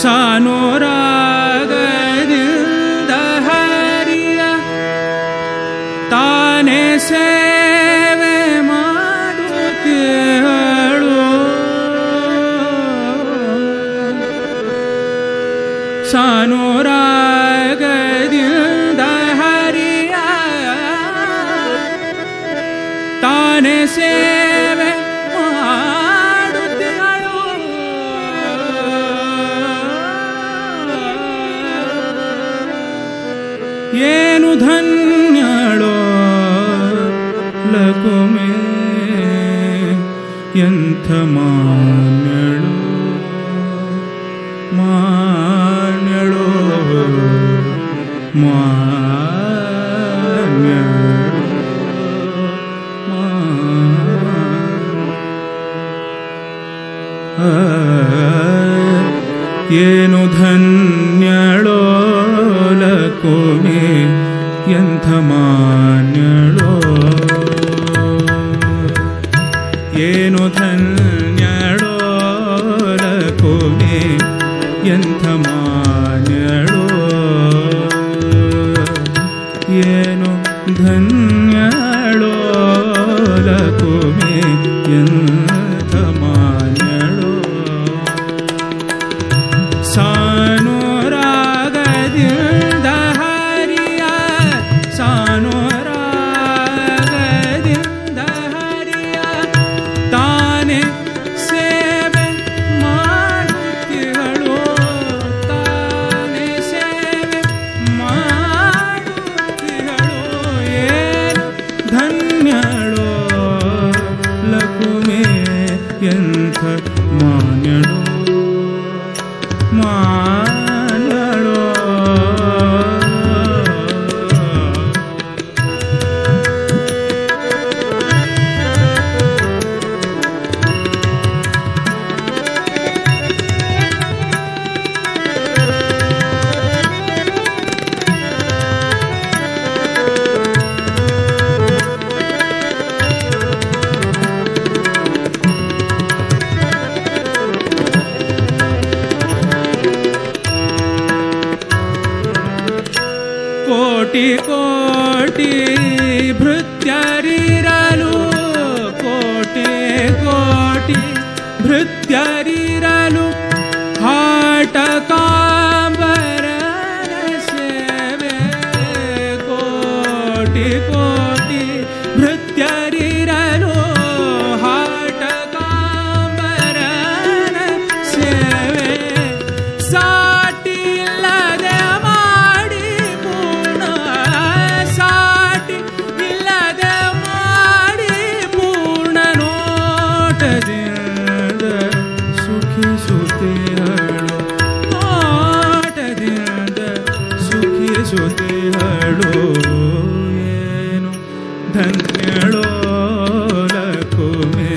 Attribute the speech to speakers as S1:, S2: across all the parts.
S1: ಸಾನುರಾಗದಿಂದ ಹರಿಯ ತಾನೇ ಸೇವೆ ಮಾಡುತ್ತಿಹಳು. ಸಾನುರಾಗದಿಂದ ಹರಿಯ ತಾನೇ ಸೇವೆ ಮಾಡುತ್ತಿಹಳು. ಏನು ಧನ್ಯಳೋ ಲಕುಮೆ ಎಂಥ ಮಾನ್ಯಳು ಮಾನ್ಯಳೋ ಮಾನ್ಯಳೋ ಏನು ಧನ್ಯಳೋ ಲಕುಮೆ ಎಂಥ ಮಾನ್ಯಳೋ. ಏನು ಧನ್ಯಳೋ ಲಕುಮೆ ಎಂಥ ಮಾನ್ಯಳೋ. ಏನು ಧನ್ಯಳೋ ಲಕುಮೆ ಎಂಥ ಮಾನ್ಯಳೋ. ಸಾನುರಾಗದಿಂದ ಹರಿಯ ಸಾನುರಾಗದಿಂದ ಹರಿಯ ತಾನೇ ಸೇವೆ ಮಾಡುತ್ತಿಹಳು. ತಾನೇ ಸೇವೆ ಮಾಡುತ್ತಿಹಳು. ಏನು ಧನ್ಯಳೋ ಲಕುಮೆ ಎಂಥ ಮಾನ್ಯಳೋ ಮಾನ್ಯಳೋ. ಕೋಟಿ ಕೋಟಿ ಭೃತ್ಯರಿರಲು ಕೋಟಿ ಕೋಟಿ ಭೃತ್ಯರಿರಲು ಹಾಟಕಾಂಬರನ ಸೇವೆ. ಕೋಟಿ ಕೋಟಿ ಭೃತ್ಯರಿರಲು ಹಾಟಕಾಂಬರನ ಸೇವೆ. ಸಾಟಿಲ್ಲದೆ ಮಾಡಿ ಪೂರ್ಣ ಸಾಟಿ ಇಲ್ಲದೆ ಮಾಡಿ ಪೂರ್ಣ ನೋಟದಿಂದ ಸುಖಿಸುತ್ತಿಹಳು. ನೋಟದಿಂದ ಸುಖಿಸುತ್ತಿಹಳು. ಏನು ಧನ್ಯಳೋ ಲಕುಮೆ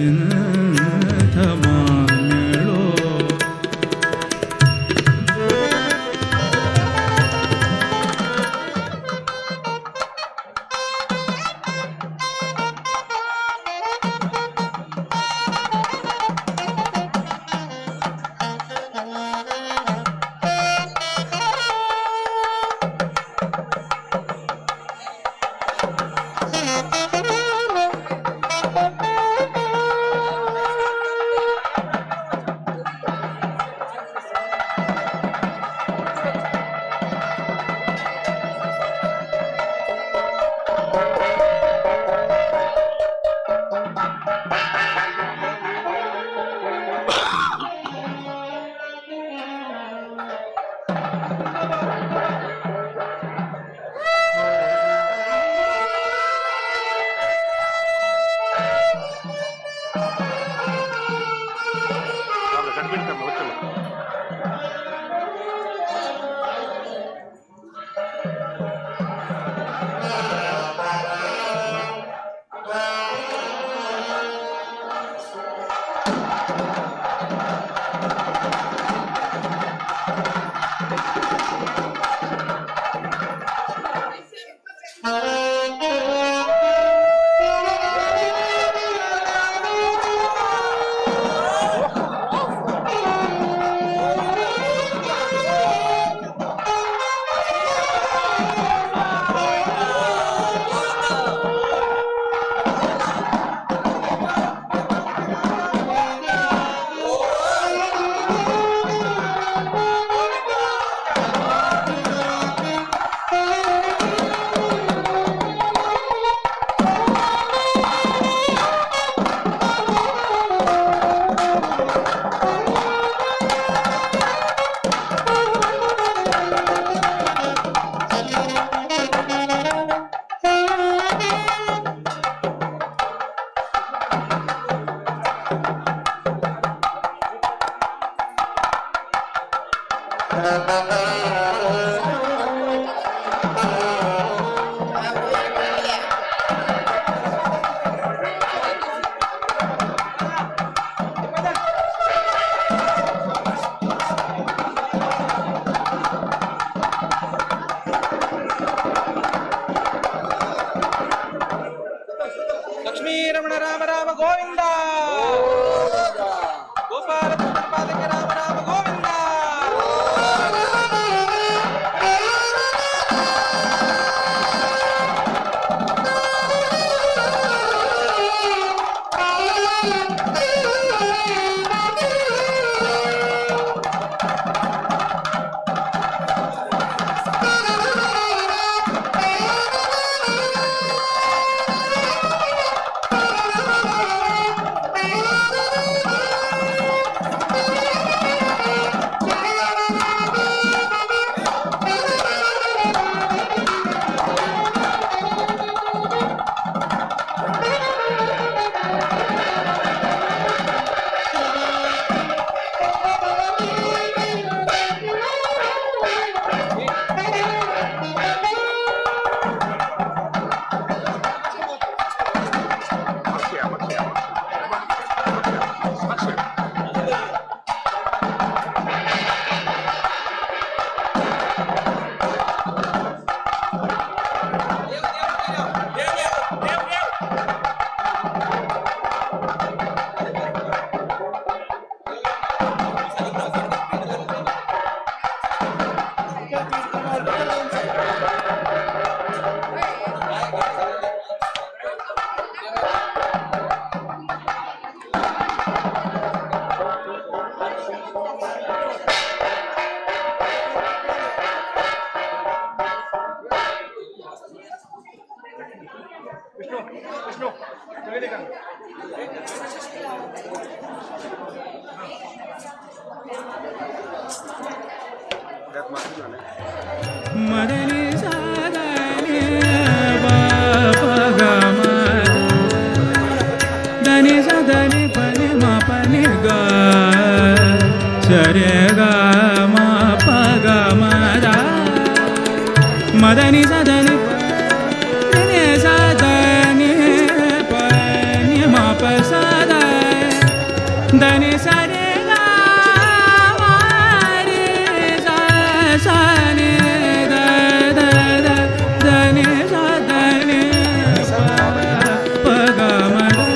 S1: ಎಂಥ ಮಾನ್ಯಳೋ.
S2: Oh!
S1: रे ग म प ग म the मदनि सदनि नि सा the नि प नि म प स the the नि सा रे ग म रे सा सा नि the the the the नि सा the नि प ग म the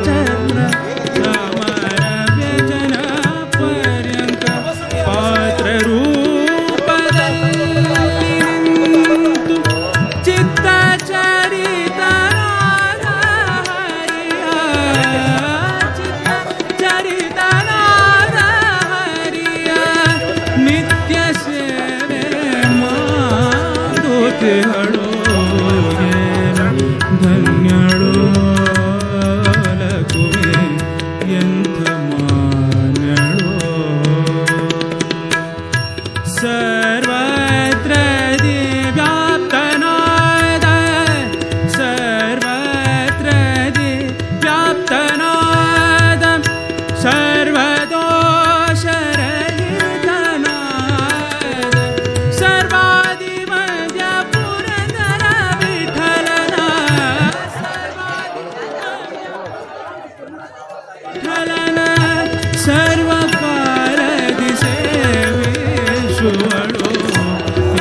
S1: चरण समर व्यजन पर्यंत पात्र रूपದಲ್ಲಿ ನಿಂತು ಚಿತ್ತ ಚರಿತನಾದ ಹರಿಯ ಚಿತ್ತ ಚರಿತನಾದ ಹರಿಯ ನಿತ್ಯ ಸೇವೆ ಮಾಡುತ್ತಿಹಳು ಏನು ಧನ್ಯಳು ಲಕುಮೆ ಎಂಥ ಮಾನ್ಯಳು ಸರ್ವತ್ರ ವ್ಯಾಪ್ತನಾದ ಸರ್ವತ್ರ ವ್ಯಾಪ್ತನಾದ ಸರ್ವದೋಷರಹಿತನಾದ ಸರ್ವಾದಿ ಮಧ್ಯ ಪುರಂದರ ವಿಠಲನ ಸರ್ವಾದಿ ವಿಠಲನ ಸರ್ವಕಾಲದಿ ಸೇವಿಸುವಳು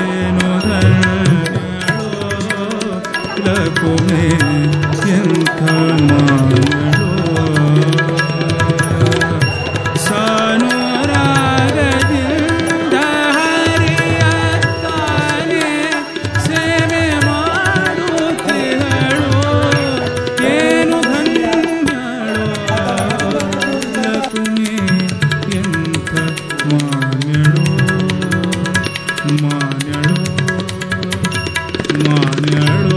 S1: ಏನು ಧನ್ಯಳು ಲಕುಮೆ ಎಂಥ ಮಾನ್ಯಳು ಸಾನುರಾಗದಿಂದ ಹರಿಯ ತಾನೇ ಸೇವೆ ಮಾಡುತ್ತಿಹಳು ಏನು ಧನ್ಯಳು ಲಕುಮೆ ಎಂಥ ಮಾನ್ಯಳು ಮಾನ್ಯಳು ಮಾನ್ಯಳು.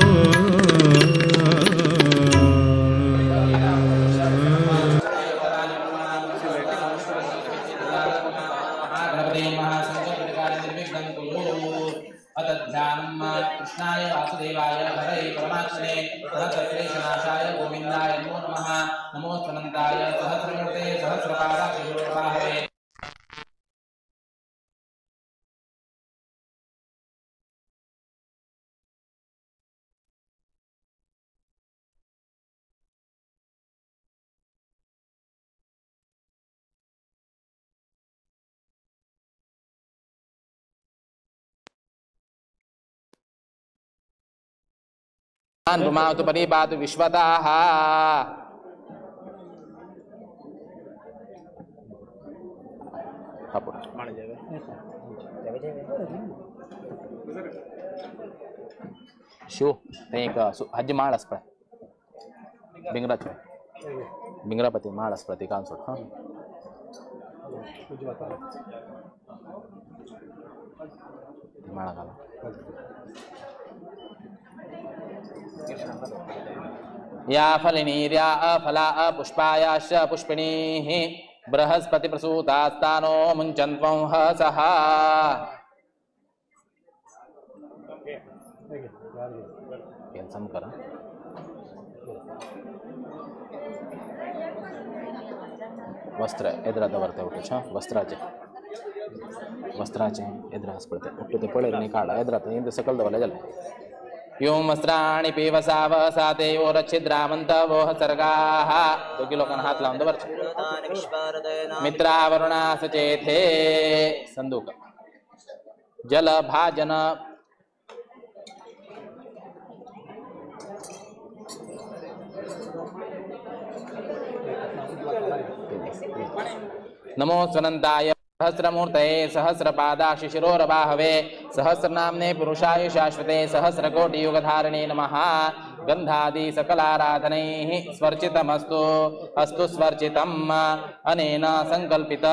S2: कृष्णाय वासुदेवाय हरे परमात्मने सहस्रक्लेशनाशाय गोविंदाय नमो नमः। नमो अनंताय सहस्रमूर्ते सहस्रपादाक्षिरोपाहवे। पुमातु परिपातु विश्वतः। शिव ते एक हाजी माळ आसा पळय बिंगराचे बिंगरापती माळ आसा पळय ती घालून सोड. हां ती माळा घाला. या फलिनीर्या अफला अपुष्पायाश्च पुष्पिणीः बृहस्पति प्रसूतास्तानो मुञ्चन्त्वं हसः. करा वस्त्र एदरा दवरते उठे वस्त्राचे वस्त्राचे एदरा पळते उठते ते पळय न्ही काड एदरा इंद सकल दवरले जालें. यों वस्त्राणि पीवसा वसाते योरच्छिद्रामन्त वोह सर्गाः. दोगी लोकांना हात लावून दवरचे. मित्रावरुणा सचेथे संदूक जल भाजन नमो स्वनंताय सहस्रमूर्तये सहस्रपादाशिशिरोरबाहवे सहस्रनाम्ने पुरुषाय शाश्वते सहस्रकोटियुगधारिणे नमः. गंधादि सकलाराधनैः स्वर्चितमस्तु अस्तु स्वर्चितम्. अनेन संकल्पित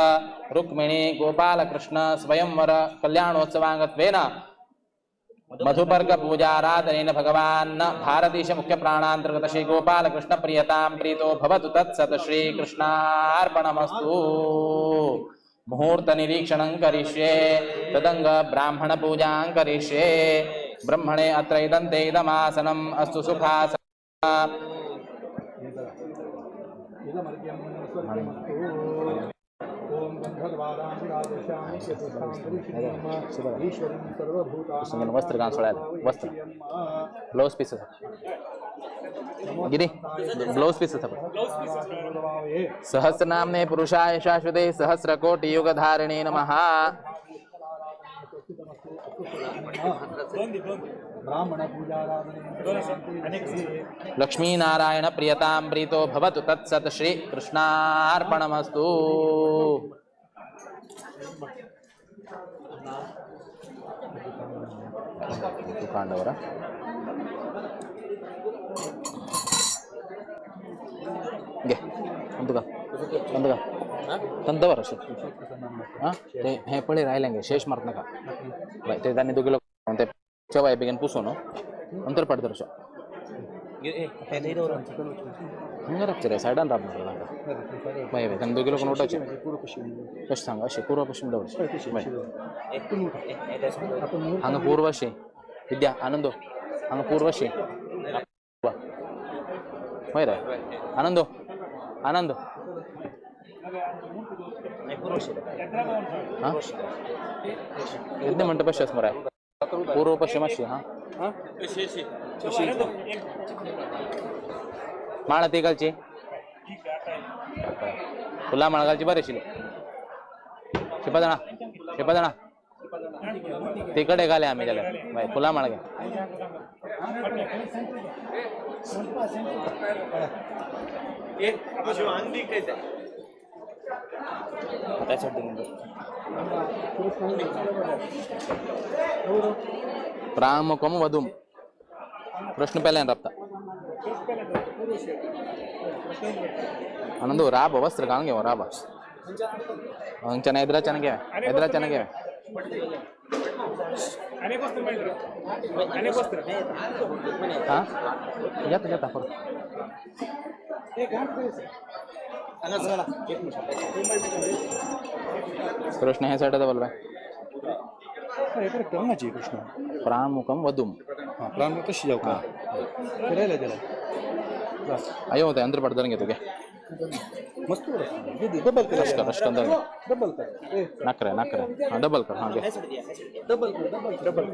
S2: रुक्मिणी गोपालकृष्ण स्वयंवर कल्याणोत्सवांगत्वेन मधुपर्क पूजाराधनेन भगवान् भारतीश मुख्य प्राणांतर्गत श्री गोपालकृष्ण प्रियतां प्रीतो भवतु तत्सत् श्री कृष्णार्पणमस्तु. मुहूर्त निरीक्षणं करिष्ये तदंग ब्राह्मण पूजां करिष्ये. ब्रह्मणे अत्र इदं ते इदमासनम् अस्तु सुखासनम्. वस्त्र गान सोडायला वस्त्र ब्लाउज पीस आसा गिरी ब्लाउज पीस आसा सहस्रनामने पुरुषाय शाश्वते सहस्रकोटि युगधारिणे नमः. लक्ष्मीनारायण प्रियतां प्रीतो भवतु तत्सत् श्री कृष्णार्पणमस्तु. कांडवरा घे तुका तुका तंतवर अशें आं ते हें पळय रायलें गे शेष मारत नाका बाय ते तांणी दोगी लोक ते चवाय बेगीन पुसूं न्हू अंतर पाट धर अशें हांगा राबचें रे सायडान राब न्हू तांकां बाय बाय तांणी दोगी लोक उठोवचें कशें सांग अशें पूर्व पश्चिम दवरचें बाय हांगा पूर्व अशें विद्या आनंदो हांगा पूर्व अशें हय रे आनंदो आनंद हां यज्ञ मंडप अशें मरे पूर्व पश्चिम अशी हां माळ ती घालची फुलां माळ घालची बरें आशिल्ली शिपा शिपा जाणा तिकडे घाले आमी जाल्यार बाय फुलां माळ घे. प्रामुखम वधूम प्रश्न पेल्यान राबता आनंद राब वस्त्र घालून घेव राब हांगच्यान एद्राच्यान घे एद्राच्यान घे हां येता येता परत कृष्ण हे साइड बोल रहा है
S3: कृष्ण
S2: प्रामुखम वधूम
S3: प्रामुख कशी जाऊ का फिरायला त्याला
S2: अयो होते अंदर पडदर घेतो घे
S3: मस्त डबल कर
S2: रश कर
S3: डबल कर
S2: नकरे नकरे हां डबल कर हां घे
S3: डबल कर डबल डबल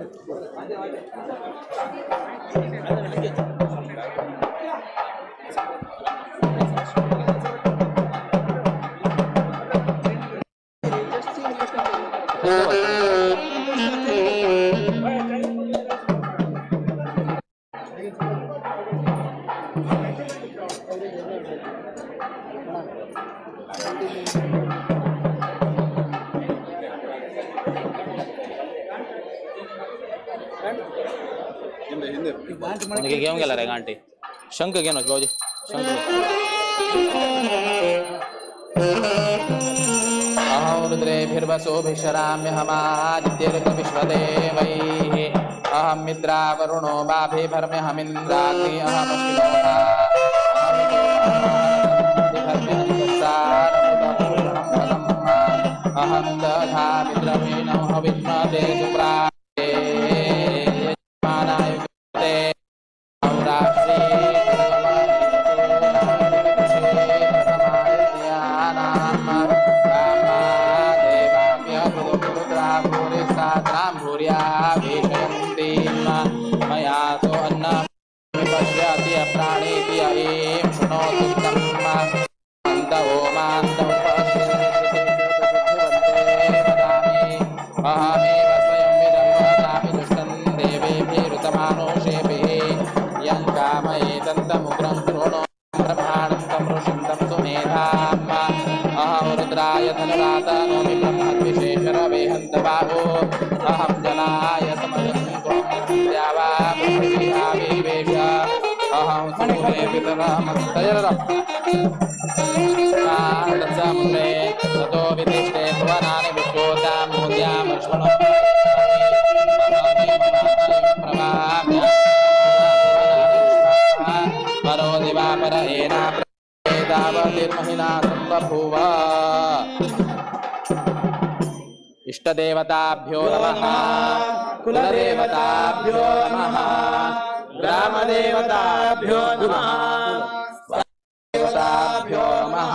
S2: घेऊन गेला रे गांठी शंख घेऊन भाऊजी शंख. अहं रुद्रेभिर्वसोभिशराम्यहमादित्यर्कविश्वदेवैः अहं मित्रावरुणो वाभिभर्म्यहमिन्द्राग्नि अहमश्विनोः अहं दधामि द्रविणं हविष्मते सुप्राते यजमानाय ते औराश्री इष्टदेवताभ्यो नमः, कुलदेवताभ्यो नमः, ग्रामदेवताभ्यो नमः, देवताभ्यो नमः,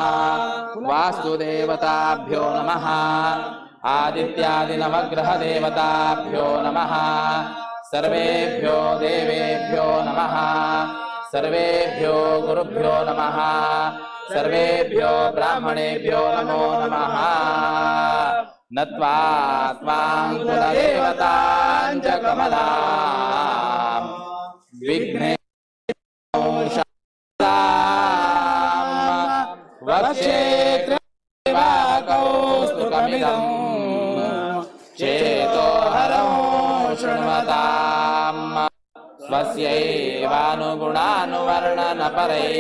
S2: वास्तुदेवताभ्यो नमः। आदित्यादिनवग्रहदेवताभ्यो नमः। सर्वेभ्यो देवेभ्यो नमः। सर्वेभ्यो गुरुभ्यो नमः। सर्वेभ्यो ब्राह्मणेभ्यो नमो नमः। नत्वा त्वां कुलदेवतां च कमलां विघ्नेशां वक्षे त्रिवाकौस्तुकमिदं चेतो हरौ शृण्वताम् स्वस्यैवानुगुणानुवर्णनपरै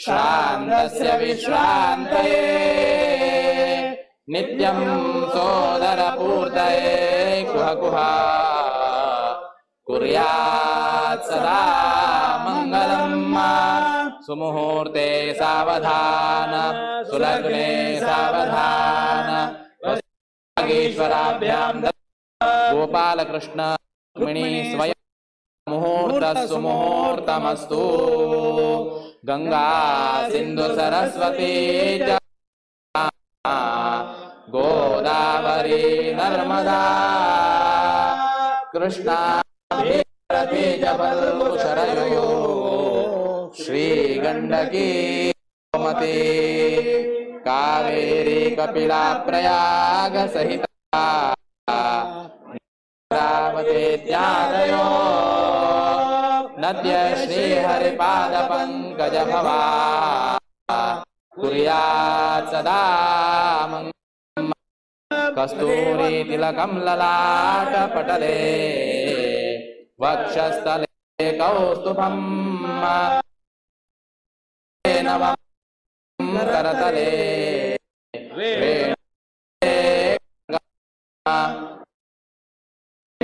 S2: श्रान्तस्य विश्रान्तये नित्यं सोदरपूर्तये कुह कुह कुर्यात् सदा मङ्गलम्। सुमुहूर्ते सावधान सुलग्ने सावधान वागीश्वराभ्यां गोपालकृष्ण रुक्मिणी स्वयं मुहूर्त सुमुहूर्तमस्तु। गंगा सिंधु सरस्वती च गोदावरी नर्मदा कृष्णा भारती च फल्गुशरयो श्री गंडकी गोमती कावेरी कपिला प्रयाग सहिता रावतेत्यादयो नद्य श्री हरिपाद पंकज भवा कुर्यात् सदा मंगलम्। कस्तूरी तिलकं ललाट पटले वक्षस्थले कौस्तुभं नवं करतले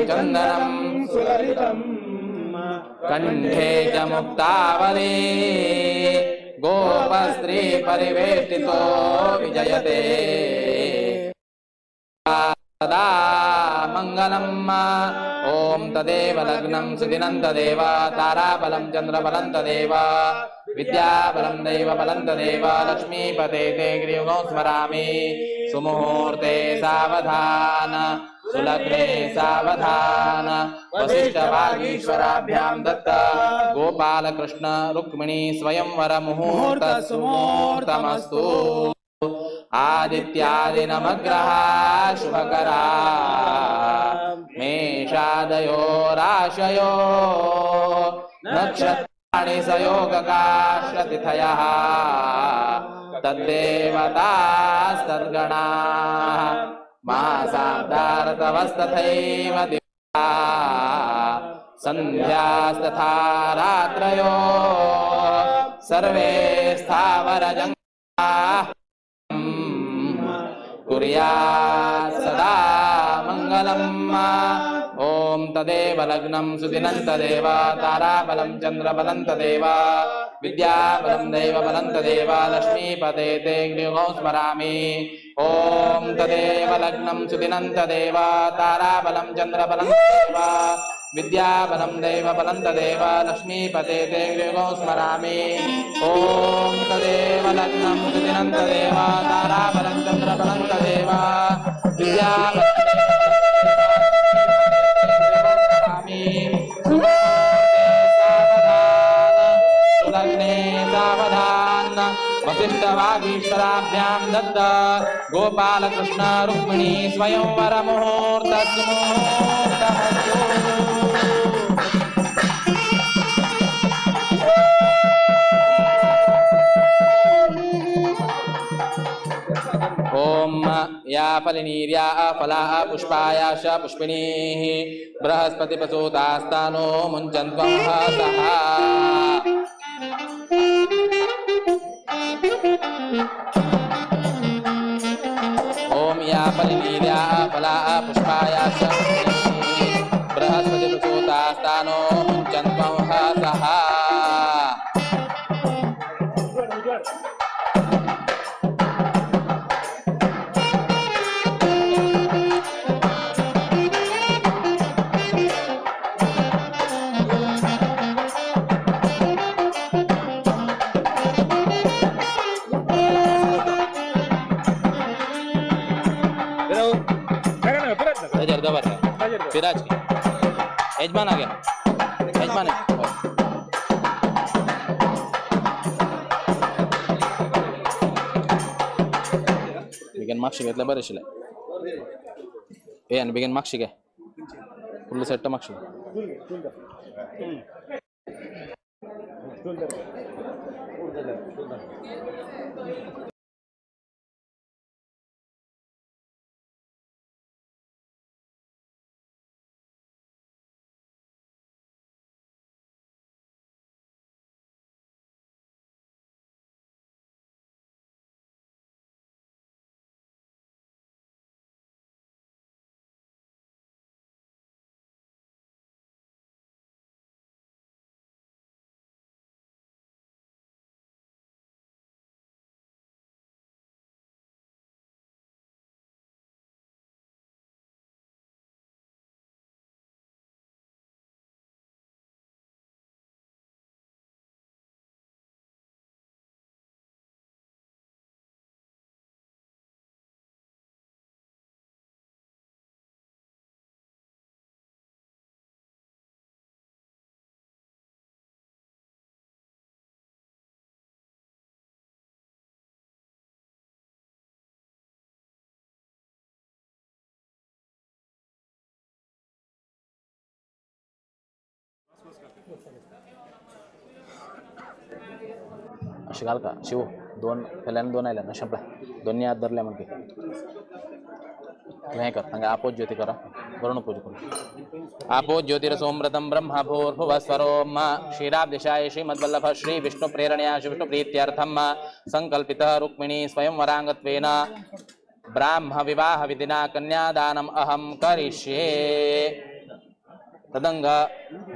S2: चंदनं
S1: सुललितं
S2: कंठे च मुक्तावली गोपस्त्री परिवेष्टितो विजयते सदा मंगलम्। ओम तदेव लग्नं सुदिनं तदेव ताराबलं चंद्रबलं तदेव विद्याबलं दैवबलं तदेव लक्ष्मीपते ते गिरियुगं स्मरामि। सुमुहूर्ते सावधान सुलग्ने सावधान वसिष्ठवागीश्वराभ्यां दत्त गोपालकृष्ण रुक्मिणी स्वयंवर मुहूर्त सुमुहूर्तमस्तु। आदित्यादिनवग्रहा शुभकरा मेषादयो राशयो नक्षत्राणि सयोगकाश्रतिथयः तद्देवतास्तद्गणाः मासाब्दार्तवस्तथैव दिवाः सन्ध्यास्तथा रात्रयो सर्वे स्थावरजङ्गमाः कुर्यात् सदा मङ्गलम्। ॐ तदेव लग्नं सुदिनं तदेव ताराबलं चन्द्रबलं तदेव विद्याबलं दैवबलं तदेव लक्ष्मीपते ते गिरियुगं स्मरामि। ॐ तदेव लग्नं सुदिनं तदेव ताराबलं चन्द्रबलं तदेव विद्याबलं दैवबलं तदेव लक्ष्मीपते ते गिरियुगं स्मरामि। ॐ तदेव लग्नं सुदिनं तदेव ताराबलं चन्द्रबलं तदेव विद्याबलं सुलग्ने सावधान वसिष्ठवागीश्वराभ्यां दत्त गोपालकृष्ण रुक्मिणी स्वयंवर मुहूर्त सुमुहूर्तमस्तु। ॐ या फलिनीर्या फला पुष्पाया च पुष्पिणीः बृहस्पतिप्रसूतास्तानो मुञ्चन्त्वहसः। ॐ या फलिनीर्या फला पुष्पाया च पुष्पिणीः बृहस्पतिप्रसूतास्तानो मुञ्चन्त्वहसः। यजमान बेगीन मागशी घेतल्यार बरें आशिल्लें. ए आनी बेगीन मागशी घे, फुडलो सेट मागशी. अशें घाल का शिव, दोन पेल्यान दोन आयल्या ना शंपला दोन्ही हात धरले म्हणके तूं हें कर, हांगा आपो ज्योती करा, वरुण पूजा करू. आपो ज्योतिरसोमृतं ब्रह्म भूर्भुवस्वरोम क्षीराब्दिशाय श्रीमद्वल्लभ श्री विष्णु प्रेरणया श्री विष्णु प्रीत्यर्थं संकल्पित रुक्मिणी स्वयंवरांगत्वेन ब्राह्म विवाह विधिना कन्यादानम् अहं करिष्ये. तदंग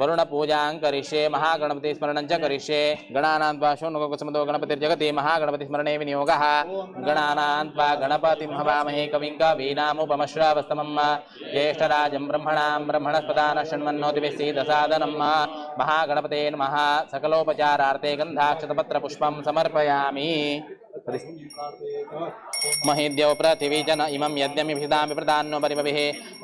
S2: वरुण पूजां करिष्ये, महागणपति स्मरणं च करिष्ये. गणानां त्वा शोनुगोकुसुमदो गणपतिर्जगति महागणपति स्मरणे विनियोगः. गणानां त्वा गणपतिं हवामहे कविं कवीनामुपमश्रवस्तमं ज्येष्ठराजं ब्रह्मणां ब्रह्मणस्पदानः षण्मन्नोतिभिः महागणपते नमः. सकलोपचारार्थे गन्धाक्षतपत्रपुष्पं समर्पयामि. महीद्यौ पृथिवी च न इमं यज्ञमिभिदामि प्रदान्नो परिभविः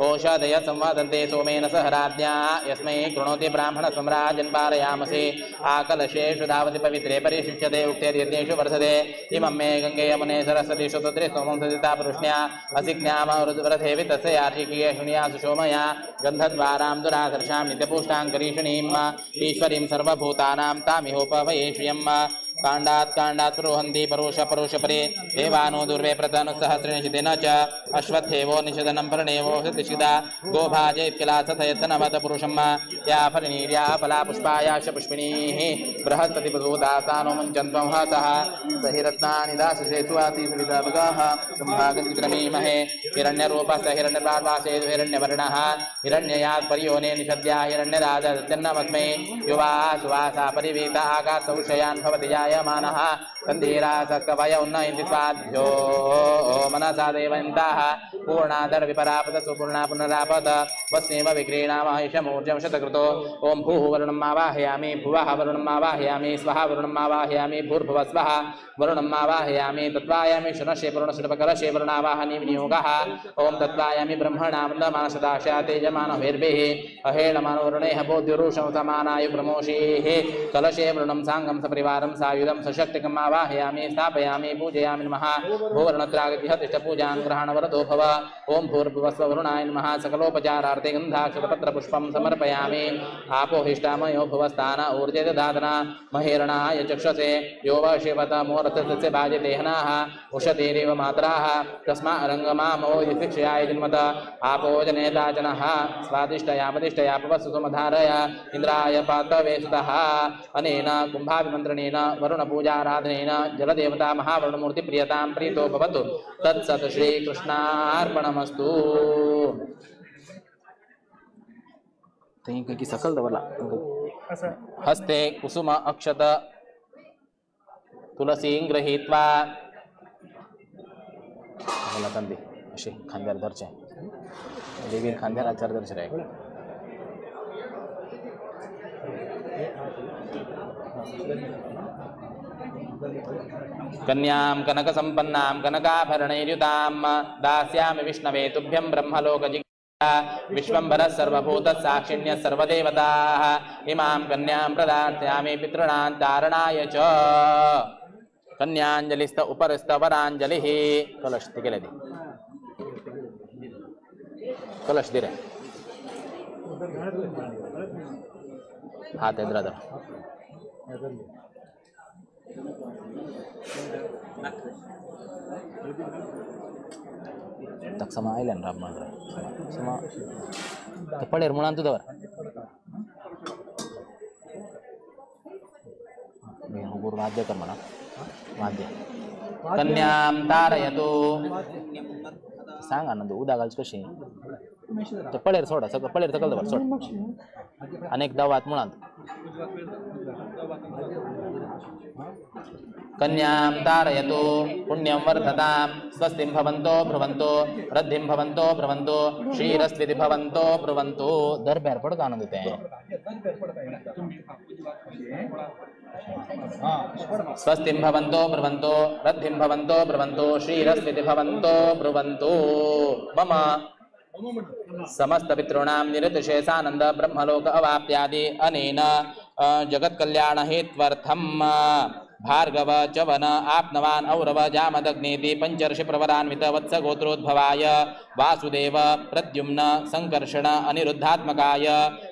S2: ओषधय संवदन्ते सोमेन सह राज्ञा यस्मै कृणोति ब्राह्मण सम्राजन् पारयामसि. आकलशेषु धावति पवित्रे परिशिष्यते उक्तेर्यज्ञेषु वर्धते. इमं मे गङ्गे यमुने सरस्वती शतुद्रे सोमं सदिता पृष्ण्या असिज्ञामरुद्रथे तस्य यार्षिकीय शृणुया सुषोमया गन्धद्वारां दुराधर्षां नित्यपुष्टां करीषिणीम् ईश्वरीं सर्वभूतानां तामिहोपवये श्रियम्. काण्डात् काण्डात् रोहन्ति परुष परुष परे देवानो दुर्वे प्रतनुसहस्रेण च अश्वत्थेवो निषदनं पर्णेवो हृतिषिदा गोभाजयत्किलासथयत्सनवत पुरुषं या फलिनीर्या फला पुष्पायाश पुष्पिणीः बृहस्पतिप्रसूदासानो मुञ्चन्त्वं हसः स हि रत्नानि दाशुषे सुवासि सविताभगाः सम्भागञ्चित्रमीमहे. हिरण्यरूपः स हिरण्यप्रावासेतु हिरण्यवर्णः हिरण्ययात् पर्योने निषद्या हिरण्यराजत्यन्नमस्मै युवा सुवासा परिवीत आकाशौषयान् भवति जायमानः तन्धीरा सकवय उन्नयन्ति स्वाध्यो मनसा देवन्ताः पूर्णादर्विपरापत सुपूर्णा पुनरापत वस्नेव विक्रीणामहिषमूर्जं शतकृतो. ॐ भूः वरुणम् आवाहयामि, भुवः वरुणम् आवाहयामि, स्वः वरुणम् आवाहयामि, भूर्भुवः स्वः वरुणम् आवाहयामि. तत्त्वायामि शुनशे वरुणषट्पकलशे वरुणावाहनी विनियोगः. ॐ तत्त्वायामि ब्रह्मणा वन्दमानसदाशा तेजमानभिर्भिः अहेळमानवरुणेह बोध्युरुषं समानायु प्रमोषीः. कलशे वरुणं साङ्गं सपरिवारं सायुधं सशक्तिकम् आवाहयामि स्थापयामि पूजयामि नमः. भूवरुणत्रागतिह तिष्ठ पूजां ग्रहणवरदो भव. ॐ भूर्भुवस्व वरुणाय नमः. सकलोपचारार्थे गन्धाक्षतपत्रपुष्पं समर्पयामि. आपोहिष्टामयो भुवस्तान ऊर्जे ददातना महेरणाय चक्षसे यो वशिवत मोरथस्य भाजतेहनाः उषतीरिव मात्राः तस्मा रङ्गमामो शिक्षयाय जन्मत. आपो जनेता जनः स्वादिष्टया पदिष्टया पवसु सुमधारय इन्द्राय पातवे सुतः. अनेन कुम्भाभिमन्त्रणेन वरुणपूजाराधनेन जलदेवता महावरुणमूर्ति प्रियतां प्रीतो भवतु. तत्सत् श्रीकृष्णार्पणमस्तु. सकल दवरला हस्ते कुसुम अक्षत तुलसीं गृहीत्वा कंदी अशी खांद्यार धरचे देवी खांद्यार आचार धरचे रे. कन्यां कनकसंपन्नां कनकाभरणैर्युतां दास्यामि विष्णवे तुभ्यं ब्रह्मलोकजि विश्वंभर सर्वभूत साक्षिण्य सर्वदेवताः इमां कन्यां प्रदास्यामि पितॄणां तारणाय च। कन्यांजलिस्त उपरिस्त वरांजलिः। कलश तिगेले दी, कलश दी रे हात एद्रा धर। ताका समा आयल्यान राब म्हणून समा ते पळेर मुळांत दवर। हुगूर वाद्य कर म्हणा वाद्य। कन्यां तारयतु। सांग आनंद उदक घालची कशी ते पळेर सोड, सगळं पळेर सकयल दवर सोड आनी एक दवात मुळांत। कन्यां तारयतु पुण्यं वर्धतां स्वस्तिं भवन्तो ब्रुवन्तो वृद्धिं भवन्तो ब्रुवन्तो श्रीरस्विति भवन्तो ब्रुवन्तो। दरब्यार पडता आनंद ते। स्वस्तिं भवन्तो ब्रुवन्तो वृद्धिं भवन्तो ब्रुवन्तो श्रीरस्विति भवन्तो ब्रुवन्तो। मम समस्त पितॄणां निरतिशयसानंद ब्रह्मलोक अवाप्यादि अनेन जगत्कल्याण हेत्वर्थम भार्गव चवन आप्नवान् औरव जामदग्नेति पंचर्षि प्रवरान्वित वत्स गोत्रोद्भवाय वासुदेव प्रद्युम्न संकर्षण अनिरुद्धात्मकाय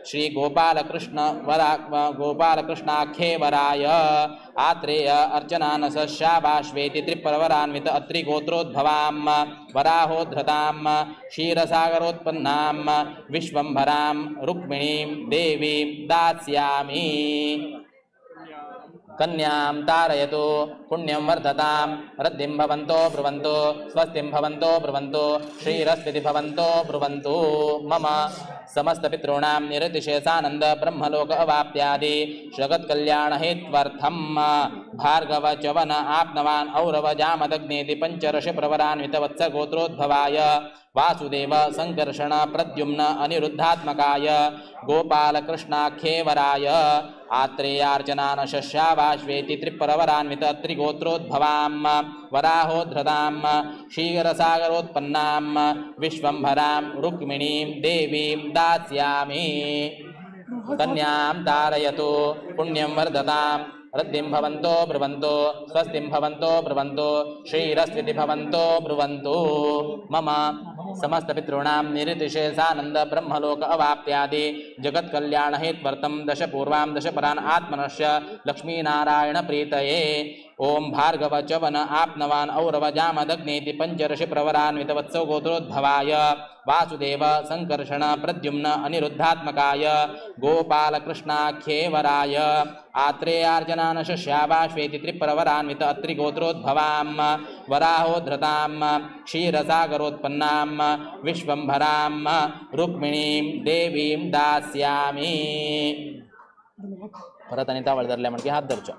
S2: श्री गोपालकृष्ण वरा गोपालकृष्णाख्येवराय आत्रेय अर्चनानस शाबाश्वेति त्रिप्रवरान्वित अत्रिगोत्रोद्भवां वराहोद्धृतां क्षीरसागरोत्पन्नां विश्वंभरां रुक्मिणीं देवीं दास्यामि। कन्यां तारयतु पुण्यं वर्धतां वृद्धिं भवन्तो ब्रुवन्तो स्वस्तिं भवन्तो ब्रुवन्तो श्रीरस्विति भवन्तो ब्रुवन्तु। मम समस्त पितॄणां निरतिशयसानंद ब्रह्मलोक अवाप्यादि जगत्कल्याणहेत्वर्थं भार्गव चवन आप्नवान् औरव जामदग्नेति पंचर्षि प्रवरान्वित वत्स गोत्रोद्भवाय वासुदेव संकर्षण प्रद्युम्न अनिरुद्धात्मकाय गोपालकृष्णाख्येवराय आत्रेयार्चनानशावाश्वेति त्रिप्रवरान्वित त्रिगोत्रोद्भवां वराहोद्धृतां क्षीरसागरोत्पन्नां विश्वंभरां रुक्मिणीं देवीं दास्यामि। कन्यां तारयतु पुण्यं वर्धतां वृद्धिं भवन्तो ब्रुवन्तो स्वस्तिं भवन्तो ब्रुवन्तो श्रीरस्विति भवन्तो ब्रुवन्तु। मम समस्त पितॄणां निरतिशयसानंद ब्रह्मलोक अवाप्यादि जगत्कल्याणहेत्वर्थं दश पूर्वां दश परान् आत्मनश्च लक्ष्मीनारायण प्रीतये ओम भार्गव चवन आप्नवान् औरव जामदग्नेति पंचर्षि प्रवरान्वित वत्सो गोत्रोद्भवाय वासुदेव संकर्षण प्रद्युम्न अनिरुद्धात्मकाय गोपालकृष्णाख्येवराय आत्रेयार्जनानशावाश्वेति त्रिप्रवरान्वित अत्रिगोत्रोद्भवां वराहोद्धृतां क्षीरसागरोत्पन्नां विश्वंभरां रुक्मिणीं देवीं दास्यामि। परत आनी तावळ धरल्या म्हणजे हात धरचो।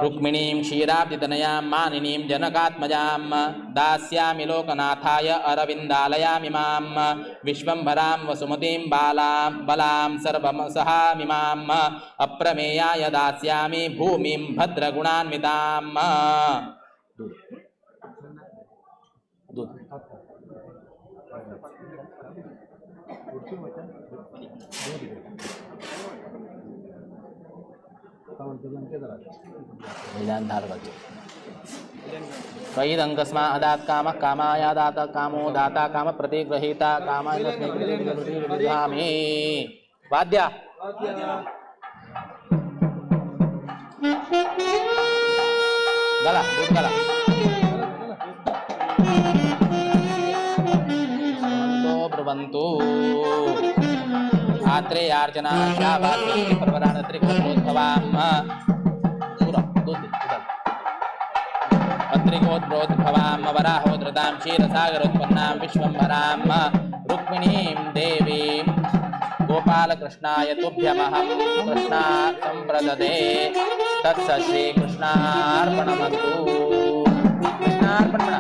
S2: रुक्मिणीं क्षीराब्धितनयां मानिनीं जनकात्मजां दास्यामि लोकनाथाय अरविन्दालयामिमां विश्वंभरां वसुमतीं बालां बलां सर्वसहामिमाम् अप्रमेयाय दास्यामि भूमिं भद्रगुणान्विताम्। दूध वयल्यान धार घालचें। कस्मा अदात काम कामाया दाता कामो दाता काम प्रतिग्रहीता कामाय वाद्या घाला दूध घाला। ब्रुवन्तु आत्रेयार्चना अत्रिगोत्रोद्भवां वराहोद्धृतां क्षीरसागरोत्पन्नां विश्वंभरां रुक्मिणीं देवीं गोपालकृष्णाय तुभ्यमहं कृष्णा सम्प्रददे तत्स श्रीकृष्णार्पणमस्तु। कृष्णार्पण म्हणा।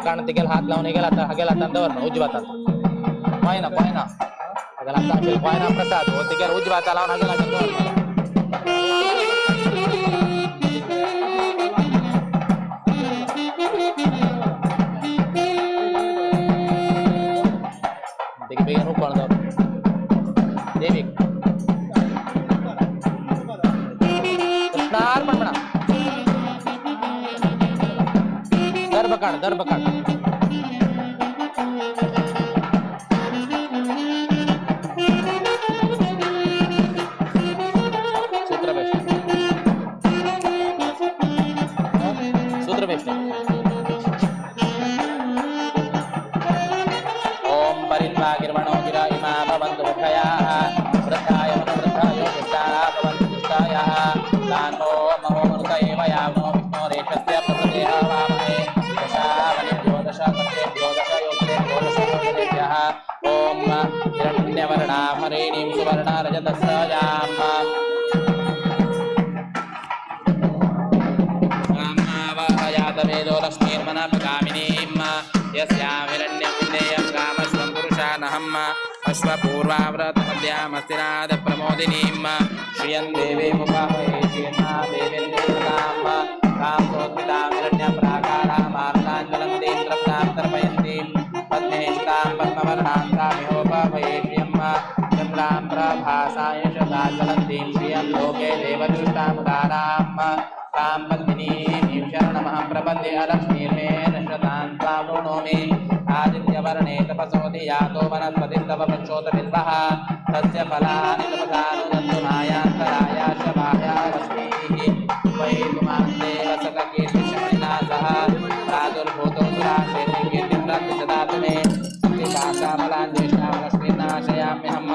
S2: काण तिगेल हात लावन गेला हागेल हातान दवर उजव्या हातान कोयना कोयना हागेल हातान कोयना प्रसाद हो तिगेल उजव्या हाता लावन हागेल हातान दवर. बेगीन उकळ दवर देवीक कृष्णार्पण म्हणा. दर्भ काढ दर्भ काढ. सूत्रभेष्ट ओम परित्वा गिर्वणो गिरा इमा भवन्तु मुखयाः वृद्धाय वृद्धायो दुष्टाः भवन्तु दुष्टायाः तान्नो महो मरुत एव यावनो विष्णोरेशस्य प्रभृतेः वामहे दशावनिभ्यो दशपत्रेभ्यो दशयोत्रेभ्यो दशयोत्रेभ्यः ॐ हिरण्यवर्णां हरिणीं सुवर्णरजतस्रजाम् कामावहयातवेदो लक्ष्मीर्मनपकामिनीं यस्यां हिरण्यं विन्देयं कामश्वं पुरुषानहम् अश्वपूर्वाव्रतमद्यामस्तिनादप्रमोदिनीं श्रियं देवीमुपामहे श्रियन्मा देवेन्द्रतां तां सोत्पितां हिरण्यप्राकारामार्ताञ्जलन्तीं तृप्तां तर्पयन्तीं पद्मेष्टां पद्मवर्णां तामिहोपमहे श्रियं चन्द्रां प्रभासाय शताज्वलन्तीं श्रियं लोके देवदृष्टामुदारां तां पद्मिनीं शरणमहं प्रपद्ये अलक्ष्मीर्मे नश्वतां त्वां वृणोमि. आदित्यवर्णे तपसोऽधि यातो वनस्पतिस्तव वृक्षोतबिल्वः तस्य फलानि तपसानुदन्तु मायान्तरायाश्च बाह्या लक्ष्मीः वैतुमां देव सककीर्तिशमणिना सह प्रादुर्भूतो सुराक्षेत्रे कीर्तिं प्राप्य ददातु मे श्रीपाशाफलान् ज्येष्ठां लक्ष्मीर्नाशयाम्यहम्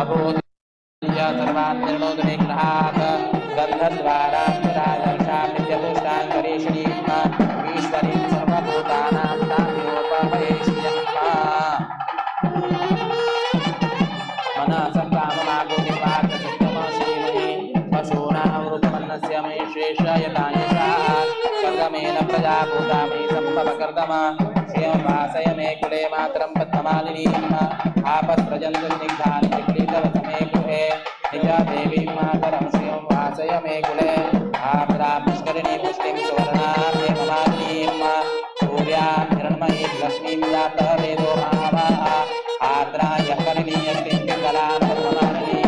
S2: अभूत् सर्वान् निर्णोतु मे गृहात् गन्धद्वारां राजर्षां नित्यपुष्टां करीषिणीम् ईश्वरीं सर्वभूतानां तामिहोपमहे श्रियम्. मनसं काममागुणिपाकसत्तमश्रीमहि पशूनां रूपमन्नस्य मे श्रेष्ठयतायशाः कर्दमेन प्रजाभूता मे सम्भवकर्दम श्रियं वासय मे कुले मातरं पद्ममालिनीम् आपस्रजन्तु स्निग्धानि चिक्लीतवस मे गृहे निज देवीं मातरं श्रियं वासय मे कुले आर्द्रा पुष्करिणीं पुष्टिं सुवर्णां हेममालिनीं सूर्यां हिरण्मयीं लक्ष्मीं जातः वेदो मावाः आर्द्रा यः करिणीयस्तीं पिङ्गलां पद्ममालिनीं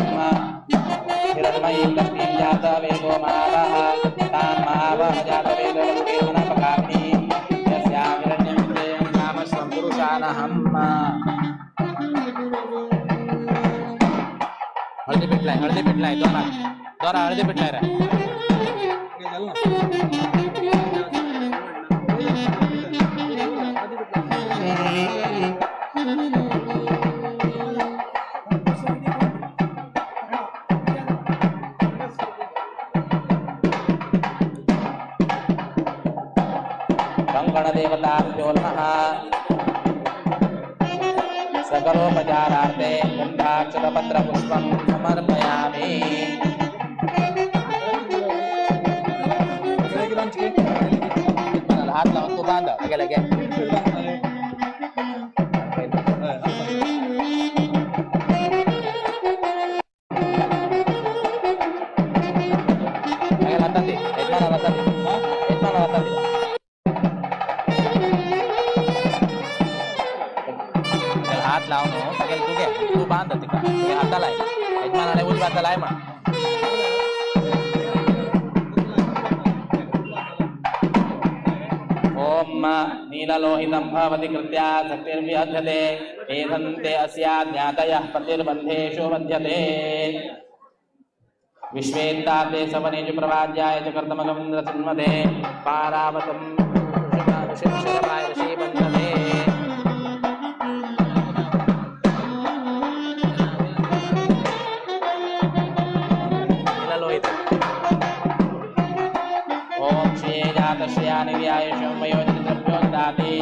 S2: हिरण्मयीं लक्ष्मीं जातः वेदो मावाः तां मावह जातवेदो लक्ष्मीर्मनपकामिनीं यस्यां हिरण्यं विजयं कामश्वं पुरुषानहम्. हळदी पिठलाय हळदी पिठलाय दोरा दोरा हळदी पिठलाय रे. कंकणदेवताभ्यो नमः. सकलोपचारार्थे गन्धाक्षतपत्रपुष्पं समर्पयामि. हात लावून तू बांध गेला घे. हात लावून तागेले तूं घे तूं बांद तिका हाता लाय यजमानाले उजव्या हाता लाय म्हण. ॐ नीललोहितं भवति कृत्या शक्तिर्विहध्यते एधन्ते अस्या ज्ञातयः पतिर्बन्धेषु बध्यते. विश्वेत्ताते सवनेषु प्रवाद्याय च कर्तमगमिन्द्रसन्मदे पारावतं शिवशरवाय ऋषिबन्धते. नीललोहितं ॐ श्रिये जातश्रिया निव्याय शिवमयो ददाति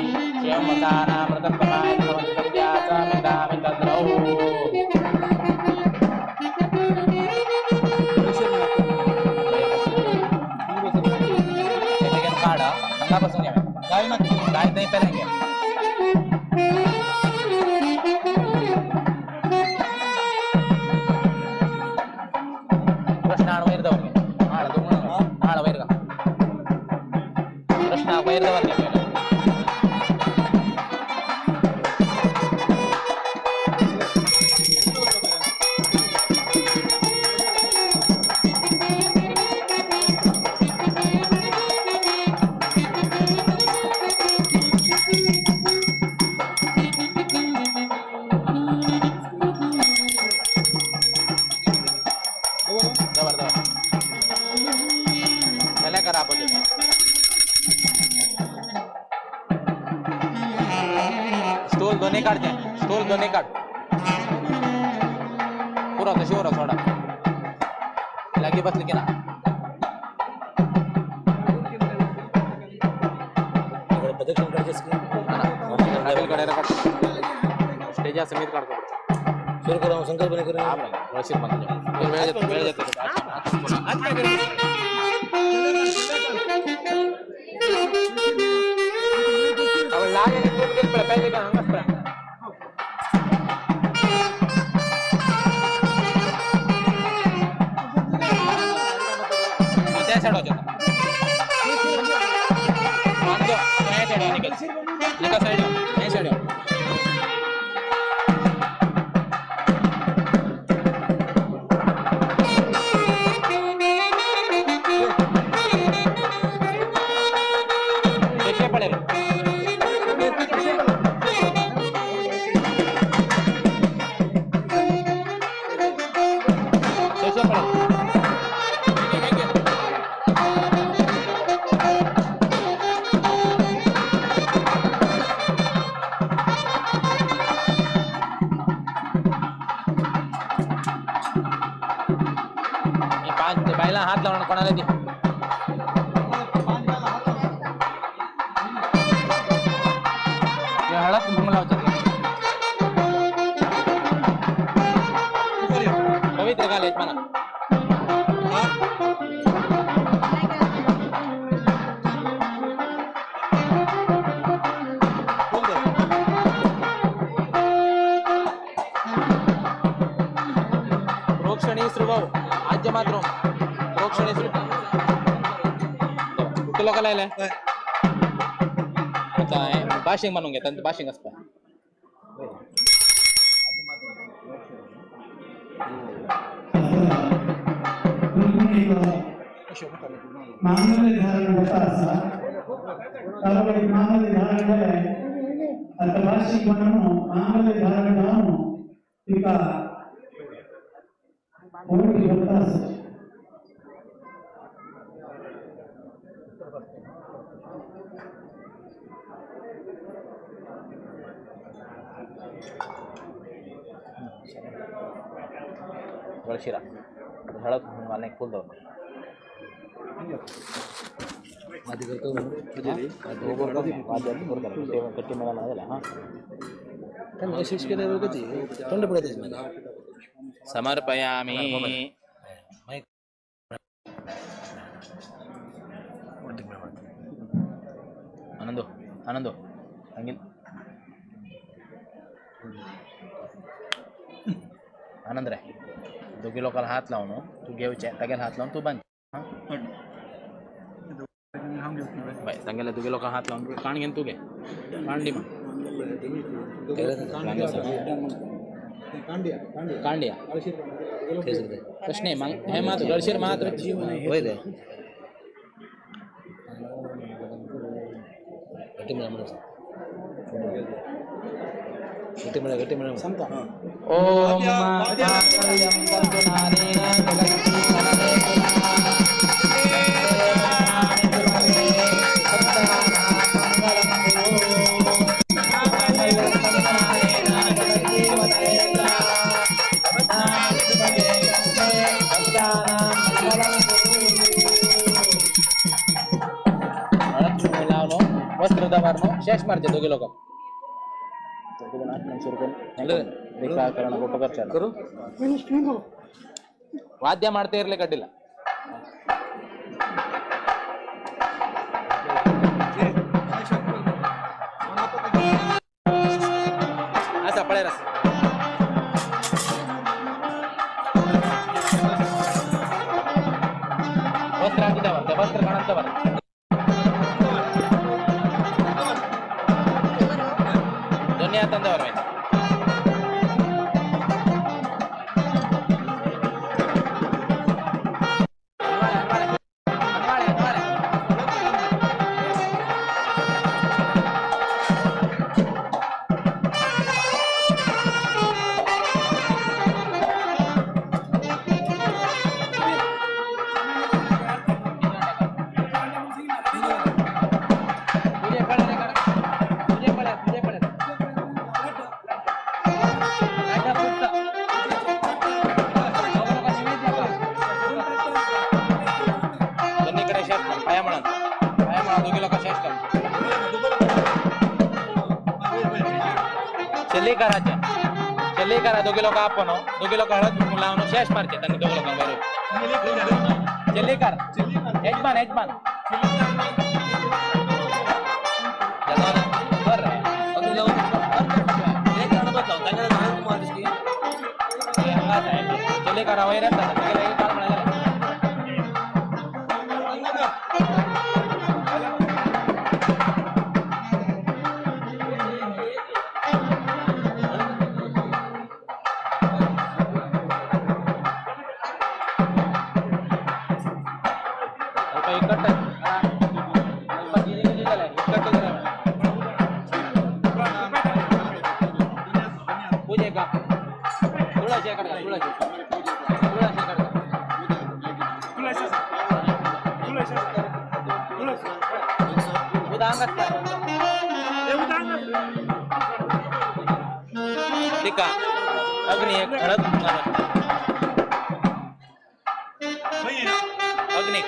S2: शिवं वसानामृतप्रमाय भवन्तव्यासमिदामि तद्रौ. काढ हांगा बसून घे.
S3: काय ना
S2: गाय नहीं पहनेंगे। प्रश्न वैर दवरगे आळ वैर का प्रश्न वैर दवरगे स्टोल दोन्ही काढते, स्टोल दोन्ही काढ पुरा तशी ओरा सोडा लागी बसली की ना स्टेज समीत काढतो
S3: सुरू करा संकल्प नाही करा
S2: रशीद वेळ जातो वेळ जातो। बायला हात लावणार कोणाला दी हळद कुंकुम लावतात पवित्र घाल यजमाना प्रोक्षणी श्रुभाव आद्य मात्र प्रोक्षणी कुठे लोकांना आलाय आता बाशिंग बनवून घेतात बाशिंग असतं।
S4: मांगल्य धारण होता असा तालुक्यात मांगल्य धारण केलंय आता बाशिंग बनवून मांगल्य धारण लावून तिका मोठी होता असा।
S2: गळशिरा हळद मला एक फुल दवर समर्पयामि। आनंदो आनंदो अंगिल आनंद रे दोघी लोकांना हात लावून तू घेवचे तागेले हात लावून तू बांद बाय तागेले दोघी लोकांना हात लावून काण घेऊन तू घे कांडी मग कांडिया प्रश्न मग हे मात्र गळशीर मात्र ओम वस्त्र दवारनो शेष मारचे दोघे लोक ವಾದ್ಯ ಮಾಡ್ತಾ ಇರ್ಲಿ ಕಡ್ಡಿಲ್ಲ. वयर आसा. वस्त्र आनी दवर, ते वस्त्र काडून दवर. दोन्ही हातान दवर मागीर. चली करा दोघे लोक आपण दोघे लोक हळद लावून शेष मारचे त्यांनी दोघे लोकांना बरोबर. चली कर यजमान यजमान चली करा वैर अग्नि एक हळद अग्नि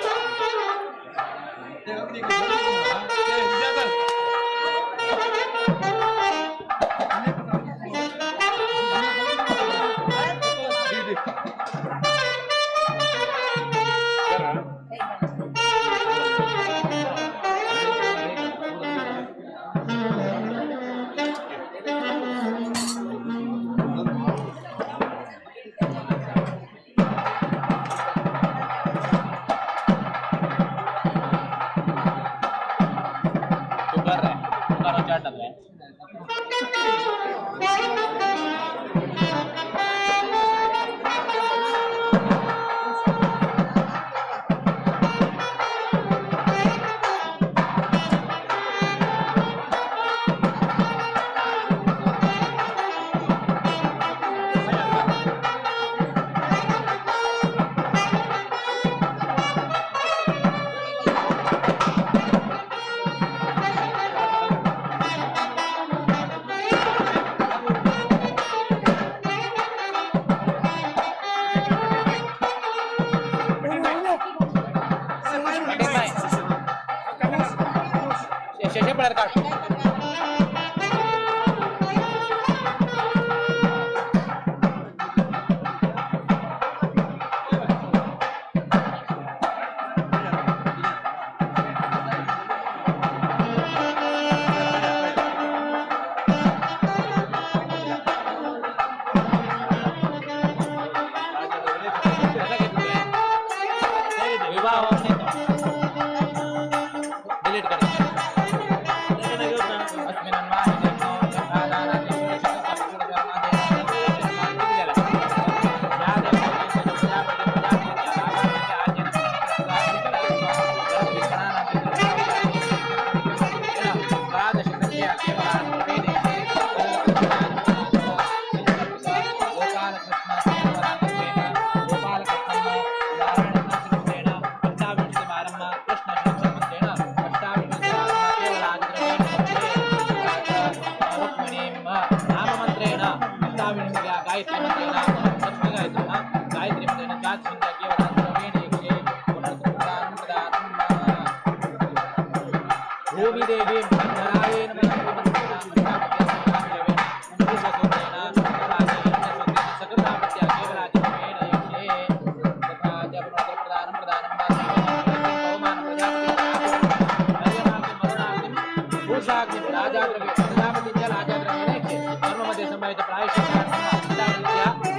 S2: संभावित प्रायश्चित्त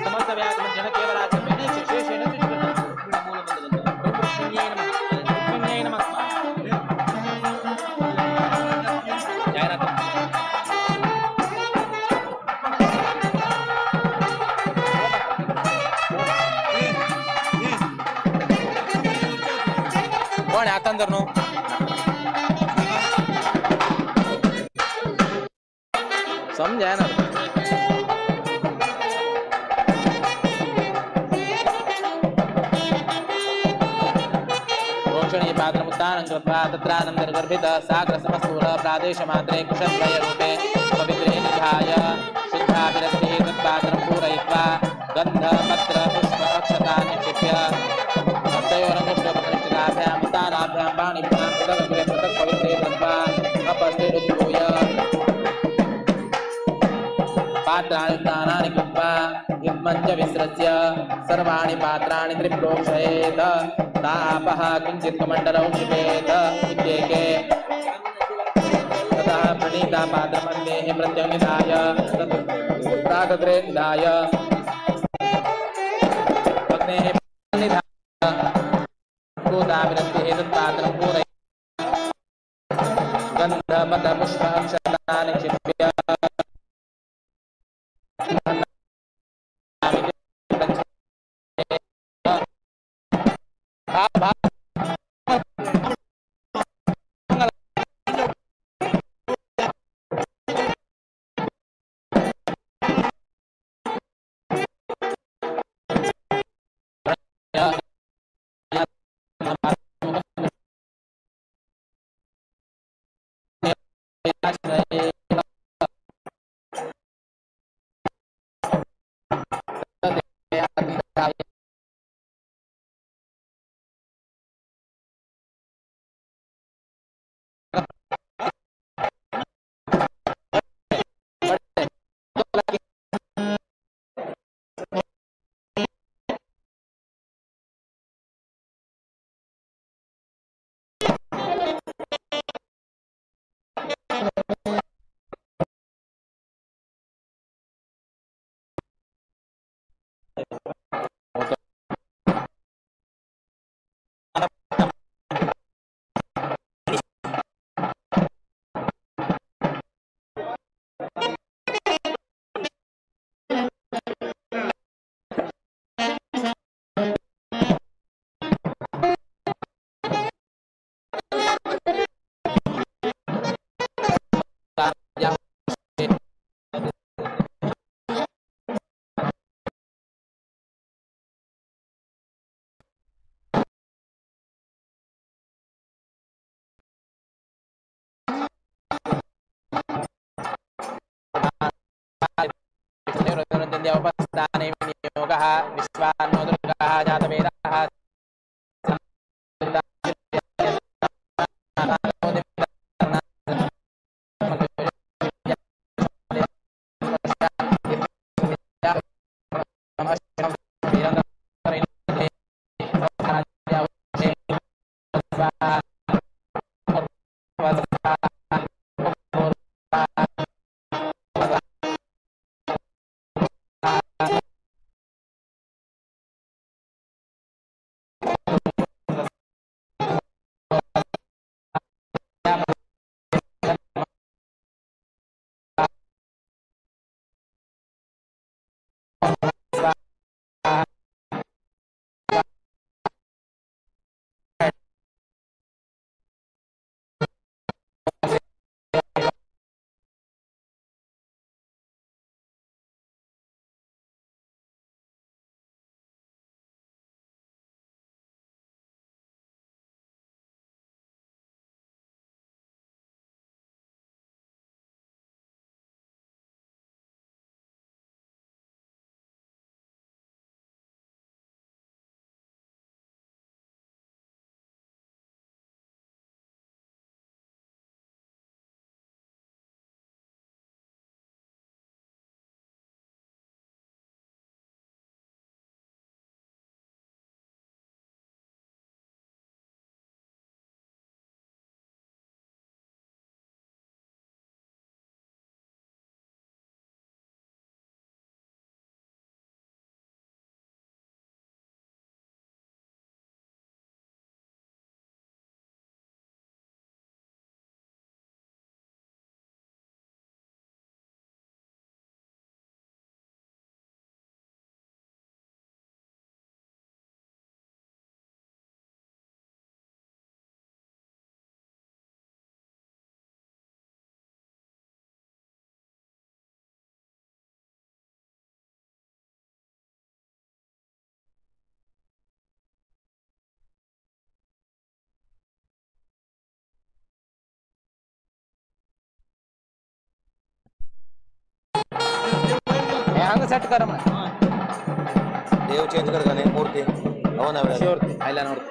S2: समस्त व्याधि जन केवलाचरणेन शेषेण रुक्मिण्यै नमः। रुक्मिण्यै नमः। जायनाथ कोण आतां तर न्हू समझाय ना। रोक्षणी पात्रमुत्थानं कृत्वा तत्रानन्तर्गर्भित साग्रसमस्थूल प्रादेशमात्रे कुशद्वयरूपे पवित्रे निधाय शुद्धाभिरस्तिः तत्पात्रं पूरयित्वा गन्धपत्र पुष्प अक्षता निक्षिप्य हस्तयोरङ्गुष्ठोपकनिष्ठिताभ्याम् उत्तानाभ्यां पाणिभ्यां पृथगग्रे पृथक् पवित्रे दत्त्वा अपस्तिरुद्भूय पात्राणि उत्तानानि कृत्वा युग्मञ्च विसृज्य सर्वाणि पात्राणि त्रिप्रोक्षयेत् तापः किञ्चित् कमण्डलौ क्षिपेत् इत्येके। ततः प्रणीता पात्रमग्नेः प्रत्यङ्निधाय प्रागग्रे निधाय अग्नेः निधाय भूताभिरस्तिः तत्पात्रं पूरय गन्धपदपुष्प अक्षतानि क्षिप्य विश्वान्नो दुर्गः जातवेदः सेट कर म्हणे.
S3: देव चेंज कर का मूर्ती हो ना
S2: श्योर आयला नव्हतं.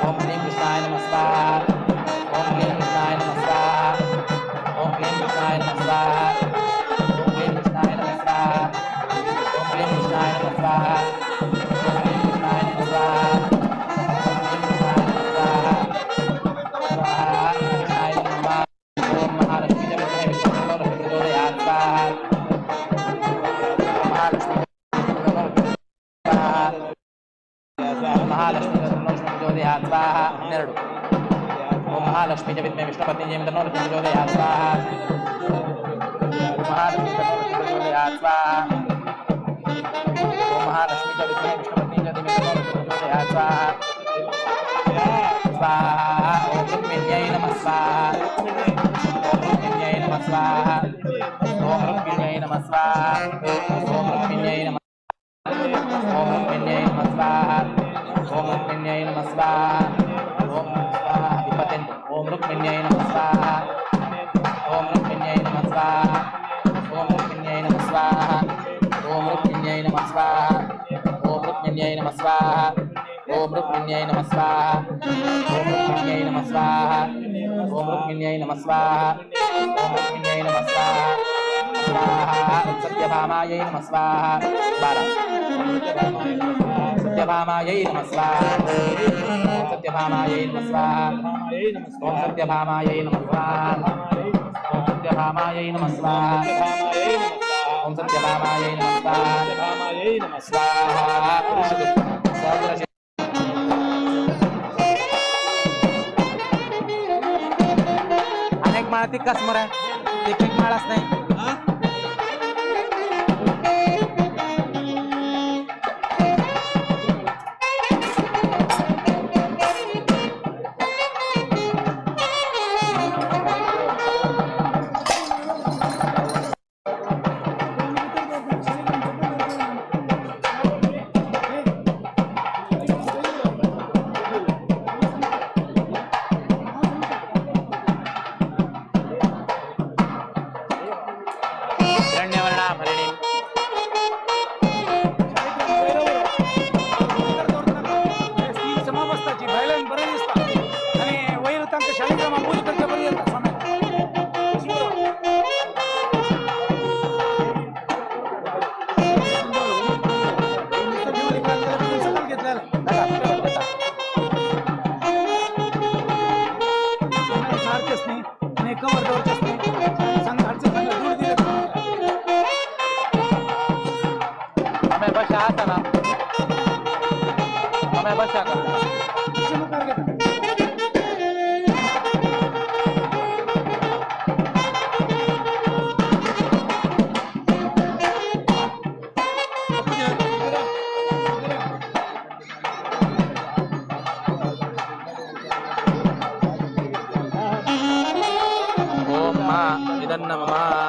S2: ओम क्लीं कृष्णाय नमः स्वाहा। ओम क्लीं कृष्णाय नमः स्वाहा। ओम क्लीं कृष्णाय नमः स्वाहा। ओम क्लीं कृष्णाय नमः स्वाहा। ओम क्लीं कृष्णाय नमः स्वाहा। ओम क्लीं कृष्णाय नमः स्वाहा। ओम क्लीं कृष्णाय नमः स्वाहा। स्वाहा कृष्णाय नमः। ओम महालक्ष्मी च विद्महे विष्णु प्रचोदयात् स्वाहा। महालक्ष्मी स्वाहा। महालक्ष्मी प्रचोदयात् स्वाहा। 12. ओम महालक्ष्मी च विद्महे विष्णुपत्नी च तन्नो लक्ष्मी प्रचोदयात् स्वाहा। महालक्ष्मी तन्नो लक्ष्मी प्रचोदयात् स्वाहा। ओम महालक्ष्मी च विद्महे विष्णुपत्नी च तन्नो लक्ष्मी प्रचोदयात् स्वाहा। स्वाहा। ओम रुक्मिण्यै नमः स्वाहा। ओम रुक्मिण्यै नमः स्वाहा। ओम रुक्मिण्यै नमः स्वाहा। ओम रुक्मिण्यै नमः। ओम रुक्मिण्यै नमः स्वाहा। ओम रुक्मिण्यै नमः स्वाहा। ओम स्वाहा 28. ओम रुक्मिण्यै नमः स्वाहा। ओम रुक्मिण्यै नमः स्वाहा। ओम रुक्मिण्यै नमः स्वाहा। ओम रुक्मिण्यै नमः स्वाहा। ओम रुक्मिण्यै नमः स्वाहा। ओम रुक्मिण्यै नमः स्वाहा। ओम रुक्मिण्यै नमः स्वाहा। ओम रुक्मिण्यै नमः स्वाहा। ओम रुक्मिण्यै नमः स्वाहा। स्वाहा। सत्यभामायै नमः स्वाहा। 12. सत्यभामायै नमः स्वाहा। ओम सत्यभामायै नमः स्वाहा। ओम सत्यभामायै नमः स्वाहा। ओम सत्यभामायै नमः स्वाहा। ओम सत्यभामायै नमः स्वाहा। स्वाहा। अनेक माळा तितकाच मरा, एक एक माळाच नाही.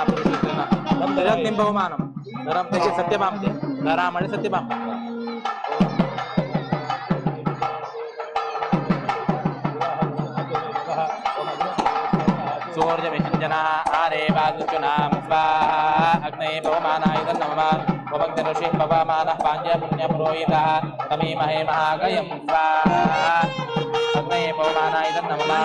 S2: पुरुषोत्तम बहुमानं धरम त्याचे सत्यभाम ते धरा म्हणजे सत्यभाम. सूर्यविषञ्जना आरे वाजुनां स्वाहा अग्नये पवमानाय नमः वभग्निऋषिः पवमानः पाञ्जपुण्यपुरोहितः तमीमहे महागयं स्वाहा अग्नये पवमानाय नमः.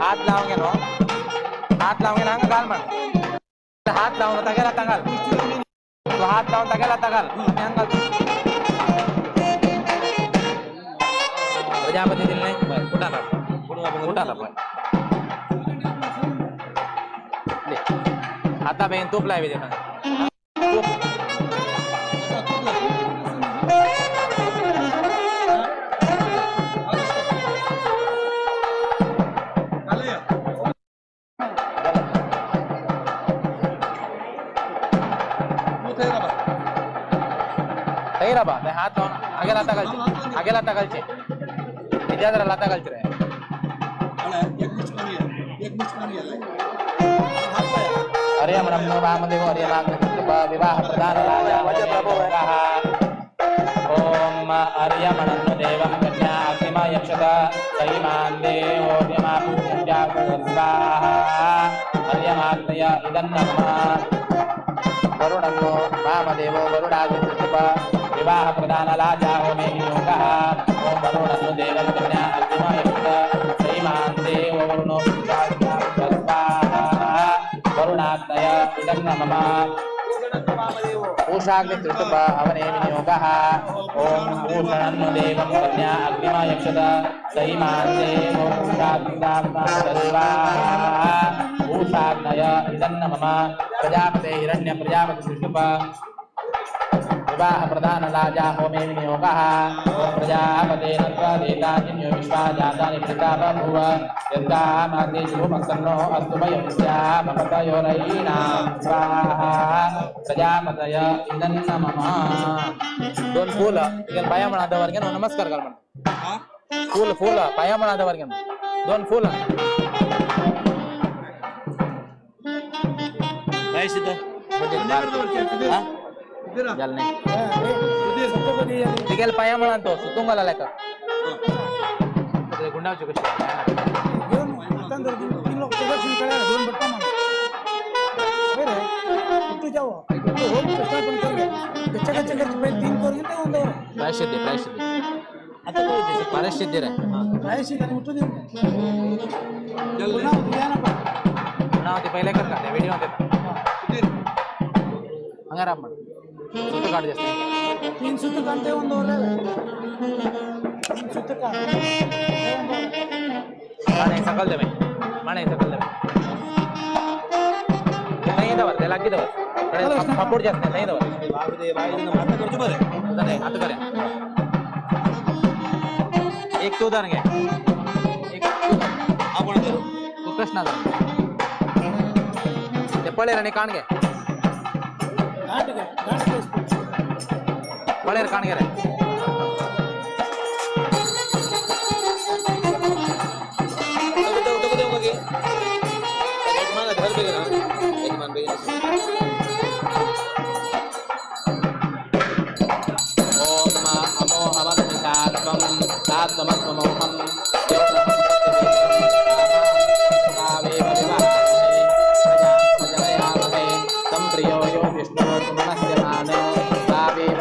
S2: हात लावून नो, हात लावून हांगा घाल म्हण, हात लावून तागेला तांगाल, तू हात लावून तागेला तांगाल हांगा प्रजापती दिले नाही कुठाला कुठाला पळय आता बेन तूप लावी देता तूप. हात लावून आगे लाता घालचे, आगे लाता घालचे, तिच्या जरा लाता घालचे रे. अरे वामदेव हरे विवाह प्रदान ओम अर्यमणं देवं कन्या अग्निमा यक्षत सैमान् देवो स्वाहा अर्यमाग्नय इदं नमः. वरुणं वामदेवो वरुणाग्निकृप विवाह प्रदान लाजा होमे विनियोगः ओम वरुणं देवं कन्या अग्निमा यक्षत सैमान् देवो वरुणो स्वाहा वरुणाग्नय इदं नमः. पूषाग्निकृप हवने विनियोगः ओम पूषणं देवं कन्या अग्निमा यक्षत सैमान् देवो स्वाहा पूषाग्नय इदं नमः. प्रजापते हिरण्य प्रजापति सृष्टुप विवाह प्रदान लाजा होमे विनियोगः ओम प्रजापते नत्वादेतान्यो विश्वा जातानि पिता बभूव यद्गामाग्ने शुभमस्तन्नो अस्तु वयं स्याम पतयोरयीणां स्वाहा प्रजापतय इदं नमः. दोन फूल तिगेल पाया म्हणा दवर घेवन नमस्कार घाल म्हणा. फूल फूल पाया म्हणा दवर घेवन दोन फूल तिगेल पाया म्हणा तो सुतूंक घाला लेका गुंडावच्यो कशें प्रायश्चित प्रायश्चित प्रायश्चित रे ते पहिले करता ते व्हिडिओ देता हांगा राब म्हण सुत काड जास्त
S4: तीन सुत काढते तीन सुत काढ
S2: माणे सकल दे माणे सकल दे नाही दवर ते लागी दवर सपोर्ट जास्त नाही दवर आता करे एक तू धर घे एक तू कृष्णा धर ते पळेर आनी काण घे पळेर काण घे रे. ओम अमोहमस्मि सात्वं सात्वमस्ममोहं प्रियो यो विष्णु सुमनस्य मानो तावेव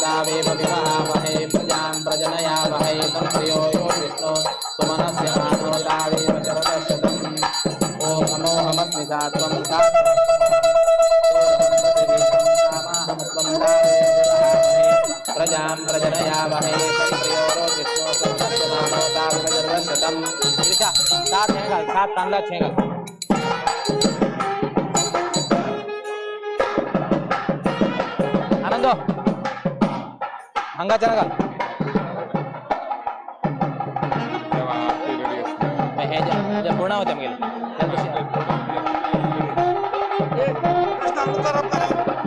S2: तावेव विवाहमहे प्रजां प्रजनयामहे तं प्रियो यो विष्णु सुमनस्य मानो तावेव शरदशतम्. ॐ अमोहमस्मि सात्वं प्रजां प्रजनयामहे सात घाल सात तांदळा छे घाल. आनंद हांगाच्यान घाल. हे पूर्ण होते मगेले.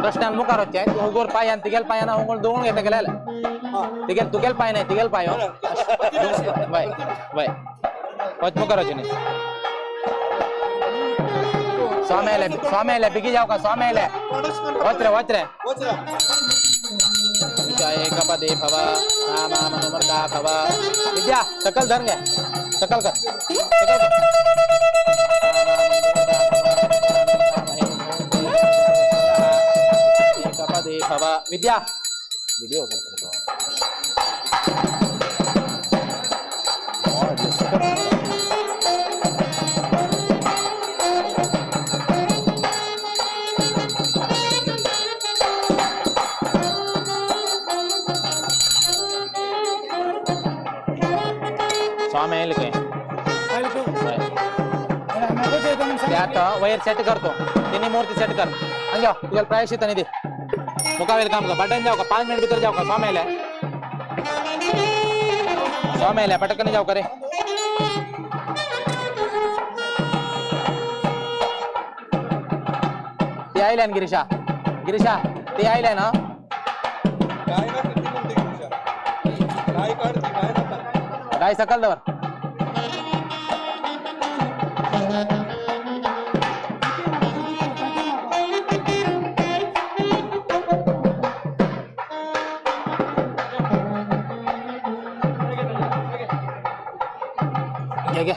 S2: प्रश्नान मुखार वचचें उगोर पांयान तिगेल पांयान हांव दोन घेता गेले तिगेल तुगेल पांय न्हय तिगेल पांय बाय बाय वच मुखार वचूं न्ही. स्वामी आयले स्वामी आयले बेगी जाव का स्वामी आयले वच रे वच रे. एकपदे भव रामामनुमर्दा भव. विद्या सकल धर गे सकल कर सकल कर. एकपदे भव विद्या व्हिडिओ करतो. स्वामी आयले खंय ते आतां वयर सेट करतो तिनी मूर्ती सेट कर. हांगा तुगेले प्रायश्चित आनी दी मुखावेल काम कर. बटन जाव का 5 मिनिट भितर जाव का. स्वामी आयले स्वामी आयले पटकन जाव का रे. ते आयले गिरीशा गिरीशा ते आयले ना. गाय सकल दवर. घे घे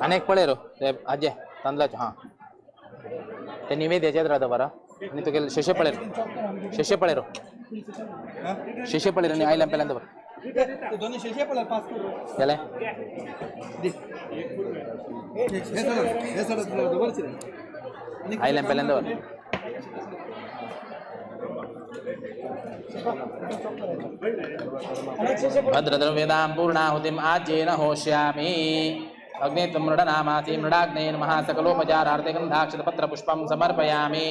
S2: अनेक पळय रो ते आजे तांदळाचे. हां ते निवेद्याचेच राहता बरं. आनी तुगेले शेशे पळय शेशे पळय रो शेशे पळय आनी आयल्या पेल्यान दवर गेले. आयल्या पेल्यान दवर. भद्रद्रव्यदां पूर्णाहुतिम् आज्येन होष्यामि. अग्नित्वं मृडनामासि मृडाग्ने नमः. सकलोपचारार्थे गन्धाक्षतपत्रपुष्पं समर्पयामि.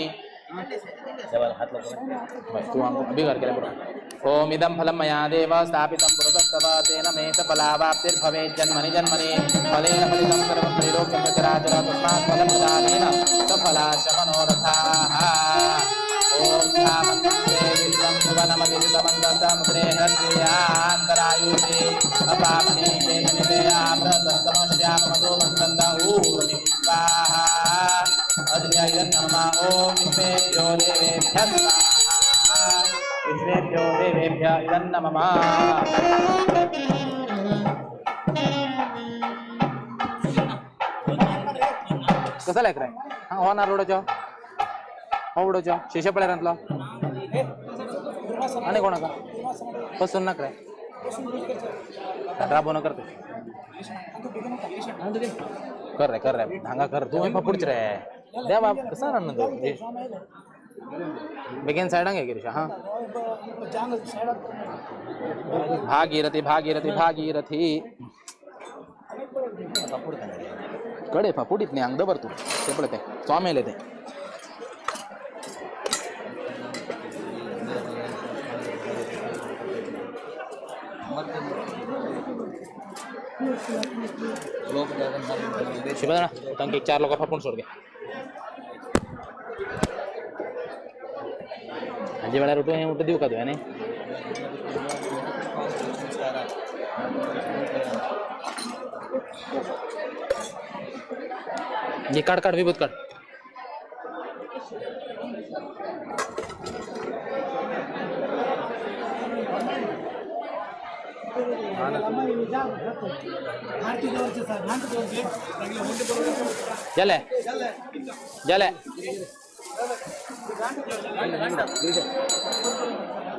S2: ओम इदं फलं मया देव स्थापितं पुरतस्तव तेन मे सफलावाप्तिर्भवेत् जन्मनि जन्मनि. फलेन फलितं सर्वं त्रैलोक्यं चराचर तस्मात् फलं प्रदानेन सफलाश मनोरथाः. ओम धामन्ते विश्वं भुवनमदितमन्दसमुद्रे हृदयान्तरायुषे अपामने केशनिते आभ्रतस्तमश्याममधुमन्दन्द ऊर्मि स्वाहा. अद्य नमः. ओम विश्वेभ्यो देवेभ्यः स्वाहा. विश्वेभ्यो देवेभ्यः इदं नमः. कसं लायक रे हां हो नारळ उडोवचो हो उडोवचो शेशे पळेरांतलो आनी कोणाका पसून नाक रे राबो न करते कर रे हांगा कर तूं फापुडच रे दे बाब कसं रान तूं बेगीन सायडांक घे गिरीशा. हां भागीरथी भागीरथी भागीरथी कडे फापुडीत न्ही हांगा दवर तूं ते पळय ते स्वामी आयले ते. शिवाय तांकां एक 4 लोकां फापून सोड गे. हाजे वेळार उठून हें उठून दिवका तुवें न्ही. काढ काढ विभूत काढ. जालें जालें.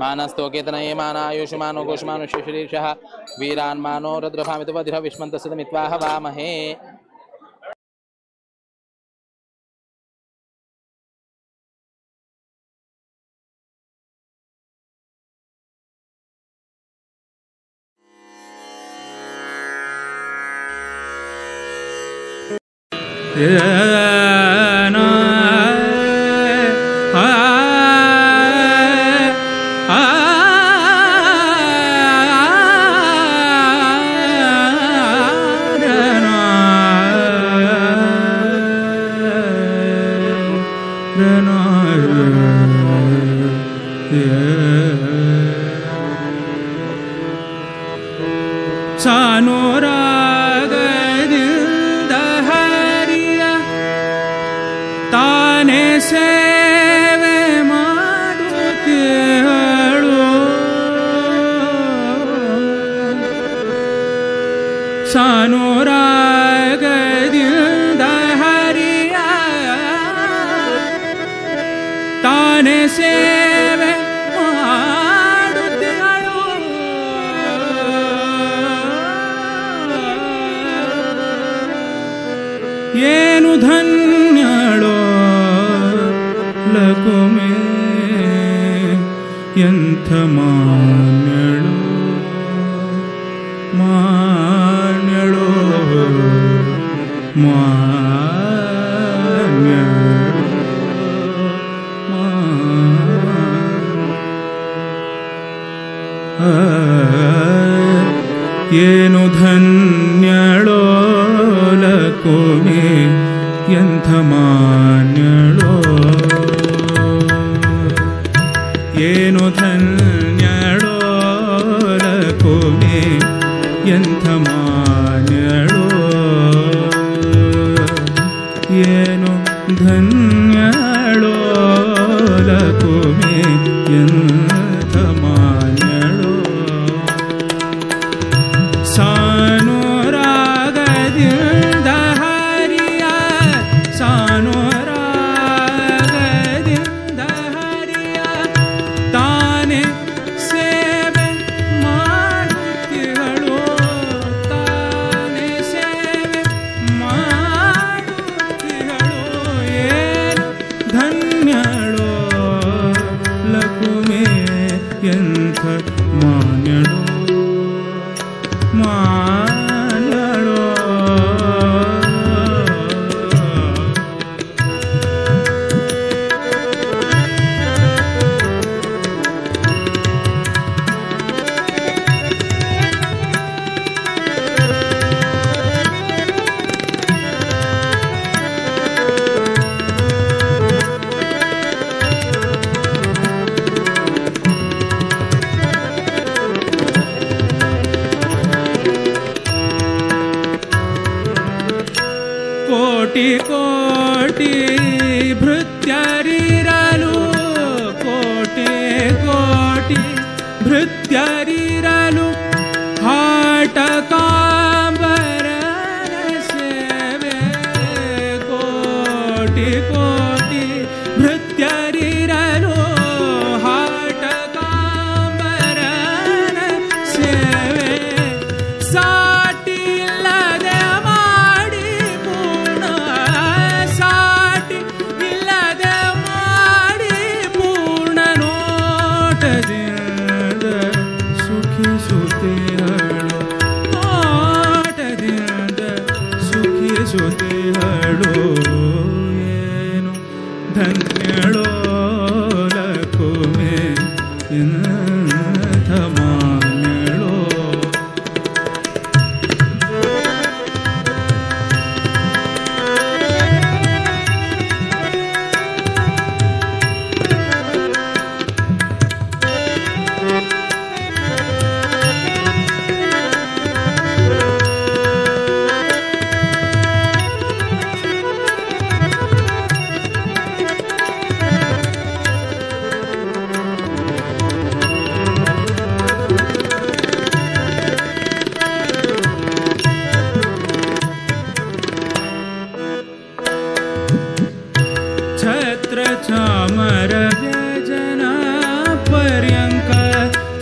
S2: मानस्तोकेतनये मानायुषमानो गोष्मानो शिशिरीषः वीरान् मानो रुद्रभामितो वधिरः विष्मन्तस्य मित्वा हवामहे.
S1: ಏನು ಧನ್ಯಳೋ ಲಕುಮೆ ಎಂಥ ಮಾನ್ಯಳೋ ಮಾನ್ಯಳೋ ಮಾನ್ಯಳೋ ಏನು ಧನ್ಯಳೋ ಲಕುಮೆ ಎಂಥ ಮಾನ್ಯಳೋ ಏನು ಧನ್ಯಳೋ ಲಕುಮೆ ಎಂಥ ಮಾನ್ಯಳೋ ಏನು ಧನ್ಯಳೋ ಲಕುಮೆ ಎಂಥ ಮಾನ್ಯಳೋ ಸಾನುರಾಗದಿಂದ ಹರಿಯ ಸಾನುರಾಗದಿಂದ ಹರಿಯ ತಾನೇ ಸೇವೆ ಮಾಡುತ್ತಿಹಳು ತಾನೇ ಸೇವೆ ಮಾಡುತ್ತಿಹಳು ಏನು ಧನ್ಯಳೋ ಲಕುಮೆ ಎಂಥ ಮಾನ್ಯಳೋ ಮಾನ್ಯಳೋ. ಕೋಟಿ ಕೋಟಿ ಭೃತ್ಯರಿರಲು ಕೋಟಿ ಕೋಟಿ ಭೃತ್ಯರಿರಲು ಹಾಟಕಾಂಬರನ ಸೇವೆ ಕೋಟಿ ಕೋಟಿ ಭೃತ್ಯರಿರಲು ಹಾಟಕಾಂಬರನ ಸೇವೆ ಸಾಟಿಲ್ಲದೆ ಮಾಡಿ ಪೂರ್ಣ ಸಾಟಿ ಇಲ್ಲದೆ ಮಾಡಿ ಪೂರ್ಣ ನೋಟದಿಂದ ಸುಖಿಸುತ್ತಿಹಳು ನೋಟದಿಂದ ಸುಖಿಸುತ್ತಿಹಳು ಏನು ಧನ್ಯಳೋ ಲಕುಮೆ ಎಂಥ ಮಾನ್ಯಳೋ. चामर व्यजन पर्यंक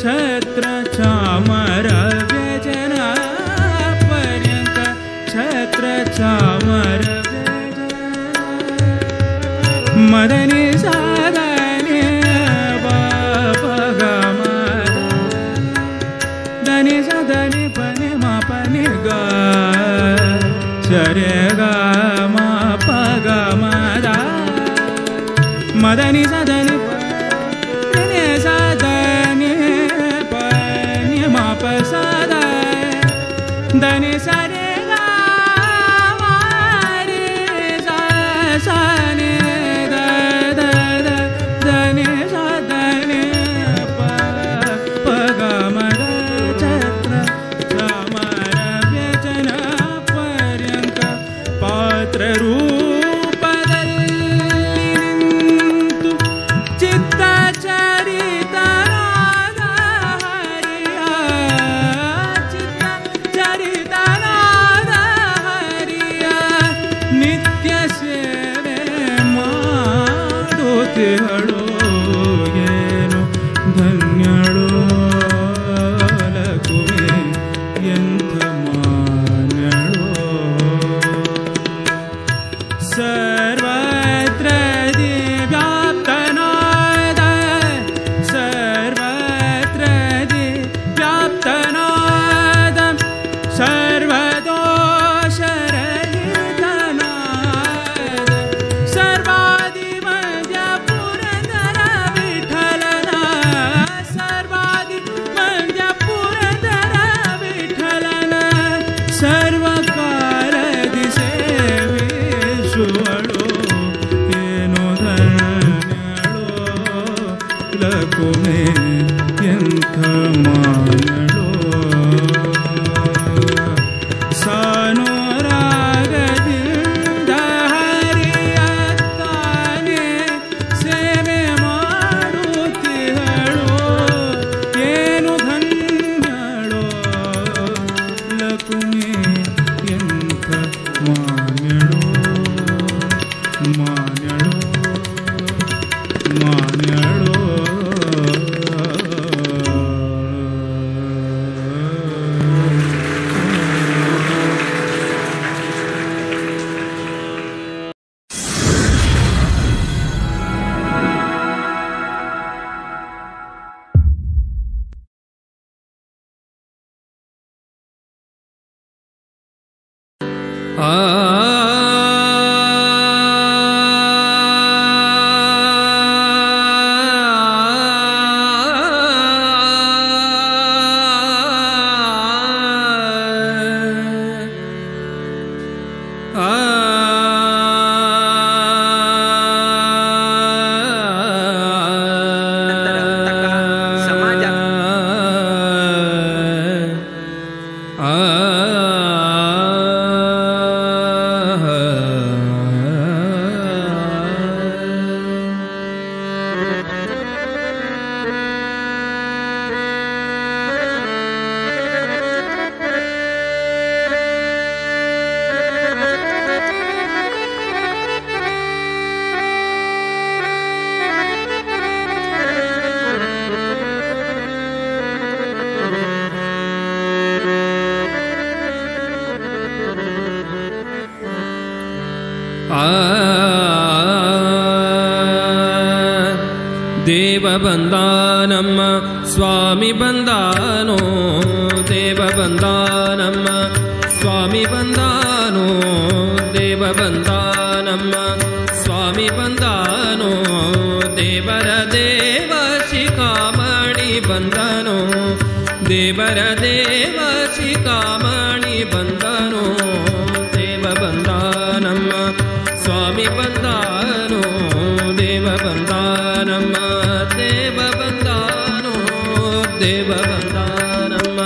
S1: छत्र चामर व्यजन पर्यंक छत्र चामर व्यजन मदनी साधने धनी साधने पने मा पने गा सरे गा मा प गा मा दा मदनी साधने पने साधने पने मा प साधा धनी सरे गा मा रे सा सा ने दा दा दा धनी साधने प प गा मा दा छत्र चामर व्यजन पर्यंक पात्र रूपದಲ್ಲಿ ನಿಂತು ಚಿತ್ತ ಚರಿತನಾದ ಹರಿಯ ಚಿತ್ತ ಚರಿತನಾದ ಹರಿಯ ನಿತ್ಯ ಸೇವೆ ಮಾಡುತ್ತಿಹಳು ಏನು ಧನ್ಯಳು ಲಕುಮೆ ಎಂಥ ಮಾನ್ಯಳು ಸರ್ವತ್ರ ವ್ಯಾಪ್ತನಾದ ಸರ್ವತ್ರ ವ್ಯಾಪ್ತನಾದ ಸರ್ವದೋಷರಹಿತನಾದ ಸರ್ವಾದಿ ಮಧ್ಯ ಪುರಂದರ ವಿಠಲನ ಸರ್ವಾದಿ ಮಧ್ಯ ಪುರಂದರ ವಿಠಲನ ಸರ್ವಕಾಲದಿ ಸೇವಿಸುವಳು ಏನು ಧನ್ಯಳು ಲಕುಮೆ ಎಂಥ ಮಾನಳು ಸಾನುರಾಗದಿಂದ ಹರಿಯ ತಾನೇ ಸೇವೆ ಮಾಡುತ್ತಿಹಳು ಏನು ಧನ್ಯಳು ಲಕುಮೆ ಎಂಥ ಮಾನ್ಯಳು ಮಾನ್ಯಳು ಮಾನ್ಯಳು.
S5: ನಂತರ ತಕ ಸಮಾಜ
S6: ದೇವ ಬಂದಾನಮ್ಮ ಸ್ವಾಮಿ ಬಂದಾನೋ ದೇವ ಬಂದಾನಮ್ಮ ಸ್ವಾಮಿ ಬಂದಾನೋ ದೇವ ಬಂದಾನಮ್ಮ ಸ್ವಾಮಿ ಬಂದಾನೋ ದೇವರ ದೇವ ಶಿಖಾಮಣಿ ಬಂದನೋ ದೇವರ ದೇವ ಶಿಖಾಮಣಿ ಬಂದನೋ ದೇವ ಬಂದಾನಮ್ಮ ಸ್ವಾಮಿ ಬಂದಾನೋ ದೇವ ಬಂದಾನಮ್ಮ ದೇವ ಬಂದಾನೋ ದೇವ ಬಂದಾನಮ್ಮ.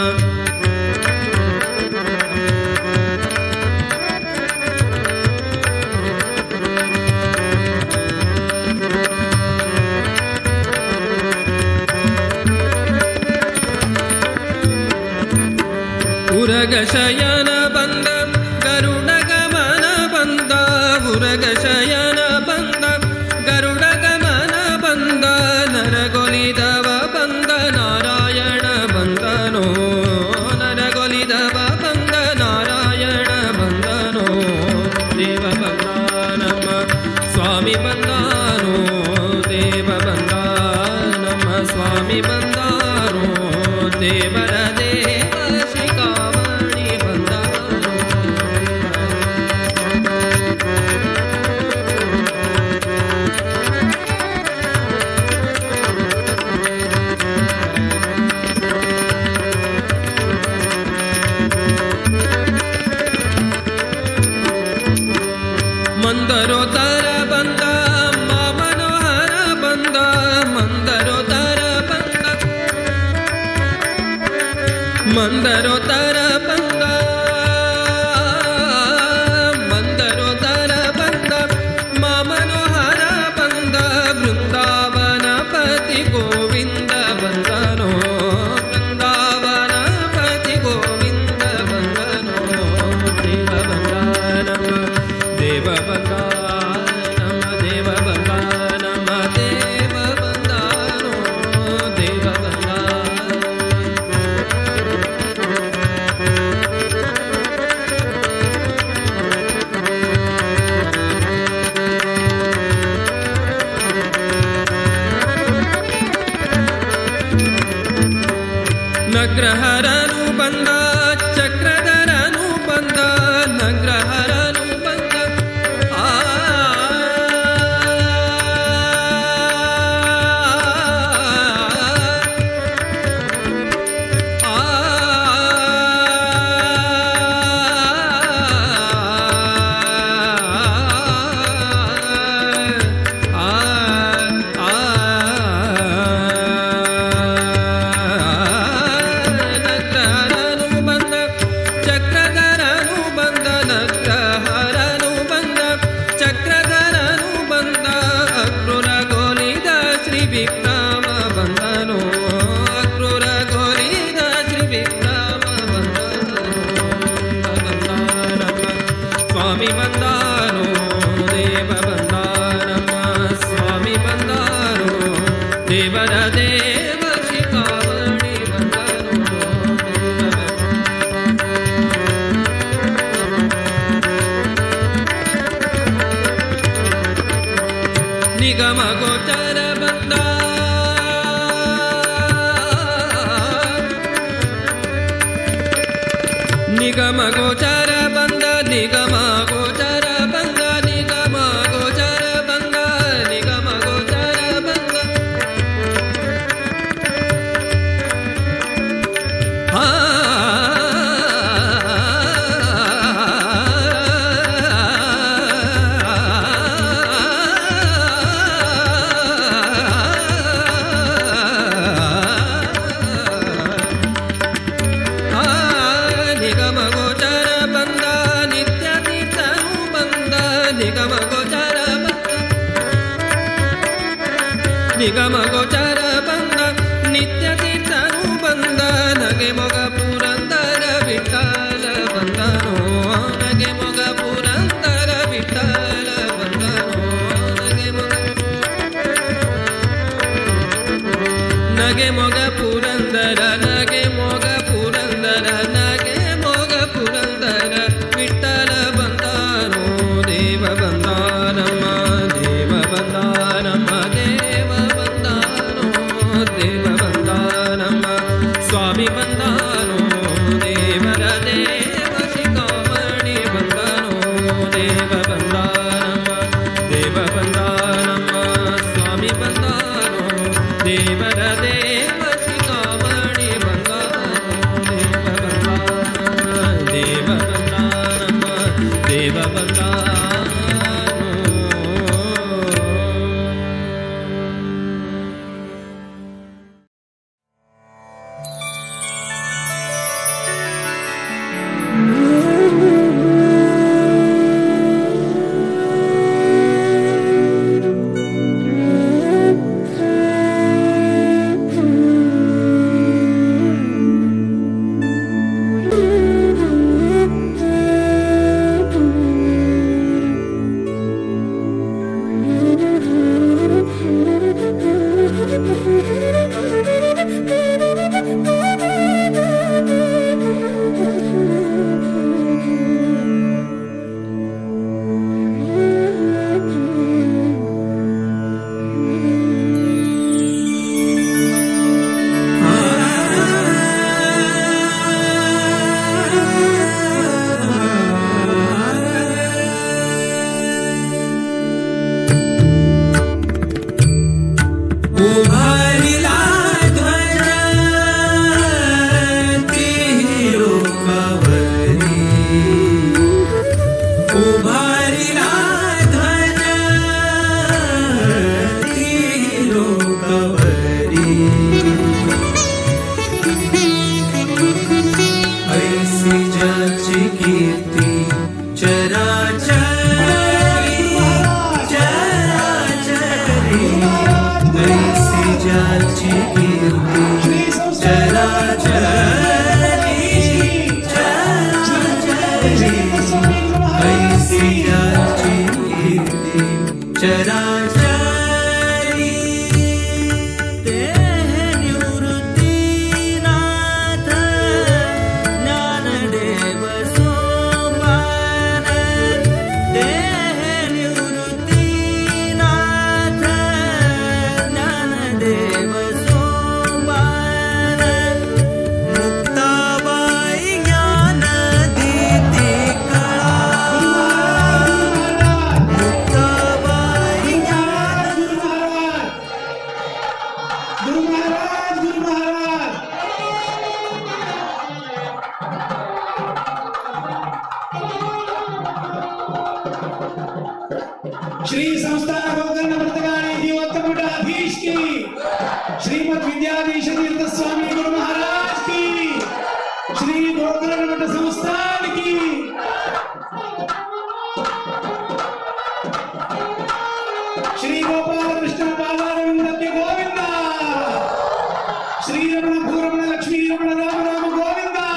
S6: ಉರಗಶಯನ ಬಂದ ಗರುಡ ಗಮನ ಬಂದ ಉರಗಶಯನ ಬಂದ ಗರುಡ ಬಂದಾನೋ ದೇವ ಬಂದಾನಮ್ಮ ಸ್ವಾಮಿ ಬಂದಾನೋ ದೇವರ ದೇವ ಶಿಖಾಮಣಿ ಬಂದಾನೋ. ಮಂದರೋದರ ಬಂದ ಮನೋಹರ ಬಂದ ಮಂದರೋದರ ಬಂದ ಮಂದರೋದರ ಬಂದ ಮಂದರೋದರ ಬಂದ ಮನೋಹರ ಬಂದ ಬೃಂದಾವನ ಪತಿ ಗೋವಿಂದ ಬಂದನೋ ಬೃಂದಾವನ ಪತಿ ಗೋವಿಂದ ಬಂದನೋ ದೇವ ಬಂದಾನಮ್ಮ ದೇವ ಬಂದಾನಮ್ಮ ದೇವ ಬಂದಾನಮ್ಮ ದೇವ ಬಂದಾನೋ ದೇವ ಬಂದಾನ. ನಗ್ರಹರನು ಬಂದ ಚಕ್ರಧರನು ಬಂದ ನಗ್ರಹರನು ಬಂದ ಆ ಆ ಆ ಆ ನಗ್ರಹರನು ಬಂದ ಚಕ್ರಧರನು ಬಂದ ನಗ್ರಹರನು ಬಂದ ಚಕ್ರಧರನು ಬಂದ ಅಕ್ರೂರ ಗೋಲಿದ ಶ್ರೀ ವಿಕ್ರಮ ಬಂದನು ಅಕ್ರೂರ ಗೋಲಿದ ಶ್ರೀ ವಿಕ್ರಮ ಬಂದನು ಬಂದಾನಮ್ಮ ಸ್ವಾಮಿ ಬಂದಾನೋ ದೇವ ಬಂದಾನಮ್ಮ ಸ್ವಾಮಿ ಬಂದಾನೋ ದೇವರ ದೇವ ಶಿಖಾಮಣಿ ಬಂದನು. ನಿಗಮ ಗೋಚರ ಬಂದ ನಿಗಮ ಗೋಚರ ಬಂದ ನಿಗಮ ಗೋಚರ ಬಂದ ನಿಗಮ ಗೋಚರ ಬಂದ ನಿಗಮ ಗೋಚರ ಬಂದ ಆ ನಿಗಮ ಗೋಚರ ಬಂದ ನಿತ್ಯ ತೀರ್ಥನು ಬಂದ ನಿಗಮ ಗೋಚರ ಬಂದ ನಿಗಮ ಗೋಚರ ಬಂದ ನಿತ್ಯ ತೀರ್ಥನು ಬಂದ ನಗೆ ಮೊಗ ಪುರಂದರ ವಿಠಲ ಬಂದನೋ ನಗೆ ಮೊಗ ಪುರಂದರ ವಿಠಲ ಬಂದನೋ ನಗೆ ಮೊಗ ನಗೆ ಮೊಗ ಪುರಂದರ ನಗೆ ಮೊಗ ಪುರಂದರ ನಗೆ ಮೊಗ ಪುರಂದರ ವಿಠಲ ಬಂದಾನೋ ದೇವ ಬಂದಾನಮ್ಮ ದೇವ ಬಂದಾನಮ್ಮ ದೇವ ಬಂದಾನೋ ದೇವ ಬಂದಾನಮ್ಮ ಸ್ವಾಮಿ ಬಂದಾನೋ ದೇವರ ದೇವ ಶಿಖಾಮಣಿ ಬಂದಾನೋ ದೇವ ಬಂದಾನಮ್ಮ ದೇವ ಬಂದಾನಮ್ಮ ಸ್ವಾಮಿ ಬಂದಾನೋ ದೇವರ ದೇವ ಶಿಖಾಮಣಿ ಬಂದಾನೋ ದೇವ ಬಂದಾನಮ್ಮ ದೇವ ಬಂದಾನಮ್ಮ ದೇವ ಬಂದಾನೋ.
S1: उभारिला ध्वज त्रिलोकावरी, उभारिला ध्वज त्रिलोकावरी। ऐसी ज्याची कीर्ती चराचरी, चराचरी, ऐसी ज्याची कीर्ती चराचरी, चराचरी, ऐसी ज्याची कीर्ती चराचरी। तेह निवृत्तीनाथ ज्ञानदेव सोपान, तेह निवृत्तीनाथ ज्ञानदेव सोपान। मुक्ताबाई ज्ञान दीती कळा, मुक्ताबाई ज्ञान।
S4: गुरु महाराज, गुरु महाराज। श्री संस्थान गोकर्ण व्रतगाणी जीवोत्तम मठाधीश की, श्रीमद विद्याधीश तीर्थ स्वामी गुरु महाराज की, श्री गोकर्ण मठ संस्थान की। श्री गोपाल कृष्ण पादारविंद के गोविंदा, श्री रमण भूरमण लक्ष्मी रमण राम राम गोविंदा।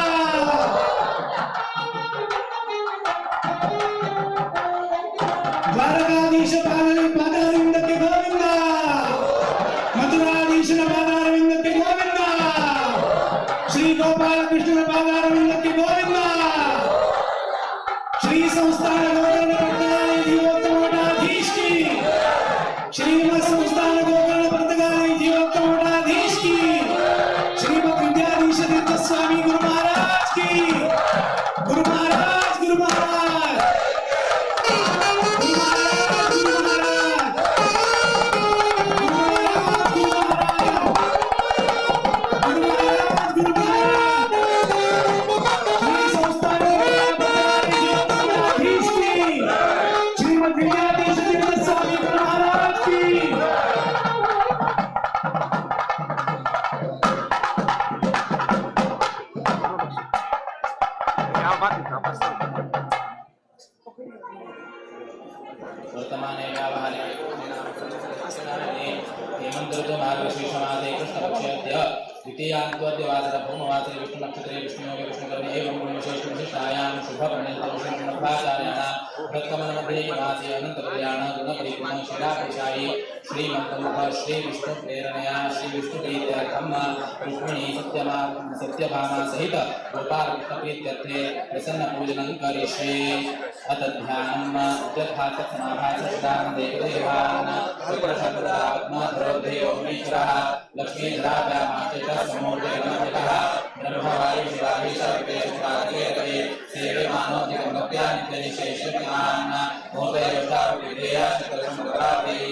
S4: द्वारकाधीश पादारविंद के गोविंदा, मथुराधीश पादारविंद के गोविंदा, श्री गोपाल कृष्ण पादारविंद के गोविंदा। श्री संस्थान गोकर्ण व्रतगाणी जीवोत्तम मठाधीश की, श्रीमद संस्थान गोकर्ण व्रतगाणी जीवोत्तम मठाधीश की, श्रीमद विद्याधीश तीर्थ स्वामी गुरु महाराज की। गुरु महाराज, गुरु महाराज, गुरु महाराज, गुरु महाराज, गुरु महाराज, गुरु महाराज, गुरु महाराज। श्री संस्थान गोकर्ण व्रतगाणी जीवोत्तम मठाधीश की, श्रीमद विद्याधीश तीर्थ स्वामी गुरु महाराज की।
S2: वर्तमाने व्यावहारिके हेमन्त ऋतु मार्गशीर्षमासे कृष्णपक्षे द्वितीयान्त्वद्यवासर भौमवासरे विष्णुनक्षत्रे विष्णुयोगे विष्णुकर्णे एवं गुणविशेषविशिष्टायां शुभप्रणितविष्णुभाचार्याणां हृत्कमलमध्ये मासे अनन्तकल्याण गुणपरिपूर्ण शिलापेशायी श्रीमन्तमुख श्रीविष्णुप्रेरणया श्रीविष्णुप्रीत्यर्थं रुक्मिणी सत्यभामा सहित गोपालकृष्णप्रीत्यर्थे प्रसन्नपूजनं करिष्ये। अथ ध्यानं उद्यथासत्समाभासदानदेवदेवान् शुक्रशब्दात्मधरोधेयोमीश्वरः लक्ष्मीधराभ्यामाश्रितः ब्रह्मवायुशिवाभिषेकवे सेव्यमानोऽधिकमभक्त्या नित्यनिशेषितान् मोदयोषाविधेयाशकलमुखरादैः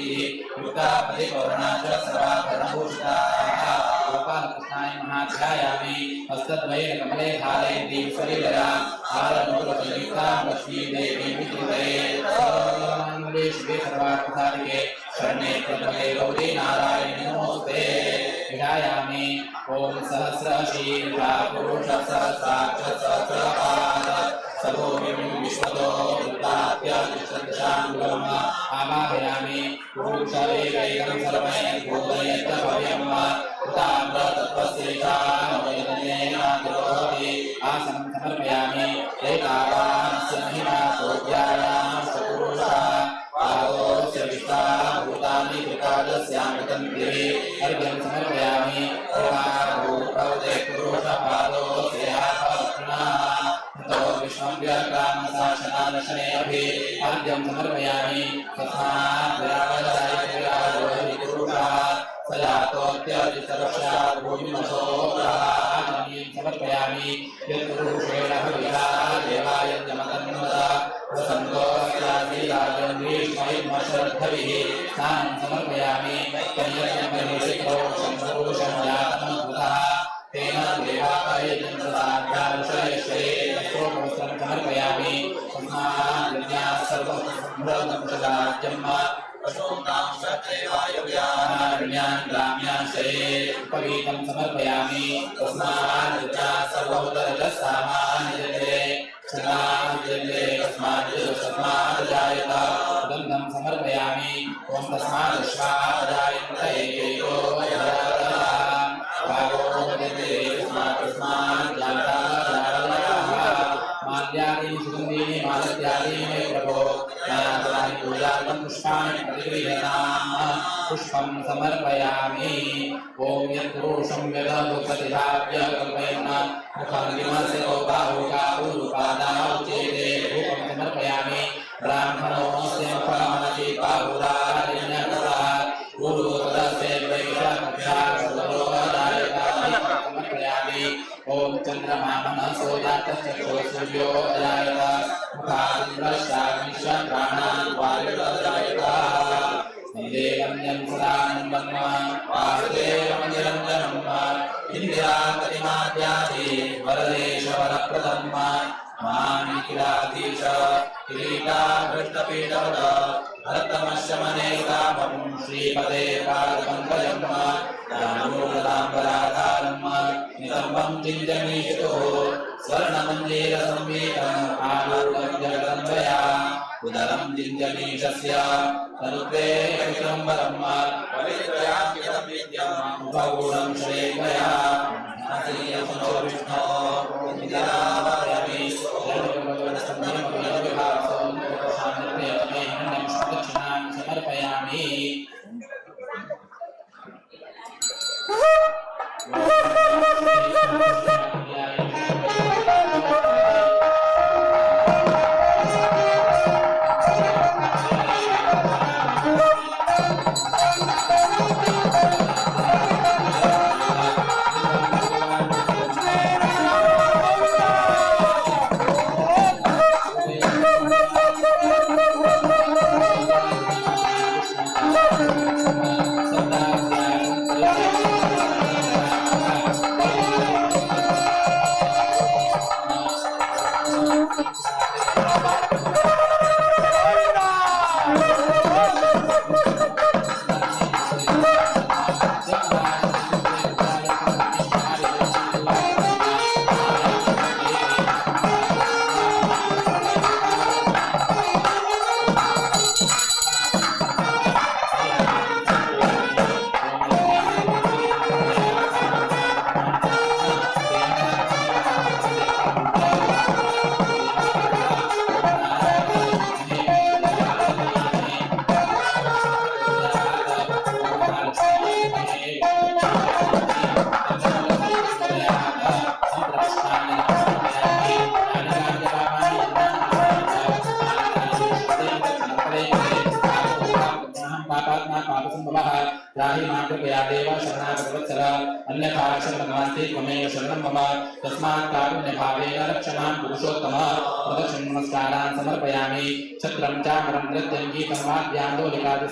S2: युक्ता परिपौर्णाच सर्वाभरणभूषिताः। गोपालकृष्णाय महाध्यायामि हस्तद्वयेन कमले धारयन्तीं स्वलीलया हारनूपुरसंयुक्तां लक्ष्मीदेवीं विचिन्तये। सर्वमङ्गलमाङ्गल्ये शिवे सर्वार्थसाधिके शरण्ये त्र्यम्बके गौरी नारायणि नमोऽस्तुते। ध्यायामि ॐ सहस्रशीर्षा पुरुषः सहस्राक्ष सहस्रपाद सभूमिं विश्वतो वृत्तात्यतिष्ठदशाङ्गुलम् आवाहयामि। पुरुषवेगैकं सर्वैर्भूतयत् भव्यं कृताम्रतत्त्वस्यैषामयतनेनातिरोहति। आसनं समर्पयामि। एकावानस्य महिमा सोऽध्यायां सपुरुषः पादोऽस्य विश्वा भूतानि त्रिकालस्यामृतं दिवि। अर्घ्यं समर्पयामि। विश्वं अर्घ्यं समर्पयामि। तस्मात् स जातोऽत्यजितरक्षात् भूमिमशोऽग्रहाचमनीं समर्पयामि। यत्पुरुषेण भविषा देवायज्ञमतन्वत प्रसङ्गोऽस्यासीराजन्वीष्मयिमशरतो तद्धविः स्नानं समर्पयामि। तेन देवायजन्त्रसाध्याऋषयश्रेयस्रोपवस्त्रं समर्पयामि। तस्मात् ग्राम्याश्रये उपवीतं समर्पयामि। तस्मात् सर्वोदरजसामान्यजले तस्मात् गन्धं समर्पयामि। ॐ तस्मादश्वाजायन्त एकेको माल्यादीनि सुगन्धीनि मालत्यादीनि मे प्रभो पूजार्थं पुष्पाणि प्रतिगृह्यताम्। पुष्पं समर्पयामि। ॐ यत्पुरुषं व्यदुपतिभाव्य कल्पयन् मुखं किमस्य बाहुकाऊरुपादाउच्यते। धूपं समर्पयामि। ब्राह्मणोऽस्य मुखमनसि बाहुरारिण्यकः ऊरुतदस्य समर्पयामि। ॐ चन्द्रमा मनसो जातश्चक्षो सूर्यो अजायत मुखादिन्द्रश्चाग्निश्च प्राणान् वायुरजायत। देवं सदानन्दं वासुदेवं निरञ्जनं इन्दिरापतिमाद्यादि वरदेश वरप्रदं मानिकिलाधीश किरीटाभृष्टपीठवद भरतमशमनेकाभं श्रीपदे पादपङ्कजं दामोदराम्बराधारं नितम्बं जिञ्जमीशितुः स्वर्णमञ्जीरसंवीतम् आरूढं जगदम्बया उदरं जिञ्जमीशस्य तनुत्रे विक्रम्बरं उपगूढं श्रेयया समर्पयामि।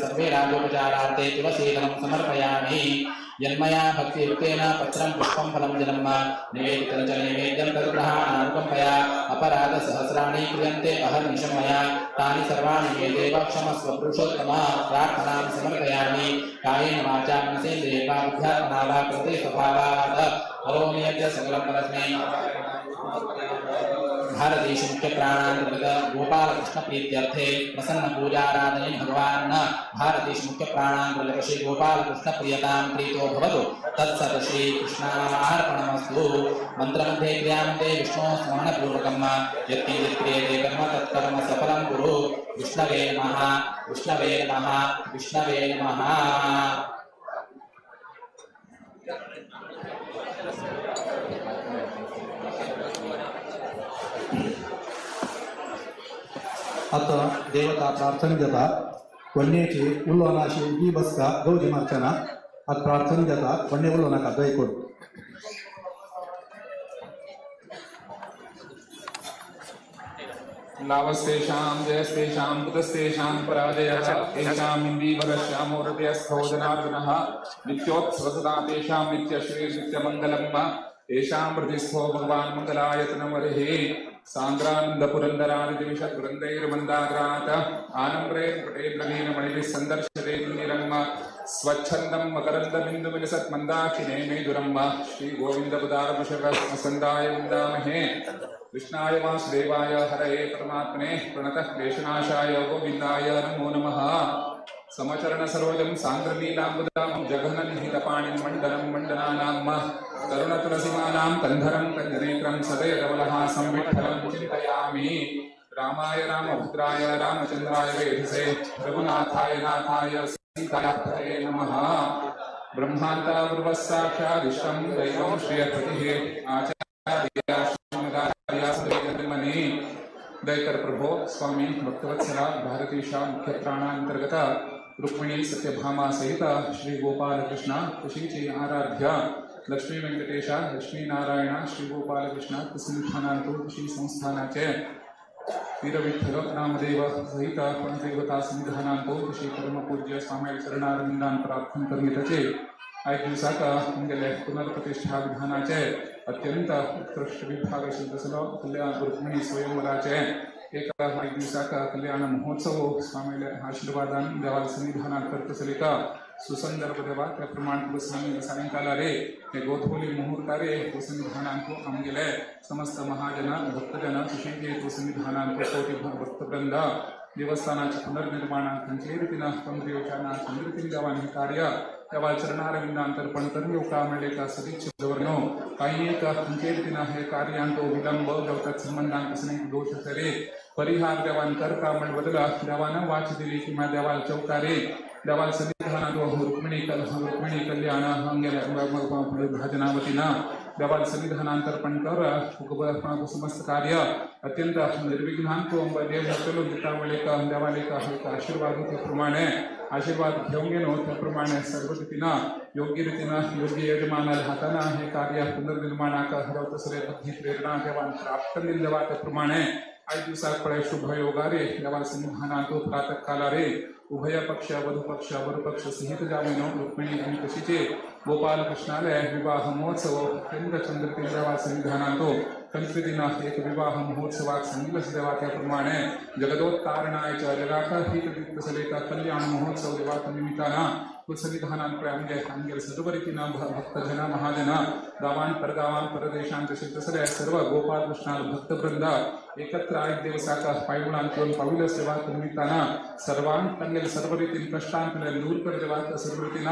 S2: सर्वे राजोपचारार्थे तुलसीदलं समर्पयामि। यन्मया भक्तियुक्तेन पत्रं पुष्पं फलं जलं निवेदितं च नैवेद्यं तद्ग्रहाणानुकम्पया अपराधसहस्राणि क्रियन्ते अहर्निशं मया तानि सर्वाणि मे देव क्षमस्व पुरुषोत्तम। प्रार्थनां समर्पयामि। कायेन वाचा मनसेन्द्रियैर्वा बुद्ध्यात्मना वा कृते स्वभावात् करोमि यत् सकलं परस्मै भारतीश मुख्यप्राणान्तर्गत गोपालकृष्णप्रीत्यर्थे प्रसन्नपूजाराधने भगवान् भारतीश मुख्यप्राणान्तर्गत श्री गोपालकृष्णप्रियतां प्रीतो भवतु। तत्सत् श्रीकृष्णार्पणमस्तु। मन्त्रमध्ये क्रियामध्ये विष्णो स्मरणपूर्वकं यत्किञ्चित् क्रियते कर्म तत्कर्म सफलं कुरु। विष्णवे नमः। विष्णवे नमः। विष्णवे नमः।
S7: आता देवता प्रार्थना जाता वन्येची उलोवना अशी ही बसका गौरी मारचना आता प्रार्थना जाता वन्य उलोवं नाका दया करून।
S8: लाभस्तेषां जयस्तेषां कुतस्तेषां पराजयः तेषां इन्दीवरश्यामो हृदयस्थो जनार्दनः नित्योत्सवसदा तेषां नित्यश्रीर्नित्यमङ्गलम् तेषां हृदिस्थो भगवान् मङ्गलायतनमरिः सान्द्रानन्दपुरन्दरादिविशद्वृन्दैर्मन्दाग्रात् आनम्रैर्पटेन्द्रनीलमणिभिः सन्दर्शते निरम् स्वच्छन्दं मकरन्दबिन्दुविलसत्मन्दाकिने मेदुरम् श्रीगोविन्दपदारमुषकसन्दाय वन्दामहे कृष्णाय वासुदेवाय हरये परमात्मने प्रणतः क्लेशनाशाय गोविन्दाय नमो नमः। समचरणसरोजं सान्द्रनीलाम्बुदां जघननिहितपाणिं मण्डलं मण्डनानां करुणतुलसीमानां कन्धरं कञ्जनेत्रं सदयकमलहासं विठ्ठलं चिन्तयामि। रामाय रामभद्राय रामचन्द्राय वेधसे रघुनाथाय नाथाय सीताय नमः। ब्रह्मान्तावृवः साक्षादिष्टं दैवं श्रियपतिः आचार्या श्रीमदाचार्या दयकर प्रभो स्वामी भक्तवत्सला भारतीशा मुख्यत्राणांतर्गत रुक्मिणी सत्यभामा सहित श्री गोपाल कृष्ण कुशीची आराध्य लक्ष्मी वेंकटेश लक्ष्मी नारायण श्री गोपाल कृष्ण सन्निधानांतो श्री संस्थानाचे वीरविठ्ठल नामदेव सहित पंचदेवता सन्निधानांतो श्री परमपूज्य स्वामी चरणारविंदान प्रार्थना करण्याचे आयज दिवसाक आमगेले पुनर्प्रतिष्ठा विधानाचे अत्यंत उत्कृष्ट विभाग आशिल्लो कल्याण रुक्मिणी स्वयंवराचे एक आयज दिवसाक कल्याण महोत्सव स्वामीले आशीर्वादान देवा सन्निधानात करतसलिका सुसंदर्भ देवा त्या प्रमाण सायंकालारे हे गोधोली मुहूर्तारे सन्निधानांको आमगेले समस्त महाजन भक्तजन सुशील सन्निधानांको कोटी भक्तवृंद देवस्थानाचे पुनर्निर्माणात खंयचेय रितीन तंत्र येवच्या खंयचे देवान हे कार्य देवा चरणारविंदांतर्पण करून येवका म्हणलें एका सदिच्छा दवरनो काही एक खंयचेय रितीन हे कार्यांतो विलंब जावतात संबंधान कसलेय दोश तरी परिहार देवान करता म्हण बदला देवान वाच दिली किंवा देवाल चौकारे देवाल सन्निधानांत रुक्मिणी रुक्मिणी कल्याण भाजना वतीन देवाल सन्निधानांतर्पण कर समस्त कार्य अत्यंत निर्विघ्नान देव चलून दिता म्हणलें देवाल एक आशीर्वाद त्याप्रमाणे आशीर्वाद घेवन गेलो त्याप्रमाणे सर्व रितीन योग्य रितीन योग्य यजमानाच्या हातान हे कार्य पुनर्निर्माणाक तसले बुद्धी प्रेरणा देवान प्राप्त केल्ली देवा त्याप्रमाणे आयज दिवसाक पळय शुभ योगारे देवा सन्निधानांतो प्रातःकालारे उभय पक्ष वधूपक्ष वरपक्ष सहित जावेनो रुक्मिणी आणि कशीचे गोपाल कृष्णालय विवाह महोत्सव अत्यंत चंद्रतीन देवा सन्निधानांतो कंचदिन एक विवाह महोत्सवाक सांगितलं देवा त्याप्रमाणे जगदोत्तारणायच्या जगाक हित सलेता कल्याण महोत्सव देवा निमित्तानं सन्निधानांकडे आमगे आमगे सर्व रीतीन भक्तजन महाजन गावान परगावान परदेशान तसे तसले सर्व गोपाल कृष्णाल भक्तवृंद एकत्र आयज दिवसाक पायगुणांत येवन पाविल्ले सेवा निमित्तानं सर्वांक तांगेले सर्व रीतीन कश्टांक दूर कर देवा सर्व रीतीन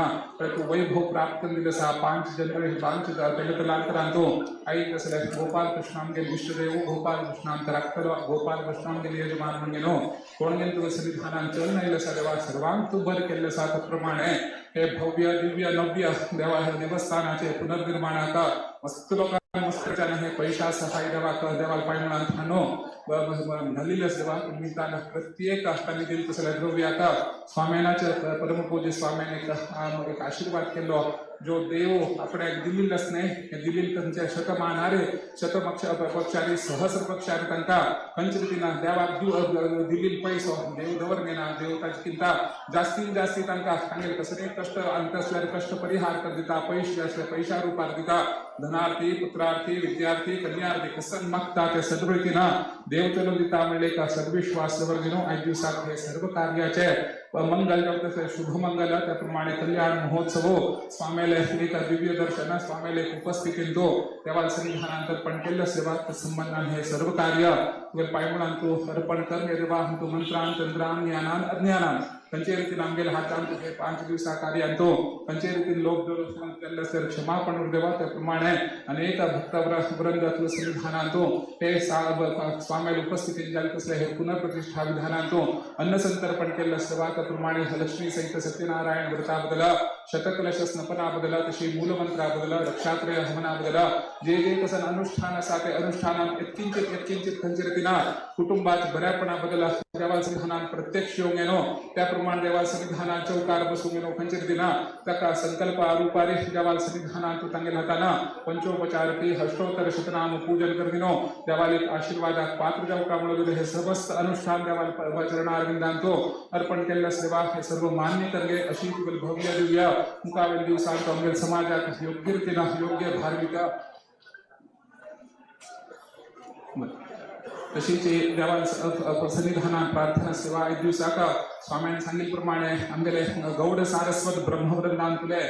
S8: तू वैभव प्राप्त करून दिले आसा पांच जनरेशन पांच तलांतरांतो आयज तसले गोपाल कृष्ण आमगेले इश्टदेव गोपाल कृष्ण आमकां राखतलो गोपाल कृष्ण आमगेले यजमान म्हणगेलो कोण गेले तुका सन्निधानान चलून आयिल्ले आसा देवा सर्वांक तूं बरें केल्लें आसा त्या प्रमाणे हे भव्य दिव्य नव्य देवा देवस्थानाचे पुनर्निर्माणाक मस्त लोकांक मस्त हे पैशा सहाय देवाक देवाल पायमुळांत हाडून घालिल्ले आसा देवा निमित्तान प्रत्येक तांणी दिले तसल्या द्रव्याक स्वाम्यानाचे परमपूज्य स्वाम्यान एक आशीर्वाद केल्लो जो देव आपणाक दिल्ली आसा न्हय हे दिल्ली खंयच्या शतमानारे शतपक्ष पक्षारी सहस्र पक्षारी तांकां खंयचे रितीन देवाक दिल्ली पयसो देव दवरना देव ताजे किंता जास्तीन जास्ती तांकां तांगेले कसलेय कश्ट आसल्यार कश्ट परिहार कर दिता पयशे आसल्यार पयशा रुपार दिता धनार्थी पुत्रार्थी विद्यार्थी कन्यार्थी कसन मागता ते सर्व रितीन देव चलून दिता म्हणलें एक सद्विश्वास दवरदिनो आयज दिवसाक हे सर्व कार्याचे मंगल शुभमंगल त्याप्रमाणे कल्याण महोत्सव स्वाम्याले एक दिव्य दर्शन स्वाम्याले उपस्थितींतो देवा सन्निधानांतर्पण केल्ले सेवा संबंधान हे सर्व कार्य तुगेले पायमुळान तूं अर्पण कर देवा तूं मंत्रान तंत्रान ज्ञानान अज्ञानान खंयचे रितीन आमगेले हातान तुगे 5 दिवसा कार्यांतो खंयचे रितीन लोक केल्ले आसल्यार क्षमापण देवा त्याप्रमाणे अनेक भक्तवृंद तुझ्या सन्निधानांतो हे स्वाम्याले उपस्थितीन जाले तसले हे पुनर्प्रतिष्ठा विधानांतो अन्न संतर्पण केल्ले सेवा त्याप्रमाणे लक्ष्मी सहित सत्यनारायण व्रता बदला शतकलश स्नपना बदल तशी मूलमंत्रा बदल रक्षात्रय हवना बदल जे जे कसन अनुष्ठान आसा ते अनुष्ठानान यत्किंचित यत्किंचित खंयचे रितीन कुटुंबात बऱ्यापणा बदल देवा सन्निधानान प्रत्यक्ष येवंक येनो त्या प्रमाण देवा सन्निधानान चौकार बसूंक येनो खंयचे रितीन ताका संकल्प रुपारे देवा सन्निधानान तूं तांगेल्या हातान पंचोपचारकी अष्टोत्तर शतनाम पूजन करदिनो देवालेक आशीर्वादाक पात्र जावका म्हणून हे समस्त अनुष्ठान देवाल चरणारविंदांतो अर्पण केल्ले सेवा हे सर्व मान्य करगे अशी तुगेल भव्य दिव्य मुखावेल दिवसांत आमगेल समाजाक योग्य रितीन योग्य धार्मिक तशीच देवा सन्निधानान प्रार्थना सेवा एक दिवसाक स्वाम्यान सांगितले प्रमाणे आमगेले गौड सारस्वत ब्रह्मवृंदांतुले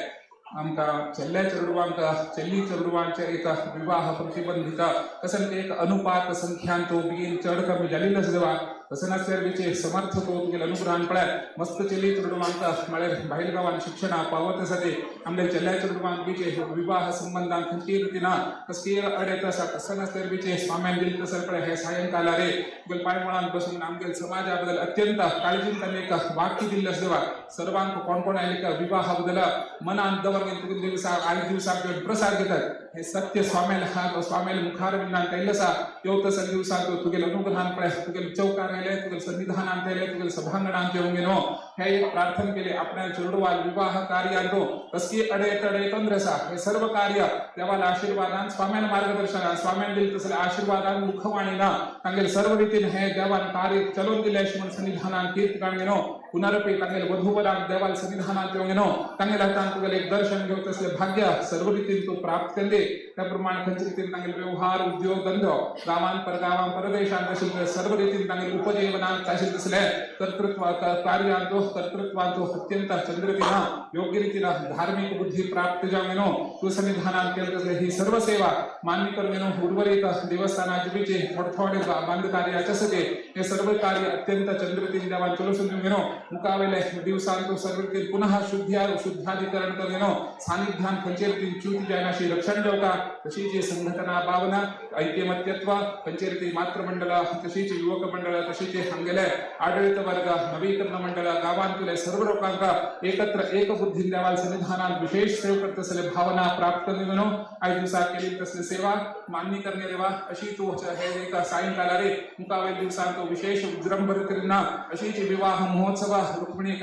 S8: आमकां चेल्ल्या चेडवांक चेल्ली चेडवांचे एक विवाह प्रतिबंधित तसं एक अनुपात संख्यान तो बेगीन चड कमी जाल्ली आसा देवा तसं नासल्यार बेचे समर्थ तो तुगेले अनुग्रहान पळय मस्त चेली चेडवांक म्हळ्यार भायल गांवान शिक्षणा पावत आसा ते आमगे चेल्या चेडवांक बेचे विवाह संबंधान खंयचीय रितीन कसलीय अडेत आसा तसं नासल्यार बेचे स्वाम्यान दिली तसं पळय हे सायंकाला रे तुगेले पांयमुळान बसून आमगे समाजा बद्दल अत्यंत काळजीन तांणी एक वाक्य दिल्लें आसा देवा सर्वांक कोण कोण आयले विवाहा बद्दल मनान दवर दिवसाक आयज दिवसाक प्रसाद घेतात हे सत्य स्वाम्याल स्वाम्याल मुखारविंदान केल्लें आसा यो तसो दिवसाक तुगेले अनुग्रहान पळय तुगेले चौकार आयले तुगेले सन्निधानांत आयले तुगेले सभांगणांत येवंक न्हू हे एक प्रार्थना केली आपल्या चेडवाल विवाह कार्यांतो कसली अडे तंत्र आसा हे सर्व कार्य देवाला आशीर्वादान स्वाम्यान मार्गदर्शनान स्वाम्यान दिले तसले आशीर्वादान मुखवाणीना तांगेले सर्व रितीन हे देवान कार्य चलोवन दिलें अशें म्हण सन्निधानान कीर्त काडून न्हू पुनरपी तांगेले वधूवरांक देवाल सन्निधानांत येवंक न्हू तांगेल्या हातान तुगेले एक दर्शन घेवंक तसले भाग्य सर्व रितीन तूं प्राप्त केले त्या प्रमाणे खंयचे रितीन तांगेले व्यवहार उद्योग धंदो गांवान परगांवान परदेशांत आशिल्ले सर्व रितीन तांगेले उपजीवनांत आशिल्ले तसले कर्तृत्व कार्यांतो कर्तृत्वांतो अत्यंत चंद्रतिना योग्य रितीन धार्मिक बुद्धी प्राप्त जावंक न्हू तूं सन्निधानांत केले तसले ही सर्व सेवा मान्य करून न्हू उर्वरित देवस्थानाचे बीचे थोडे थोडे बांध कार्याचे आसा ते हे सर्व कार्य अत्यंत चंद्रतीन देवान चलोसून दिवंक न्हू मुखावेले दिवसांतो सर्व रितीन पुनः शुद्धाधिकरण करून न्हू सानिध्यान खंयचे रितीन च्युती जायना अशी रक्षण जावका तशीच संघटना भावना ऐक्यमत्यत्व खंयचे रिती मातृमंडळ तशीच युवक मंडळ तशीच हांगेले आडळीत वर्ग नवीकरण मंडळ गांवांतले सर्व लोकांक एकत्र एक बुद्धीन देवाल सन्निधानान विशेष सेव करत तसले भावना प्राप्त करून न्हू आयज दिवसाक केली तसली सेवा मान्य करणे देवा अशी तूं हे एक सायंकाला रे मुखावेल दिवसांत विशेष विजृंभण करिना अशीच विवाह महोत्सव रुक्मिणी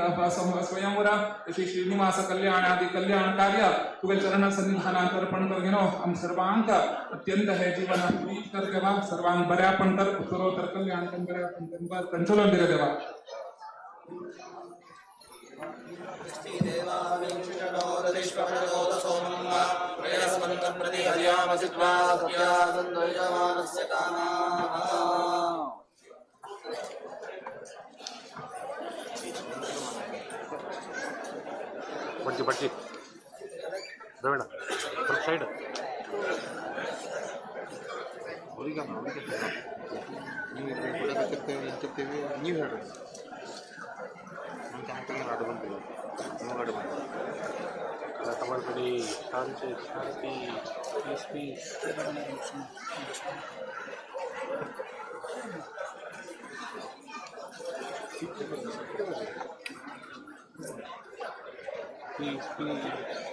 S8: स्वयंवर तशी श्रीनिवास कल्याण आदी कल्याण कार्य तुगेल चरण सन्निधानांत अर्पण कर न्हू आम सर्वांक अत्यंत हे जीवन प्रीत कर देवा सर्वांक बऱ्यापण कर उत्तरोत्तर कल्याण कर बऱ्यापण कर कंचोलन दिले देवा.
S9: Bhatji Bhatji Dravida side ನೀವು ಹೇಳ್ರಿ ತಗೊಳ್ಬೇಡಿ. ಶಾಂತಿ ಶಾಂತಿ peace peace. Peace peace.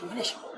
S9: Vigneshwar.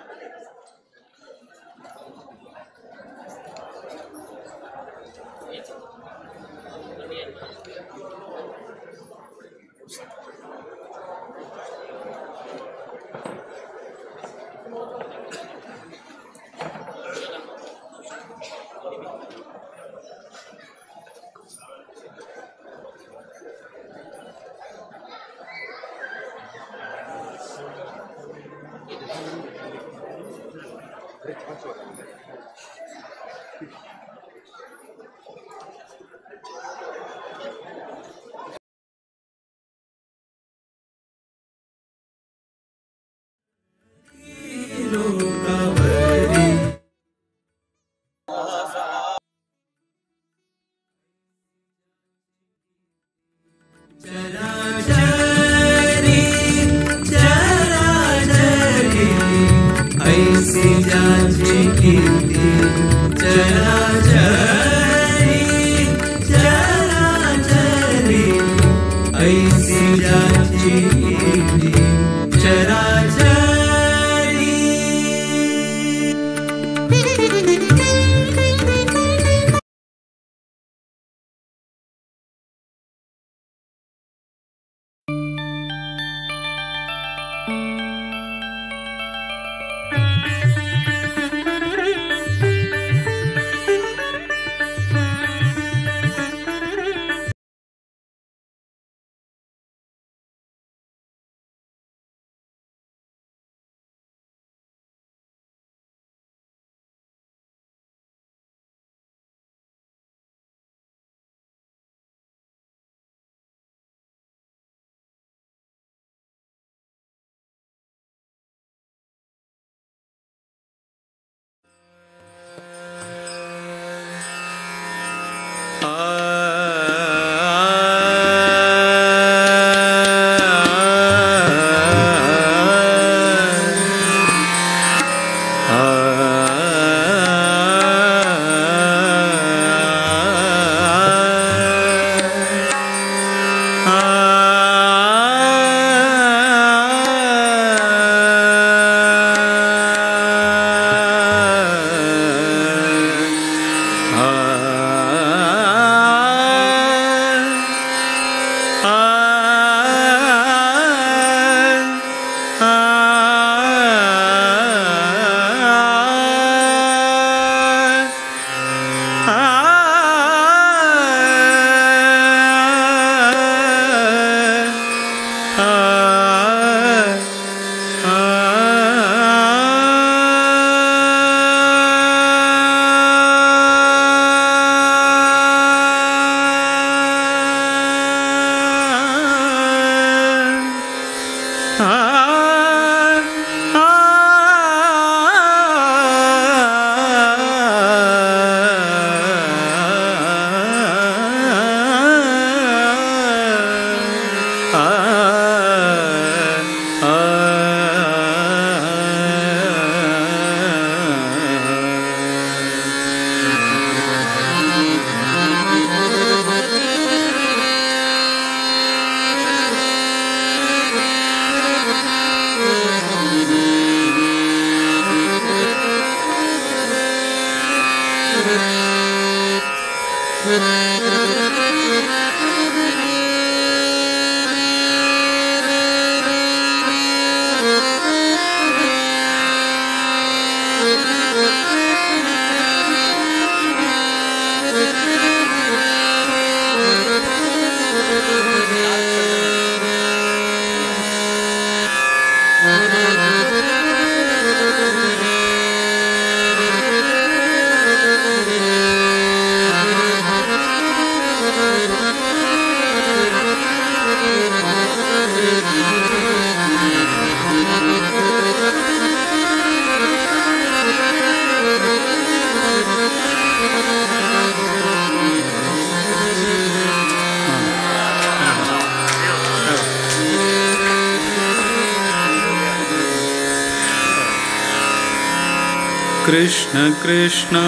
S1: Krishna Krishna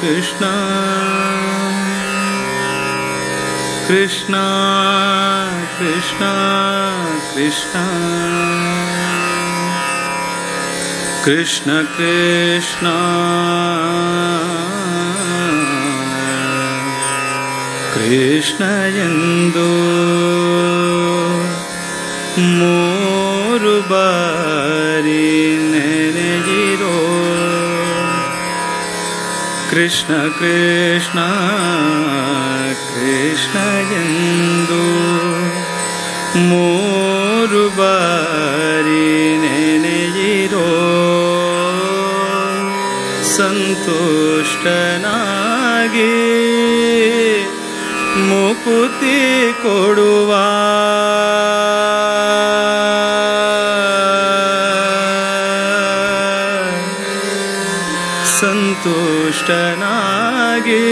S1: Krishna Krishna Krishna Krishna Krishna Krishna Krishna ಎಂದು ಮೂರು ಬಾರಿ ನೆನೆಯಿರೋ ಕೃಷ್ಣ ಕೃಷ್ಣ ಕೃಷ್ಣ ಎಂದು ಮೂರು ಬಾರಿ ನೆನೆಯಿರೋ ಸಂತುಷ್ಟನಾಗಿ ಮುಕುತಿ ಕೊಡುವ ಸಂತುಷ್ಟನಾಗಿ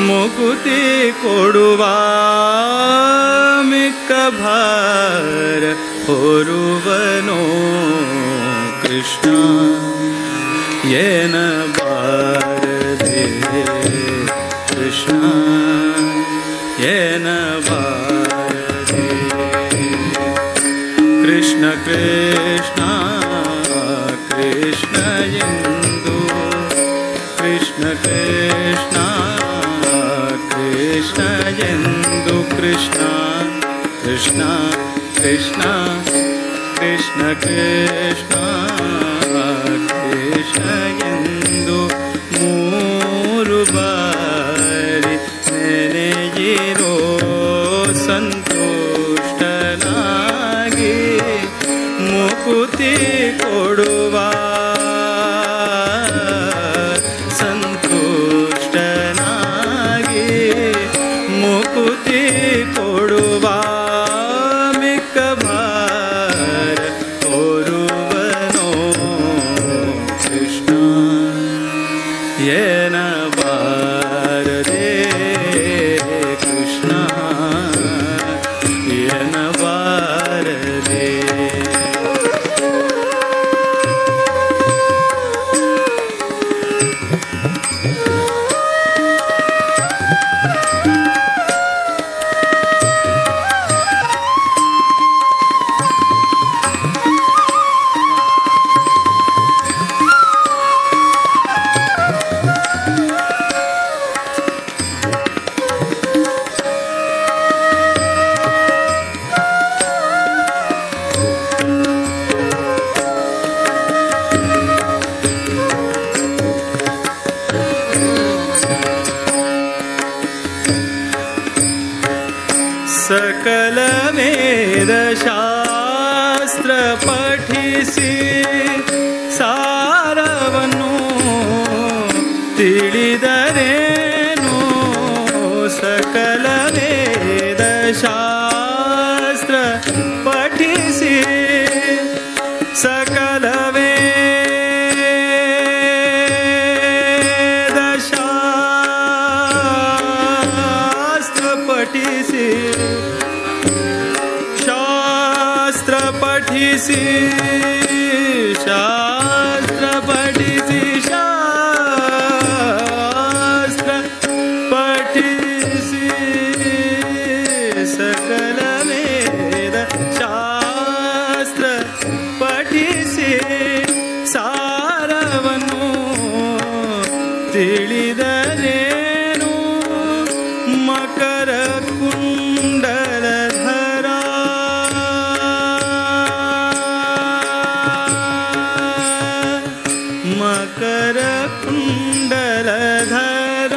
S1: ಮುಕುತಿ ಕೊಡುವ ಮಿಕ್ಕ ಭಾರ ಹೊರುವನೋ ಕೃಷ್ಣ ಏನ ಬಾರದೆ ಕೃಷ್ಣ ಏನ ಬಾರದೆ ಕೃಷ್ಣ ಕೃಷ್ಣ ಕೃಷ್ಣ ಎಂದು ಕೃಷ್ಣ ಕೃಷ್ಣ ಕೃಷ್ಣ ಎಂದು ಕೃಷ್ಣ ಕೃಷ್ಣ ಕೃಷ್ಣ ಕೃಷ್ಣ ಕೃಷ್ಣ ಕೃಷ್ಣ ಎಂದು ಮೂರು ಬಾರಿ ನೆನೆಯಿರೋ ಸಂತುಷ್ಟನಾಗಿ ಮುಕುತಿ ಕೊಡುವ ಸಂತುಷ್ಟನಾಗಿ ಮುಕುತಿ ಕೊಡುವ ಮಿಕ್ಕ ಭಾರ ಹೊರುವನೋ ಕೃಷ್ಣ ಏನ ಬಾರದೆ ಕೃಷ್ಣ ಏನ ಬಾರದೆ. ಸಕಲ ವೇದ ಶಾಸ್ತ್ರ ಪಠಿಸಿ ಸಾರವನ್ನು ತಿಳಿದರೇನು ಸಕಲ ವೇದ ಶಾಸ್ತ್ರ ಪಠಿಸಿ ಸಕಲ ವೇದ ಶಾಸ್ತ್ರ ಪಠಿಸಿ ಶಾಸ್ತ್ರ ಪಠಿಸಿ ಶಾಸ್ತ್ರ ಪಠಿಸಿ ಶಾಸ್ತ್ರ ಪಠಿಸಿ ಸಕಲ ವೇದ ಶಾಸ್ತ್ರ ಪಠಿಸಿ ಸಾರವನ್ನು ತಿಳಿದರೇನು ಮಕರ ಕುಂಡಲಧರ ಮಕರ ಕುಂಡಲಧರ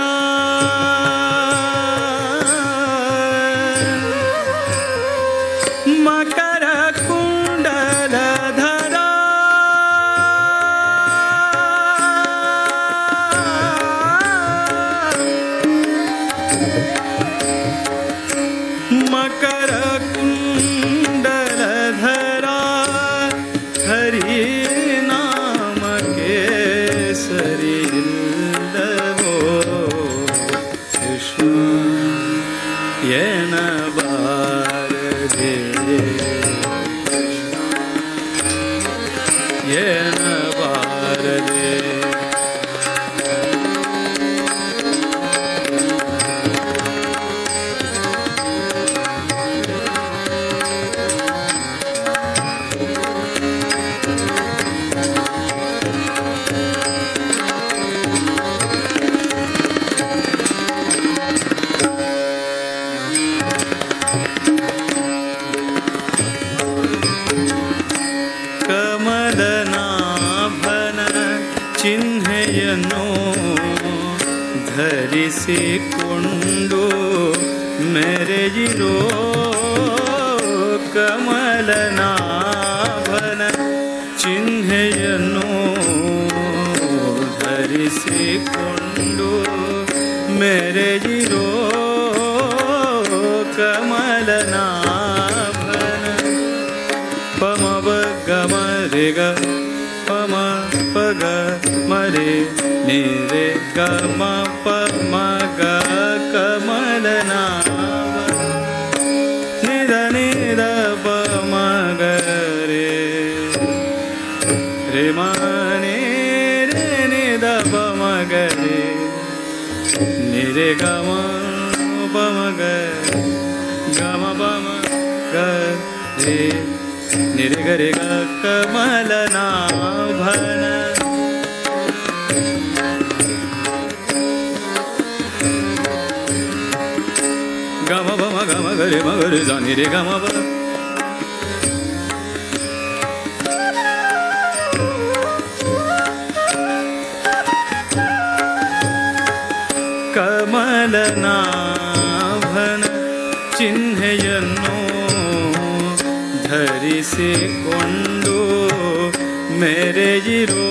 S1: ಮಕರ ಕುಂಡಲಧರ ಮಕರ ಕುಂಡಲಧರ ಹರಿ ನಾಮ ಕೇಸರಿ ಇಲ್ಲವೋ ಕೃಷ್ಣ ಎನಬಾರದೆ ಎನಬಾರದೆ ಕಮಲನಾಭನ ಚಿಹ್ನೆಯನ್ನು ಧರಿಸಿಕೊಂಡು ಮೆರೆಯಿರೋ ಕಮಲನಾಭನ ಚಿಹ್ನೆಯನ್ನು ಧರಿಸಿಕೊಂಡು ಮೆರೆಯಿರೋ ಕಮಲನಾಭನ ಪಮ ಗ ಮ ರೆ ಗ ಪಮ ಪ ಗ ಮ ರೆ ನಿ ರೆ ಗ ಮ ಪ ಮ ಗ ಕಮಲನಾಭ ನಿ the ನಿ the ಪ ಮ ಗ ರೇ ರೇ ಮ ನಿ ರೇ ನಿ the ಪ ಮ ಗ ರೇ ನಿ ರೆ ಗ ಮ ಪ ಮ ಗ ಗ ಮ ಪ ಮ ಗ ರೇ ನಿರೆ ಗ ಕಮಲನಾಭನ ಗಮ ಬಮ ಗಮ ಗರೆ ಮಗರೆ ಸ ನಿರೆ ಗಮ ಬ ಕಮಲನಾಭನ ಚಿಹ್ನೆಯನ್ನು ಧರಿಸಿಕೊಂಡು ಮೆರೆಯಿರೋ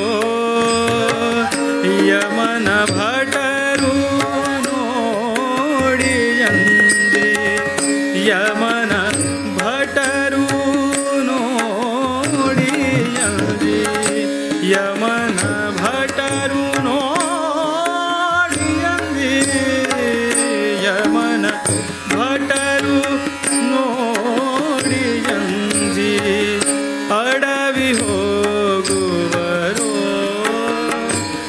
S1: ಯಮನ ಭಟರು ನೋಡಿಯಂದಿ ಯಮನ ಭಟರು ನೋಡಿಯಂದಿ ಯಮನ ಭಟರು ನೋಡಿಯಂದಿ ಯಮನ ಭಟರು ನೋಡಿಯಂದಿ ಅಡವಿ ಹೋಗುವರೋ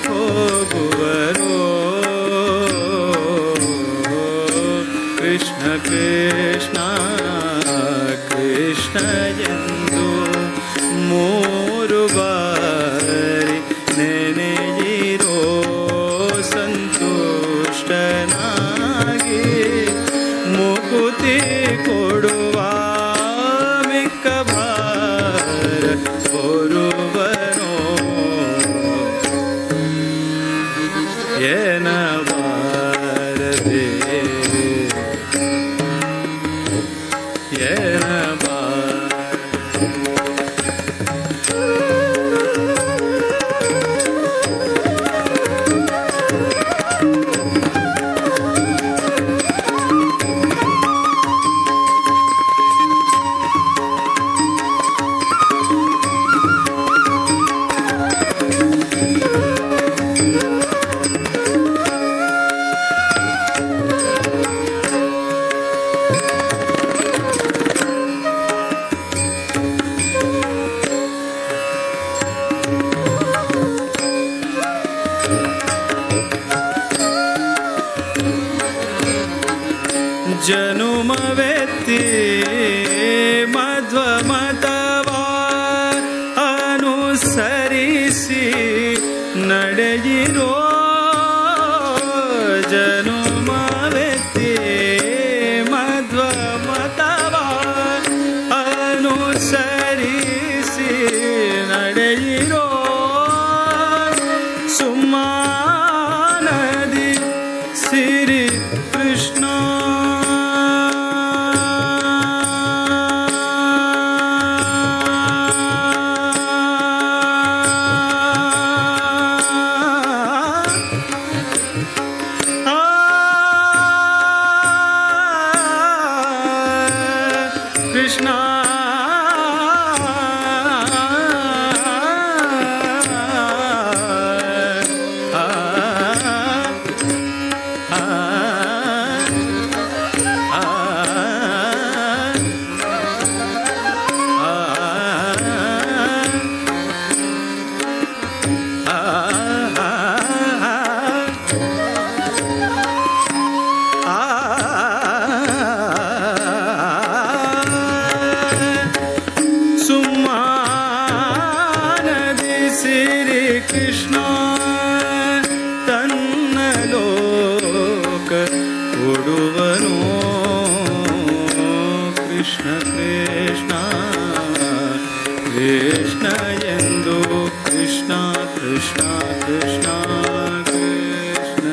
S1: ಹೋಗುವರೋ ಕೃಷ್ಣ ಕೃಷ್ಣ ಕೃಷ್ಣ ಎಂದು ಮೂರು ಬಾರಿ ನೆನೆಯಿರೋ ಸಂತುಷ್ಟನಾಗಿ ಮುಕುತಿ ಕೊಡುವ ಮಿಕ್ಕ ಭಾರ ಹೊರುವನೋ ಎನಬಾರದೆ ಎನಬಾರದೆ ಜನುಮವೆತ್ತಿ ಮಧ್ವಮತವ ಅನುಸರಿಸಿ ನಡೆಯಿರೋ ಜನುಮವೆತ್ತಿ ಮಧ್ವ ಮತವ ಅನುಸರಿಸಿ ನಡೆಯಿರೋ ಸುಮಾನದಿ ಸಿರಿ ಕೃಷ್ಣ. ಕೃಷ್ಣ ಸುಮಾನದಿ ಸಿರಿ ಕೃಷ್ಣ ತನ್ನ ಲೋಕ ಕೊಡುವನು. ಕೃಷ್ಣ ಕೃಷ್ಣ ಕೃಷ್ಣ ಎಂದು ಕೃಷ್ಣ ಕೃಷ್ಣ ಕೃಷ್ಣ ಕೃಷ್ಣ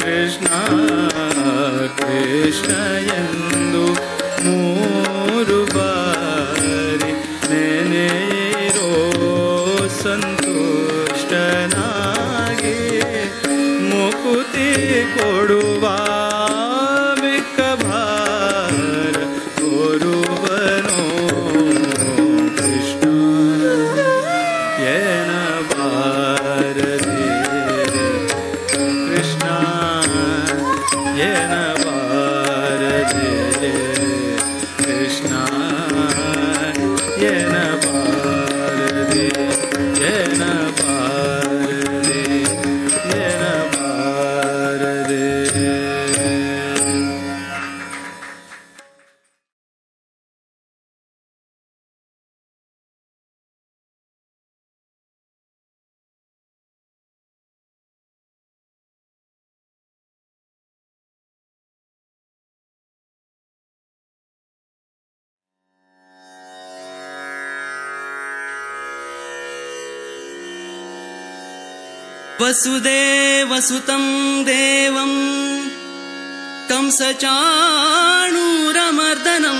S1: ಕೃಷ್ಣ ಕೃಷ್ಣ ಎಂದು ಮೂರು ಬಾರಿ ನೆನೆಯಿರೋ ಸಂತುಷ್ಟನಾಗಿ ಮುಕುತಿ ಕೊಡುವ ಮಿಕ್ಕ ಭಾರ ಕೊರುವನು. ಕೃಷ್ಣ ಏನ ಬಾರದೆ ಕೃಷ್ಣ ಏನ ಬಾರದೆ ಕೃಷ್ಣ ಏನ ಬಾರದೆ ಏನ ಬಾರದೆ ಏನ ಬಾರದೆ.
S6: वसुदेवसुतं देवं कंसचाणूरमर्दनं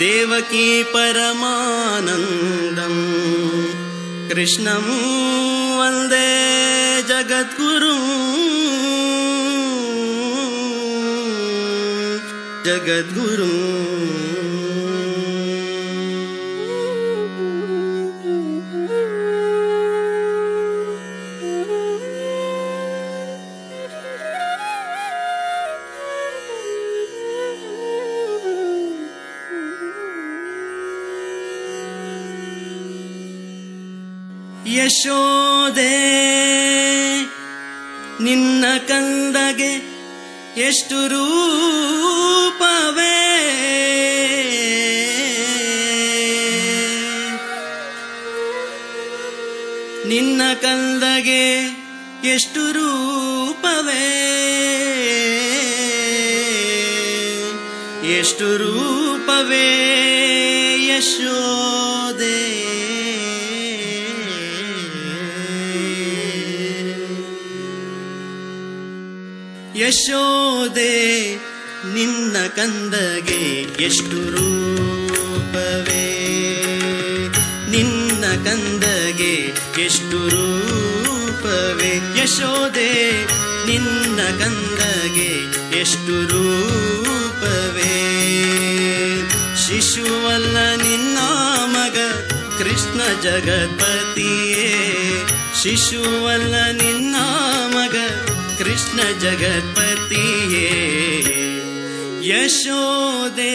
S6: देवकी परमानन्दं कृष्णं वन्दे जगद्गुरुं जगद्गुरुं. ಯಶೋದೆ ನಿನ್ನ ಕಂದಗೆ ಎಷ್ಟು ರೂಪವೇ, ನಿನ್ನ ಕಂದಗೆ ಎಷ್ಟು ರೂಪವೇ, ಎಷ್ಟು ರೂಪವೇ ಯಶೋದೆ. ಯಶೋದೆ ನಿನ್ನ ಕಂದಗೆ ಎಷ್ಟು ರೂಪವೇ, ನಿನ್ನ ಕಂದಗೆ ಎಷ್ಟು ರೂಪವೇ. ಯಶೋದೆ ನಿನ್ನ ಕಂದಗೆ ಎಷ್ಟು ರೂಪವೇ. ಶಿಶುವಲ್ಲ ನಿನ್ನ ಮಗ ಕೃಷ್ಣ ಜಗತ್ಪತಿಯೇ, ಶಿಶುವಲ್ಲ ನಿನ್ನ ಮಗ ಕೃಷ್ಣ ಜಗತ್ಪತಿಯೇ. ಯಶೋದೆ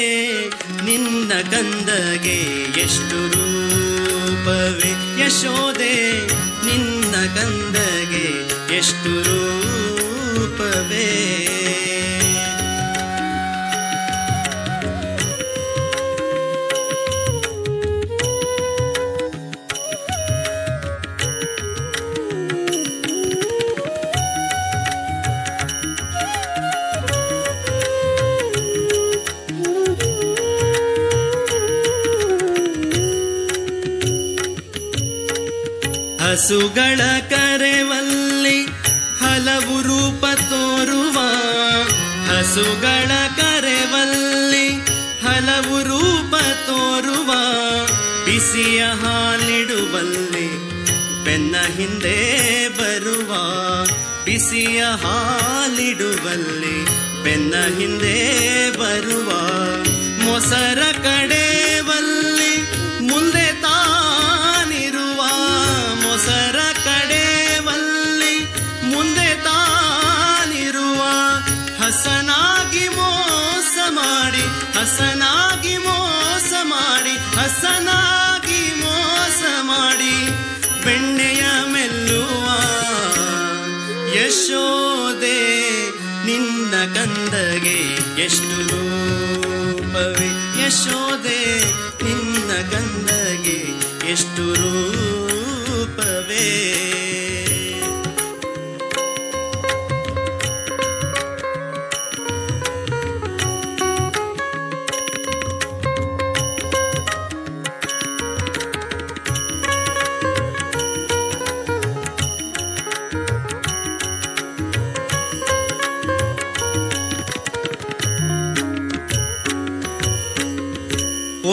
S6: ನಿನ್ನ ಕಂದಗೆ ಎಷ್ಟು ರೂಪವೇ, ಯಶೋದೆ ನಿನ್ನ ಕಂದಗೆ ಎಷ್ಟು ರೂಪವೇ. ಹಸುಗಳ ಕರೆವಲ್ಲಿ ಹಲವು ರೂಪ ತೋರುವ, ಹಸುಗಳ ಕರೆವಲ್ಲಿ ಹಲವು ರೂಪ ತೋರುವ, ಬಿಸಿಯ ಹಾಲಿಡುವಲ್ಲಿ ಬೆನ್ನ ಹಿಂದೆ ಬರುವ, ಬಿಸಿಯ ಹಾಲಿಡುವಲ್ಲಿ ಬೆನ್ನ ಹಿಂದೆ ಬರುವ, ಮೊಸರ ಕಡೆವಲ್ಲಿ ಮುಂದೆ ತಾನಿರುವ, ಮೊಸರ ಕಡೆವಲ್ಲಿ ಮುಂದೆ ತಾನಿರುವ, ಹಸನಾಗಿ ಮೋಸ ಮಾಡಿ, ಹಸನಾಗಿ ಮೋಸ ಮಾಡಿ, ಹಸನಾಗಿ ಮೋಸ ಮಾಡಿ ಬೆಣ್ಣೆಯ ಮೆಲ್ಲುವ ಯಶೋದೆ ನಿನ್ನ ಕಂದಗೆ ಎಷ್ಟು ರೂಪವೇ, ಯಶೋದೆ ನಿನ್ನ ಕಂದಗೆ ಎಷ್ಟು ರೂಪವೇ.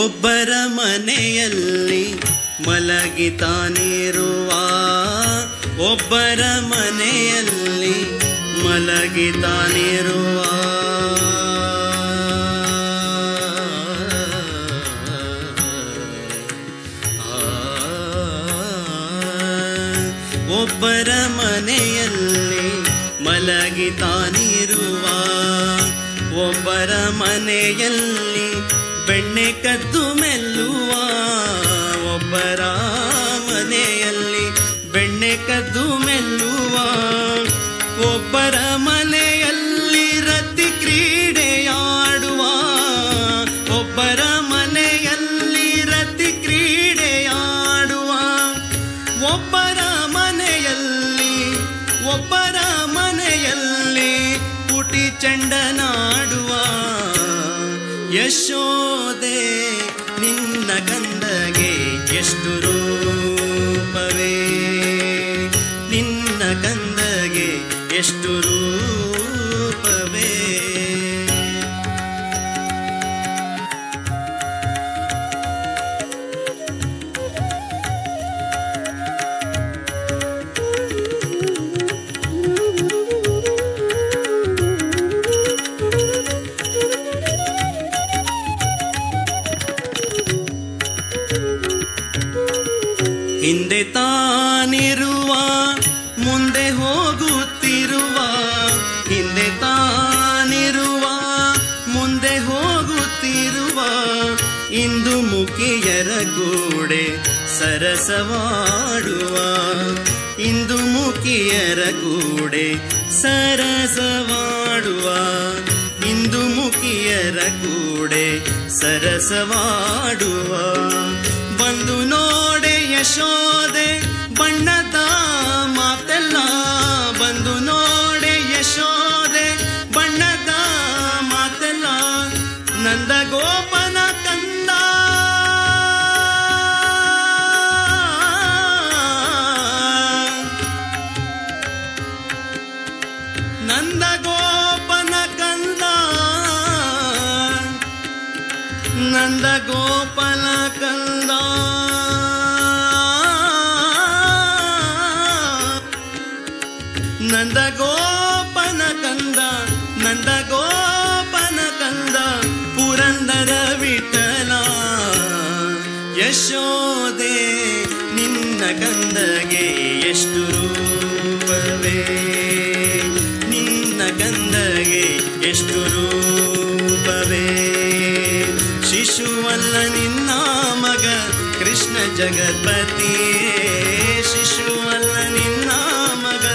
S6: ಒಬ್ಬರ ಮನೆಯಲ್ಲಿ ಮಲಗಿತಾನಿರುವ, ಒಬ್ಬರ ಮನೆಯಲ್ಲಿ ಮಲಗಿತಾನಿರುವ, ಒಬ್ಬರ ಮನೆಯಲ್ಲಿ ಮಲಗಿತಾನಿರುವ, ಒಬ್ಬರ ಮನೆಯಲ್ಲಿ ಬೆಣ್ಣೆ ಕದ್ದು ಮೆಲ್ಲುವ, ಒಬ್ಬರ ಮನೆಯಲ್ಲಿ ಬೆಣ್ಣೆ ಕದ್ದು ಮೆಲ್ಲುವ, ಒಬ್ಬರ ಮನೆಯಲ್ಲಿ ರತಿ ಕ್ರೀಡೆಯಾಡುವ, ಒಬ್ಬರ ಮನೆಯಲ್ಲಿ ರತಿ ಕ್ರೀಡೆಯಾಡುವ, ಒಬ್ಬರ ಮನೆಯಲ್ಲಿ, ಒಬ್ಬರ ಮನೆಯಲ್ಲಿ ಪುಟಿ ಚಂಡನಾಡುವ ಯಶೋದೆ ನಿನ್ನ ಕಂದಗೆ ಎಷ್ಟು ರೂಪವೇ, ನಿನ್ನ ಕಂದಗೆ ಎಷ್ಟು ರೂಪವೇ. ಹಿಂದೆ ತಾನಿರುವ ಮುಂದೆ ಹೋಗುತ್ತಿರುವ, ಹಿಂದೆ ತಾನಿರುವ ಮುಂದೆ ಹೋಗುತ್ತಿರುವ, ಇಂದು ಮುಖಿಯರ ಗೂಡೆ ಸರಸವಾಡುವ, ಇಂದು ಮುಖಿಯರ ಗೂಡೆ ಸರಸವಾಡುವ, ಇಂದು ಮುಖಿಯರ ಗೂಡೆ ಸರಸವಾಡುವ, ಬಂದು ನೋಡೆ ಯಶೋದೆ ಬಣ್ಣದ ಮಾತೆಲ್ಲ, ಬಂದು ನೋಡೆ ಯಶೋದೆ ಬಣ್ಣದ ಮಾತೆಲ್ಲ, ನಂದಗೋಪನ ಕಂದ ನಂದಗೋಪನ ಕಂದ, ನಂದಗೋಪನ ಕಂದ, ನಂದಗೋಪನ ಕಂದ, ನಂದಗೋಪನ ಕಂದ, ಪುರಂದರ ವಿಠಲ ಯಶೋದೆ ನಿನ್ನ ಕಂದಗೆ ಎಷ್ಟು ರೂಪವೇ, ನಿನ್ನ ಕಂದಗೆ ಎಷ್ಟು ರೂಪವೇ. ಶಿಶುವಲ್ಲ ನಿನ್ನ ಮಗ ಕೃಷ್ಣ ಜಗತ್ಪತಿಯೇ, ಶಿಶುವಲ್ಲ ನಿನ್ನ ಮಗ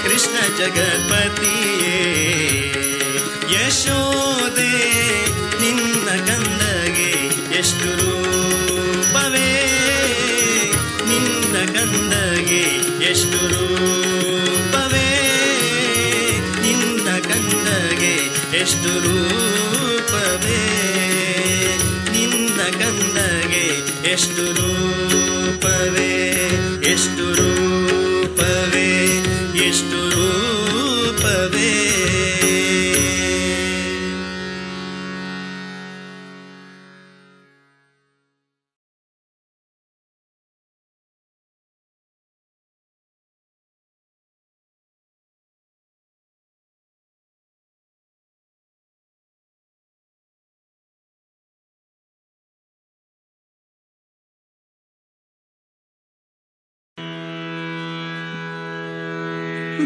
S6: ಕೃಷ್ಣ ಜಗತ್ಪತಿಯೇ, ಯಶೋದೆ ನಿನ್ನ ಕಂದಗೆ ಎಷ್ಟು ರೂಪವೇ, ನಿನ್ನ ಕಂದಗೆ ಎಷ್ಟು ರೂಪವೇ, ನಿನ್ನ ಕಂದಗೆ ಎಷ್ಟು ರೂಪವೇ, ನಿನ್ನ ಕಂದಗೆ ಎಷ್ಟು ರೂಪವೇ, ಎಷ್ಟು ರೂಪ.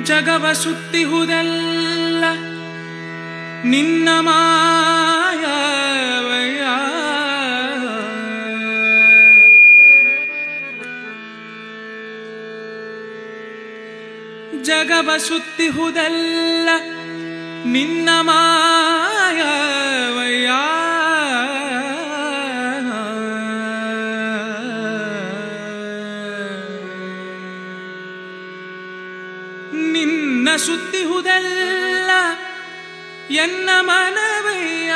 S1: ಜಗವ ಸುತ್ತಿಹುದೆಲ್ಲ ನಿನ್ನ ಮಾಯವಯ್ಯ. ಜಗವ ಸುತ್ತಿಹುದೆಲ್ಲ ನಿನ್ನ ಮಾಯವಯ್ಯ. ನಿನ್ನ ಸುತ್ತಿಹುದೆಲ್ಲ ಎನ್ನ ಮನವಯ್ಯ.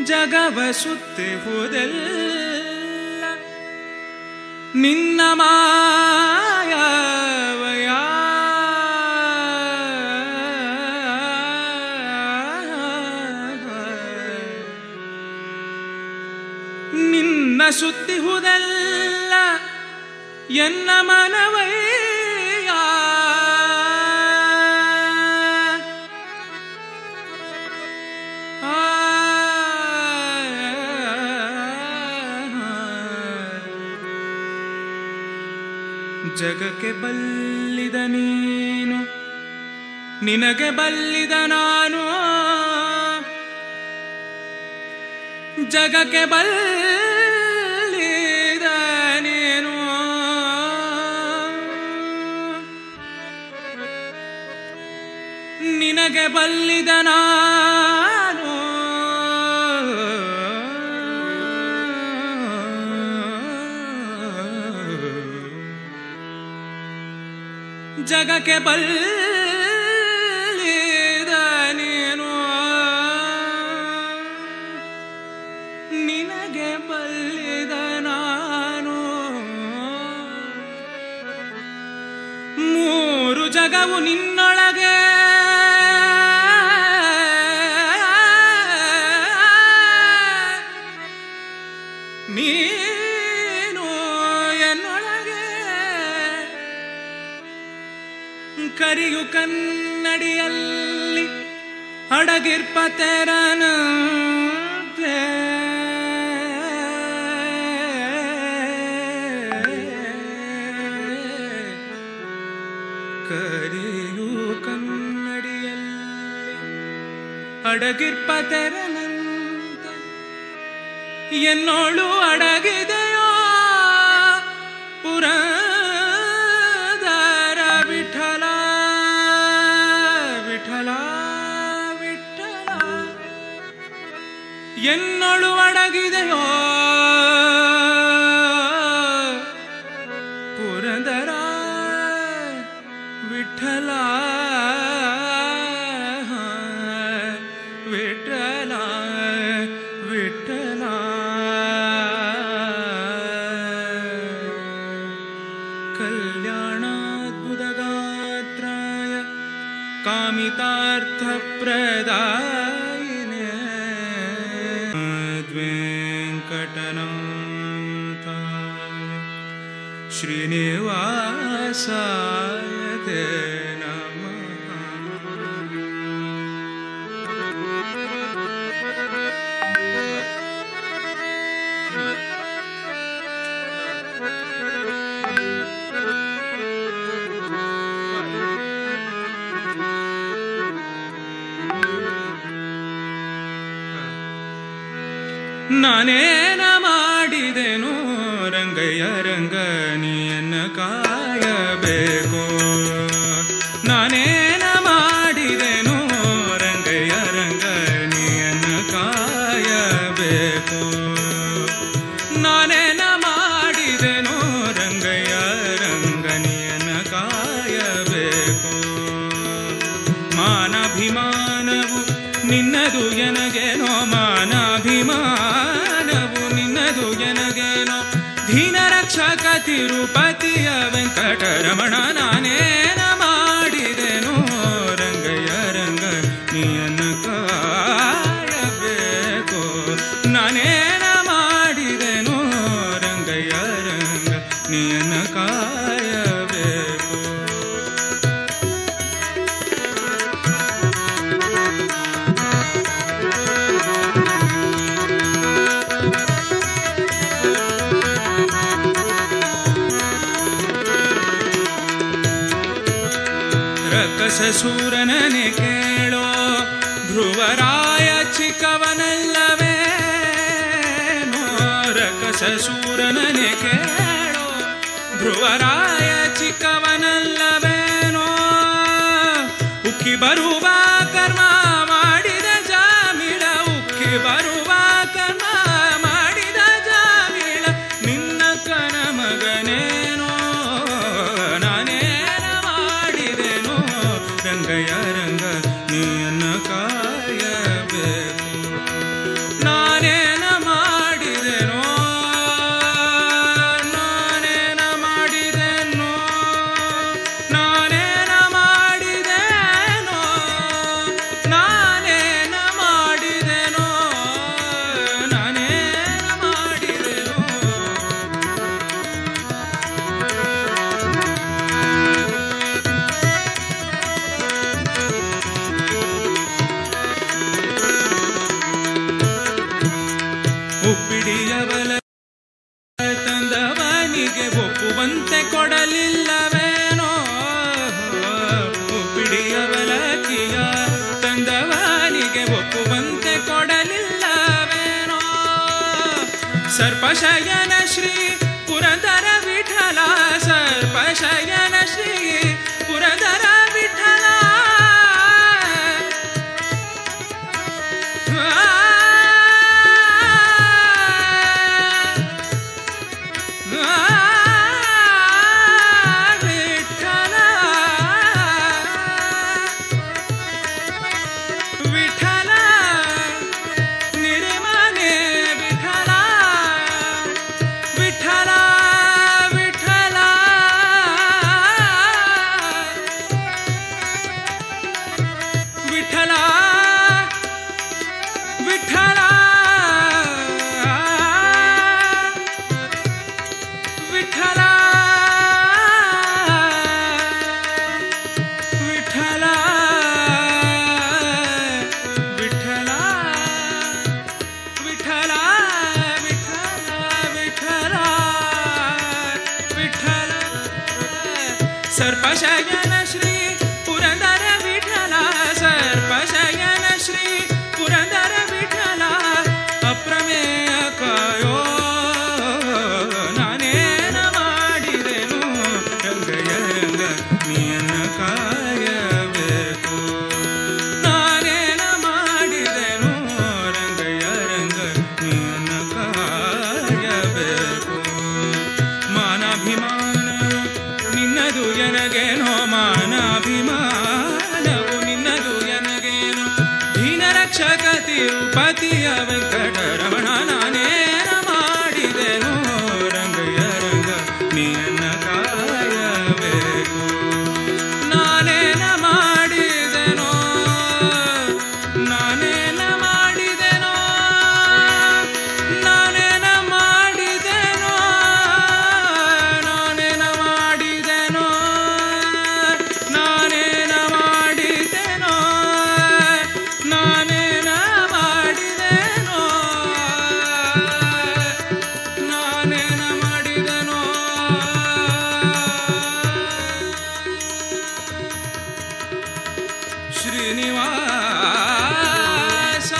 S1: ಜಗವ ಸುತ್ತಿಹುದೆಲ್ಲ ನಿನ್ನ ಮಾಯವಯ್ಯ. ನಿನ್ನ ಸುತ್ತಿಹುದೆಲ್ಲ ಎನ್ನ ಮನವಯ್ಯ. ಜಗಕ್ಕೆ ಬಲ್ಲಿದ ನೀನು, ನಿನಗೆ ಬಲ್ಲಿದ ನಾನು. ಜಗಕ್ಕೆ ಬಲ್ಲಿದ ನೀನು, ನಿನಗೆ ಬಲ್ಲಿದ ನಾನು. ಜಗಕ್ಕೆ ಬಲ್ಲಿದ ನೀನು, ನಿನಗೆ ಬಲ್ಲಿದ ನಾನು. ಮೂರು ಜಗವು ನಿನ್ನೊಳಗೆ, ನೀನು ಎನ್ನೊಳಗೆ. ಕರಿಯು ಕನ್ನಡಿಯಲ್ಲಿ ಅಡಗಿರ್ಪ ತೆರನಂತೆ. ಕರಿಯು ಕನ್ನಡಿಯಲ್ಲಿ ಅಡಗಿರ್ಪ ತೆರನಂತೆ ಎನ್ನೋಳು ಅಡಗಿದೆಯೋ ಪುರಂದರ ವಿಠಲ ವಿಠಲ ವಿಠಲ. ಎನ್ನೊಳು ಅಡಗಿದೆಯೋ ಪುರಂದರ ವಿಠಲ ವಿಠಲ ವಿಠಲ. ಕಲ್ಯಾಣಾದ್ಭುತಗಾತ್ರಾಯ ಕಾಮಿತಾರ್ಥಪ್ರದಾಯಿನೇ ವೆಂಕಟನಾಥಾಯ ಶ್ರೀನಿವಾಸಾಯ ತೇ ನಮಃ. ನಾನೇನ ಮಾಡಿದೆನು ರಂಗಯ್ಯ ರಂಗನಿಯನ್ನ ಕಾಯಬೇಕು. ನಾನೇನ ಮಾಡಿದೆನು ರಂಗಯ್ಯ ರಂಗನಿಯನ್ನ ಕಾಯಬೇಕು. ನಾನೇನ ಮಾಡಿದೆನು ರಂಗಯ್ಯ ರಂಗನಿಯನ್ನ ಕಾಯಬೇಕು. ಮಾನಾಭಿಮಾನವು ನಿನ್ನದು ಎನಗೇನೋ, ಮಾನಾಭಿಮಾನವು ನಿನ್ನದು ಎನಗೇನೋ. ಧೀನ ರಕ್ಷಕ ತಿರುಪತಿಯ ವೆಂಕಟರಮಣ ನಾನೇನ ಮಾಡಿದೆನು ರಂಗಯ್ಯ ರಂಗ ನಿಯನ್ನ ಕಾಯಬೇಕು. ನಾನೇನ ಮಾಡಿದೆನು ರಂಗಯ್ಯ ರಂಗ ನಿಯನ್ನ ಕಾಯಬೇಕು.
S8: ರಕಸಸೂರನನೆ ಕೇಳೋ ಧ್ರುವರಾಯ ಚಿಕ್ಕವನಲ್ಲವೇನೋ ರಕಸಸೂರನನೆ ಕೇಳೋ ಧ್ರುವರಾಯ ಚಿಕ್ಕವನಲ್ಲವೇನೋ ಉಕ್ಕಿ ಬರುವ ಕರ್ಮ ಮಾಡಿದ ಜಾಮಿಳ ಉಕ್ಕಿ ಬರುವ ಕರ್ಮ ಮಾಡಿದ ಜಾಮಿಳ ನಿನ್ನ ಕನ ಮಗನೇನೋ ನಾನೇನ ಮಾಡಿದೆನೋ ರಂಗಯ್ಯ ರಂಗ ನೀನ ಕಾಯಬೇಕು ನಾನೇನ ಮಾಡಿದೆನೋ ನಾನೇನ ಮಾಡಿದೆನೋ ನಾನೇನ ಮಾಡಿದೆನೋ ನಾನೇನ ಮಾಡಿದೆನೋ ನಾನೇನ ಮಾಡಿದೆನೋ. ಉಪ್ಪಿಡಿಯವಲ ತಂದವನಿಗೆ ಒಪ್ಪುವಂತೆ ಕೊಡಲಿಲ್ಲವೇನೋ ಉಪ್ಪಿಡಿಯವಲಕ್ಕಿಯ ತಂದವನಿಗೆ ಒಪ್ಪುವಂತೆ ಕೊಡಲಿಲ್ಲವೇನೋ ಸರ್ಪಶಯನ ಶ್ರೀ ಪುರಂದರ ವಿಠಲ ಸರ್ಪಶಯನ ಶ್ರೀ ಪುರಂದರ ವಿಠಲ ವಿಠಲ ವಿಠಲ ನಿರ್ಮನೆ ವಿಠಲ ವಿಠಲ ವಿಠಲ ವಿಠಲ ವಿಠಲ ವಿಠಲ ವಿಠಲ ವಿಠಲ ವಿಠಲ ವಿಠಲ ವಿಠಲ ವಿಠಲ ಸರ್ಪಶಯನ ಶ್ರೀ ಪುರಂದರ ವಿಠಲ ಸರ್ಪಶಯನ ಶ್ರೀ ಪುರಂದರ ವಿಠಲ ಅಪ್ರಮೇಯ ಕಾಯೋ ನಾನೇನ ಮಾಡಿದೆನು ರಂಗಯ್ಯ ರಂಗ ನೀನ ಕಾಯಬೇಕು ನಾನೇನ ಮಾಡಿದೆನು ರಂಗಯ್ಯ ರಂಗ ನೀನ ಕಾಯಬೇಕು ಮಾನಾಭಿಮಾನ ನಿನ್ನದು ಎನಗೇನೋ ಮಾನಾಭಿಮಾನವು ನಿನ್ನದು ಎನಗೇನೋ ದೀನರಕ್ಷಕ ತಿರುಪತಿಯ ವೆಂಕಟರಮಣ ನಾನೇನ ಮಾಡಿದೆನು ರಂಗಯ್ಯ ರಂಗ ನೀನ ಕಾಯಬೇಕು ನಾನೇನ ಮಾಡಿದೆನೋ ನಾನೇನ ಮಾಡಿದೆನೋ ನಾನೇನ ಮಾಡಿದೆನೋ ನಾನೇನ ಮಾಡಿದೆನೋ ನಾನೇನ ಮಾಡಿದೆನೋ ನಾನೇನ ಮಾಡಿದೆನೋ ನಾನೇನ ಮಾಡಿದೆನೋ ಶ್ರೀನಿವಾಸ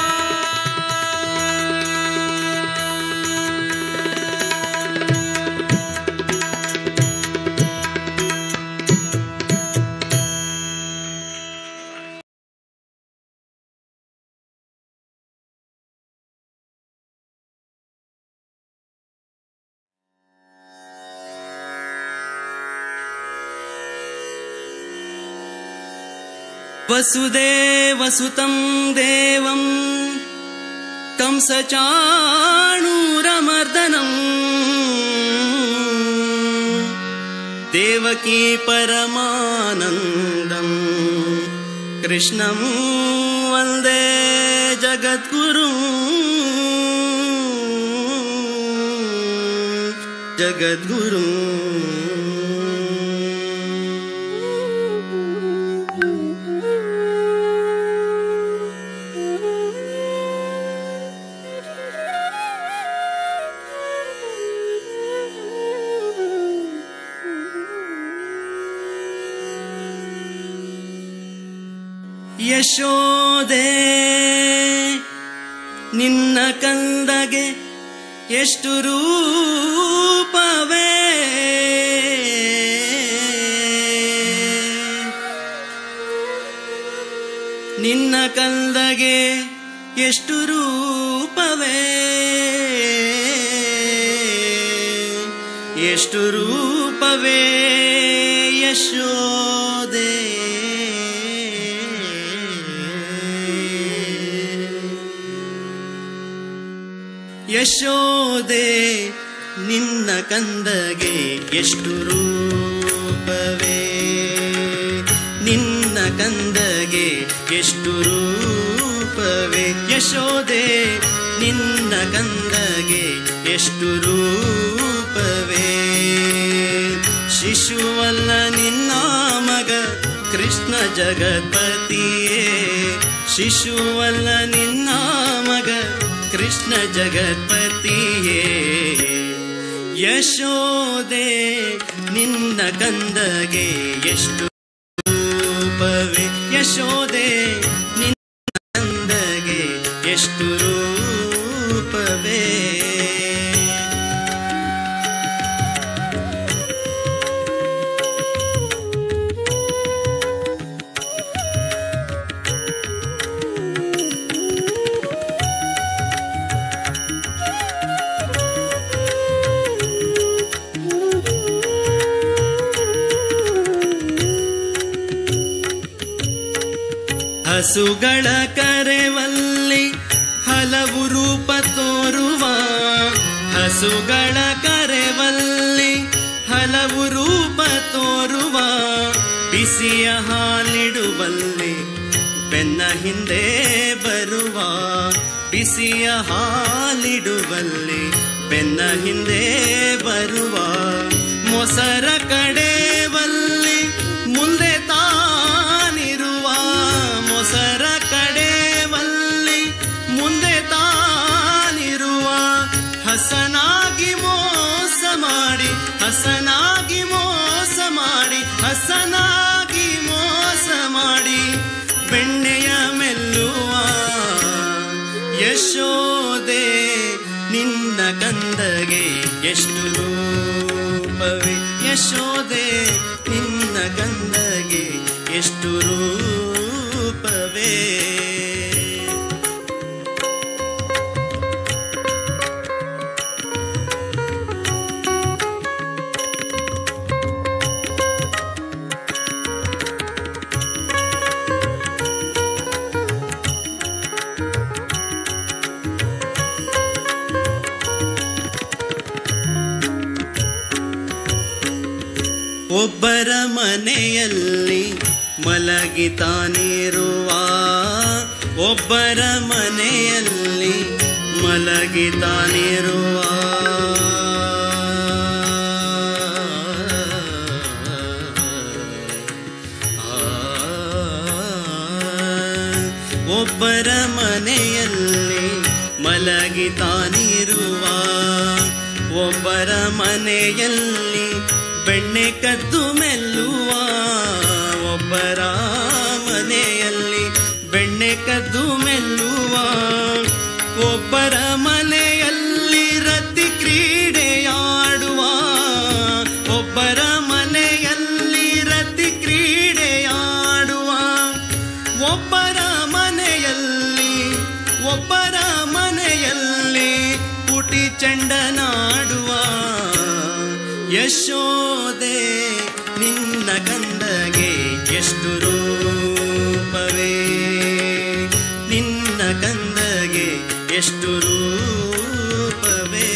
S6: वसुदेवसुतं देवं कंसचाणूरमर्दनम् देवकी परमानन्दं कृष्णं वन्दे जगद्गुरुं जगद्गुरुम्। ಯಶೋದೆ ನಿನ್ನ ಕಂದಗೆ ಎಷ್ಟು ರೂಪವೇ ನಿನ್ನ ಕಂದಗೆ ಎಷ್ಟು ರೂಪವೇ ಎಷ್ಟು ರೂಪವೇ ಯಶೋದೆ ಯಶೋದೆ ನಿನ್ನ ಕಂದಗೆ ಎಷ್ಟು ರೂಪವೇ ನಿನ್ನ ಕಂದಗೆ ಎಷ್ಟು ರೂಪವೇ ಯಶೋದೆ ನಿನ್ನ ಕಂದಗೆ ಎಷ್ಟು ರೂಪವೇ ಶಿಶುವಲ್ಲ ನಿನ್ನ ಮಗ ಕೃಷ್ಣ ಜಗತ್ಪತಿಯೇ ಶಿಶುವಲ್ಲ ನಿನ್ನ ಮಗ ಕೃಷ್ಣ ಜಗತ್ಪತಿಯೇ ಯಶೋದೆ ನಿನ್ನ ಕಂದಗೆ ಎಷ್ಟು ರೂಪವೇ ಯಶೋದೆ ನಿನ್ನ ಕಂದಗೆ ಎಷ್ಟು ರೂಪವೇ ಹಸುಗಳ ಕರೆವಲ್ಲಿ ಹಲವು ರೂಪ ತೋರುವ ಹಸುಗಳ ಕರೆವಲ್ಲಿ ಹಲವು ರೂಪ ತೋರುವ ಬಿಸಿಯ ಹಾಲಿಡುವಲ್ಲಿ ಬೆನ್ನ ಹಿಂದೆ ಬರುವ ಬಿಸಿಯ ಹಾಲಿಡುವಲ್ಲಿ ಬೆನ್ನ ಹಿಂದೆ ಬರುವ ಮೊಸರ ಕಡೆವಲ್ಲಿ ಮುಂದೆ ತಾನಿರುವ ಮೊಸರ ಕಡೆವಲ್ಲಿ ಮುಂದೆ ತಾನಿರುವ ಹಸನಾಗಿ ಮೋಸ ಮಾಡಿ ಹಸನಾಗಿ ಮೋಸ ಮಾಡಿ ಹಸನಾಗಿ ಮೋಸ ಮಾಡಿ ಬೆಣ್ಣೆಯ ಮೆಲ್ಲುವ ಯಶೋದೆ ನಿನ್ನ ಕಂದಗೆ ಎಷ್ಟು ರೂಪವೇ ಯಶೋದೆ ನಿನ್ನ ಕಂದಗೆ ಎಷ್ಟು ರೂಪವೇ ಒಬ್ಬರ ಮನೆಯಲ್ಲಿ ಮಲಗಿತಾನಿರುವ ಒಬ್ಬರ ಮನೆಯಲ್ಲಿ ಮಲಗಿತಾನಿರುವ ಒಬ್ಬರ ಮನೆಯಲ್ಲಿ ಮಲಗಿತಾನಿರುವ ಒಬ್ಬರ ಮನೆಯಲ್ಲಿ ಬೆಣ್ಣೆ ಕದ್ದು ಮೆಲ್ಲುವ ಒಬ್ಬರ ಮನೆಯಲ್ಲಿ ಬೆಣ್ಣೆ ಕದ್ದು ಮೆಲ್ಲುವ ಒಬ್ಬರ ಮನೆಯಲ್ಲಿ ರತಿ ಕ್ರೀಡೆಯಾಡುವ ಒಬ್ಬರ ಮನೆಯಲ್ಲಿ ರತಿ ಕ್ರೀಡೆಯಾಡುವ ಒಬ್ಬರ ಮನೆಯಲ್ಲಿ ಪುಟಿ ಚಂಡನಾಡುವ ಯಶೋದೆ ನಿನ್ನ ಕಂದಗೆ ಎಷ್ಟು ರೂಪವೇ ನಿನ್ನ ಕಂದಗೆ ಎಷ್ಟು ರೂಪವೇ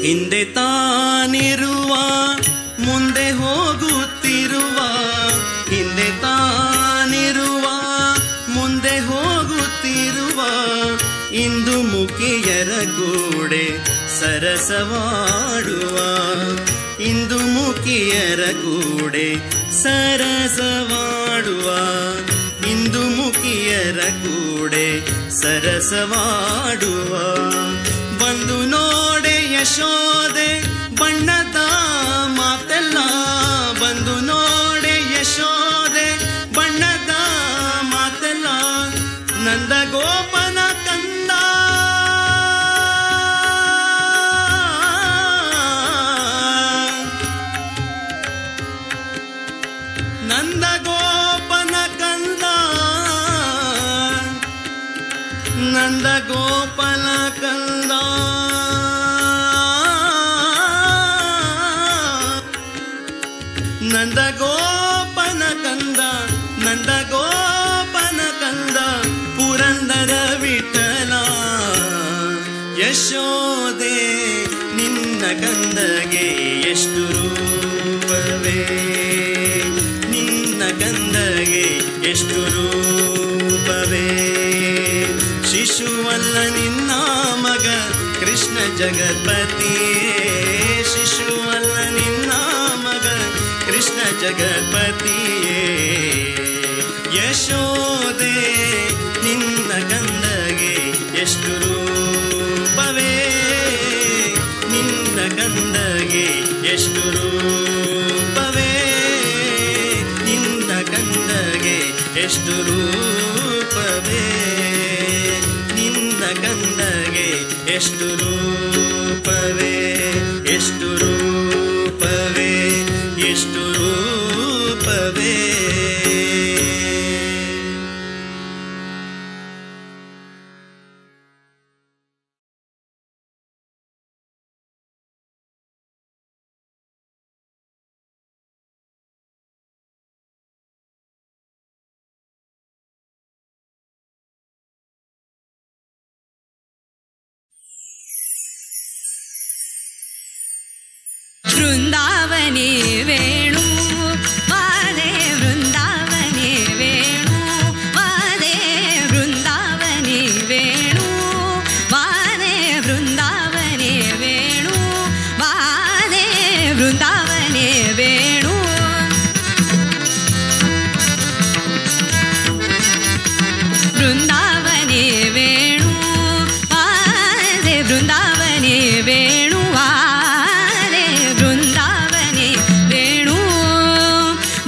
S6: ಹಿಂದೆ ತಾನಿರುವ ಮುಂದೆ ಹೋಗುತ್ತಿರುವ ಹಿಂದೆ ತಾನಿರುವ ಮುಂದೆ ಹೋಗುತ್ತಿರುವ ಇಂದು ಮುಖಿಯರ ಕೂಡೆ ಸರಸವಾಡುವ ಇಂದು ಮುಖಿಯರ ಕೂಡೆ ಸರಸವಾಡುವ, ಇಂದು ಮುಖಿಯರ ಕೂಡೆ ಸರಸವಾಡುವ. ಬಂದು ನೋಡೆ ಯಶೋದೆ ಬಣ್ಣದ ಮಾತೆಲ್ಲ, ಬಂದು ನೋಡೆ ಯಶೋದೆ ಬಣ್ಣದ ಮಾತೆಲ್ಲ. ನಂದಗೋಪನ ಕಂದ, ನಂದಗೋಪನ ಕಂದ, ನಂದಗೋಪನ ಕಂದ. ನಂದಗೋಪನ ಕಂದ, ನಂದಗೋಪನ ಕಂದ, ಪುರಂದರ ವಿಠಲ. ಯಶೋದೆ ನಿನ್ನ ಕಂದಗೆ ಎಷ್ಟು ರೂಪವೇ, ನಿನ್ನ ಕಂದಗೆ ಎಷ್ಟು ರೂಪವೇ. ಶಿಶುವಲ್ಲ ನಿನ್ನ ಮಗ ಕೃಷ್ಣ ಜಗತ್ಪತಿಯೇ, ಶಿಶುವಲ್ಲ ನಿನ್ನ ಮಗ ಕೃಷ್ಣ ಜಗತ್ಪತಿಯೇ. ಯಶೋದೆ ನಿನ್ನ ಕಂದಗೆ ಎಷ್ಟು ರೂಪವೇ, ನಿನ್ನ ಕಂದಗೆ ಎಷ್ಟು ರೂಪವೇ, ನಿನ್ನ ಕಂದಗೆ ಎಷ್ಟು ರೂಪವೇ, ನಿನ್ನ ಕಂದಗೆ ಎಷ್ಟು ರೂಪವೇ, ಎಷ್ಟು ರೂಪವೇ, ಎಷ್ಟು ರೂಪವೇ.
S10: ವೃಂದಾವನೆ ವೇಣು ವಾದೆ, ವೃಂದಾವನೆ ವೇಣು ವಾದೆ, ವೃಂದಾವನೆ ವೇಣು ವಾದೆ, ವೃಂದಾವನೆ ವೇಣು ವಾದೆ, ವೃಂದಾವನೆ ವೇಣು. ವೃಂದಾವನೆ ವೇಣು ವಾದೆ, ವೃಂದಾವನೆ ವೇಣು ವಾದೆ, ವೃಂದಾವನೆ ವೇಣು.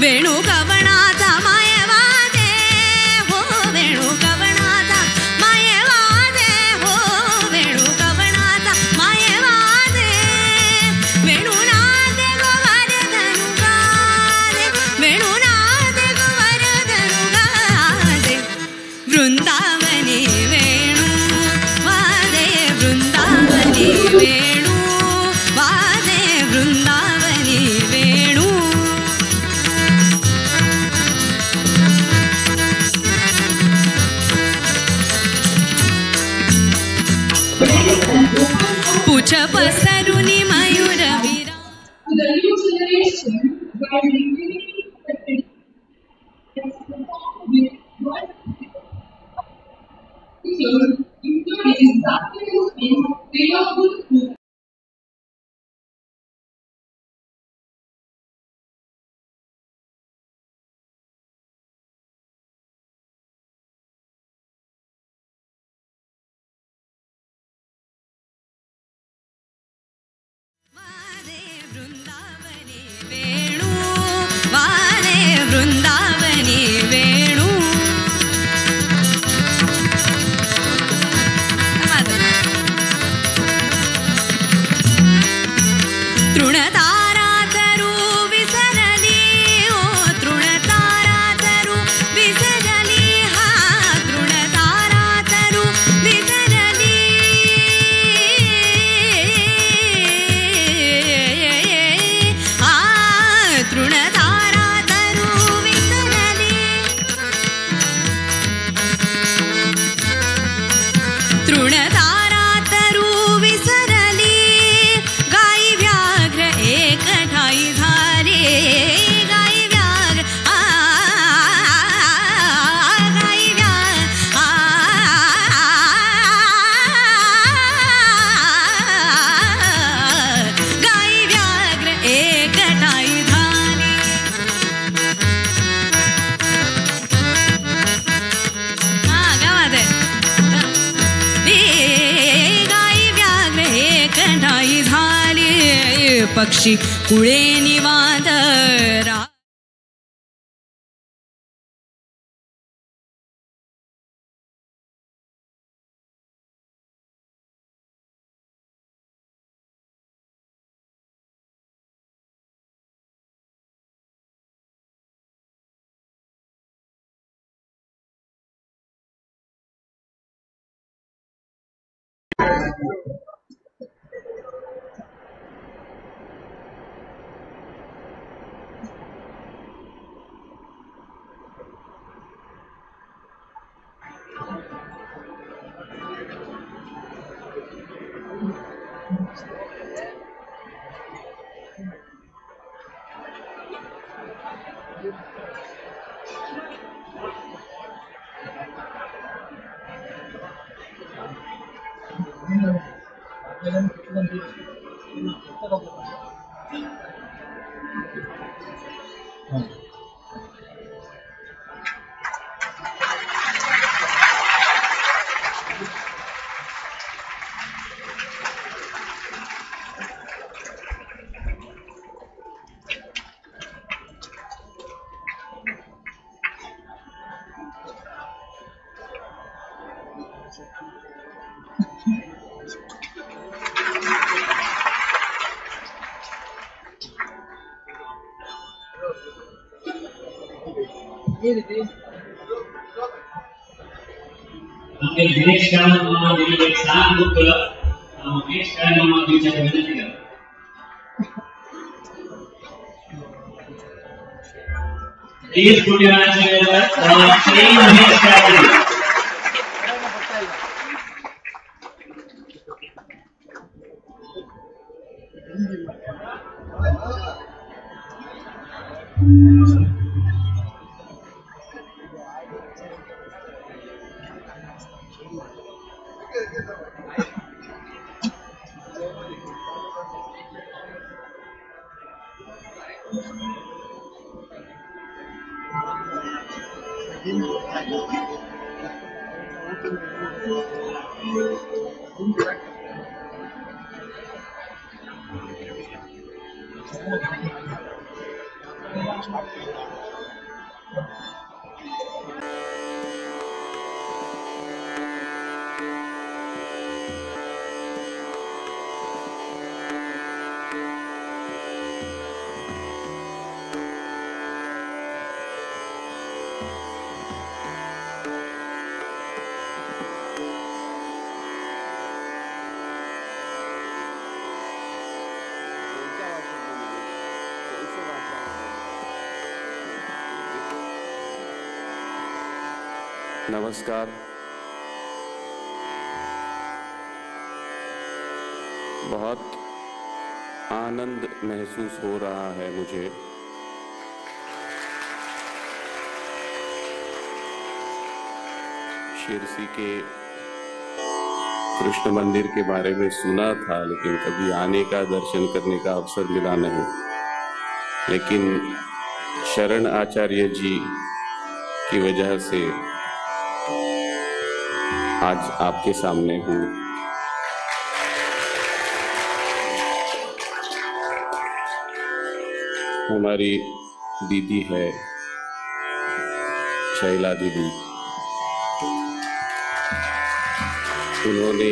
S10: ವೇಣು ಕವಣಾತ ಮಾಯವಾದೆ ಹೋ, ವೇಣು ಕವಣಾತ ಮಾಯವಾದೆ ಹೋ, ವೇಣು ಕವಣಾತ ಮಾಯವಾದೆ. ವೇಣುನಾದೆ ಗೋವರ್ಧನುಗಾದೆ, ವೇಣುನಾದೆ ಗೋವರ್ಧನುಗಾದೆ. ವೃಂದಾವನೆ ವೇಣು ವಾದೆ, ವೃಂದಾವನೆ ವೇಣು ವಾದೆ, ವೃಂದಾವನೆ ವೇಣು. ಪುಚ ಪಸರುನಿ ಮಯೂರ ವೀರ.
S11: To the new generation by maintaining the tradition with world features, including practical flavorful food.
S10: ವೃಂದಾವನೆ Venu ವಾದೆ, ವೃಂದಾವನೆ Venu. पक्षी कुळे निवाद
S12: दिनेश कामत महेश विनंती महेश
S13: नमस्कार। बहुत आनंद महसूस हो रहा है मुझे। शिरसी के कृष्ण मंदिर के बारे में सुना था, लेकिन कभी आने का, दर्शन करने का अवसर मिला नहीं। लेकिन शरण आचार्य जी की वजह से आज आपके सामने हूँ। हमारी दीदी है शैला दीदी, उन्होंने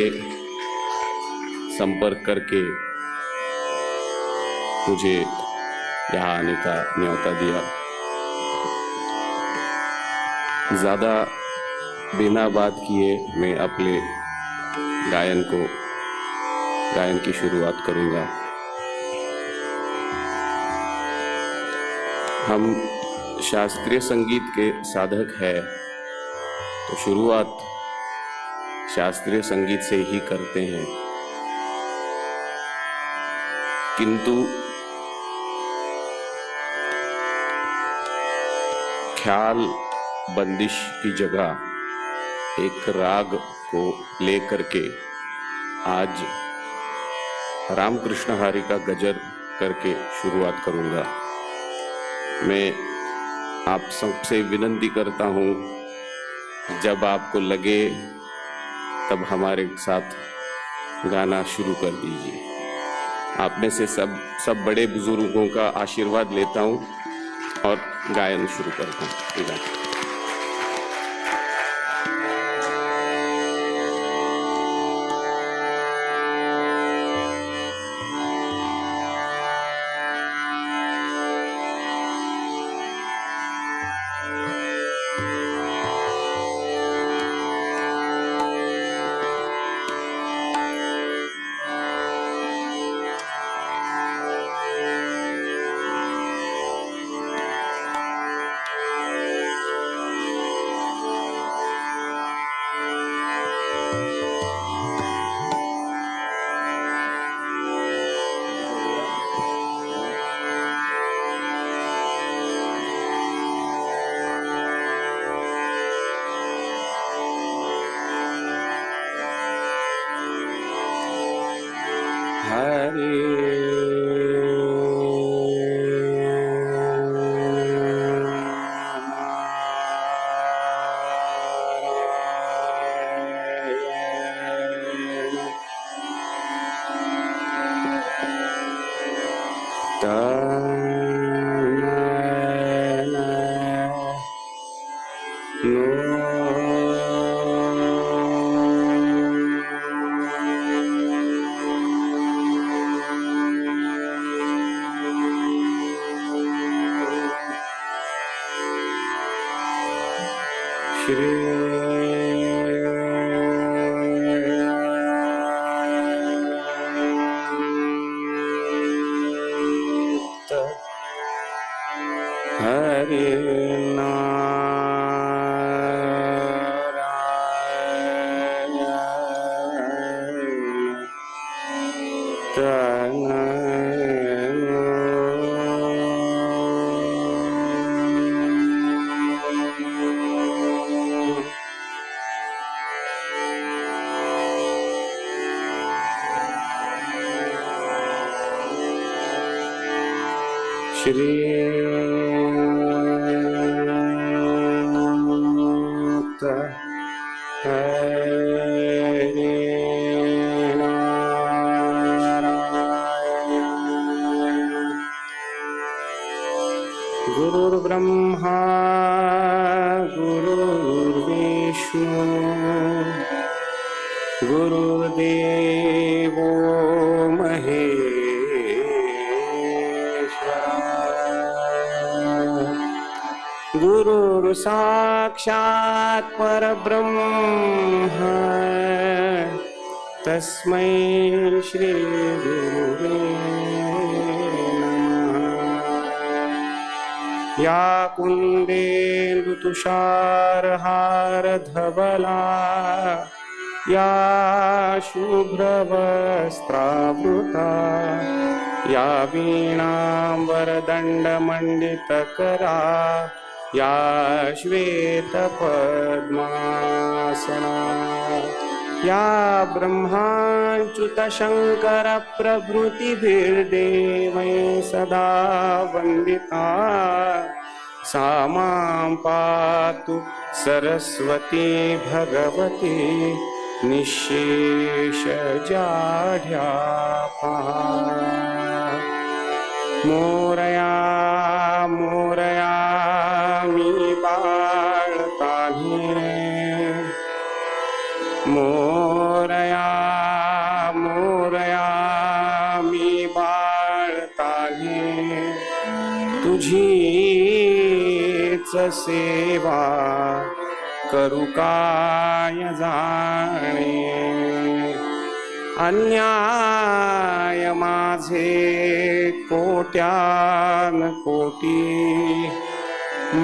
S13: संपर्क करके मुझे यहाँ आने का न्योता दिया। ज़्यादा बिना बात किए मैं अपने गायन की शुरुआत करूँगा। हम शास्त्रीय संगीत के साधक हैं, तो शुरुआत शास्त्रीय संगीत से ही करते हैं, किंतु ख्याल बंदिश की जगह एक राग को लेकर के आज रामकृष्ण हरि का गजर करके शुरुआत करूंगा। मैं आप सबसे विनती करता हूं, जब आपको लगे तब हमारे साथ गाना शुरू कर दीजिए। आप में से सब सब बड़े बुजुर्गों का आशीर्वाद लेता हूँ और गायन शुरू करता हूँ।
S14: साक्षात् परब्रह्म तस्मै श्री गुरुवे नमः। या कुन्देन्दु तुषारहार धवला या शुभ्रवस्त्रावृता या वीणां वरदण्डमण्डितकरा या श्वेतपद्मासना या ब्रह्माच्युतशङ्करप्रभृतिभिर्देवैः सदा वन्दिता सा मां पातु सरस्वती भगवती निःशेषजाड्यापहा। मोरया मोरया मी बाळताने मोरया मोरया मी बाळताने तुझीच सेवा करू काय जाणे अन्याय माझे कोट्यान कोटी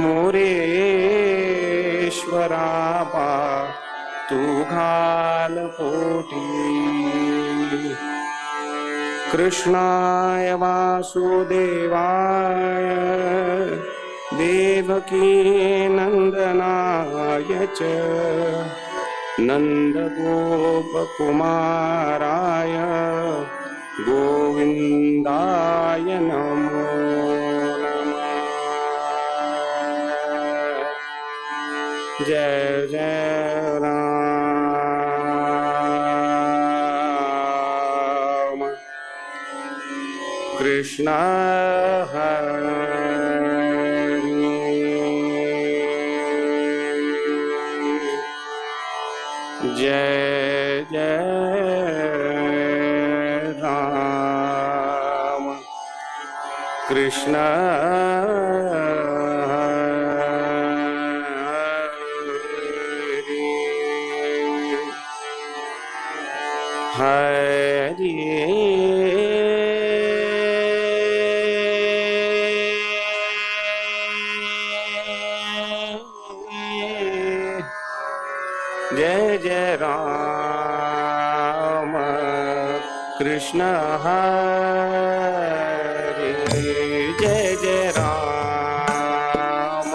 S14: मोरेश्वराबा तू घाल पोटी। कृष्णाय वासुदेवाय देवकी नंदनाय च नंदगोपकुमाराय गोविंदाय नमो नमः। जय जय राम कृष्ण हरे। जय जय राम कृष्ण हरे जय जय राम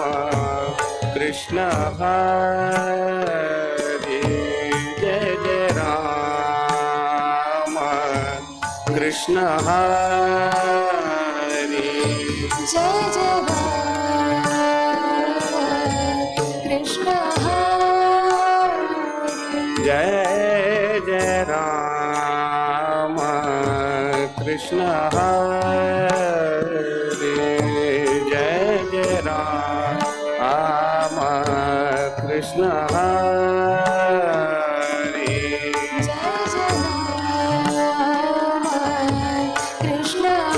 S14: कृष्ण हरे। जय जय राम कृष्ण हरे। जय जय राम कृष्ण हरे।
S15: जय जय राम कृष्ण हरे।
S14: जय जय राम कृष्ण हरे। जय जय राम कृष्ण हरे।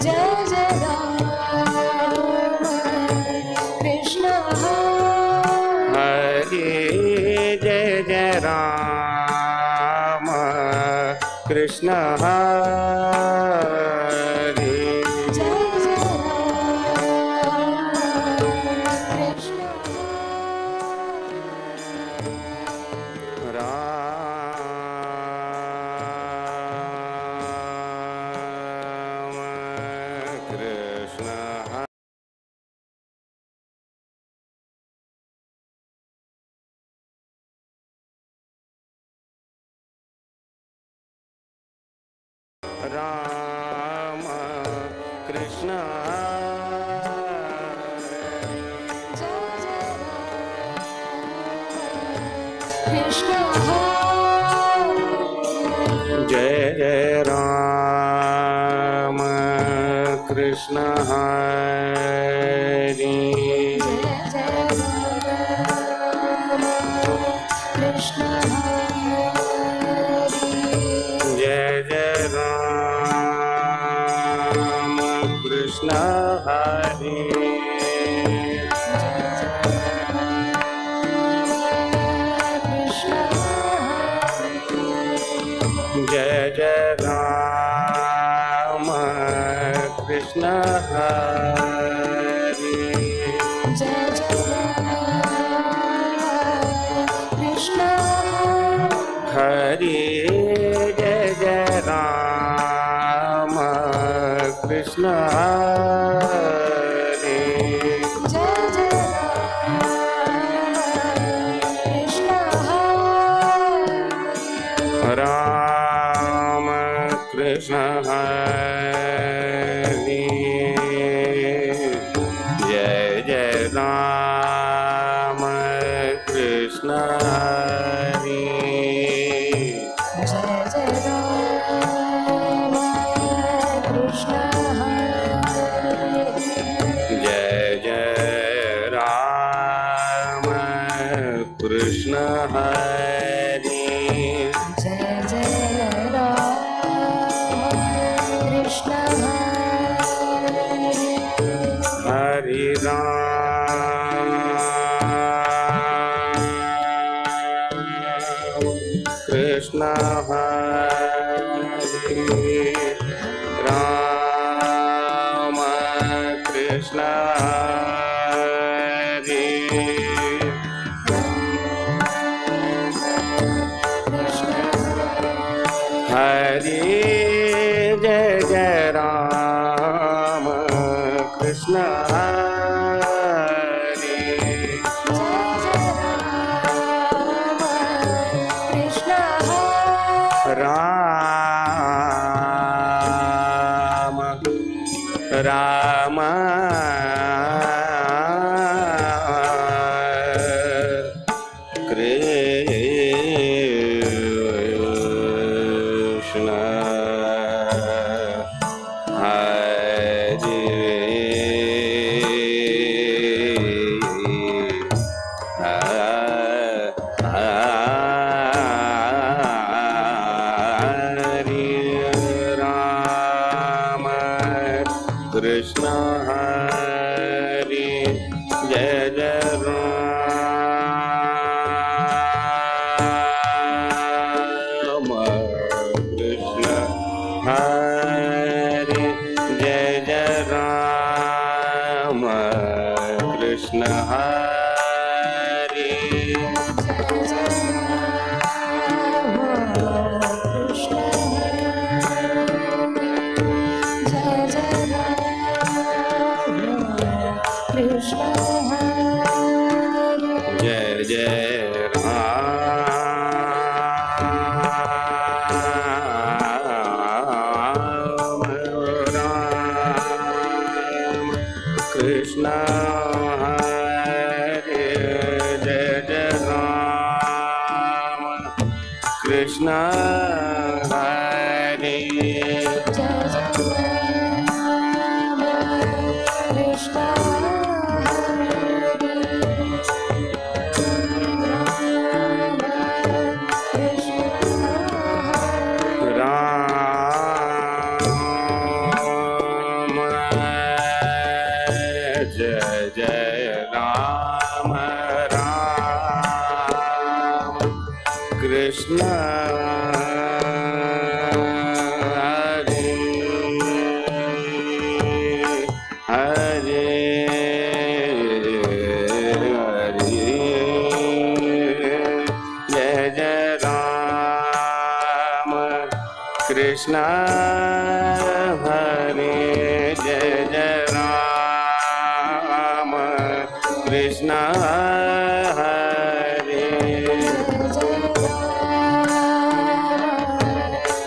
S15: जय जय राम कृष्ण हरे। जय जय राम कृष्ण
S14: हरे। जय जय राम कृष्ण हरे।
S15: जय जय राम कृष्ण
S14: राम कृष्ण राम कृष्ण
S15: जय जय कृष्ण हरे।
S14: जय जय राम कृष्ण हरे।
S15: जय जय राम कृष्ण हरे।
S14: जय जय राम कृष्ण हरे।
S15: कृष्ण
S14: जय जय राम कृष्ण हरे।
S15: जय जय राम कृष्ण
S14: हरे। जय जय राम कृष्ण हरे।
S15: जय जय राम कृष्ण हरे।
S14: राम कृष्ण हरे। जय जय राम कृष्ण हरे।
S15: जय जय राम कृष्ण हरे।
S14: जय जय राम कृष्ण हरे।
S15: जय जय राम कृष्ण हरे।
S14: हरे राम कृष्ण हरे। राम कृष्ण हरे। हरे। जय जय राम कृष्ण हरे।
S15: जय जय राम कृष्ण हरे।
S14: राम राम कृष्ण जय राम राम कृष्ण हरे जय जय राम कृष्ण हरे
S15: जय जय राम कृष्ण हरे राम कृष्ण
S14: राम जय जय राम राम कृष्ण हरे हरे हरे जय जय राम कृष्ण हरे जय जय राम कृष्ण हरे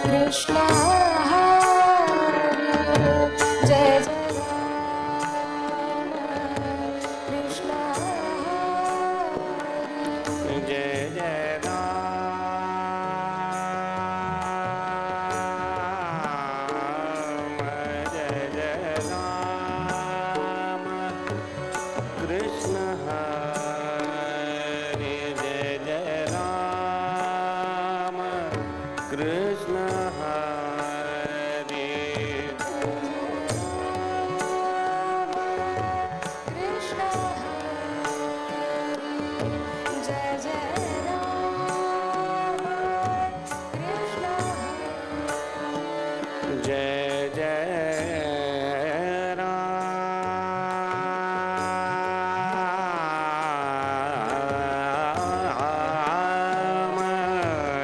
S15: कृष्ण हरे जय जय राम कृष्ण
S14: जय जय राम जय जय राम कृष्ण हरे जय जय राम कृष्ण हरे
S15: कृष्ण हरे जय जय राम कृष्ण
S14: जय जय राम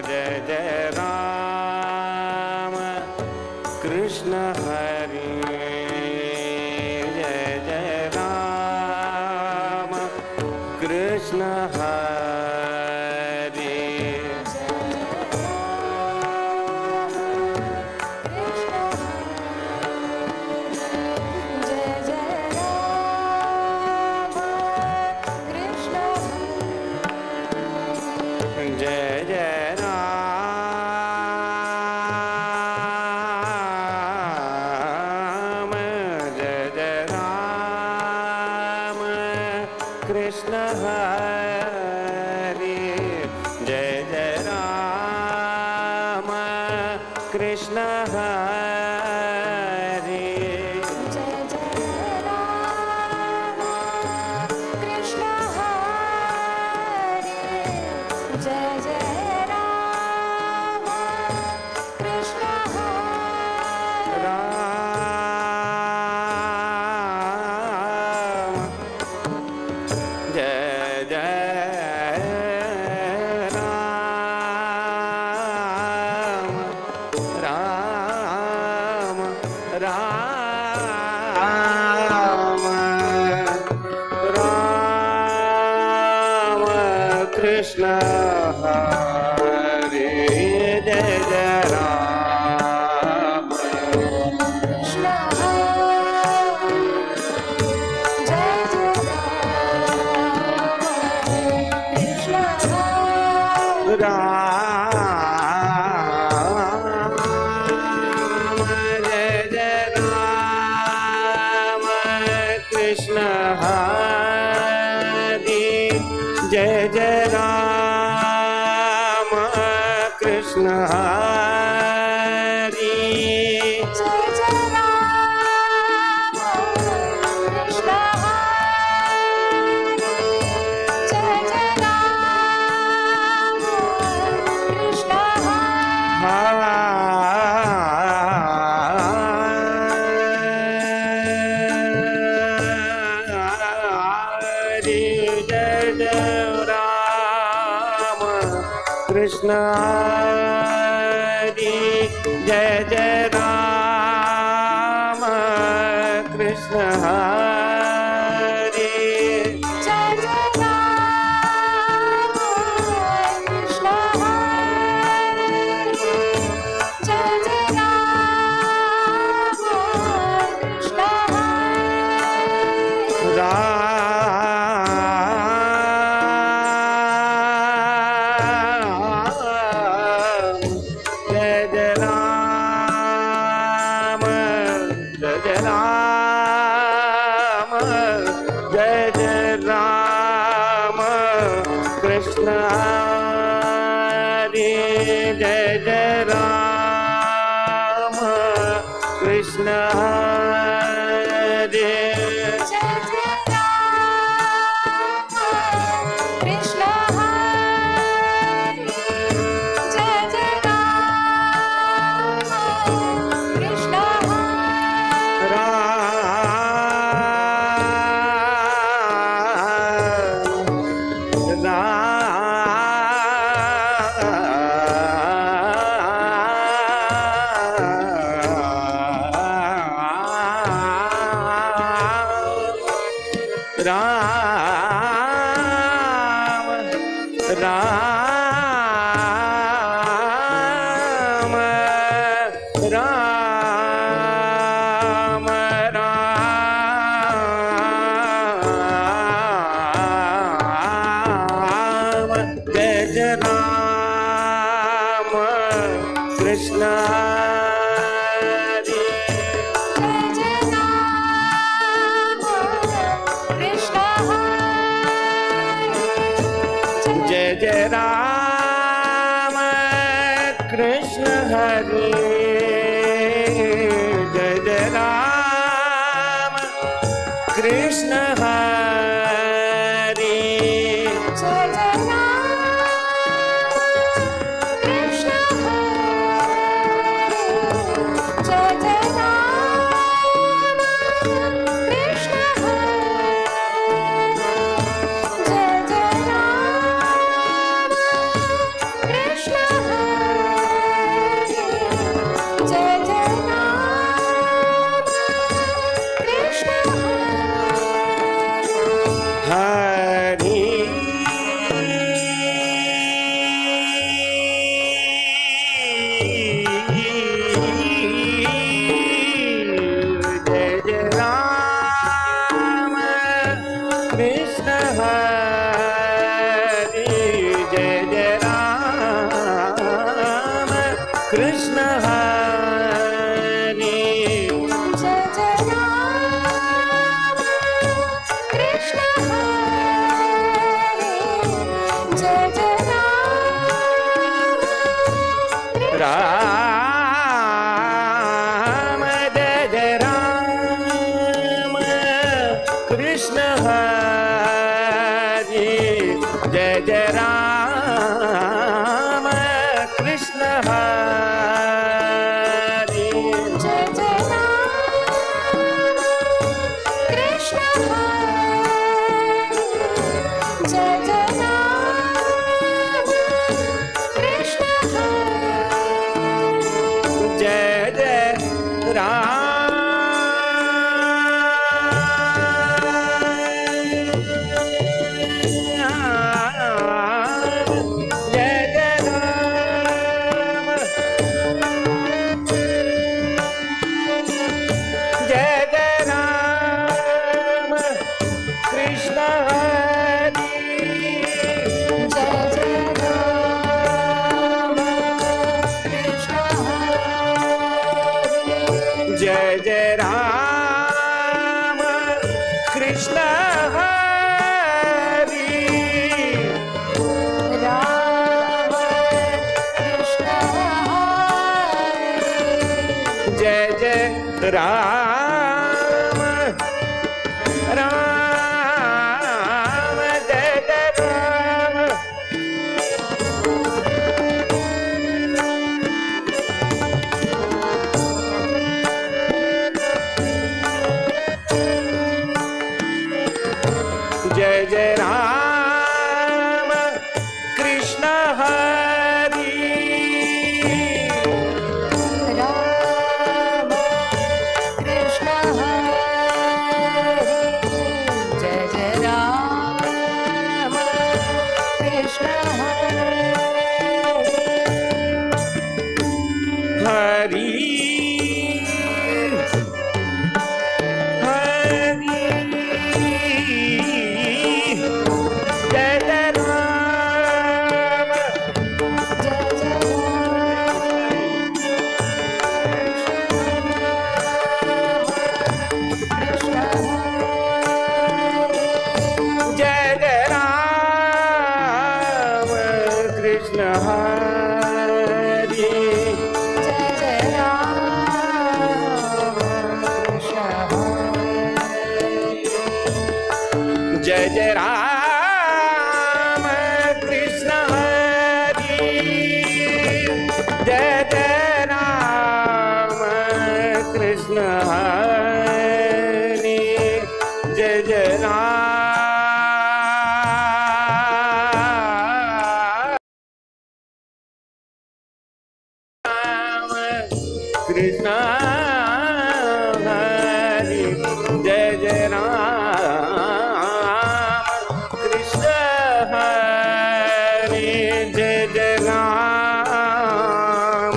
S14: जय जय राम कृष्ण हरे जय जय राम कृष्ण हरे
S15: जय जय राम कृष्ण
S14: जय जय राम जय जय राम कृष्ण हरे जय जय राम कृष्ण हरे
S15: जय जय राम कृष्ण हरे जय जय राम कृष्ण हरे
S14: राम जय जय राम राम राम राम कृष्ण हरे जय जय राम
S15: कृष्ण हरे जय जय राम कृष्ण हरे
S14: राम जय जय राम कृष्ण हरे जय जय राम कृष्ण हरे
S15: जय जय राम कृष्ण हरे जय जय राम कृष्ण
S14: हरे जय जय राम कृष्ण हरे जय जय राम कृष्ण हरे
S15: जय जय राम
S14: कृष्ण हरे जय जय राम कृष्ण हरे
S15: जय जय राम कृष्ण हरे जय जय राम कृष्ण हरे
S14: राम राम राम राम जय जय राम कृष्ण हरे
S15: जय जय राम कृष्ण हरे
S14: जय जय राम कृष्ण हरे जय जय राम कृष्ण हरे
S15: जय जय राम कृष्ण हरे जय जय राम कृष्ण हरे जय जय राम कृष्ण हरे जय जय राम कृष्ण हरे
S14: हरि जय जय राम कृष्ण हरि जय जय राम कृष्ण हरि
S15: जय जय राम कृष्ण हरे जय जय राम
S14: राम जय जय राम कृष्ण हरि जय जय राम कृष्ण हरि
S15: जय जय राम कृष्ण हरे जय जय राम कृष्ण हरे
S14: जय जय राम जय जय राम जय जय राम कृष्ण हरि
S15: जय जय राम कृष्ण हरे
S14: जय जय राम कृष्ण हरि
S15: राम कृष्ण हरे
S14: जय जय राम राम जय जय राम जय जय राम कृष्ण हरि
S15: राम कृष्ण हरे जय जय राम कृष्ण हरे
S14: हरि हरि जय जय राम
S15: जय जय राम कृष्ण हरे
S14: जय जय राम कृष्ण हरे
S15: जय जय राम कृष्ण हरे
S14: जय जय राम कृष्ण हरे जय जय राम कृष्ण हरे जय जय राम कृष्ण हरे जय जय राम कृष्ण हरे जय जय राम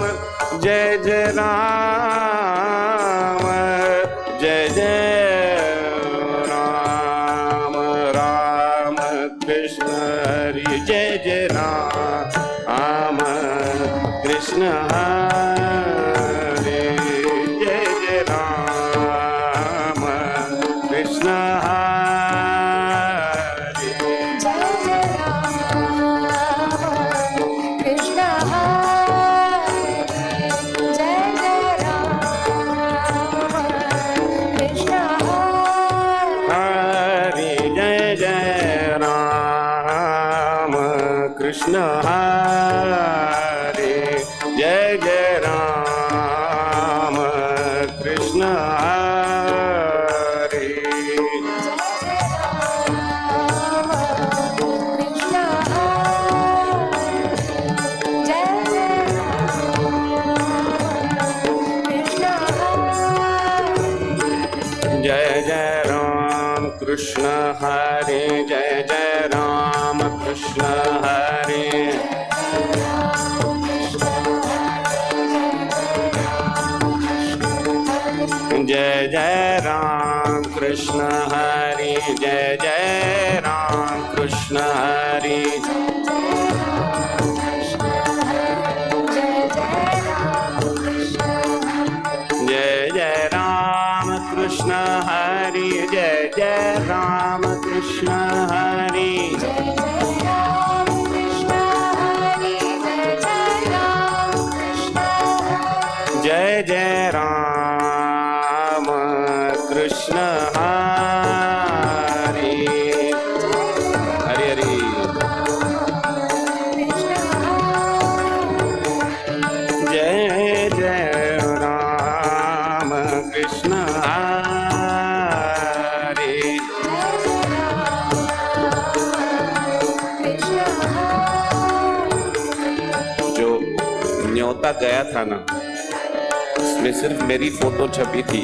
S14: जय जय राम जय जय राम राम कृष्ण हरे जय जय राम कृष्ण हरे जय जय राम कृष्ण हरे
S15: जय जय राम कृष्ण हरे जय जय राम कृष्ण हरे
S14: हरे जय जय राम कृष्ण हरे जय जय राम कृष्ण हरे
S15: कृष्ण हरे जय जय राम कृष्ण हरे
S14: जय जय राम कृष्ण हरे जय जय राम कृष्ण हरे जय जय राम कृष्ण हरे जय जय राम कृष्ण हरे जय जय राम कृष्ण हरे जय जय राम कृष्ण हरे जय जय राम कृष्ण हरे हरे हरे जय जय राम कृष्ण हरे
S13: जो न्योता गया था ना, उसमें सिर्फ मेरी फोटो छपी थी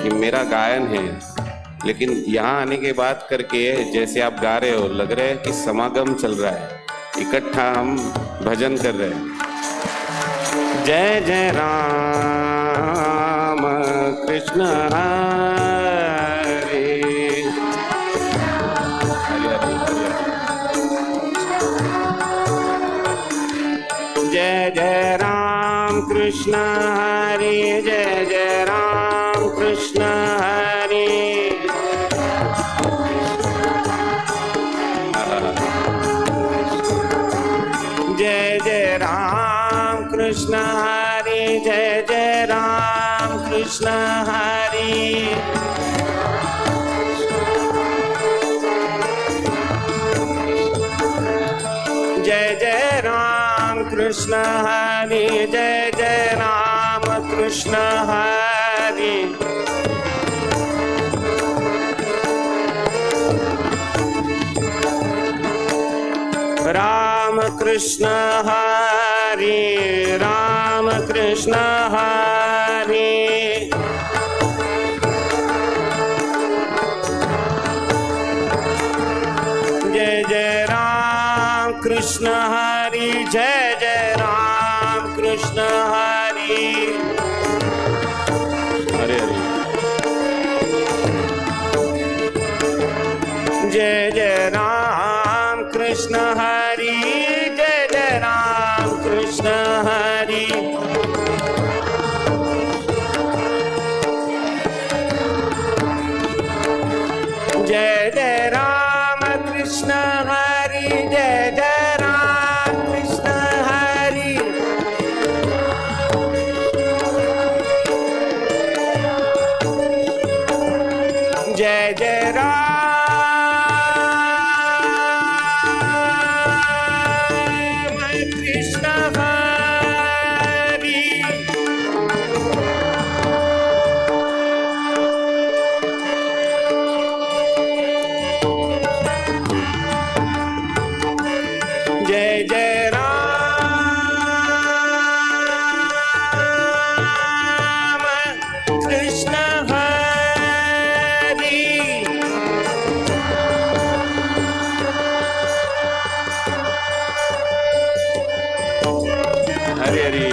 S13: कि मेरा गायन है, लेकिन यहाँ आने के बाद करके जैसे आप गा रहे हो, लग रहा है कि समागम चल रहा है, इकट्ठा हम भजन कर रहे हैं।
S14: जय जय राम कृष्ण हरे
S13: हरे हरे हरे हरे।
S14: जय जय राम कृष्ण हरे जय जय राम कृष्ण हरे जय जय राम कृष्ण हरे जय जय राम कृष्ण हरे जय जय राम कृष्ण हरे जय जय राम कृष्ण हरे राम कृष्ण हरे राम कृष्ण हरे जय जय राम कृष्ण हरे जय जय राम कृष्ण हरे
S13: हरे हरे।
S14: जय जय राम कृष्ण हरे जय जय राम कृष्ण हरे जय जय राम कृष्ण हरे जय जय राम जय जय राम कृष्ण हरि।
S13: हरि हरि।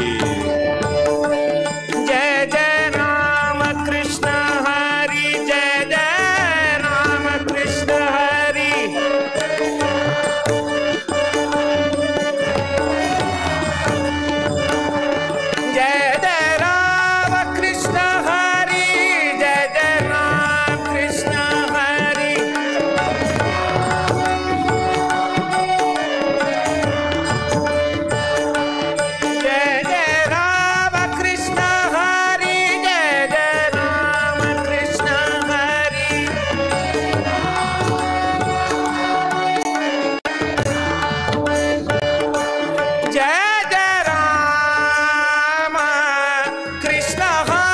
S14: जय जय राम कृष्ण हरि, जय जय राम कृष्ण हरि। जय जय राम कृष्ण हरि, जय जय राम कृष्ण हरि। जय जय राम कृष्ण हरि, जय जय राम कृष्ण हरि। जय जय राम कृष्ण हरि।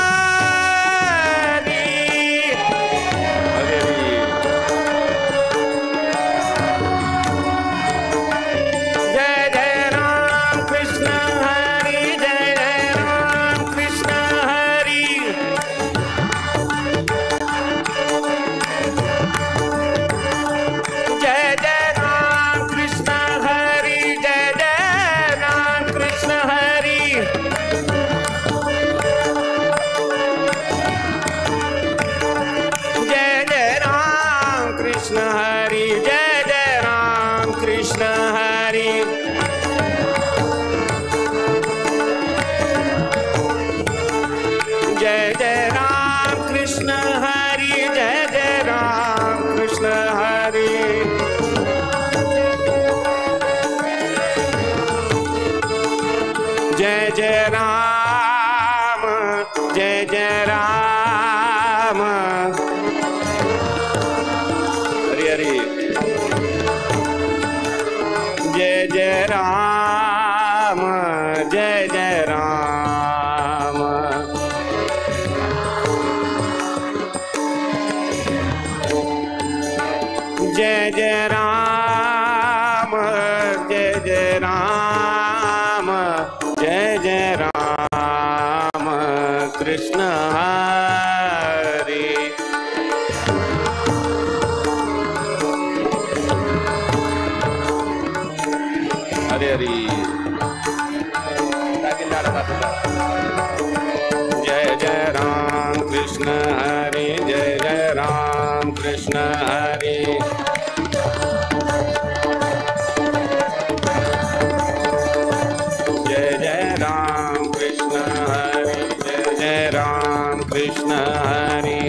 S13: हरि हरि।
S14: जय जय राम कृष्ण हरि, जय जय राम कृष्ण हरि। जय जय राम कृष्ण हरि, जय जय राम कृष्ण हरि। जय जय राम कृष्ण हरि, जय जय राम कृष्ण हरि। जय जय राम कृष्ण हरि, जय जय राम कृष्ण हरि। जय जय राम, जय जय राम।
S13: हरि हरि।
S14: जय जय राम, जय जय राम। जय जय राम, जय जय राम, जय जय राम कृष्ण हरि।
S13: हरि हरि।
S14: जय जय राम कृष्ण हरि, जय जय राम कृष्ण हरि। जय जय राम कृष्ण हरि, जय जय राम कृष्ण हरि।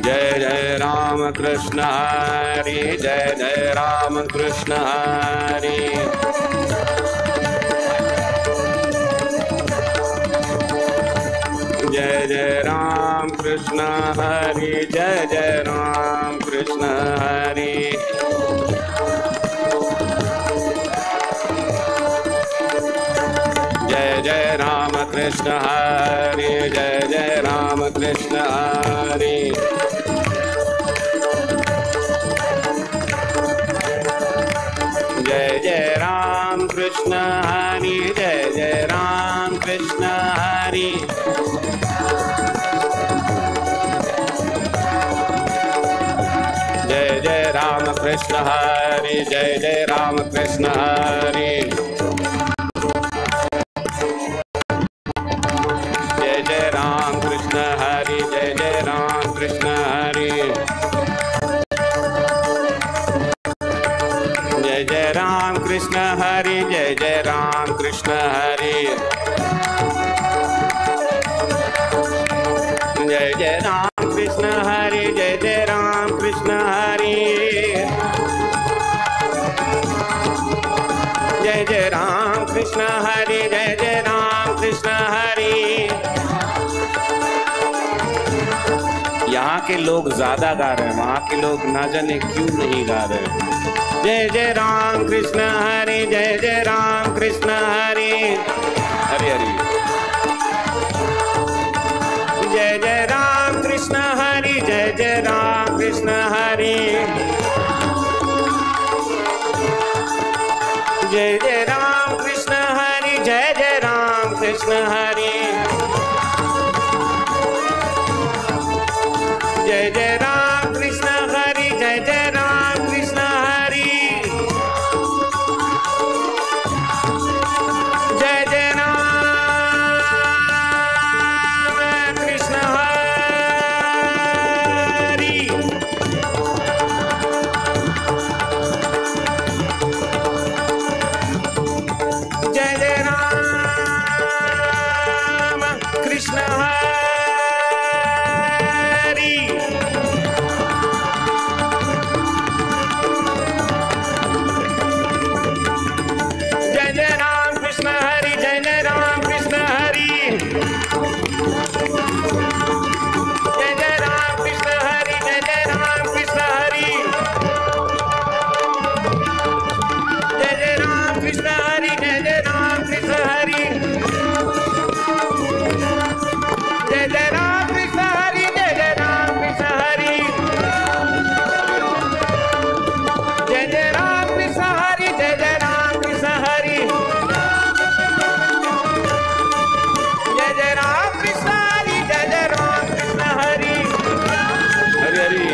S14: जय जय राम कृष्ण हरि, जय जय राम कृष्ण हरि। जय जय राम कृष्ण हरि, जय जय राम कृष्ण हरि। जय जय राम कृष्ण हरि, जय जय राम कृष्ण हरि। जय जय राम कृष्ण हरि, जय जय राम कृष्ण हरि। जय जय राम कृष्ण हरि, जय जय राम कृष्ण हरि। जय जय राम कृष्ण हरि, जय जय राम कृष्ण हरि। जय जय राम कृष्ण हरि, जय जय राम कृष्ण हरि। जय जय राम कृष्ण हरि, जय जय राम कृष्ण हरि। जय जय राम कृष्ण हरि, जय जय राम कृष्ण हरि।
S13: यहाँ के लोग ज्यादा गा रहे हैं, वहाँ के लोग ना जाने क्यों नहीं गा रहे हैं।
S14: जय जय राम कृष्ण हरि, जय जय राम कृष्ण हरि।
S13: हरि हरि।
S14: जय जय राम कृष्ण हरि, जय जय राम। कृष्ण हरे, जय जय राम कृष्ण हरे, जय जय राम कृष्ण हरे, जय जय राम कृष्ण हरे, जय जय राम कृष्ण हरे, जय जय राम कृष्ण हरि। जय जय राम कृष्ण हरि। जय जय राम कृष्ण हरि, जय जय राम कृष्ण हरि, जय जय राम कृष्ण हरि, जय जय राम कृष्ण हरि, जय जय राम कृष्ण हरि, जय जय राम कृष्ण हरि, जय जय राम कृष्ण हरि, जय जय राम कृष्ण हरि, जय जय राम कृष्ण हरि, जय जय राम कृष्ण हरि, जय जय राम कृष्ण हरि, जय जय राम कृष्ण हरि,
S13: हरि हरि।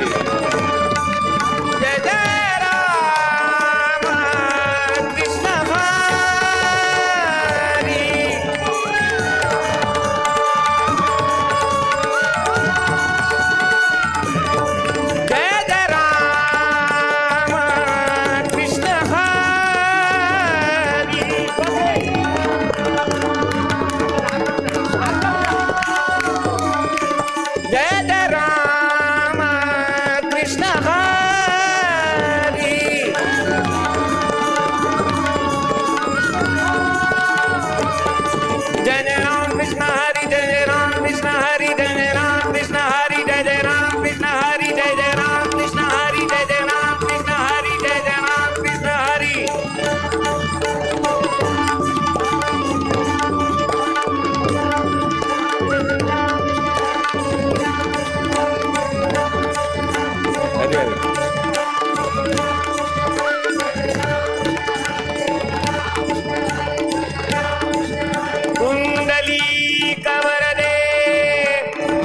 S14: जय जय राम कृष्ण हरि। जय जय राम कृष्ण हरि। जय जय राम कृष्ण हरि। जय जय राम कृष्ण हरि, जय जय राम कृष्ण हरि, जय जय राम कृष्ण हरि, जय जय राम कृष्ण हरि, जय जय राम कृष्ण हरि, जय जय राम कृष्ण हरि, जय जय राम कृष्ण हरि।
S13: हरि हरि।
S14: कुंडली कवरदे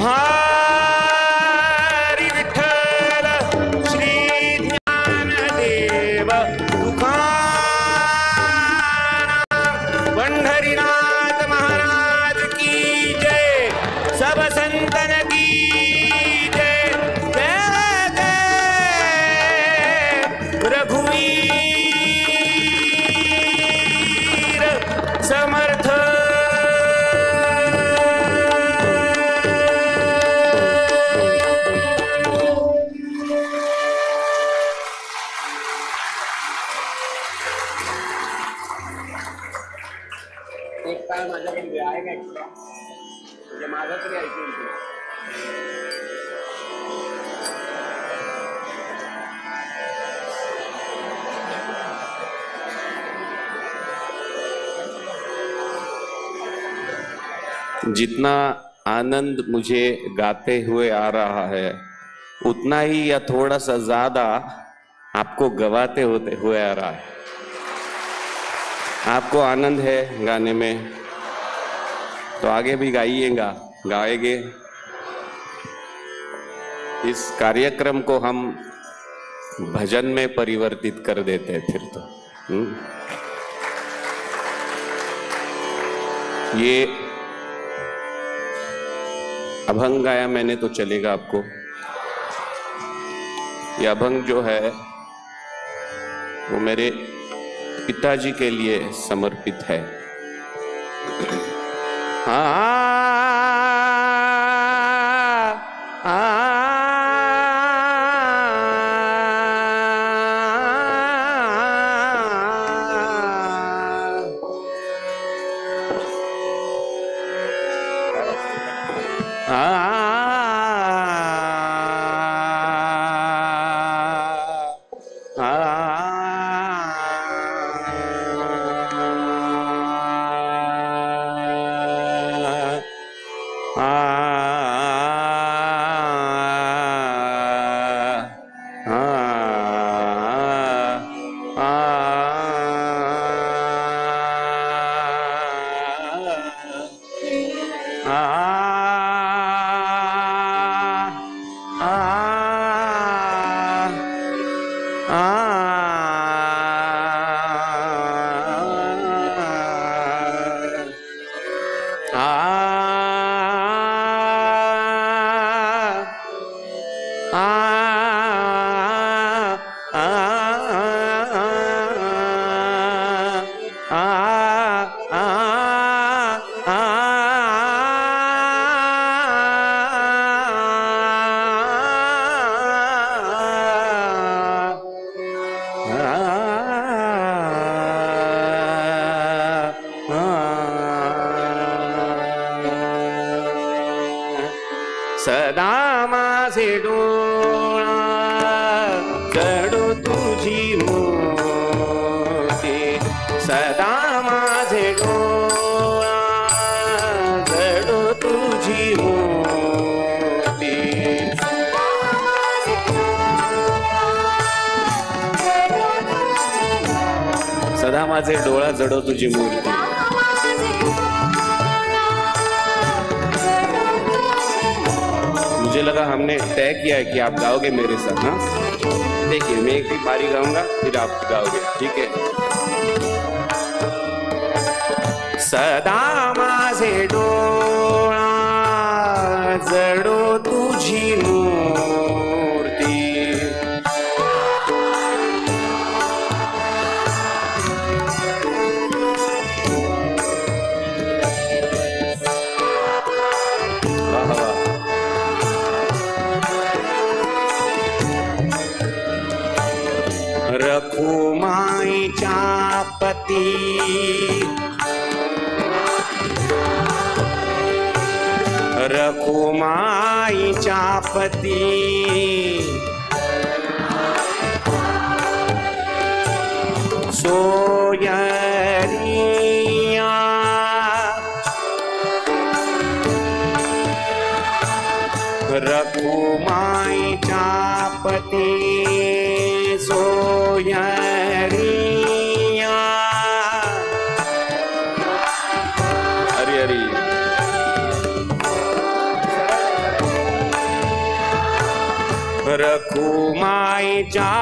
S14: हरि विठ्ठल श्री ज्ञानदेव तुकाराम पंढरीनाथ महाराज की जय, सब संतन की जय, जय जय रघुवीर समर्थ।
S9: एक ताल माझ्याकडे आहे का एक्स्ट्रा, म्हणजे माझा तरी ऐकून घे.
S13: जितना आनंद मुझे गाते हुए आ रहा है उतना ही या थोड़ा सा ज्यादा आपको गवाते होते हुए आ रहा है। आपको आनंद है गाने में तो आगे भी गाइएगा, गाएंगे। इस कार्यक्रम को हम भजन में परिवर्तित कर देते हैं फिर तो। ये अभंग गाया मैंने तो चलेगा आपको। ये अभंग जो है वो मेरे पिताजी के लिए समर्पित है। हाँ आ, आ, आ, आ आ आ आ आ सदा माझे डोळा जडो तुझी मूर्ती, सदा माझे डोळा जडो तुझी मूर्ती, सदा माझे डोळा जडो तुझी मूर्ती. मुझे लगा हमने तय किया है कि आप गाओगे मेरे साथ. हाँ देखिए, मैं एक भी बारी गाऊंगा फिर आप गाओगे, ठीक है. सदा माझे डोळा जडो तुझी मूर्ती, वाह वाह. रखुमाईच्या पती रखुमाईच्या पती सोयरिया, रखुमाईच्या पती सोयरिया. हरी हरी. रखुमाईच्या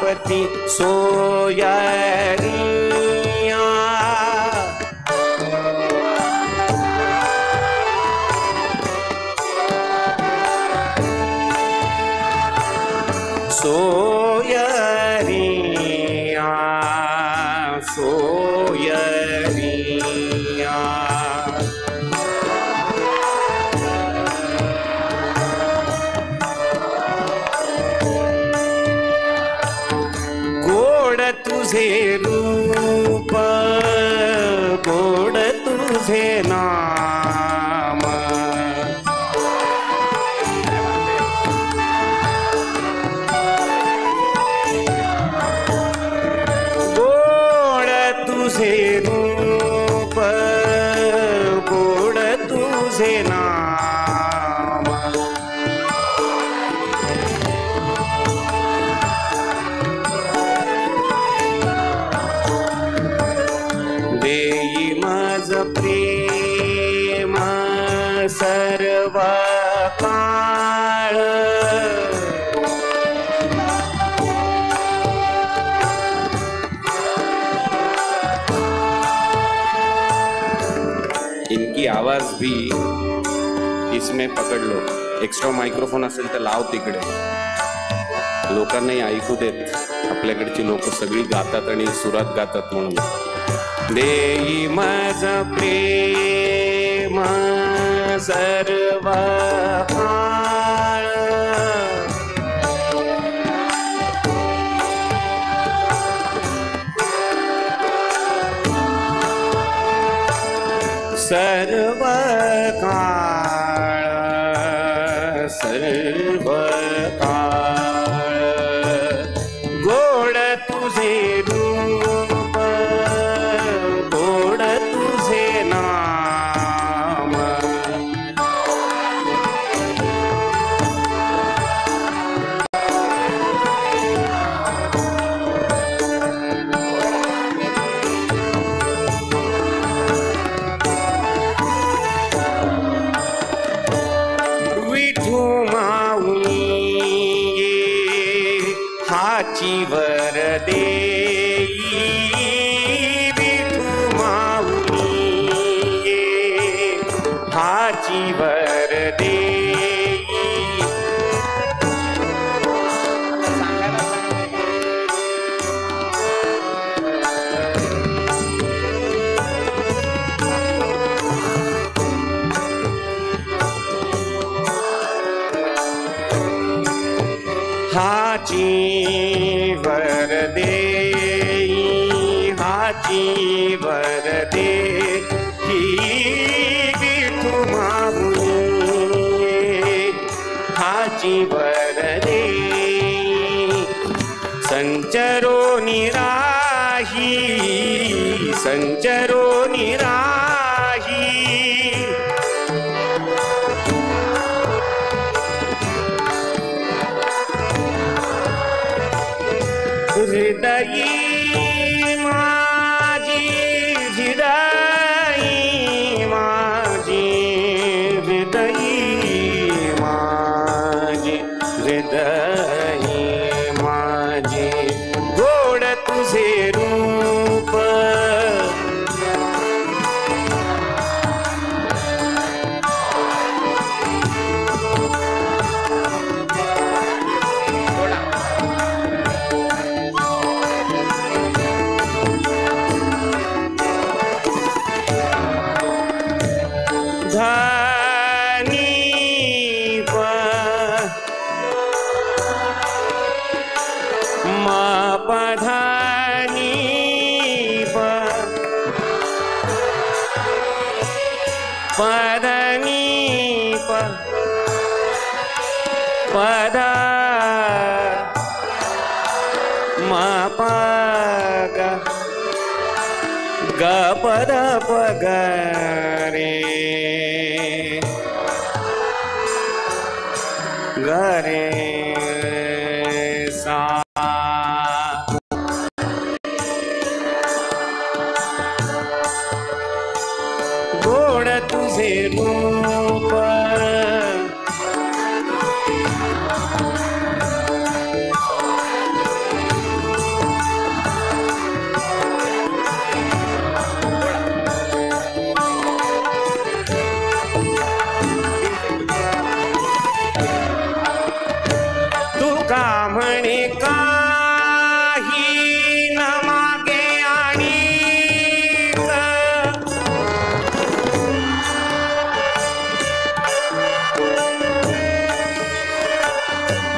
S13: पती सोयरिया, सोयरिया, सोयरिया. गोड तुझे रूप गोड तुझे नाम, गोड तुझे रूप गोड तुझे नाम, देई माझ प्रेम सर्व काळ, इनकी आवाज भी इसमें पकड़ लो. एक्स्ट्रा मायक्रोफोन असेल तर लाव तिकडे, लोकांनाही ऐकू देत. आपल्याकडची लोक सगळी गातात आणि सुरात गातात म्हणून. देई माझ प्रेम सर्व काळ, सर्व काळ, सर्व काळ. गोड तुझे रूप गोड तुझे नाम, विठू माऊली हाची वर देई, विठू माऊली हाची वर देई.
S14: हाची वर देई, हाची वर देई विठू माऊली, हाची वर देई। संचरो निराही, संचरो निराही, हृदयी माझी, हृदयी माझी, हृदयी माझी, हृदयी माझी गोड तुझे रूप। धनी प म प धनी प प धनी प प ध म प ग ग प ध प ग रे ग रे सा। गोड तुझे रूप, तुका म्हणे काही न मागे आणीक,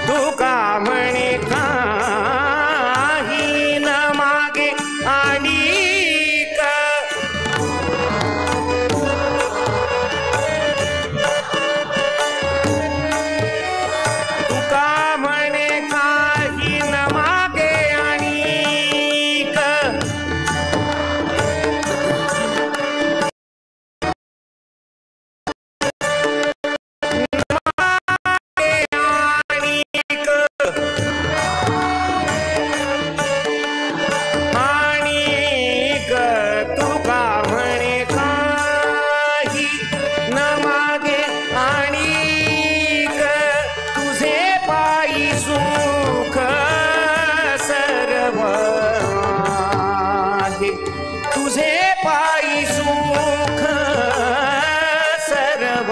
S14: तुका म्हणे काही न मागे आणीक, तुका म्हणे काही न मागे आणीक, आणीक, तुका म्हणे काही न मागे आणीक, तुझे पायी सुख सर्व आहे, तुझे पायी सुख सर्व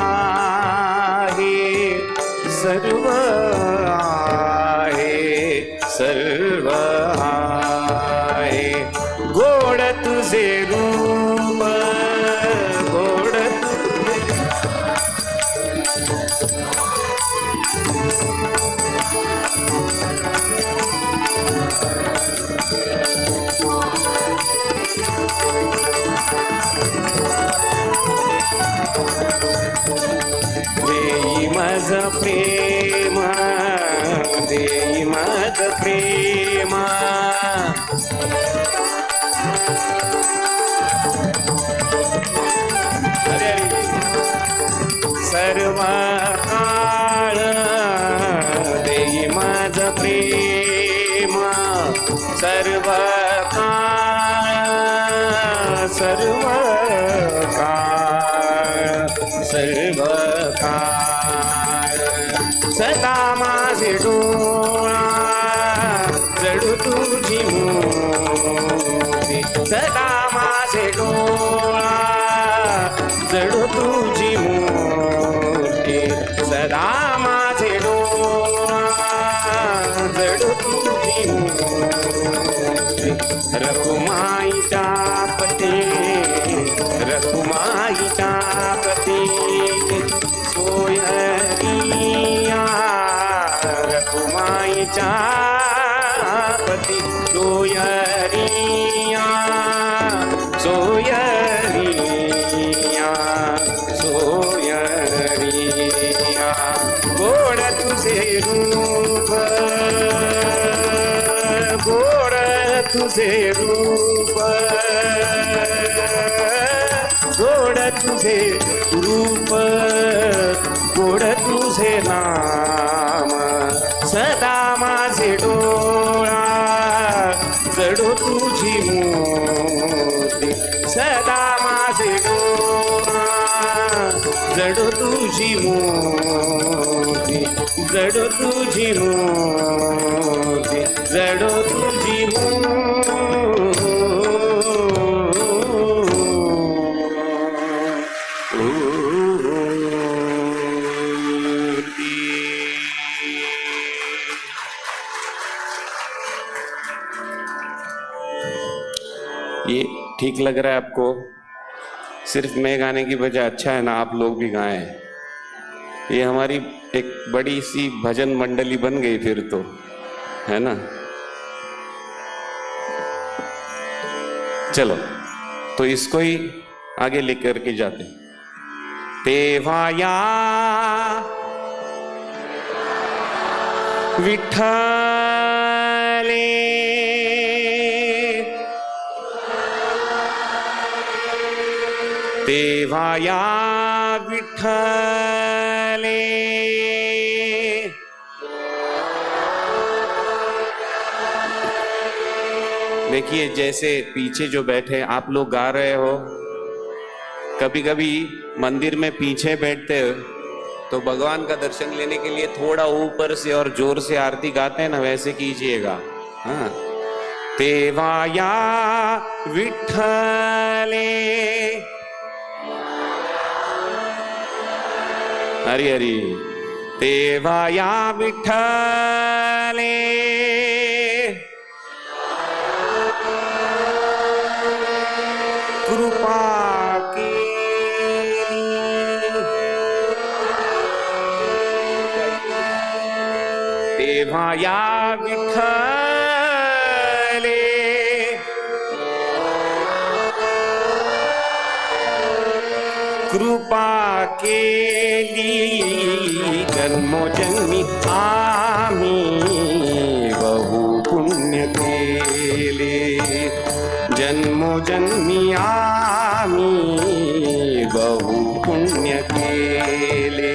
S14: आहे, सर्व आहे, सर्व आहे। गोड तुझे रूप, गोड तुझे देई मज प्रेम, देई मज प्रेम, सर्व काळ देई मज प्रेम, सर्व काळ, सर्व काळ, सर्व काळ। सदा माझे डोळा जडू तुझी मूर्ती, सदा माझे डोळा जडू तुझी मूर्ती, सदा माझे डोळा जडू तुझी मूर्ती। रखुमाईच्या पती, रखुमाईच्या पती सोयरिया, रखुमाई पति सोयरिया सोयरिया सोयरिया गोड़ तुझे रूप गोड़ तुझे रूप गोड़ तुझे रूप गोड़ तुझे नाम सदा माझे डोळा जडो तुझी मूर्ती सदा माझे डोळा जडो तुझी मूर्ती जडो तुझी मूर्ती जडो तुझी मूर्ती।
S13: ये ठीक लग रहा है आपको? सिर्फ मैं गाने की बजाय अच्छा है ना आप लोग भी गाएं। ये हमारी एक बड़ी सी भजन मंडली बन गई फिर तो, है ना? चलो तो इसको ही आगे लेकर के जाते। तेव्हा या विठ्ठले तेव्हा या विठ्ठले देखिए जैसे पीछे जो बैठे आप लोग गा रहे हो, कभी कभी मंदिर में पीछे बैठते हो तो भगवान का दर्शन लेने के लिए थोड़ा ऊपर से और जोर से आरती गाते हैं ना, वैसे कीजिएगा। हाँ, तेव्हा या विठ्ठले हरी हरी तेव्हा या विठ्ठले कृपा केली तेव्हा या विठ्ठले कृपा केली जन्मोजन्मी आम्ही बहु पुण्य केले जन्मोजन्मी आम्ही बहु पुण्य केले।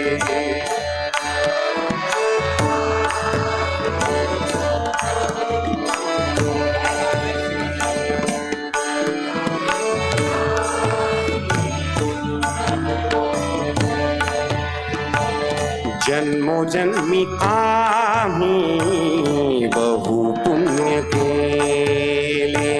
S13: जन्मोजन्मी आम्ही बहु पुण्य केले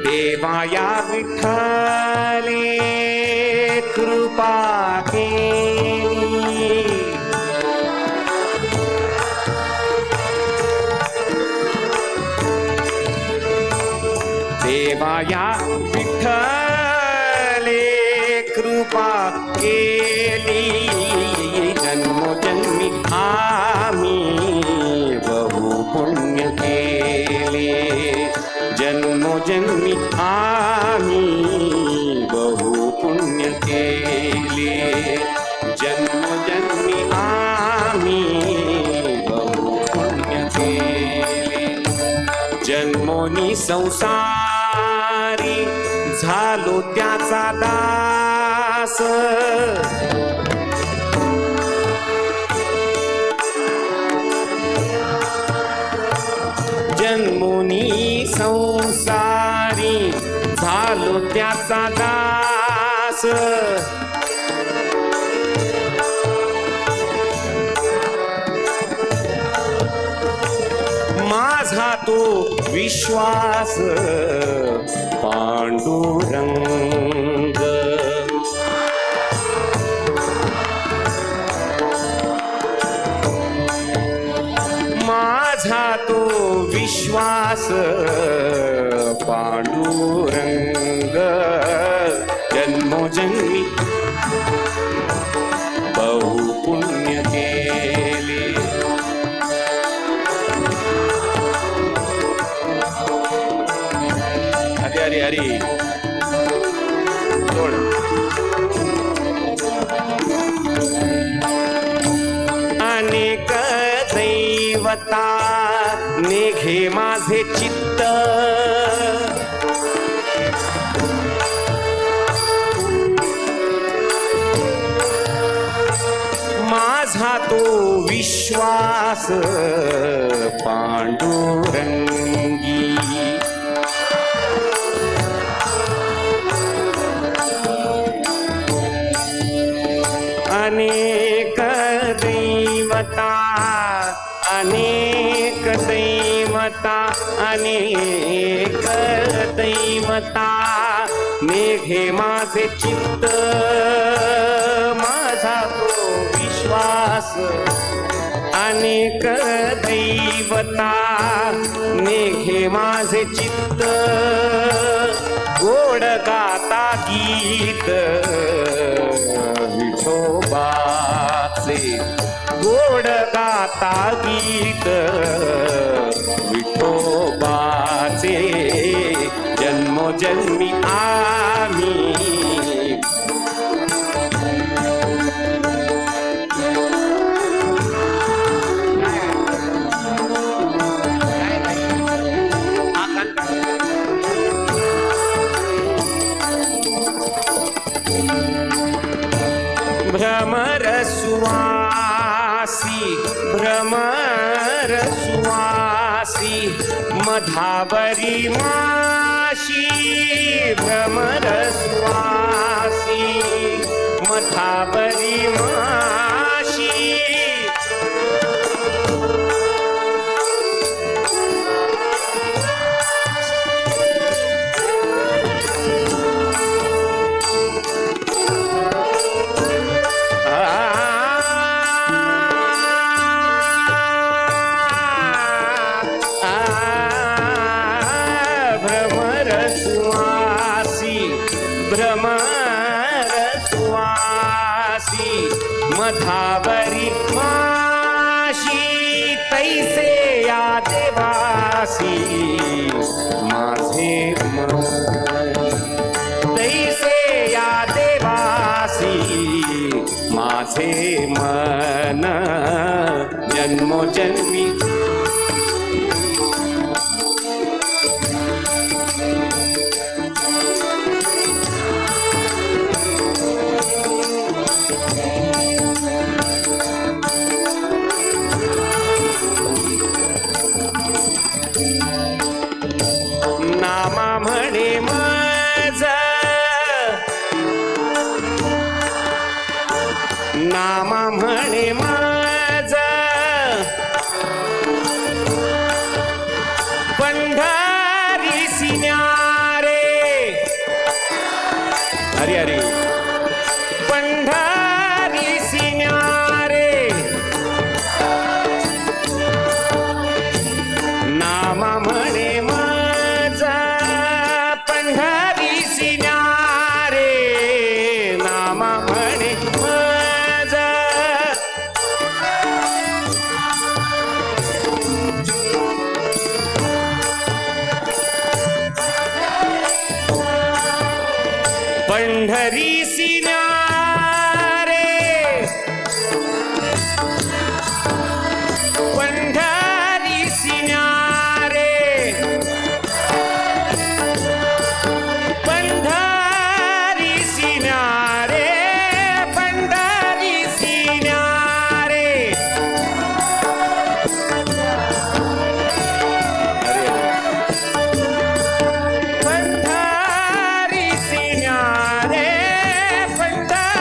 S13: देवा या विठ्ठले कृपा केली देवा या विठ्ठले कृपा केली जन्मोजन्मी आम्ही बहु पुण्य केले जन्मोजन्मी आम्ही बहु पुण्य केले जन्मोजन्मी आम्ही बहु पुण्य केले जन्मोनी संसारी झालो त्याचा दास जन्मोनी संसारी झालो त्याचा दास माझा तो विश्वास पांडुरंग माझा तो विश्वास पांडुरंग जन्मोजन्मी जन्मोजन्मी बहु पुण्य केले. हरी हरी हरी. अनेक दैवता निघे माझे चित्त, माझा तो विश्वास पांडुरंगी. अनेक दैवता अनेक दैवता अनेक दैवता मेघे माझे चित्त, माझा तो विश्वास. अनेक दैवता मेघे माझे चित्त, गोड गाता गीत विठोबाचे, गोड गाता गीत विठोबाचे. जन्मोजन्मी आम्ही भ्रमर सुवासी भ्रमर सुवासी मधावरी माशी, भ्रमर सुवासी मधावरी माशी. भ्रमर सुवासी मधावरी माशी, तैसे या देवासी माझे मन, तैसे या देवासी माझे मन. जन्मोजन्मी नामा म्हणे मज, नामा म्हणे मज, पंढरी सिन्यारे. हरी हरी. पंढरी सिन्यारे नामा म्हणे मज, पंढरी सिन्यारे नामा म्हणे मज. पंढरी सिन्यारे पंढरी सिन्यारे पंढरी सिन्यारे पंढरी सिन्यारे. पंढरी सिन्यारे पंढरी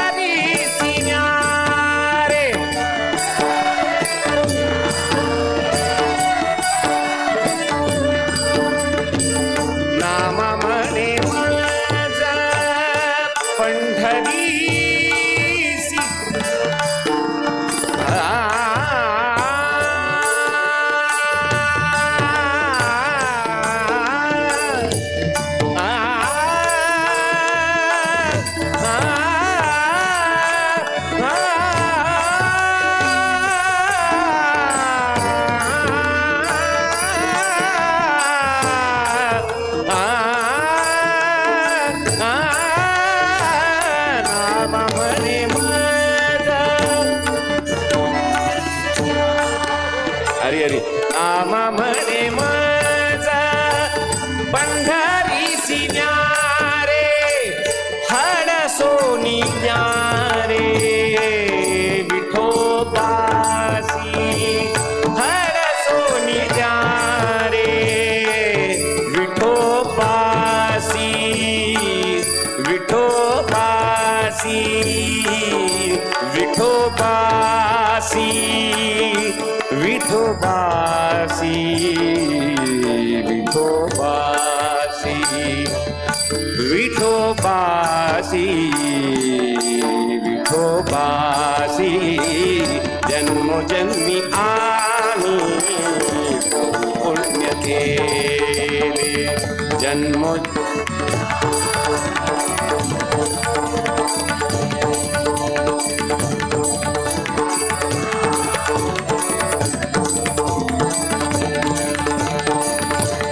S14: विठोबासी विठोबासी विठोबासी विठोबासी विठोबासी विठोबासी जन्मोजन्मी आम्ही पुण्य केले जन्मो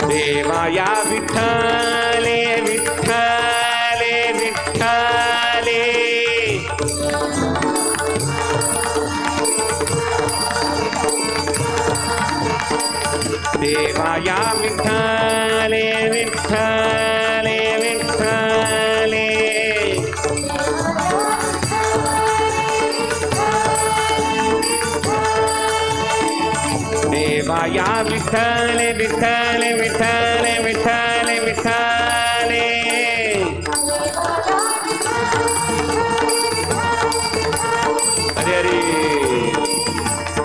S14: देवाया विठ्ठले विठ्ठले विठ्ठले देवाया विठ्ठले विठ्ठले विठ्ठले देवाया विठ्ठले विठ्ठले विठ्ठले विठ्ठले विठ्ठले अरे अरे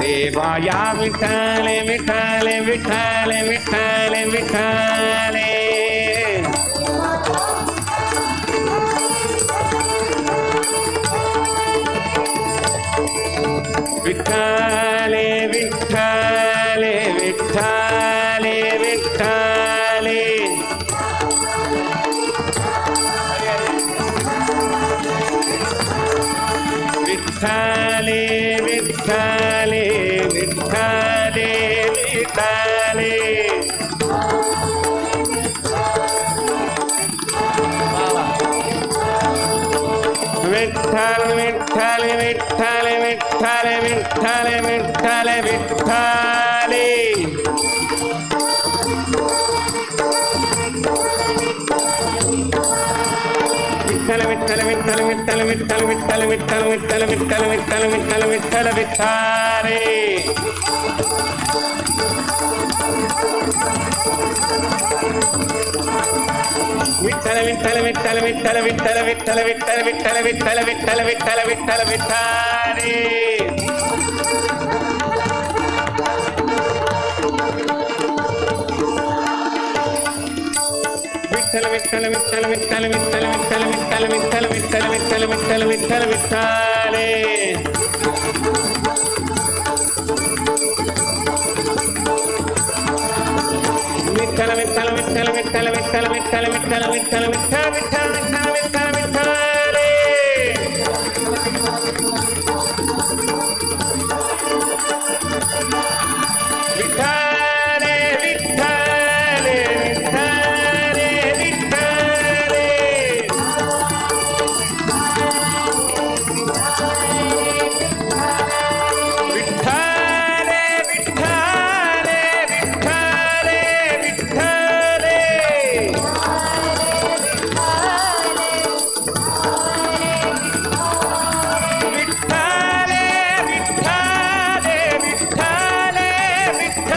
S14: देवाया विठ्ठले विठ्ठले विठ्ठले विठ्ठले विठ्ठले विठ्ठले विठ्ठले विठ्ठले विठ्ठले विठ्ठले विठ्ठले विठ्ठले विठ्ठले विठ्ठल विठ्ठल विठ्ठल विठ्ठल विठ्ठल विठ्ठल विठ्ठले विठ्ठल विठ्ठल विठ्ठल विठ्ठल विठ्ठल विठ्ठल विठ्ठल विठ्ठल विठ्ठल विठ्ठल विठ्ठल विठ्ठल विठ्ठले विठ्ठल विठ्ठल विठ्ठल विठ्ठल विठ्ठल विठ्ठल विठ्ठल विठ्ठल विठ्ठल विठ्ठल विठ्ठल विठ्ठल विठ्ठले विठ्ठल विठ्ठल विठ्ठल विठ्ठल विठ्ठल विठ्ठल विठ्ठल विठ्ठल विठ्ठल विठ्ठल विठ्ठल विठ्ठल विठ्ठले विठ्ठल विठ्ठल विठ्ठल विठ्ठल विठ्ठल विठ्ठल विठ्ठल विठ्ठल विठ्ठल विठ्ठल विठ्ठल विठ्ठल विठ्ठले विठ्ठले विठ्ठले विठ्ठले विठ्ठले विठ्ठले विठ्ठले विठ्ठले विठ्ठले विठ्ठले विठ्ठले विठ्ठले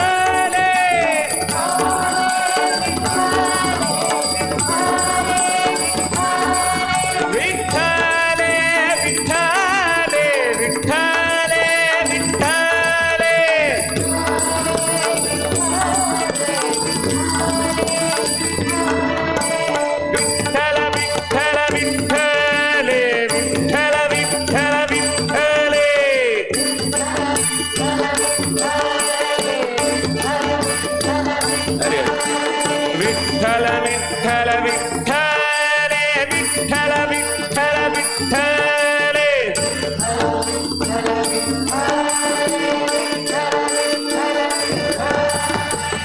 S14: विठ्ठले विठ्ठले विठ्ठले विठ्ठले विठ्ठले विठ्ठल विठ्ठल विठ्ठले विठ्ठल विठ्ठल विठ्ठले अरे विठ्ठल विठ्ठल विठ्ठले विठ्ठल विठ्ठल विठ्ठले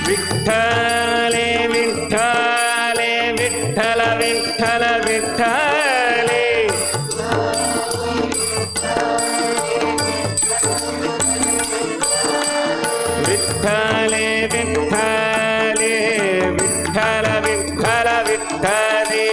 S14: विठ्ठले विठ्ठले विठ्ठल विठ्ठल विठ्ठले विठ्ठले विठ्ठले विठ्ठल विठ्ठल विठ्ठले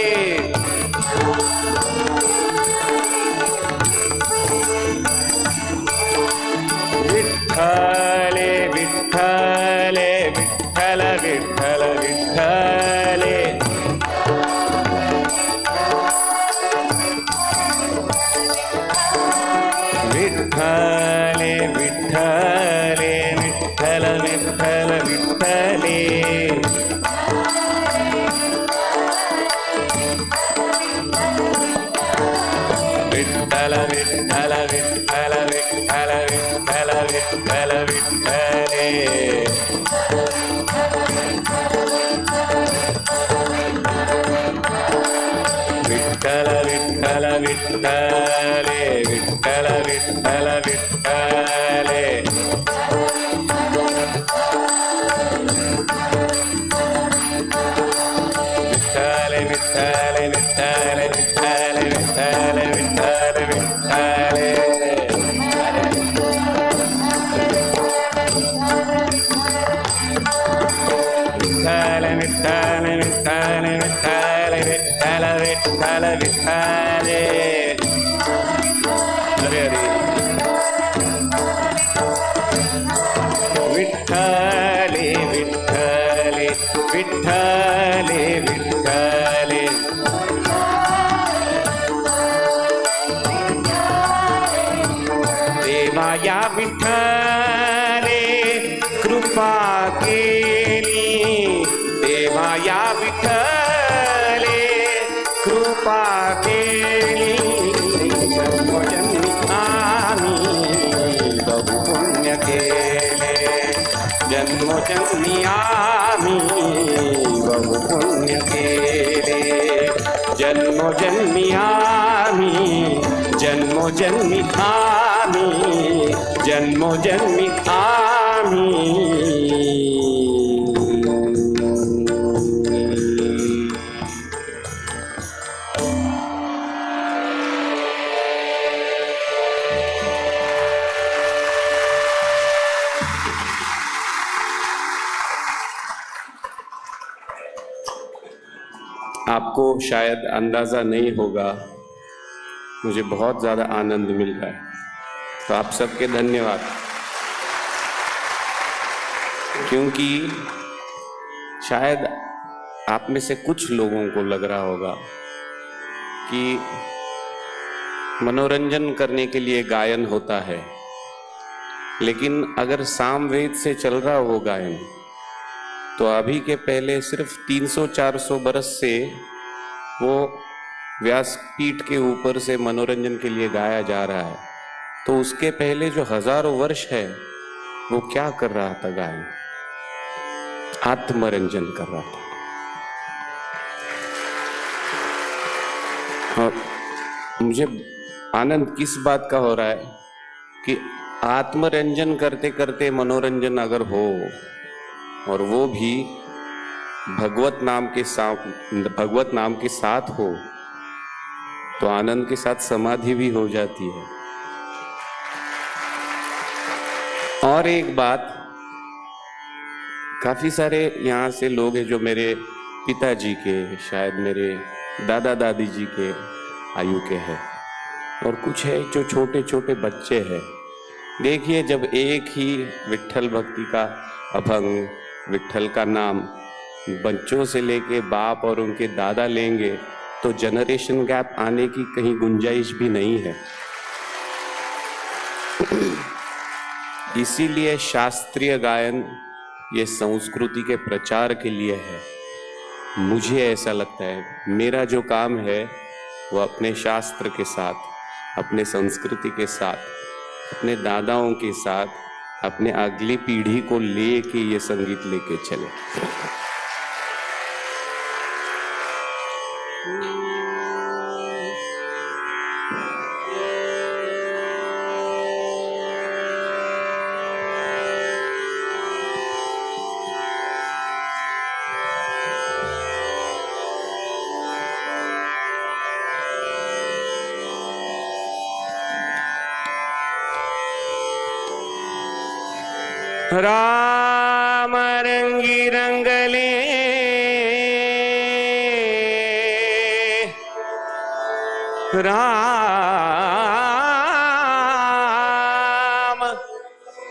S13: विठ्ठल विठ्ठल विठ्ठल विठ्ठल विठ्ठल विठ्ठले। विठ्ठल विठ्ठल विठ्ठले विठ्ठल विठ्ठल विठ्ठले। विठ्ठल विठ्ठल विठ्ठल विठ्ठल विठ्ठल विठ्ठल विठ्ठले। विठ्ठल विठ्ठल विठ्ठल विठ्ठल विठ्ठल विठ्ठल विठ्ठले। हरे हरे। विठ्ठले विठ्ठले विठ्ठले विठ्ठले। देवा या विठ्ठले कृपा केली, देवा या विठ्ठले कृपा केली। जन्मोजन्मी आम्ही बहुपुण्य केले, जन्मोजन्मी आम्ही बहुपुण्य केले। जन्मोजन्मी आम्ही, जन्मोजन्मी आम्ही, जन्मोजन्मी आम्ही। आपको शायद अंदाज़ा नहीं होगा, मुझे बहुत ज़्यादा आनंद मिल रहा है, तो आप सबके धन्यवाद। क्योंकि शायद आप में से कुछ लोगों को लग रहा होगा कि मनोरंजन करने के लिए गायन होता है, लेकिन अगर सामवेद से चल रहा हो गायन, तो अभी के पहले सिर्फ 300-400 बरस से वो व्यासपीठ के ऊपर से मनोरंजन के लिए गाया जा रहा है, तो उसके पहले जो हजारों वर्ष है वो क्या कर रहा था गायन? आत्मरंजन कर रहा था। और मुझे आनंद किस बात का हो रहा है कि आत्मरंजन करते करते मनोरंजन अगर हो, और वो भी भगवत नाम के साथ, भगवत नाम के साथ हो, तो आनंद के साथ समाधि भी हो जाती है। और एक बात, काफ़ी सारे यहाँ से लोग हैं जो मेरे पिताजी के, शायद मेरे दादा दादी जी के आयु के हैं, और कुछ है जो छोटे छोटे बच्चे हैं। देखिए, जब एक ही विट्ठल भक्ति का अभंग, विट्ठल का नाम बच्चों से लेके बाप और उनके दादा लेंगे, तो जनरेशन गैप आने की कहीं गुंजाइश भी नहीं है। इसीलिए शास्त्रीय गायन ये संस्कृति के प्रचार के लिए है। मुझे ऐसा लगता है, मेरा जो काम है वो अपने शास्त्र के साथ, अपने संस्कृति के साथ, अपने दादाओं के साथ, अपने अगली पीढ़ी को लेके ये संगीत लेके चले। राम रंगी रंगले राम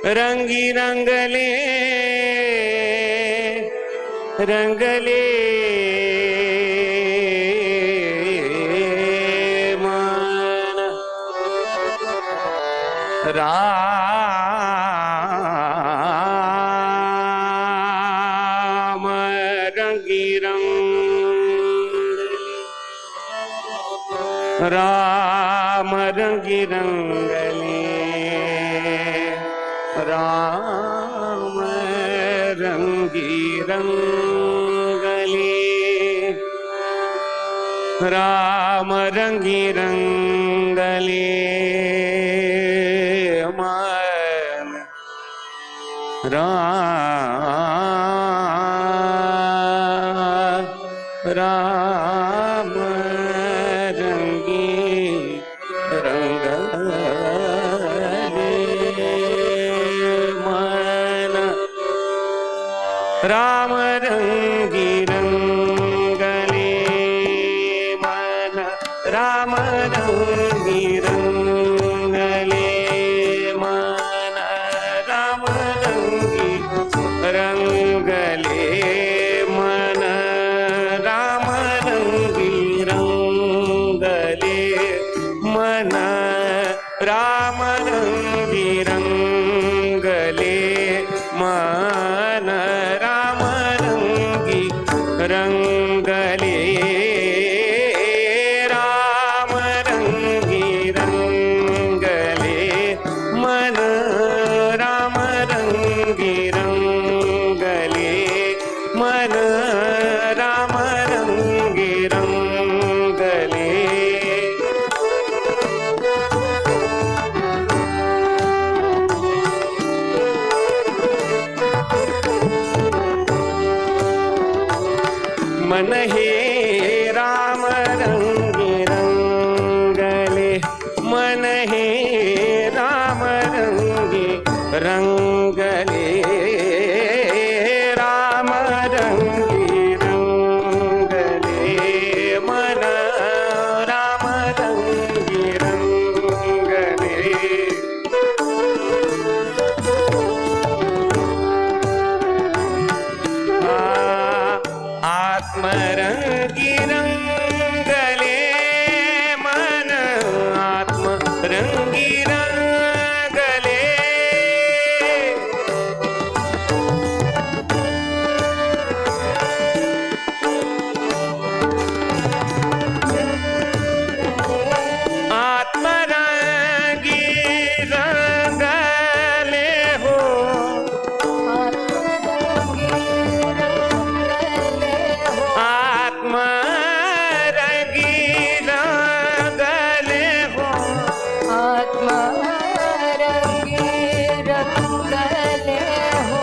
S13: रंगी रंगले रंगले मन राम रंगी रंग राम रंगी रंगले राम रंगी रंगले राम रंगी रंगले मन राम राम रंगी रंगले मन राम रंगी रंगले मन राम रंगी रंगले मन राम रंगी रंगले मन राम रंगी रंगले मन राम रंगी रंगले मन राम रंगी रंगले राम रंगी रंगले मन राम रंगी रंगले मन राम रंगी रंगले मन हे राम रंगी रंगले मन हे राम रंगी रंगले राम रंगी रंगले मन राम रंगी रंगले आत्मरंगी रंगले मन आत्मरंगी रंगले आत्मरंगी रंगले हो आत्मरंगी रंगले हो
S15: आत्मरंगी रंगले हो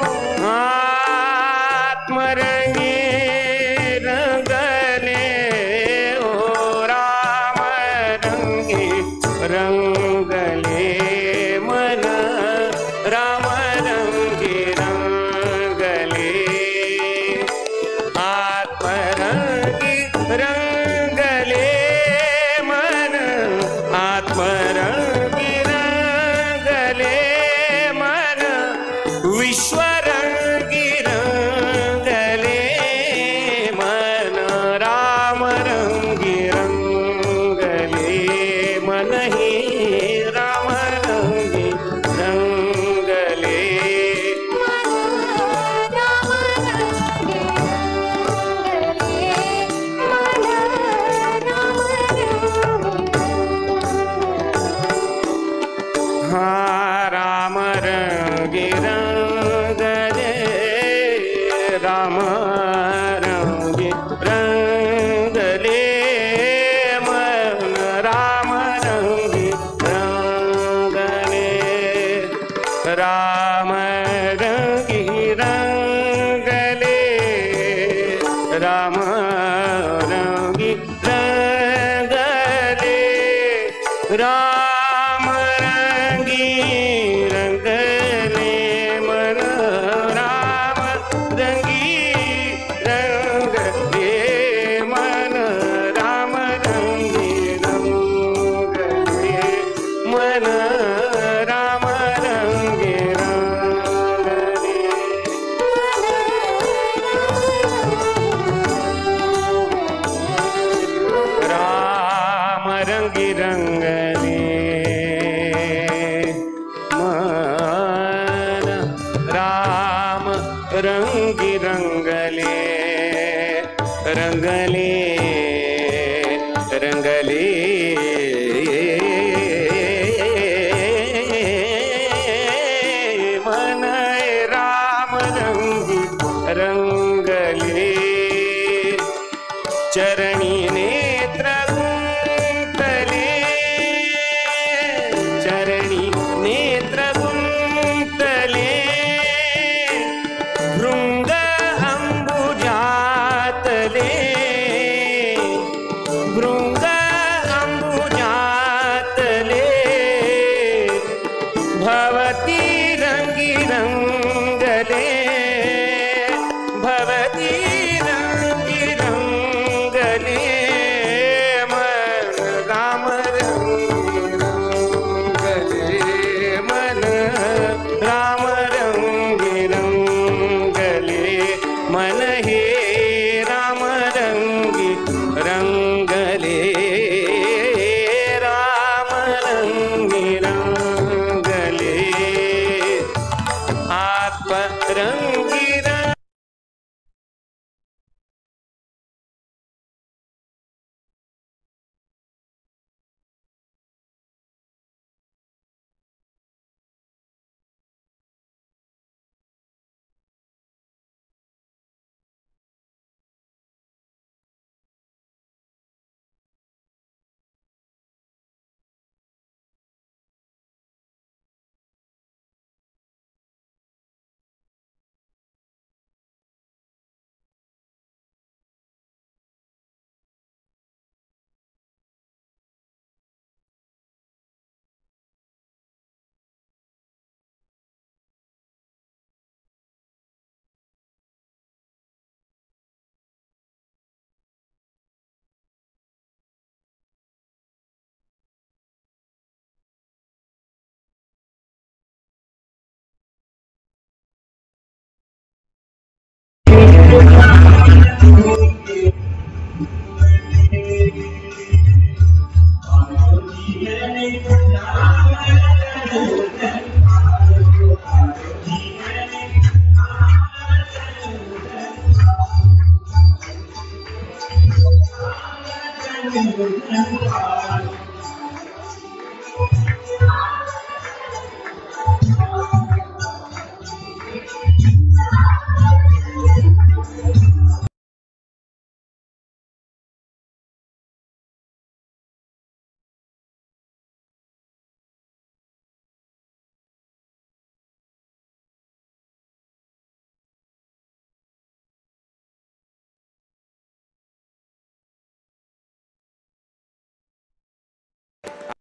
S13: आत्मरंगी रंगले हो राम रंगी रंगले मन राम रंगी रंगले आत्मरंगी रंगले मन आत्मरंगी रंगले मन विश्वरंगी रंगले मन राम रंगी रंगले मन ही राम रंगी रंगले हाँ राम रंगी रंगले राम रंगी रंगले मन राम रंगी रंगले राम रंगी रंगले राम रंगी रंगले राम रंगी रंगले मन राम रंगी रंगले मन राम रंगी रंगले मन राम रंगी रंगले राम रंगी रंगले मन राम रंगी रंगले रंगले रंगले।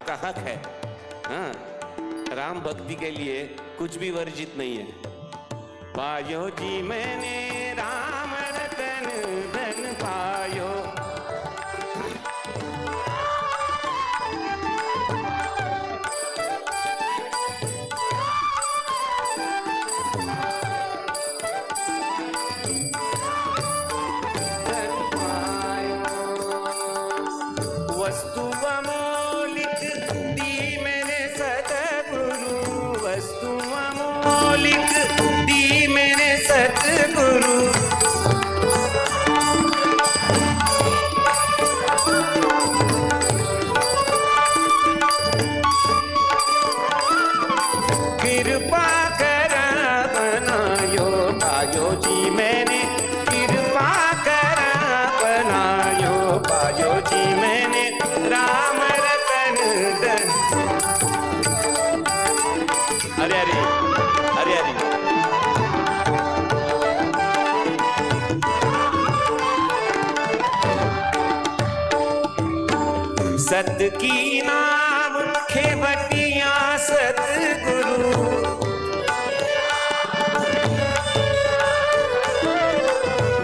S13: आपका हक है। हाँ, राम भक्ति के लिए कुछ भी वर्जित नहीं है। पायो जी मैंने राम रतन धन पायो। धन पायो वस्तु अमोलिक दी मेरे सतगुरु, वस्तु अमोलिक दी मेरे सतगुरु। कृपा कर बनायो पायो जी मैंने, कृपा कर बनायो पायो जी मैंने राम रतन धन। अरे अरे अरे अरे सत की नाम खेवटिया सतगुरु,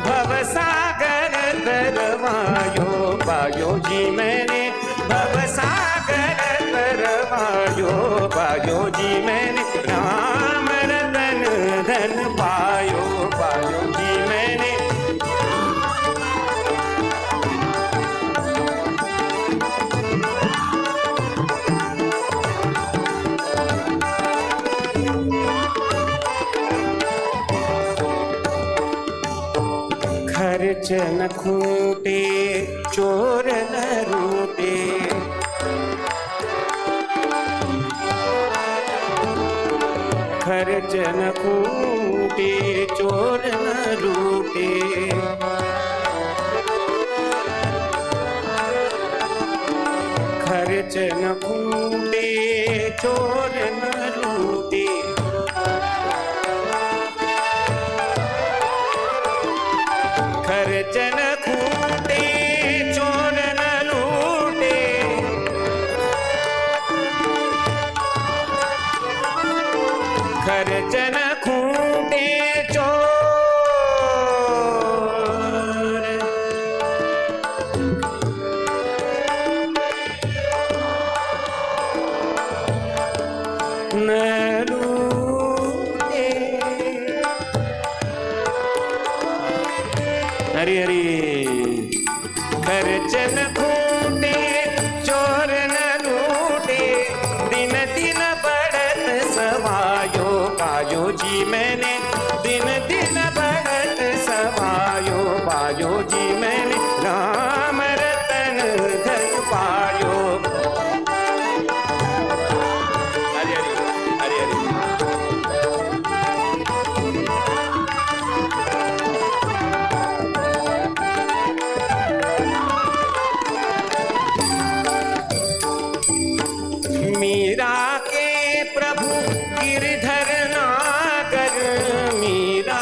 S13: भवसागर तरवायो पायो जी मैंने, भवसागर तरवायो पायो जी मैंने राम रतन धन पायो पायो जी मैंने। खर्च न खूटे चोर न रूटे, खर्च न खूटे चोर न रूटे, खर्च न खूटे चोर न रूटे, खर्च न खूटे चोर न लूटे, खर्च न खूटे चोर न लूटे। हरि हरि। खर्च न खूटे चोर न लूटे, दिन दिन बढ़त सवायो पायो जी मैंने, दिन दिन बढ़त सवायो पायो जी मैंने राम रतन धन पायो। हरि हरि हरि हरि। मीरा के प्रभु गिरधर नागर, मीरा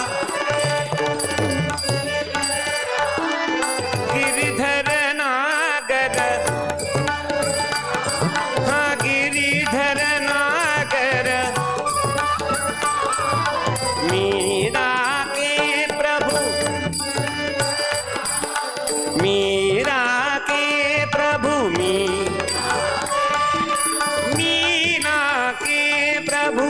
S13: गिरधर नागर, हाँ गिरधर नागर, मीरा के प्रभु, मीरा के प्रभु, मीना के प्रभु,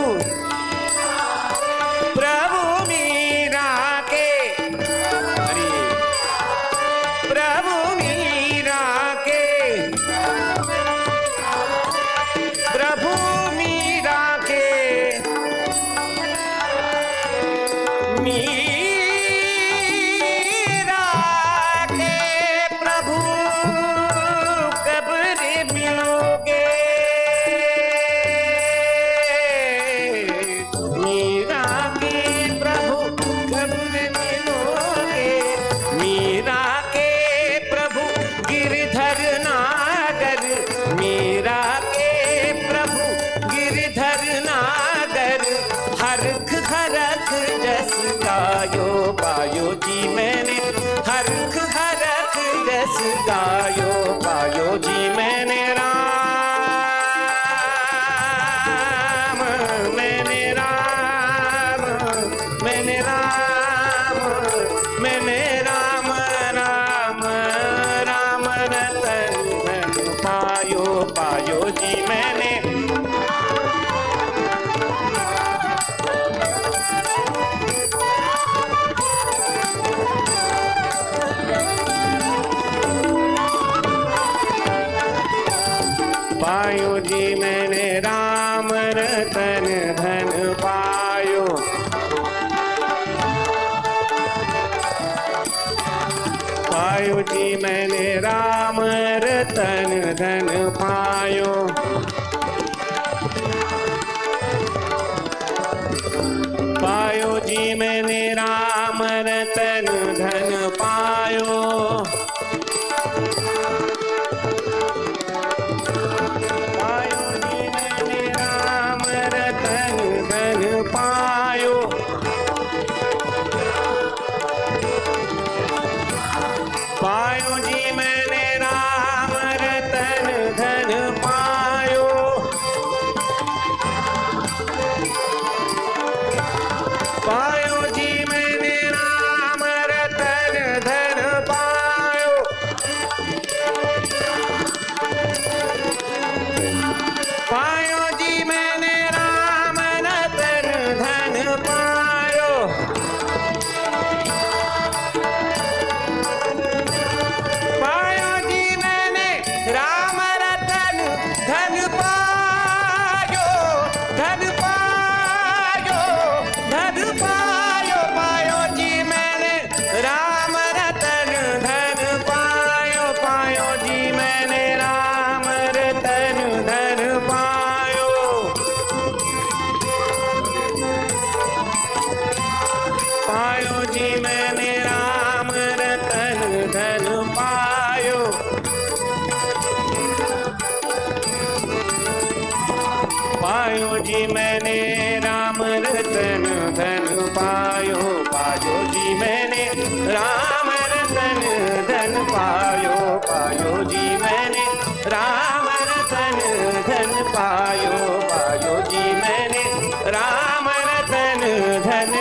S14: पायो जी मैंने। पायो जी मैंने राम रतन धन पायो। पायो जी मैंने राम रतन धन पायो। पायो जी मैंने राम रतन धन पायो। पायो जी मैंने राम रतन धन पायो। पायो जी मैंने राम रतन धन पायो। पायो जी मैंने राम रतन धन पायो। पायो जी मैंने राम रतन धन पायो। पायो जी मैंने राम रतन धन पायो। धन पायो धन पायो। पायो जी मैंने राम रतन धन पायो। पायो जी मैंने राम रतन धन पायो। पायो जी मैंने राम रतन धन पायो। पायो जी मैंने राम रतन धन पायो। पायो जी मैंने राम रतन धन पायो। पायो जी मैंने राम रतन धन पायो। पायो जी मैंने राम रतन धन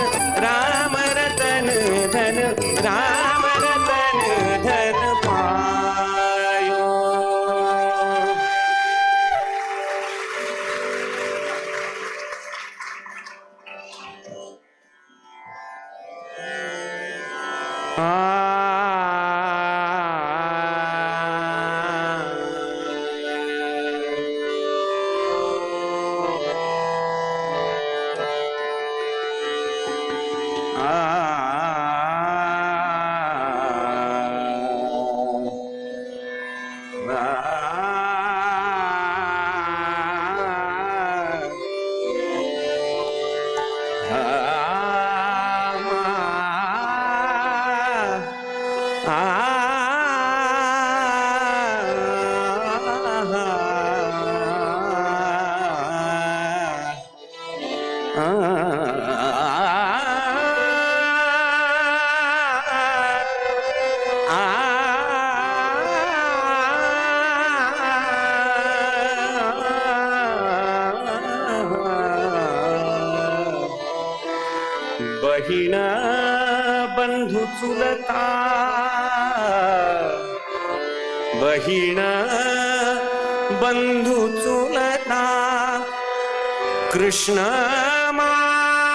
S14: राम रतन धन राम रतन धन पायो। बहिण बंधु चुलता बहिण बंधु चुलता कृष्ण माझा।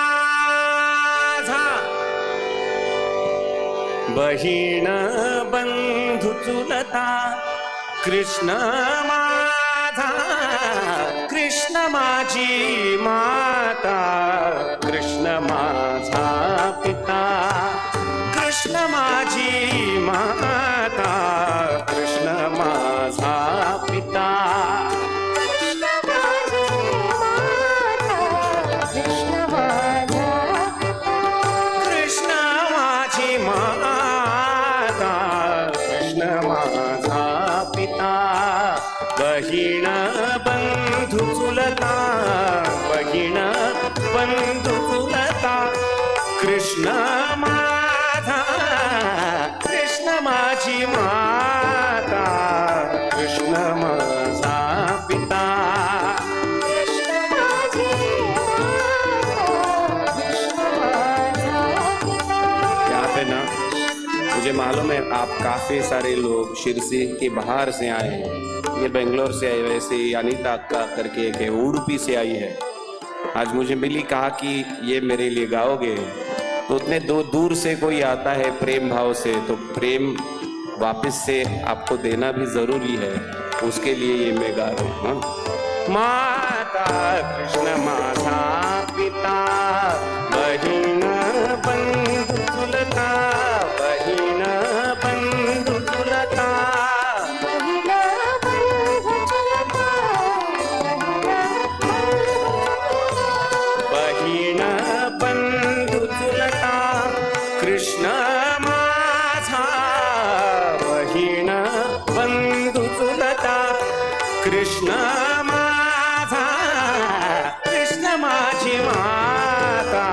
S14: बहिण बंधु चुलता कृष्ण माझा। कृष्ण माझी माता कृष्ण माझा पिता। कृष्ण माझी माता कृष्ण माझा पिता।
S15: कृष्ण माझी माता कृष्ण माझा पिता।
S14: कृष्ण माझी माता कृष्ण माझा पिता। बहिण बंधु चुलता बहिण बंधु चुलता कृष्ण माझा। कृष्ण माझी माता कृष्ण माझा पिता।
S15: कृष्ण माझी माता कृष्ण माझा पिता।
S13: यहाँ पे ना मुझे मालूम है आप काफी सारे लोग शिरसी के बाहर से आए हैं। ये बेंगलोर से आई, वैसे ही अनीता अक्का करके एक है, उडुपी से आई है। आज मुझे मिली, कहा कि ये मेरे लिए गाओगे। तो उतने दो दूर से कोई आता है प्रेम भाव से, तो प्रेम वापस से आपको देना भी जरूरी है, उसके लिए ये मैं गा रहा हूँ। माता कृष्ण माता पिता बहिण बंधु चुलता, बहिण बंधु चुलता, बहिण बंधु चुलता, कृष्ण माझा बहिण बंधु चुलता, कृष्ण माझा, कृष्ण माझी माता,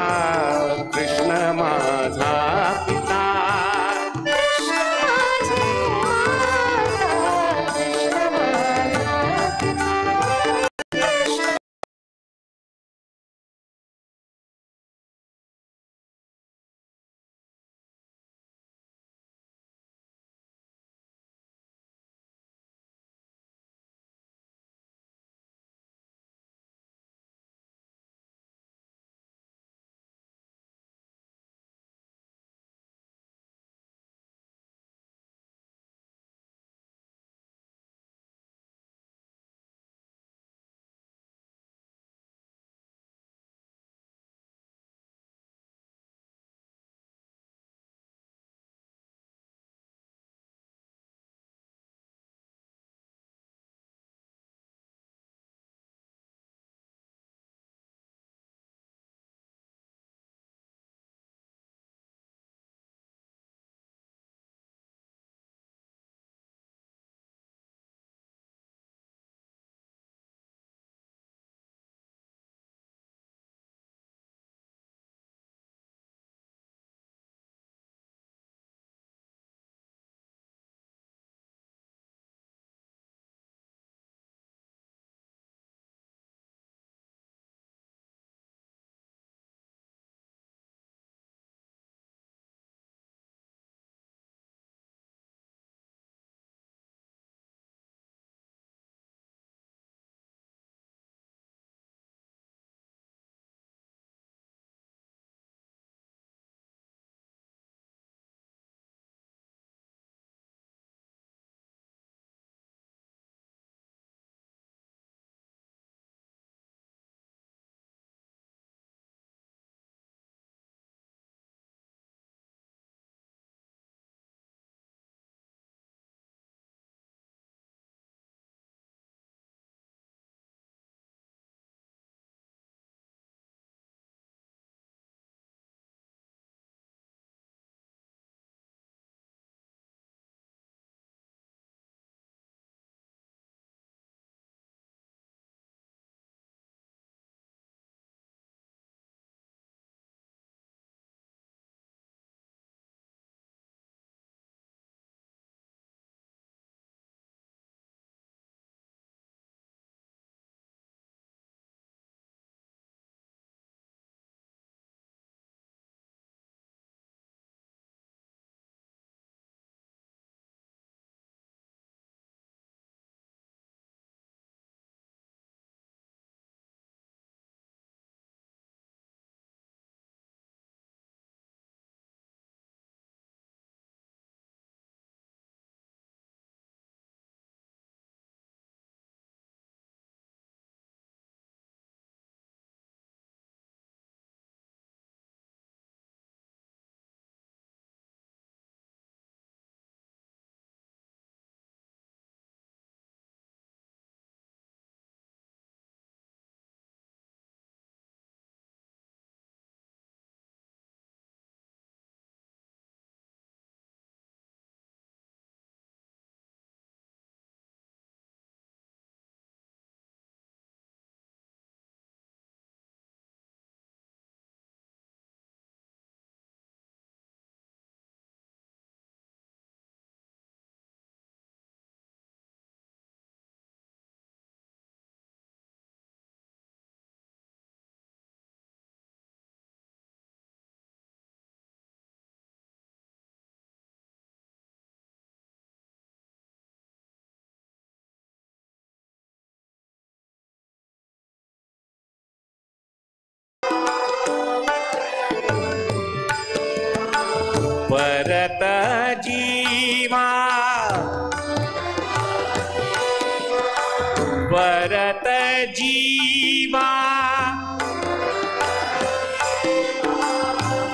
S14: जीवा,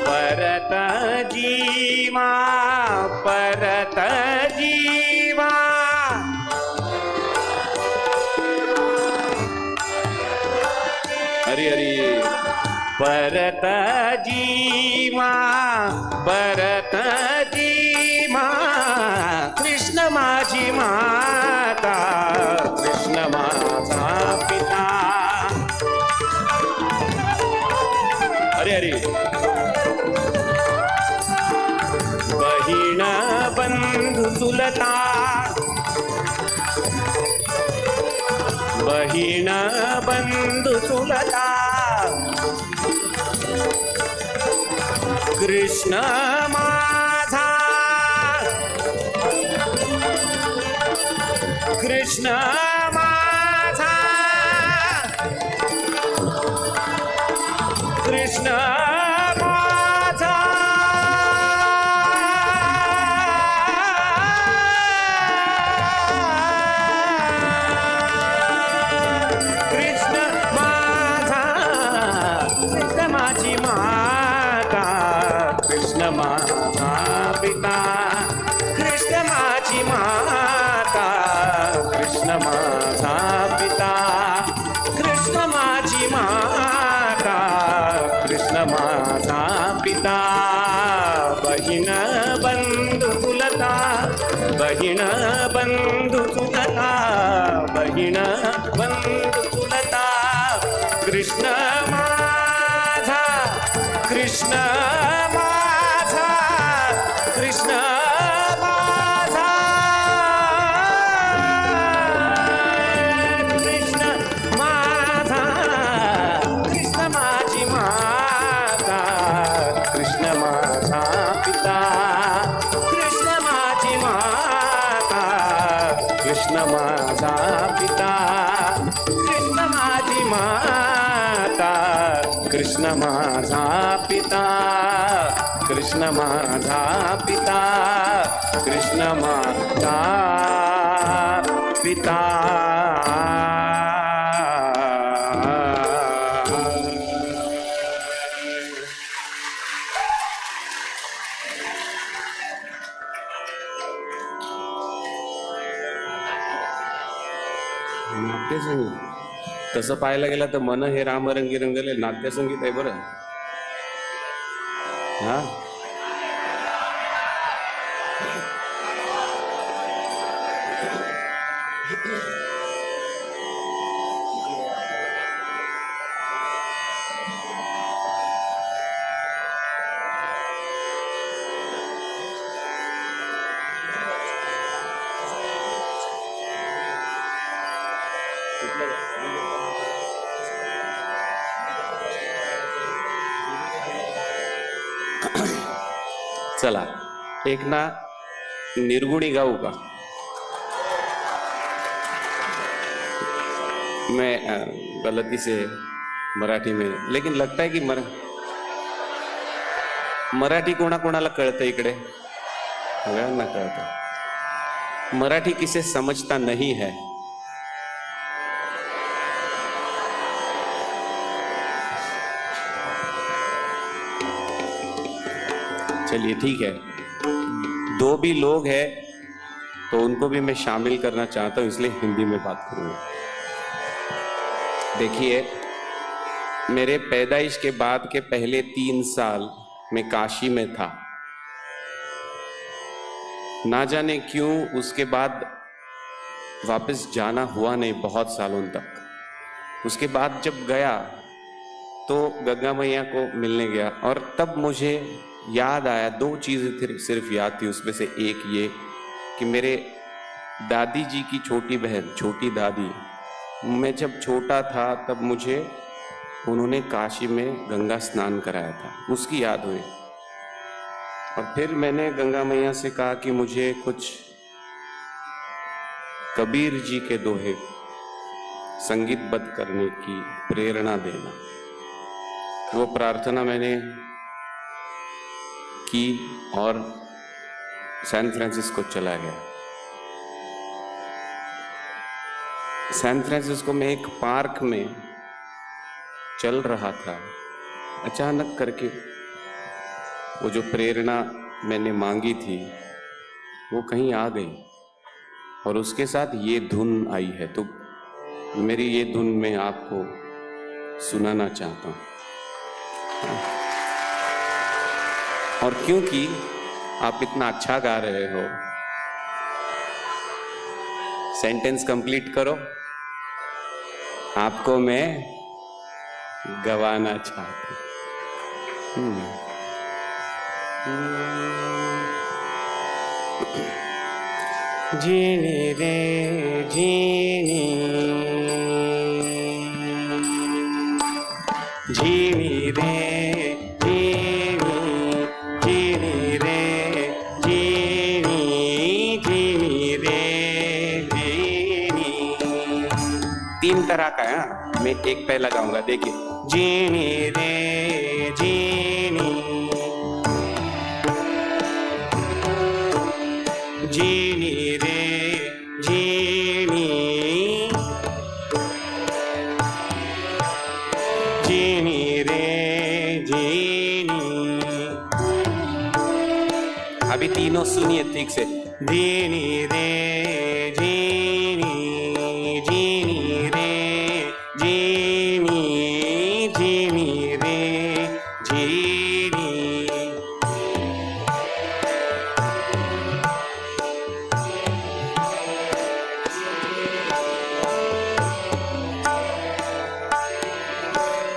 S14: परत जीवा, परत जीवा।
S13: हरी हरी।
S14: परत जीवा, परत जीवा, कृष्ण माझी माता, कृष्ण माझा पिता।
S13: हरी हरी।
S14: बहीण बंधु चुलता, बहीण बंधु चुलता, कृष्ण माझा, कृष्ण माझा, कृष्ण माझा। कृष्ण माझा, कृष्ण माझी माता, कृष्ण माझा पिता, कृष्ण माझी माता, कृष्ण माझा पिता, कृष्ण माझी माता, कृष्ण माझा पिता। बहीण बंधु चुलता, बहीण बंधु चुलता, बहीण बंधु चुलता, कृष्ण माझा, कृष्ण माझा, कृष्ण माझा, कृष्ण माझा, कृष्ण माझी माता, कृष्ण माझा पिता, कृष्ण माझी माता, कृष्ण माझा पिता, कृष्ण माझी माता, कृष्ण माझा पिता, कृष्ण माझा पिता, कृष्ण माझा पिता।
S13: नाट्यसंगीत तसं पाहायला गेलं तर मन हे रामरंगी रंगले नाट्यसंगीत आहे बरं। हा, चला एक ना निर्गुणी गाऊ का? मैं गलती से मराठी में, लेकिन लगता है की मराठी कोणाकोणाला कळतं? इकडे सगळ्यांना कळतं। मराठी किसे समझता नहीं है? चलिए ठीक है, दो भी लोग हैं तो उनको भी मैं शामिल करना चाहता हूँ, इसलिए हिंदी में बात करूँगा। देखिए, मेरे पैदाइश के बाद के पहले 3 साल मैं काशी में था। ना जाने क्यों उसके बाद वापस जाना हुआ नहीं बहुत सालों तक। उसके बाद जब गया तो गंगा मैया को मिलने गया और तब मुझे याद आया, 2 चीज़ें सिर्फ याद थी, उसमें से एक ये कि मेरे दादी जी की छोटी बहन, छोटी दादी, मैं जब छोटा था तब मुझे उन्होंने काशी में गंगा स्नान कराया था, उसकी याद हुई। और फिर मैंने गंगा मैया से कहा कि मुझे कुछ कबीर जी के दोहे संगीतबद्ध करने की प्रेरणा देना। वो प्रार्थना मैंने की और सैन फ्रांसिस्को चला गया। सैन फ्रांसिस्को में एक पार्क में चल रहा था, अचानक करके वो जो प्रेरणा मैंने मांगी थी वो कहीं आ गई और उसके साथ ये धुन आई है। तो मेरी ये धुन मैं आपको सुनाना चाहता हूँ। और क्योंकि आप इतना अच्छा गा रहे हो, सेंटेंस कंप्लीट करो, आपको मैं गवाना चाहता हूँ। झीणी रे झीणी, झीणी रे झीणी, झीणी रे झीणी, झीणी रे झीणी। तीन तरह का है, मैं एक पहला गाऊंगा, देखिए। झीणी रे झीणी, झीणी रे झीणी, झीणी रे झीणी। अभी तीनों सुनिए ठीक से। झीणी रे झीणी, झीणी रे झीणी, झीणी रे झीणी।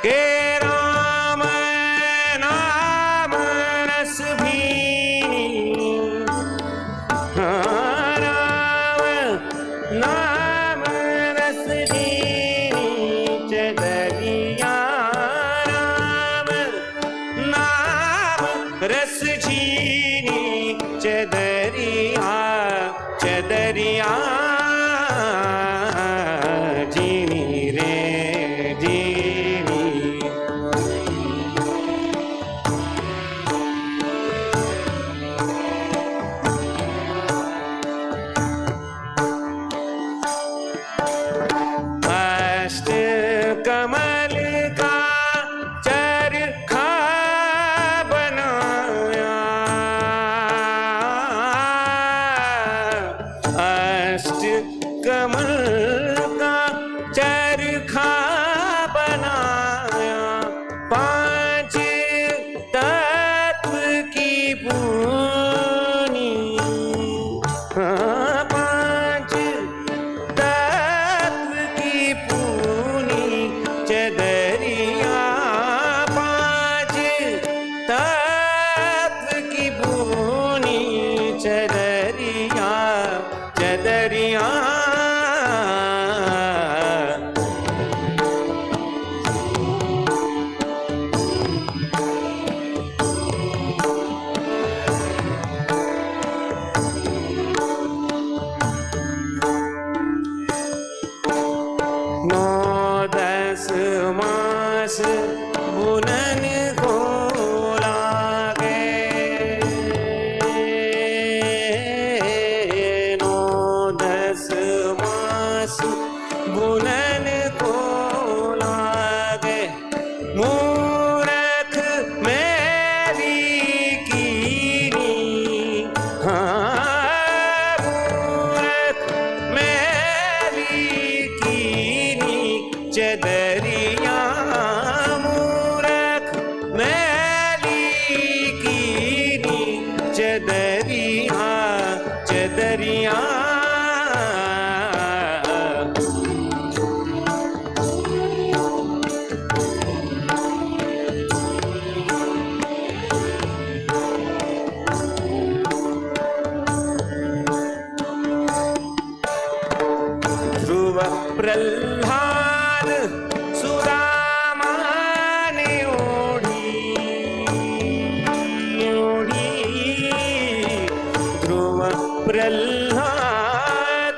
S13: के राम नाम रस भीनी, राम नाम रस भीनी चदरिया, राम नाम रस झीनी चदरिया, चदरिया। झीणी रे झीणी। अष्ट कमल का चरखा बनाया, अष्ट कमल का चरखा बनाया, पांच तत्व की पूनी, पांच तत्व की पूनी चदरिया, पांच तत्व की पूनी चदरिया, चदरिया। नौ दस मास बुनन को लागे, नौ दस मास बुनन को लागे, मूरख मेरी कीनी, हाँ मूरख मेरी कीनी चदरिया, मूरख मैली कीनी चदरिया, चदरिया। ध्रुव प्रह्लाद सुदामा ने ओढ़ी, ओढ़ी। ध्रुव प्रह्लाद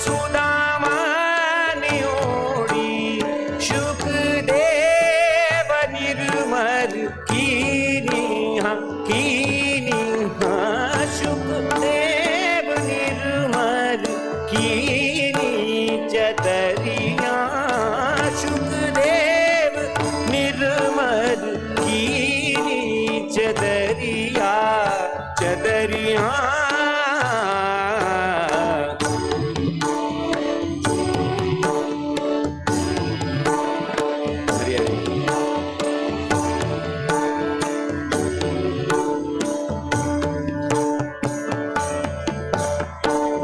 S13: सुदामा ने ओढ़ी, शुकदेव निर्मल कीनी, हाँ कीनी, हाँ शुकदेव निर्मल कीनी चदरिया।
S14: सुखदेव निर्मल कीनी चदरिया चदरिया।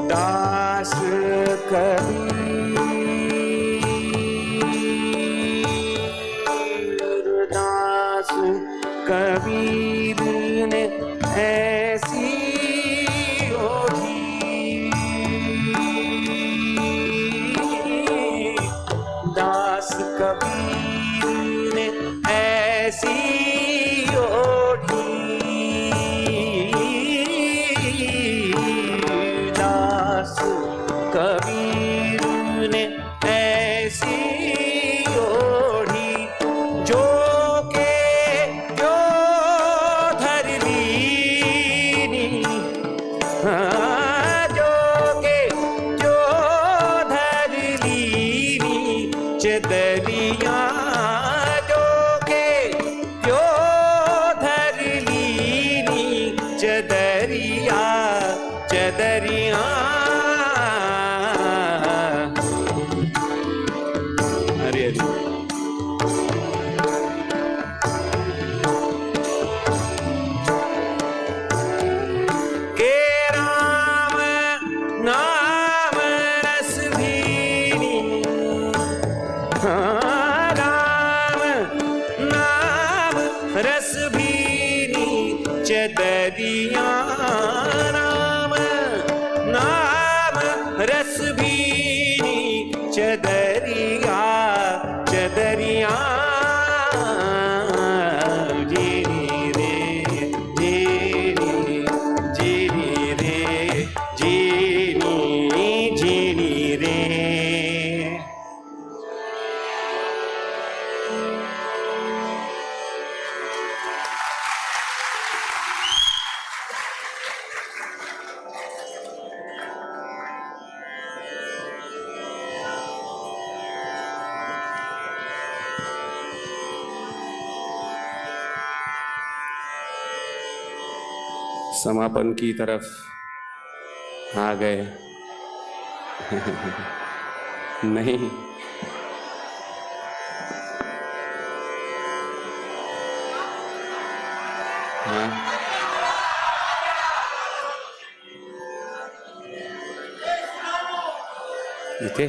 S14: दास कबीर दास कबीर ने ऐसी ओढ़ी, दास कबीर ने ऐसी ओढ़ी, दास कबीर ने ऐसी ओढ़ी, जो के जो धर लीनी, हाँ, जो के जो धर लीनी चदरिया, जो के जो धर लीनी चदरिया चदरिया। हरे हरे। के राम नाम रस भीनी, हाँ, राम नाम रस भीनी चदरिया, राम नाम रस भीनी चदरिया चदरिया। जीनी रे जीनी जीनी रे जीनी जीनी रे।
S13: समापन की तरफ आ गए। नहीं, हाँ, इथे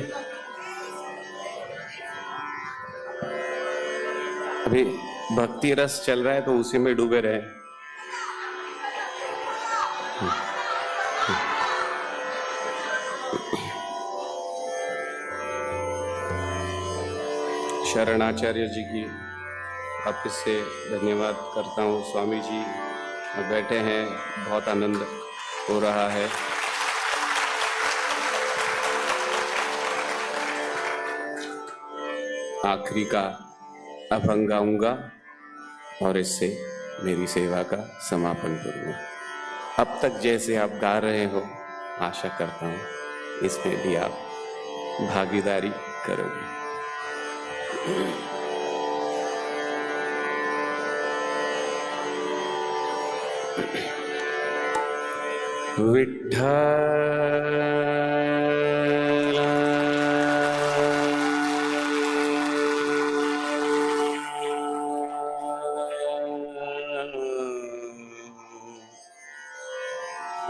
S13: अभी भक्ति रस चल रहा है तो उसी में डूबे रहे। शरणाचार्य जी की वापस से धन्यवाद करता हूँ। स्वामी जी बैठे हैं, बहुत आनंद हो रहा है। आखिरी का अभंग गाऊंगा और इससे मेरी सेवा का समापन करूँगा। अब तक जैसे आप गा रहे हो, आशा करता हूँ इसमें भी आप भागीदारी करोगे। Vitthal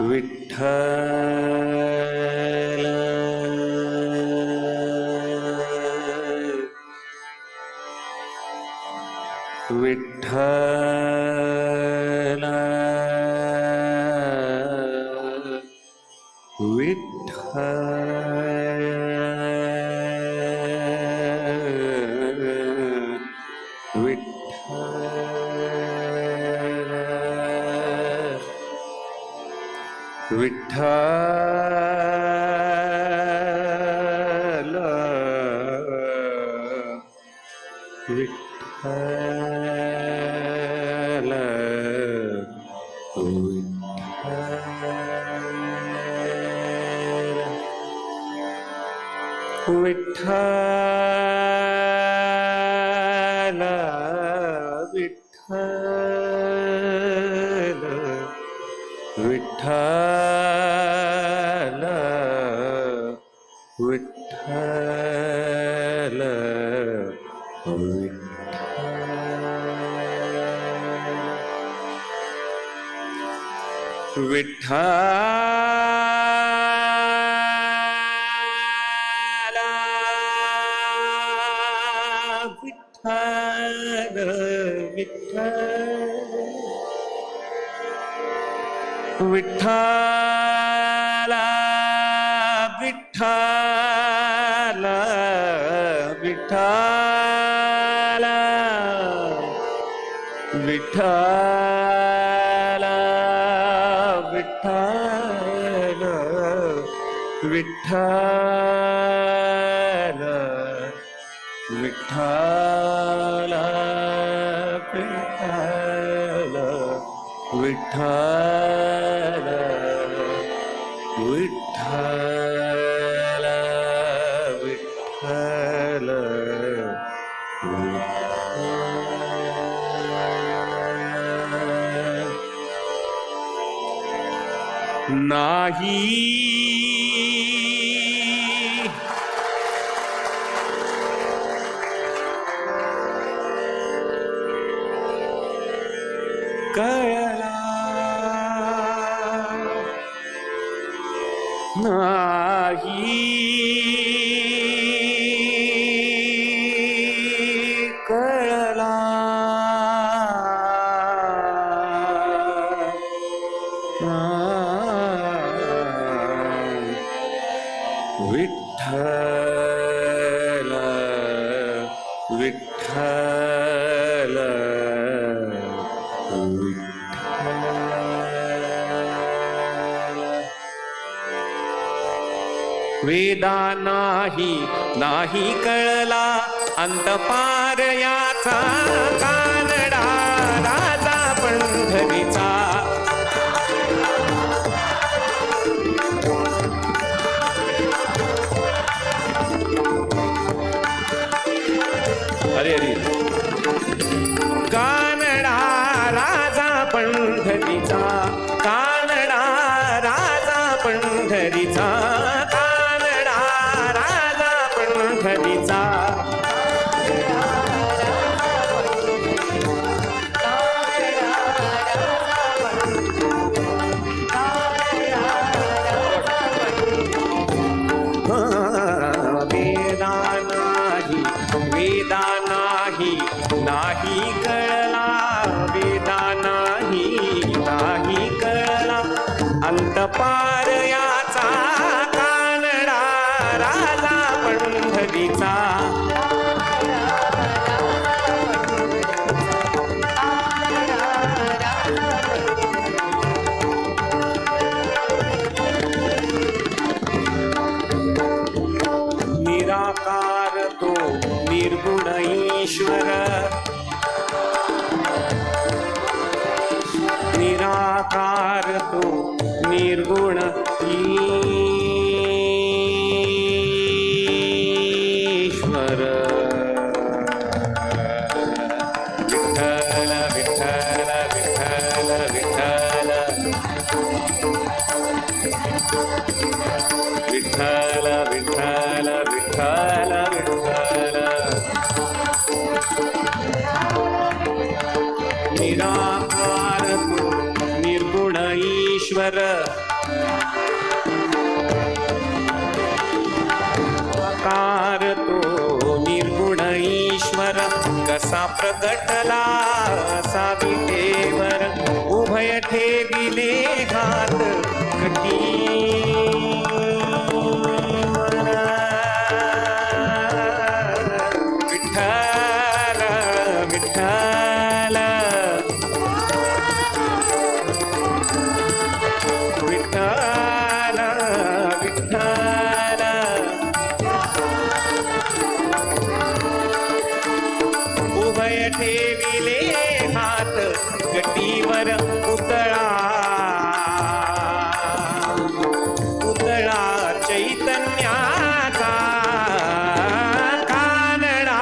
S13: Vitthal Vitthal Vitthal Vitthal Vitthal Vitthal Vitthal Vitthal. Vitthal Vitthal Vitthal Vitthal Vitthal Vitthal Vitthal Vitthal Vitthal Vitthal Vitthal Vitthal Vitthal Vitthal Vitthal Vitthal Vitthal नाही कळला नाही कळला विठ्ठल विठ्ठल वेदा नाही नाही कळला अंत पार याचा कानडा राजा पंढरीचा. हरी हरी. कानडा राजा पंढरीचा कानडा राजा पंढरीचा कानडा राजा पंढरीचा. वेदा नाही वेदा नाही नाही कळला वेदा नाही नाही कळला अंत पार याचा कानडा राजा पंढरीचा. निराकार तो निर्गुण ईश्वर निराकार तो निर्गुण ईश्वर. विठ्ठल विठ्ठल विठ्ठल विठ्ठल विठ्ठल विठ्ठल विठ्ठल विठ्ठल. निराकार तो निर्गुण ईश्वर कार तो निर्गुण ईश्वर कसा प्रगटला असा विटेवर उभय ठेविले घात कटीवर. विठ्ठल विठ्ठल विठ्ठल विठ्ठल उभय ठेविले हात गटीवर पुतळा पुतळा चैतन्याचा कानडा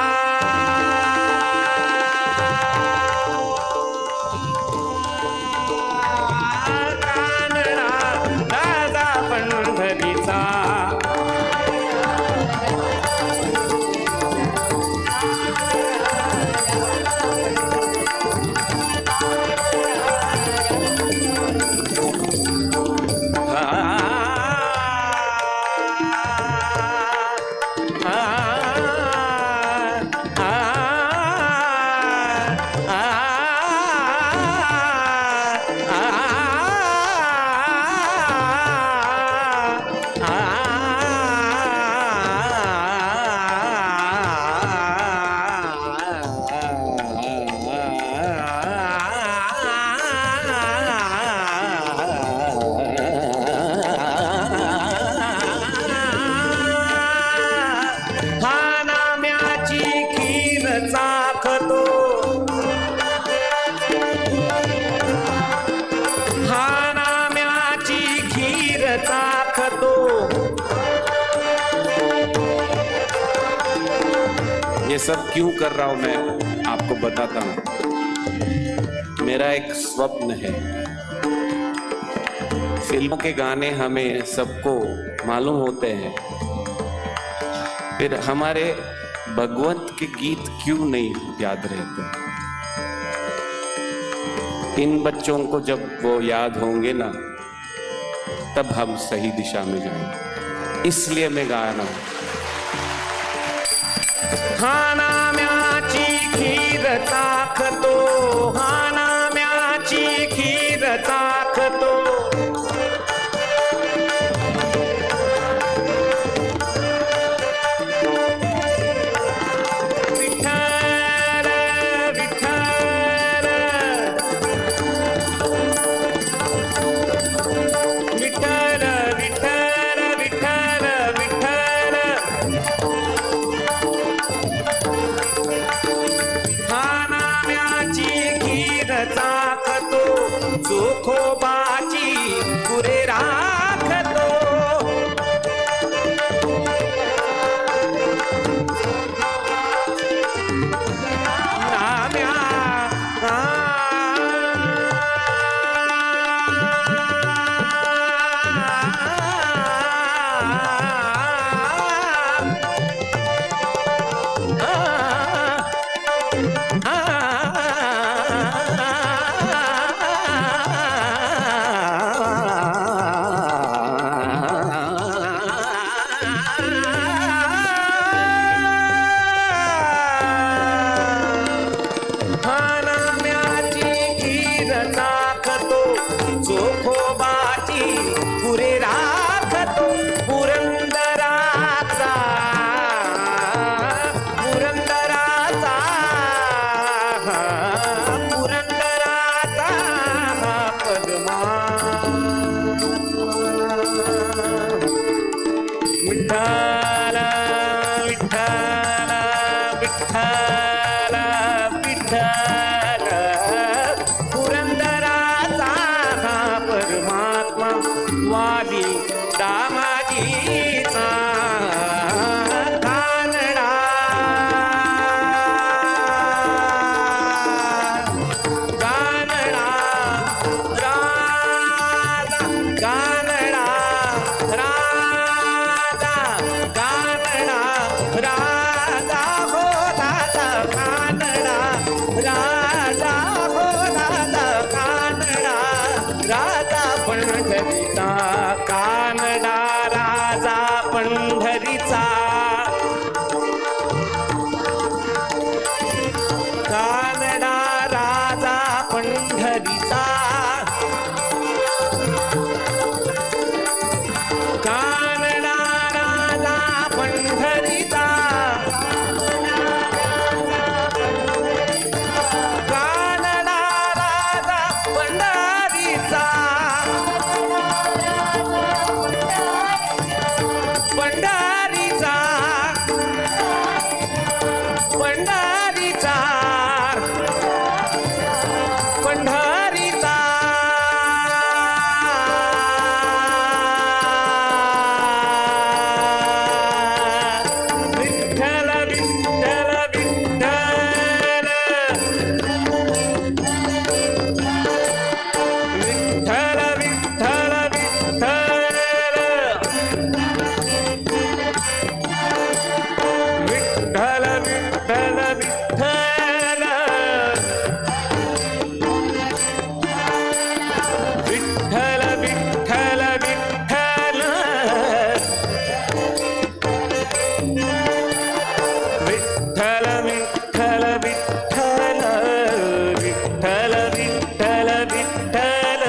S13: ये सब क्यों कर रहा हूं मैं आपको बताता हूं। मेरा एक स्वप्न है। फिल्मों के गाने हमें सबको मालूम होते हैं, फिर हमारे भगवंत के गीत क्यों नहीं याद रहते? इन बच्चों को जब वो याद होंगे ना, तब हम सही दिशा में जाएंगे। इसलिए मैं गा रहा हूं।
S14: हानाम्याची खीर चाखतो, हानाम्याची खीर चाखतो, विठ्ठल विठ्ठल विठ्ठल विठ्ठल विठ्ठल विठ्ठल। हानाम्याची खीर चाखतो, चोखोबाची पुरे राखतो, नाम्या हानाम्याची खीर चाखतो, चोखोबाची पुरे राखतो, पुरंदराचा पुरंदराचा पुरंदराचा पद्मा। विठ्ठल विठ्ठल विठ्ठल विठ्ठल, पुरंदराचा परमात्मा, वाली दामाजीचा कानडा कानडा राधा कानडा राधा कानडा राधा हो राधा कानडा राधा हो राधा कानडा राजा पंढरीचा, कानडा राजा पंढरीचा, कानडा राजा पंढरीचा, कानडा राजा पंढरीचा, कानडा राजा पंढरीचा, पंढरीचा पंढरीचा पंढरीचा। विठ्ठल विठ्ठल विठ्ठल विठ्ठल विठ्ठल विठ्ठल विठ्ठल विठ्ठल विठ्ठल विठ्ठल विठ्ठल विठ्ठल विठ्ठल विठ्ठल विठ्ठल विठ्ठल विठ्ठल।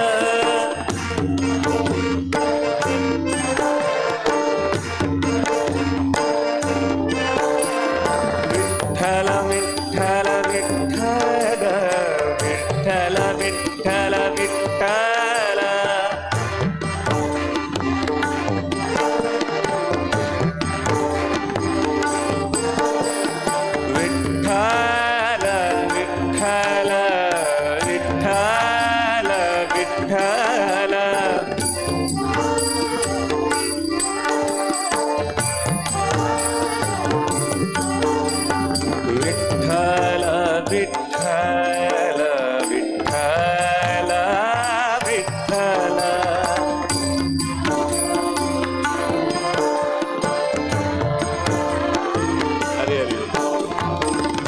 S14: विठ्ठल विठ्ठल विठ्ठल विठ्ठल विठ्ठल विठ्ठल। विठ्ठल विठ्ठल विठ्ठल विठ्ठल।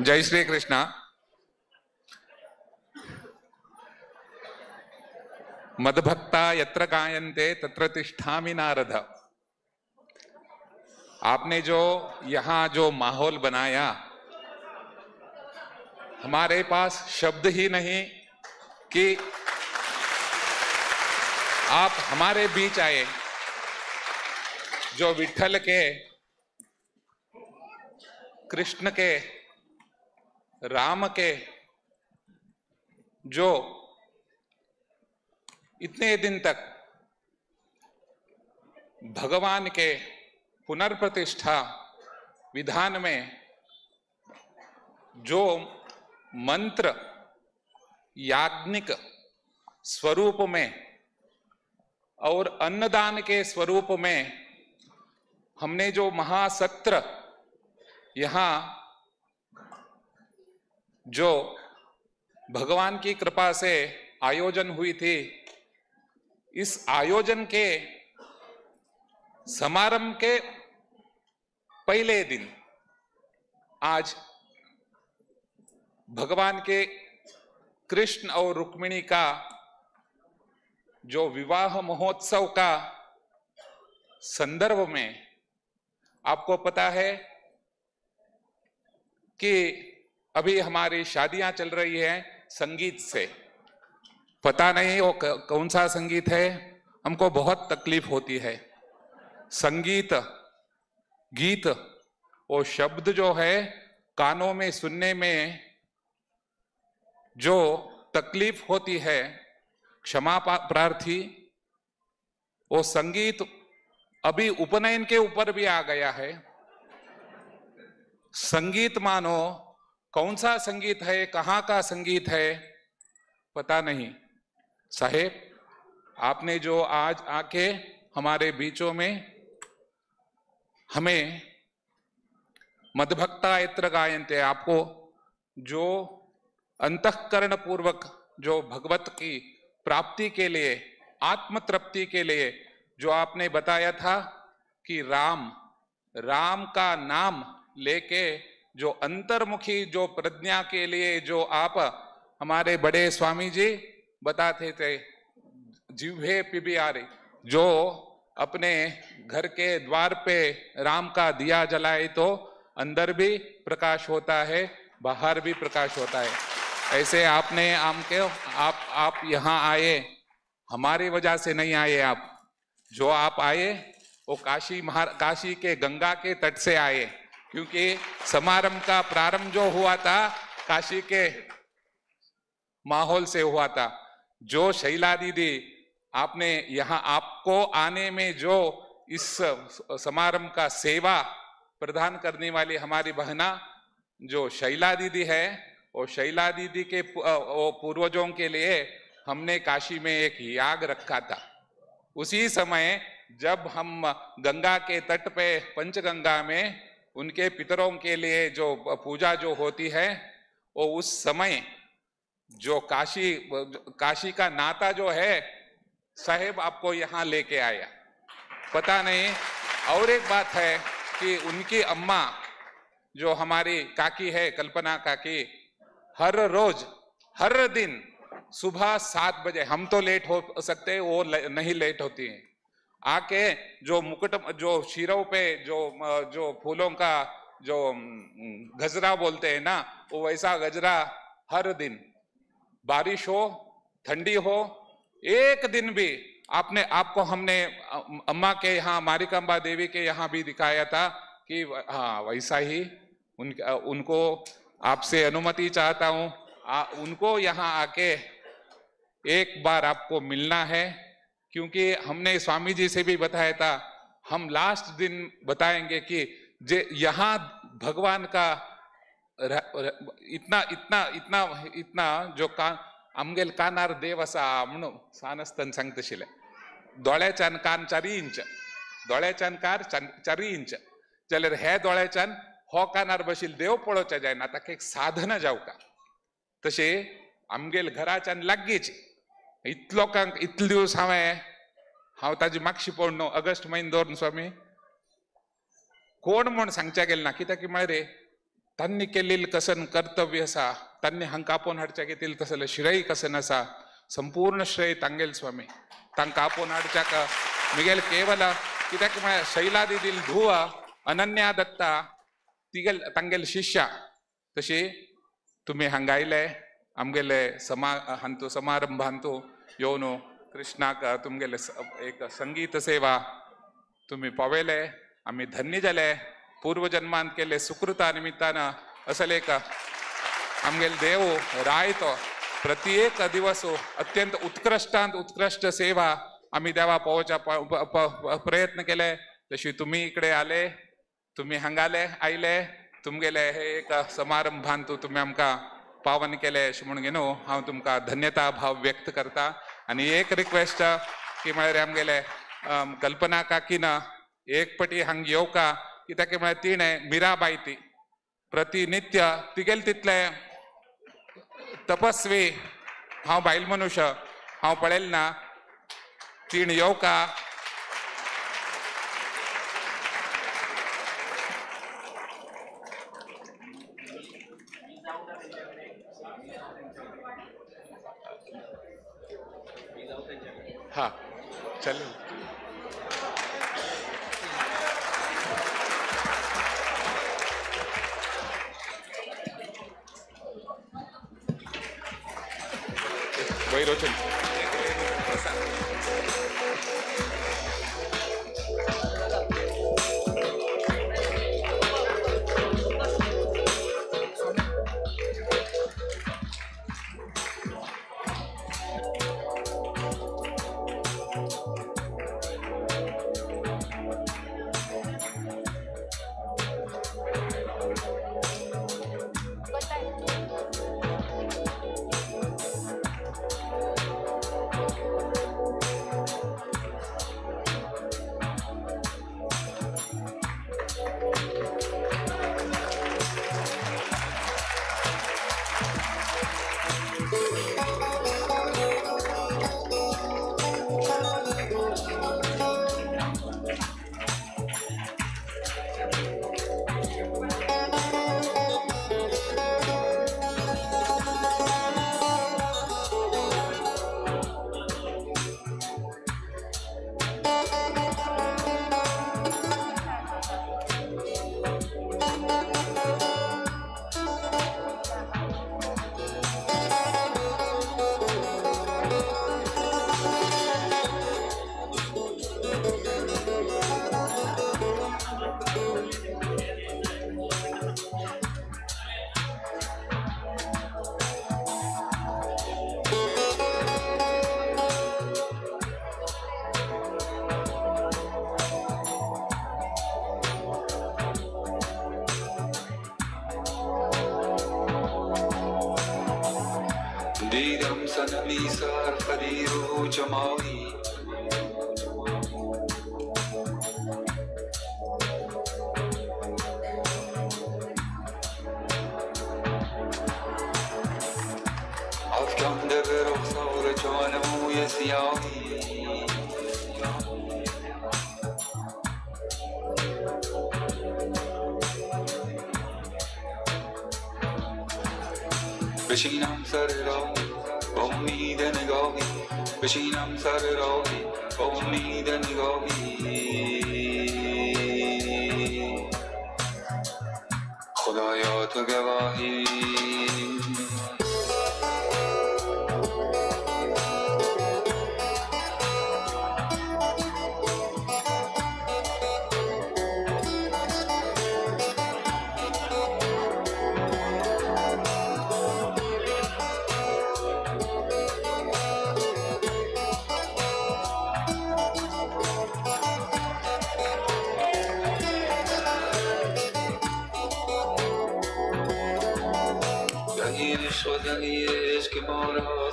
S8: जय श्री कृष्णा. मदभक्ता यत्र गायन्ते तत्र तिष्ठामि नारद. आपने जो यहाँ जो माहौल बनाया, हमारे पास शब्द ही नहीं कि आप हमारे बीच आए, जो विठल के, कृष्ण के, राम के, जो इतने दिन तक भगवान के पुनर्प्रतिष्ठा विधान में जो मंत्र याज्ञिक स्वरूप में और अन्नदान के स्वरूप में हमने जो महासत्र यहाँ जो भगवान की कृपा से आयोजन हुई थी, इस आयोजन के समारंभ के पहले दिन आज भगवान के कृष्ण और रुक्मिणी का जो विवाह महोत्सव का संदर्भ में आपको पता है कि अभी हमारी शादियां चल रही हैं संगीत से। पता नहीं वो कौन सा संगीत है, हमको बहुत तकलीफ होती है। संगीत, गीत, वो शब्द जो है कानों में सुनने में जो तकलीफ होती है, क्षमा प्रार्थी, वो संगीत अभी उपनयन के ऊपर भी आ गया है। संगीत मानो कौन सा संगीत है, कहाँ का संगीत है, पता नहीं। साहेब, आपने जो आज आके हमारे बीचों में हमें मदभक्ता यत्र गायन्ते, आपको जो अंतःकरण पूर्वक जो भगवत की प्राप्ति के लिए, आत्मतृप्ति के लिए जो आपने बताया था कि राम, राम का नाम लेके जो अंतर्मुखी जो प्रज्ञा के लिए जो आप हमारे बड़े स्वामी जी बताते थे, जिह्वे पिबियारे, जो अपने घर के द्वार पे राम का दिया जलाए तो अंदर भी प्रकाश होता है, बाहर भी प्रकाश होता है। ऐसे आपने आम के आप यहाँ आए, हमारी वजह से नहीं आए आप, जो आप आए वो काशी के गंगा के तट से आए, क्योंकि समारंभ का प्रारंभ जो हुआ था काशी के माहौल से हुआ था। जो शैला दीदी आपने यहाँ, आपको आने में जो इस समारंभ का सेवा प्रदान करने वाली हमारी बहना जो शैला दीदी है, और शैला दीदी के पूर्वजों के लिए हमने काशी में एक याग रखा था। उसी समय जब हम गंगा के तट पे पंचगंगा में उनके पितरों के लिए जो पूजा जो होती है, वो उस समय जो काशी काशी का नाता जो है साहेब आपको यहाँ लेके आया, पता नहीं। और एक बात है कि उनकी अम्मा जो हमारी काकी है, कल्पना काकी, हर रोज हर दिन सुबह 7 बजे, हम तो लेट हो सकते हैं, वो नहीं लेट होती हैं, आके जो मुकुट जो शिरों पे जो जो फूलों का जो गजरा बोलते हैं ना, वो वैसा गजरा हर दिन, बारिश हो ठंडी हो, एक दिन भी आपने आपको हमने अम्मा के यहाँ मारिकांबा देवी के यहाँ भी दिखाया था कि हाँ वैसा ही उनको आपसे अनुमति चाहता हूँ, उनको यहाँ आके एक बार आपको मिलना है, क्योंकि हमने स्वामी जी से भी बताया था, हम लास्ट दिन बताएंगे कि जे यहाँ भगवान का इतना इतना इतना इतना जो का आमगेल कानार देव आसा म्हणून सानस्तन सांगतशिले, दोळ्याच्यान कान 4 इंच, दोळ्याच्यान कार 4 इंच जाल्यार हे दोळ्याच्यान हो कानार बशील देव पळोवच्या जायना, ताका एक साधना जावका। तशें आमगेल घराच्यान लागींच इतलो लोकांक इतले दिवस हांवें हांव ताजी मागशी पडलो ऑगस्ट म्हयनो दवरून स्वामी कोण म्हूण सांगच्या गेले ना कित्याक म्हळ्यार रे तांणी केल्लें कसन कर्तव्य आसा, तांणी हांकां आपोवन हाडच्याक येतील तसलें श्रेय कसन आसा, संपूर्ण श्रेय तांगेल स्वामी. तांकां आपोवन हाडच्याक मिगेल केवल कित्याक म्हळ्यार शैला दिदील धुव अनन्या दत्ता तिगेल तांगेल शिष्या. तशी तुमी हांगा आयले आमगेले हांतू समारंभांतू येवन कृष्णाक तुमगेले एक संगीत सेवा तुमी पावयले, आमी धन्य जाले. पूर्वजन्मांत केल्ले सुकृता निमित्तान असले एक आमगेले देव रायतो प्रत्येक दिवस अत्यंत उत्कृष्टांत उत्कृष्ट सेवा आमी देवा पावोवच्या प्रयत्न केले. तशी तुमी इकडे आले, तुमी हांगाले आयले, तुमगेले हे एक समारंभांत तुमी आमकां पावन केले अशें म्हणून न्हू हांव तुमकां धन्यता भाव व्यक्त करता. आनी एक रिक्वेस्ट की म्हळ्यार आमगेले कल्पना काकीन एक पटी हांग येवका, कित्याक म्हळ्यार तिणें मिराबाई ती प्रतिनित्य तिगेले तितले तपस्वी हांव बायल मनुष्य हांव पळयलें ना, तिणें येवका. हा चल वैरोचन
S16: دیدم صنمی سرخدی رو جمالی افکنده به رخسار جان موی سیاهی بشینم سر راهی با امید نگاهی، بشینم سر راهی با امید نگاهی، خدایا تو گواهی.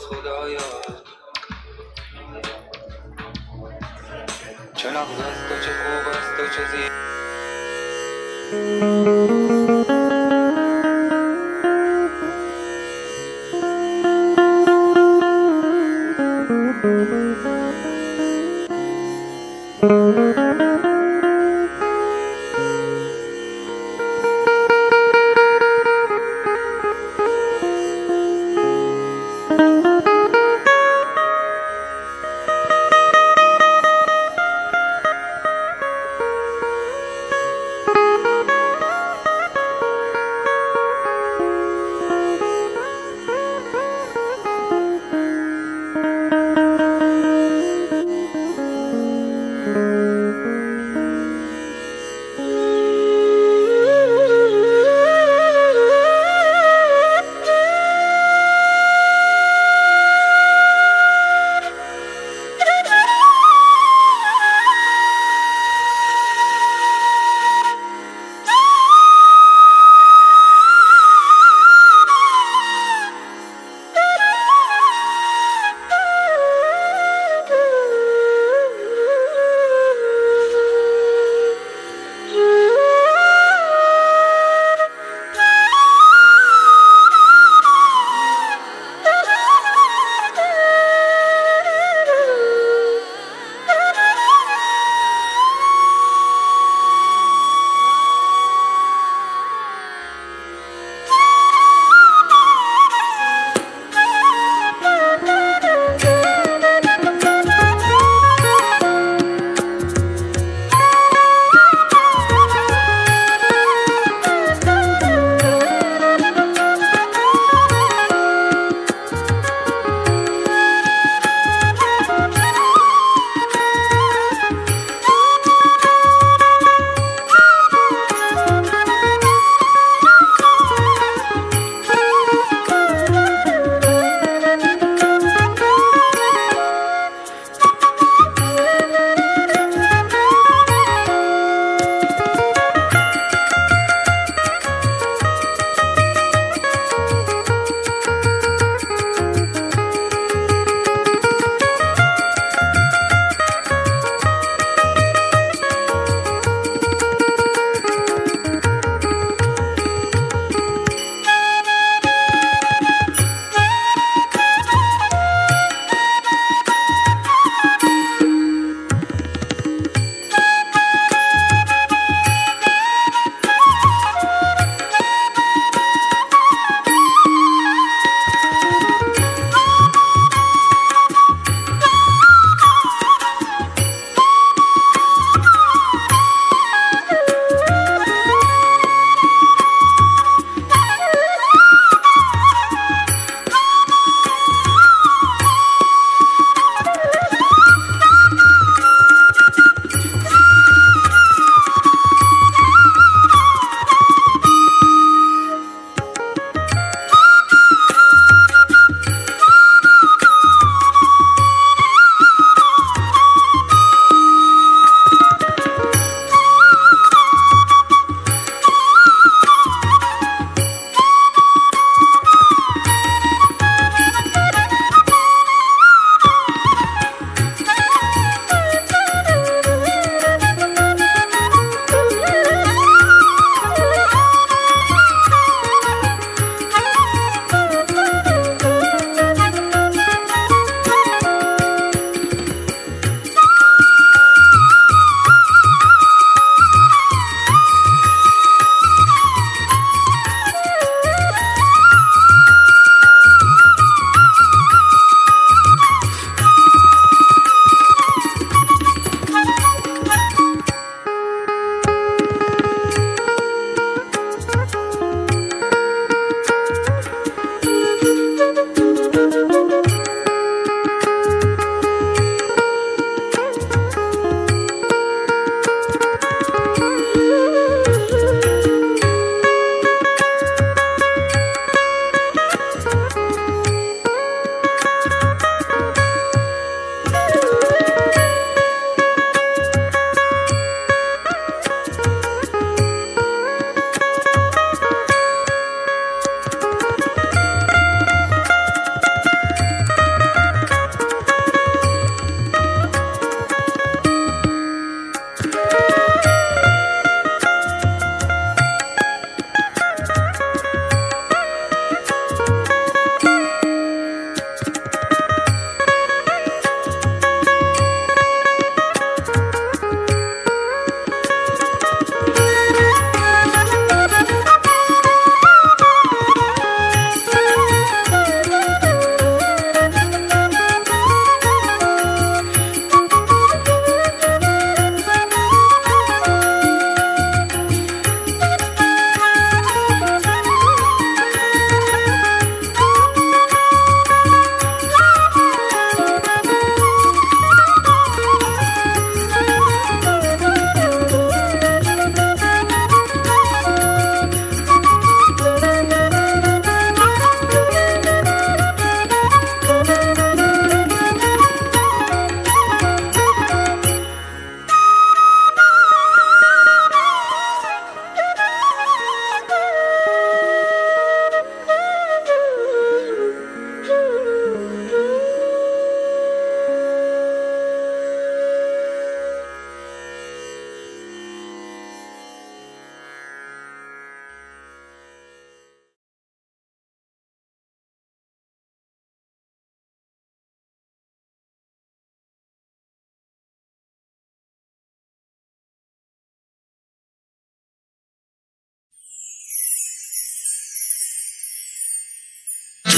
S16: خدایا چه نغز است و چه خوب است و چه زیبا.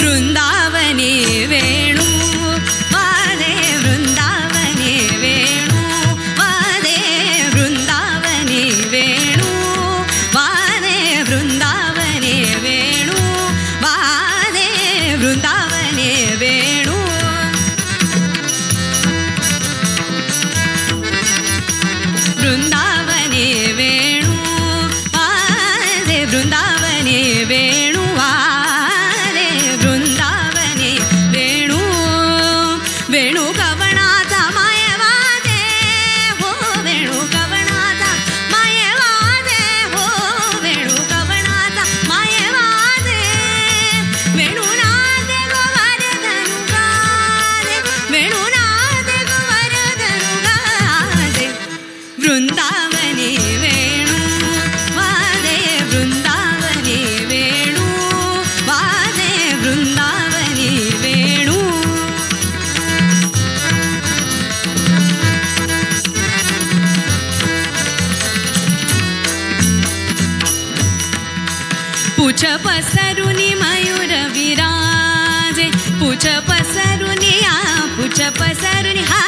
S10: वृंदावने वेणू वाजे वृंदावने वेणू वाजे वृंदावने वेणू वाजे वृंदावने वेणू वाजे वृंदावने वेणू. वृंदावने वेणू वाजे वृंदावने वेणू वाजे वृंदावने वेणू. वेणू कवणाचा मायवादे हो वेणू कवणाचा मायवादे हो वेणू कवणाचा मायवादे. वेणुनादे गोवर्धनु गादे वेणुनादे गोवर्धनु गादे. वृंदावने वेणू वाजे वृंदावने वेणू वाजे वृंदावने वेणू. पुछ पसरुनी मयूर विराजे पुछ पसरुनी आ पुछ पसरुनी हा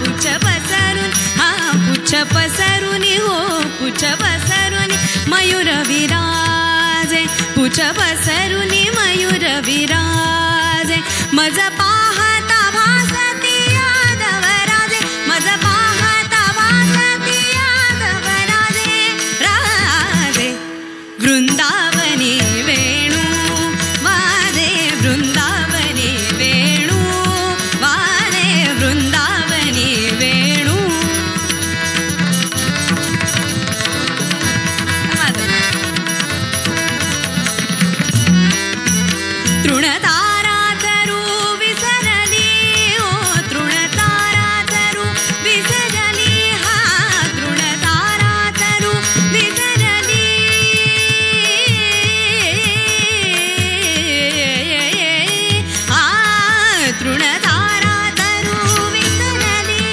S10: पुछ पसरुनी हा पुछ पसरुनी हो पुछ पसरुनी मयूर विराजे पुछ पसरुनी मयूर विराजे. मज पाहता भासती यादवराजे मज पाहता भासती यादवराजे राजे. वृंदावने वेणू वाजे वृंदावने वेणू वाजे वृंदावने वेणू. तृणतारा तरू विसरली ओ तृणतारा तरू विसरली हा तृणतारा तरू विसरली. आ तृणतारा तरू विसरली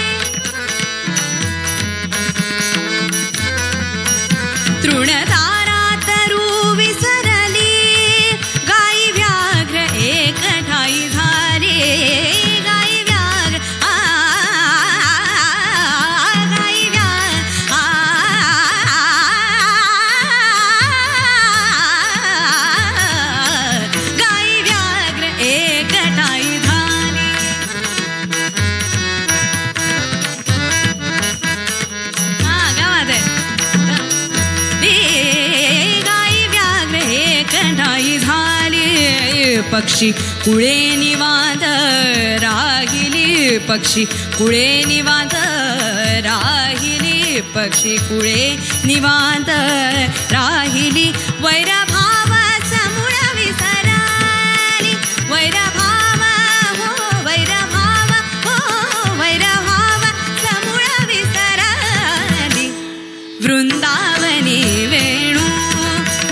S10: तृणतारा तरू विसरली. गाई व्याघ्र एक ठाई झाले गाई व्याघ्र आ गाई व्याघ्र आ गाई व्याघ्र एक ठाई झाले. हा गावात गाई व्याघ्र एक ठाई झाले. पक्षी कुळे निवांत राहिली पक्षी कुळे निवांत राहिली पक्षी कुळे निवांत राहिली. वैरभाव समूळ विसरली वैरभाव हो वैरभाव हो वैरभाव समूळ विसरली. वृंदावने वेणू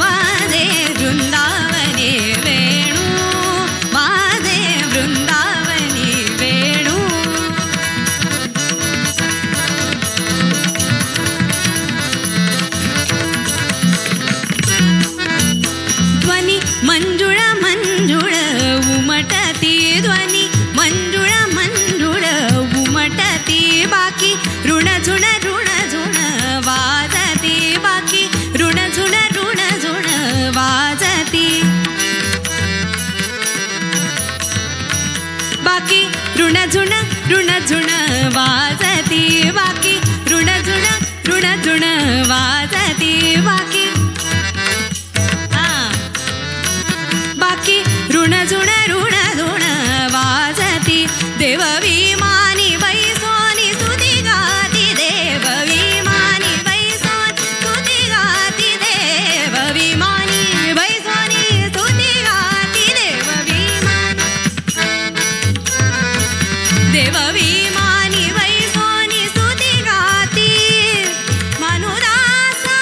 S10: वाजे वृंदावने वेणू वाजे वृंदावने वेणू. ध्वनी मंजुळ मंजुळ उमटती ध्वनी मंजुळ मंजुळ उमटती बाकी ऋणझुण ऋणझुण वाजती बाकी ऋणझुण ऋणझुण वाजती बाकी ऋणझुण ऋणझुण वाजती बाकी ऋणझुण ऋणझुण वाजती बाकी बाकी ऋणझुण ऋणझुण वाजती. देवविमानी वैसोनी स्तुती गाती देवविमानी वैसोनी स्तुती गाती देवविमानी वैसोनी स्तुती गाती देवविमानी देवविमानी वैसोनी स्तुती गाती. मनुदासा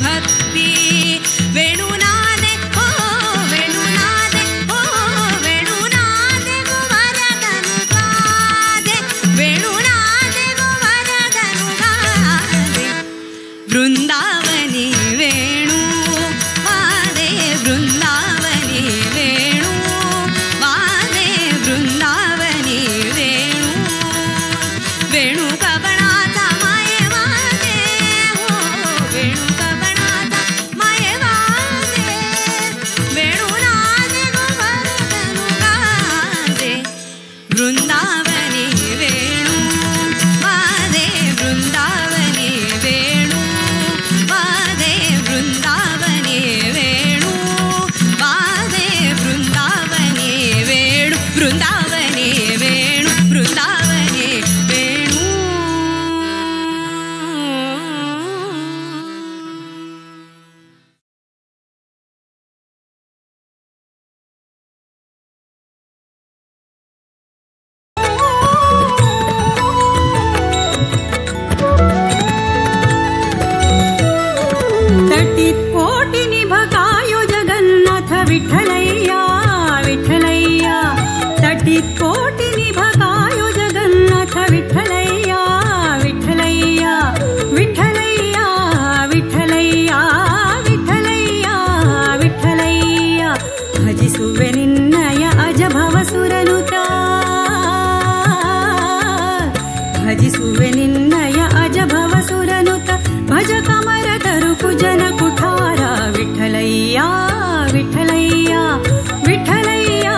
S10: ಭಕ್ತಿ ವೇಣುನಾದೆ ಓ ವೇಣುನಾದೆ ಓ ವೇಣುನಾದೆ ಗೋವರ್ಧನು ಗಾದೆ ವೇಣುನಾದೆ ಗೋವರ್ಧನು ಗಾದೆ ಬೃಂದಾವನಿ ವೇಣು ವಾದೆ ಬೃಂದಾವನಿ ವೇಣು ವಾದೆ ಬೃಂದಾವನಿ ವೇಣು ವೇಣು ಕಬಣಾತ ಮಾಯವಾದೆ ಓ ವೇಣು ಕಬಣಾತ ಮಾಯವಾದೆ ವೇಣುನಾದೆ ಗೋವರ್ಧನು ಗಾದೆ ಬೃಂದಾವನಿ ವೇಣು ವಾದೆ ಬೃಂದಾವನಿ ವೇಣು ವಾದೆ ಬೃಂದಾವನಿ ವೇಣು ವಾದೆ ಬೃಂದಾವನಿ ವೇಣು ಬೃಂದಾವನಿ ವೇಣು ಬೃಂದಾವನಿ ವೇಣು.
S17: तटित कोटि निभकायो जगन्नाथ विठलैया विठलैया तटित कोटि निभकायो जगन्नाथ विठलैया विठलैया विठलैया विठलैया विठलैया विठलैया ಭಜಿಸುವೆ ನಿನ್ನಯ ಅಜಭವಸುರನುತ ಭಜಿಸುವೆ ನಿನ್ನಯ ಅಜಭವಸುರನುತ ಭಜ ಕಮರ ತರು ಕುಜನ ಕುಠಾರ ವಿಠಲಯ್ಯ ವಿಠಲಯ್ಯ ವಿಠಲಯ್ಯ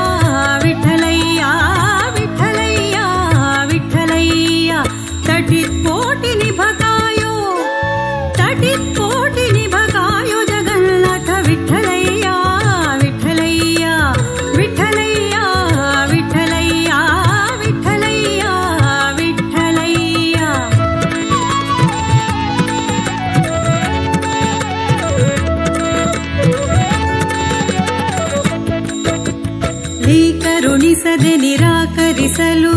S17: ವಿಠಲಯ್ಯ ವಿಠಲಯ್ಯ ವಿಠಲಯ್ಯ ತಟಿತ್ ಕೋಟಿ ನಿಭಕಾಯೋ ತಟಿತ್ ಕೋಟಿ ನಿಭಕಾಯೋ ಜಗನ್ನಾಥ ವಿಠಲಯ್ಯ ವಿಠಲಯ್ಯ ವಿಠಲಯ್ಯ ವಿಠಲಯ್ಯ ವಿಠಲಯ್ಯ ವಿಠಲಯ್ಯ. ಕರುಣಿಸದೆ ನಿರಾಕರಿಸಲು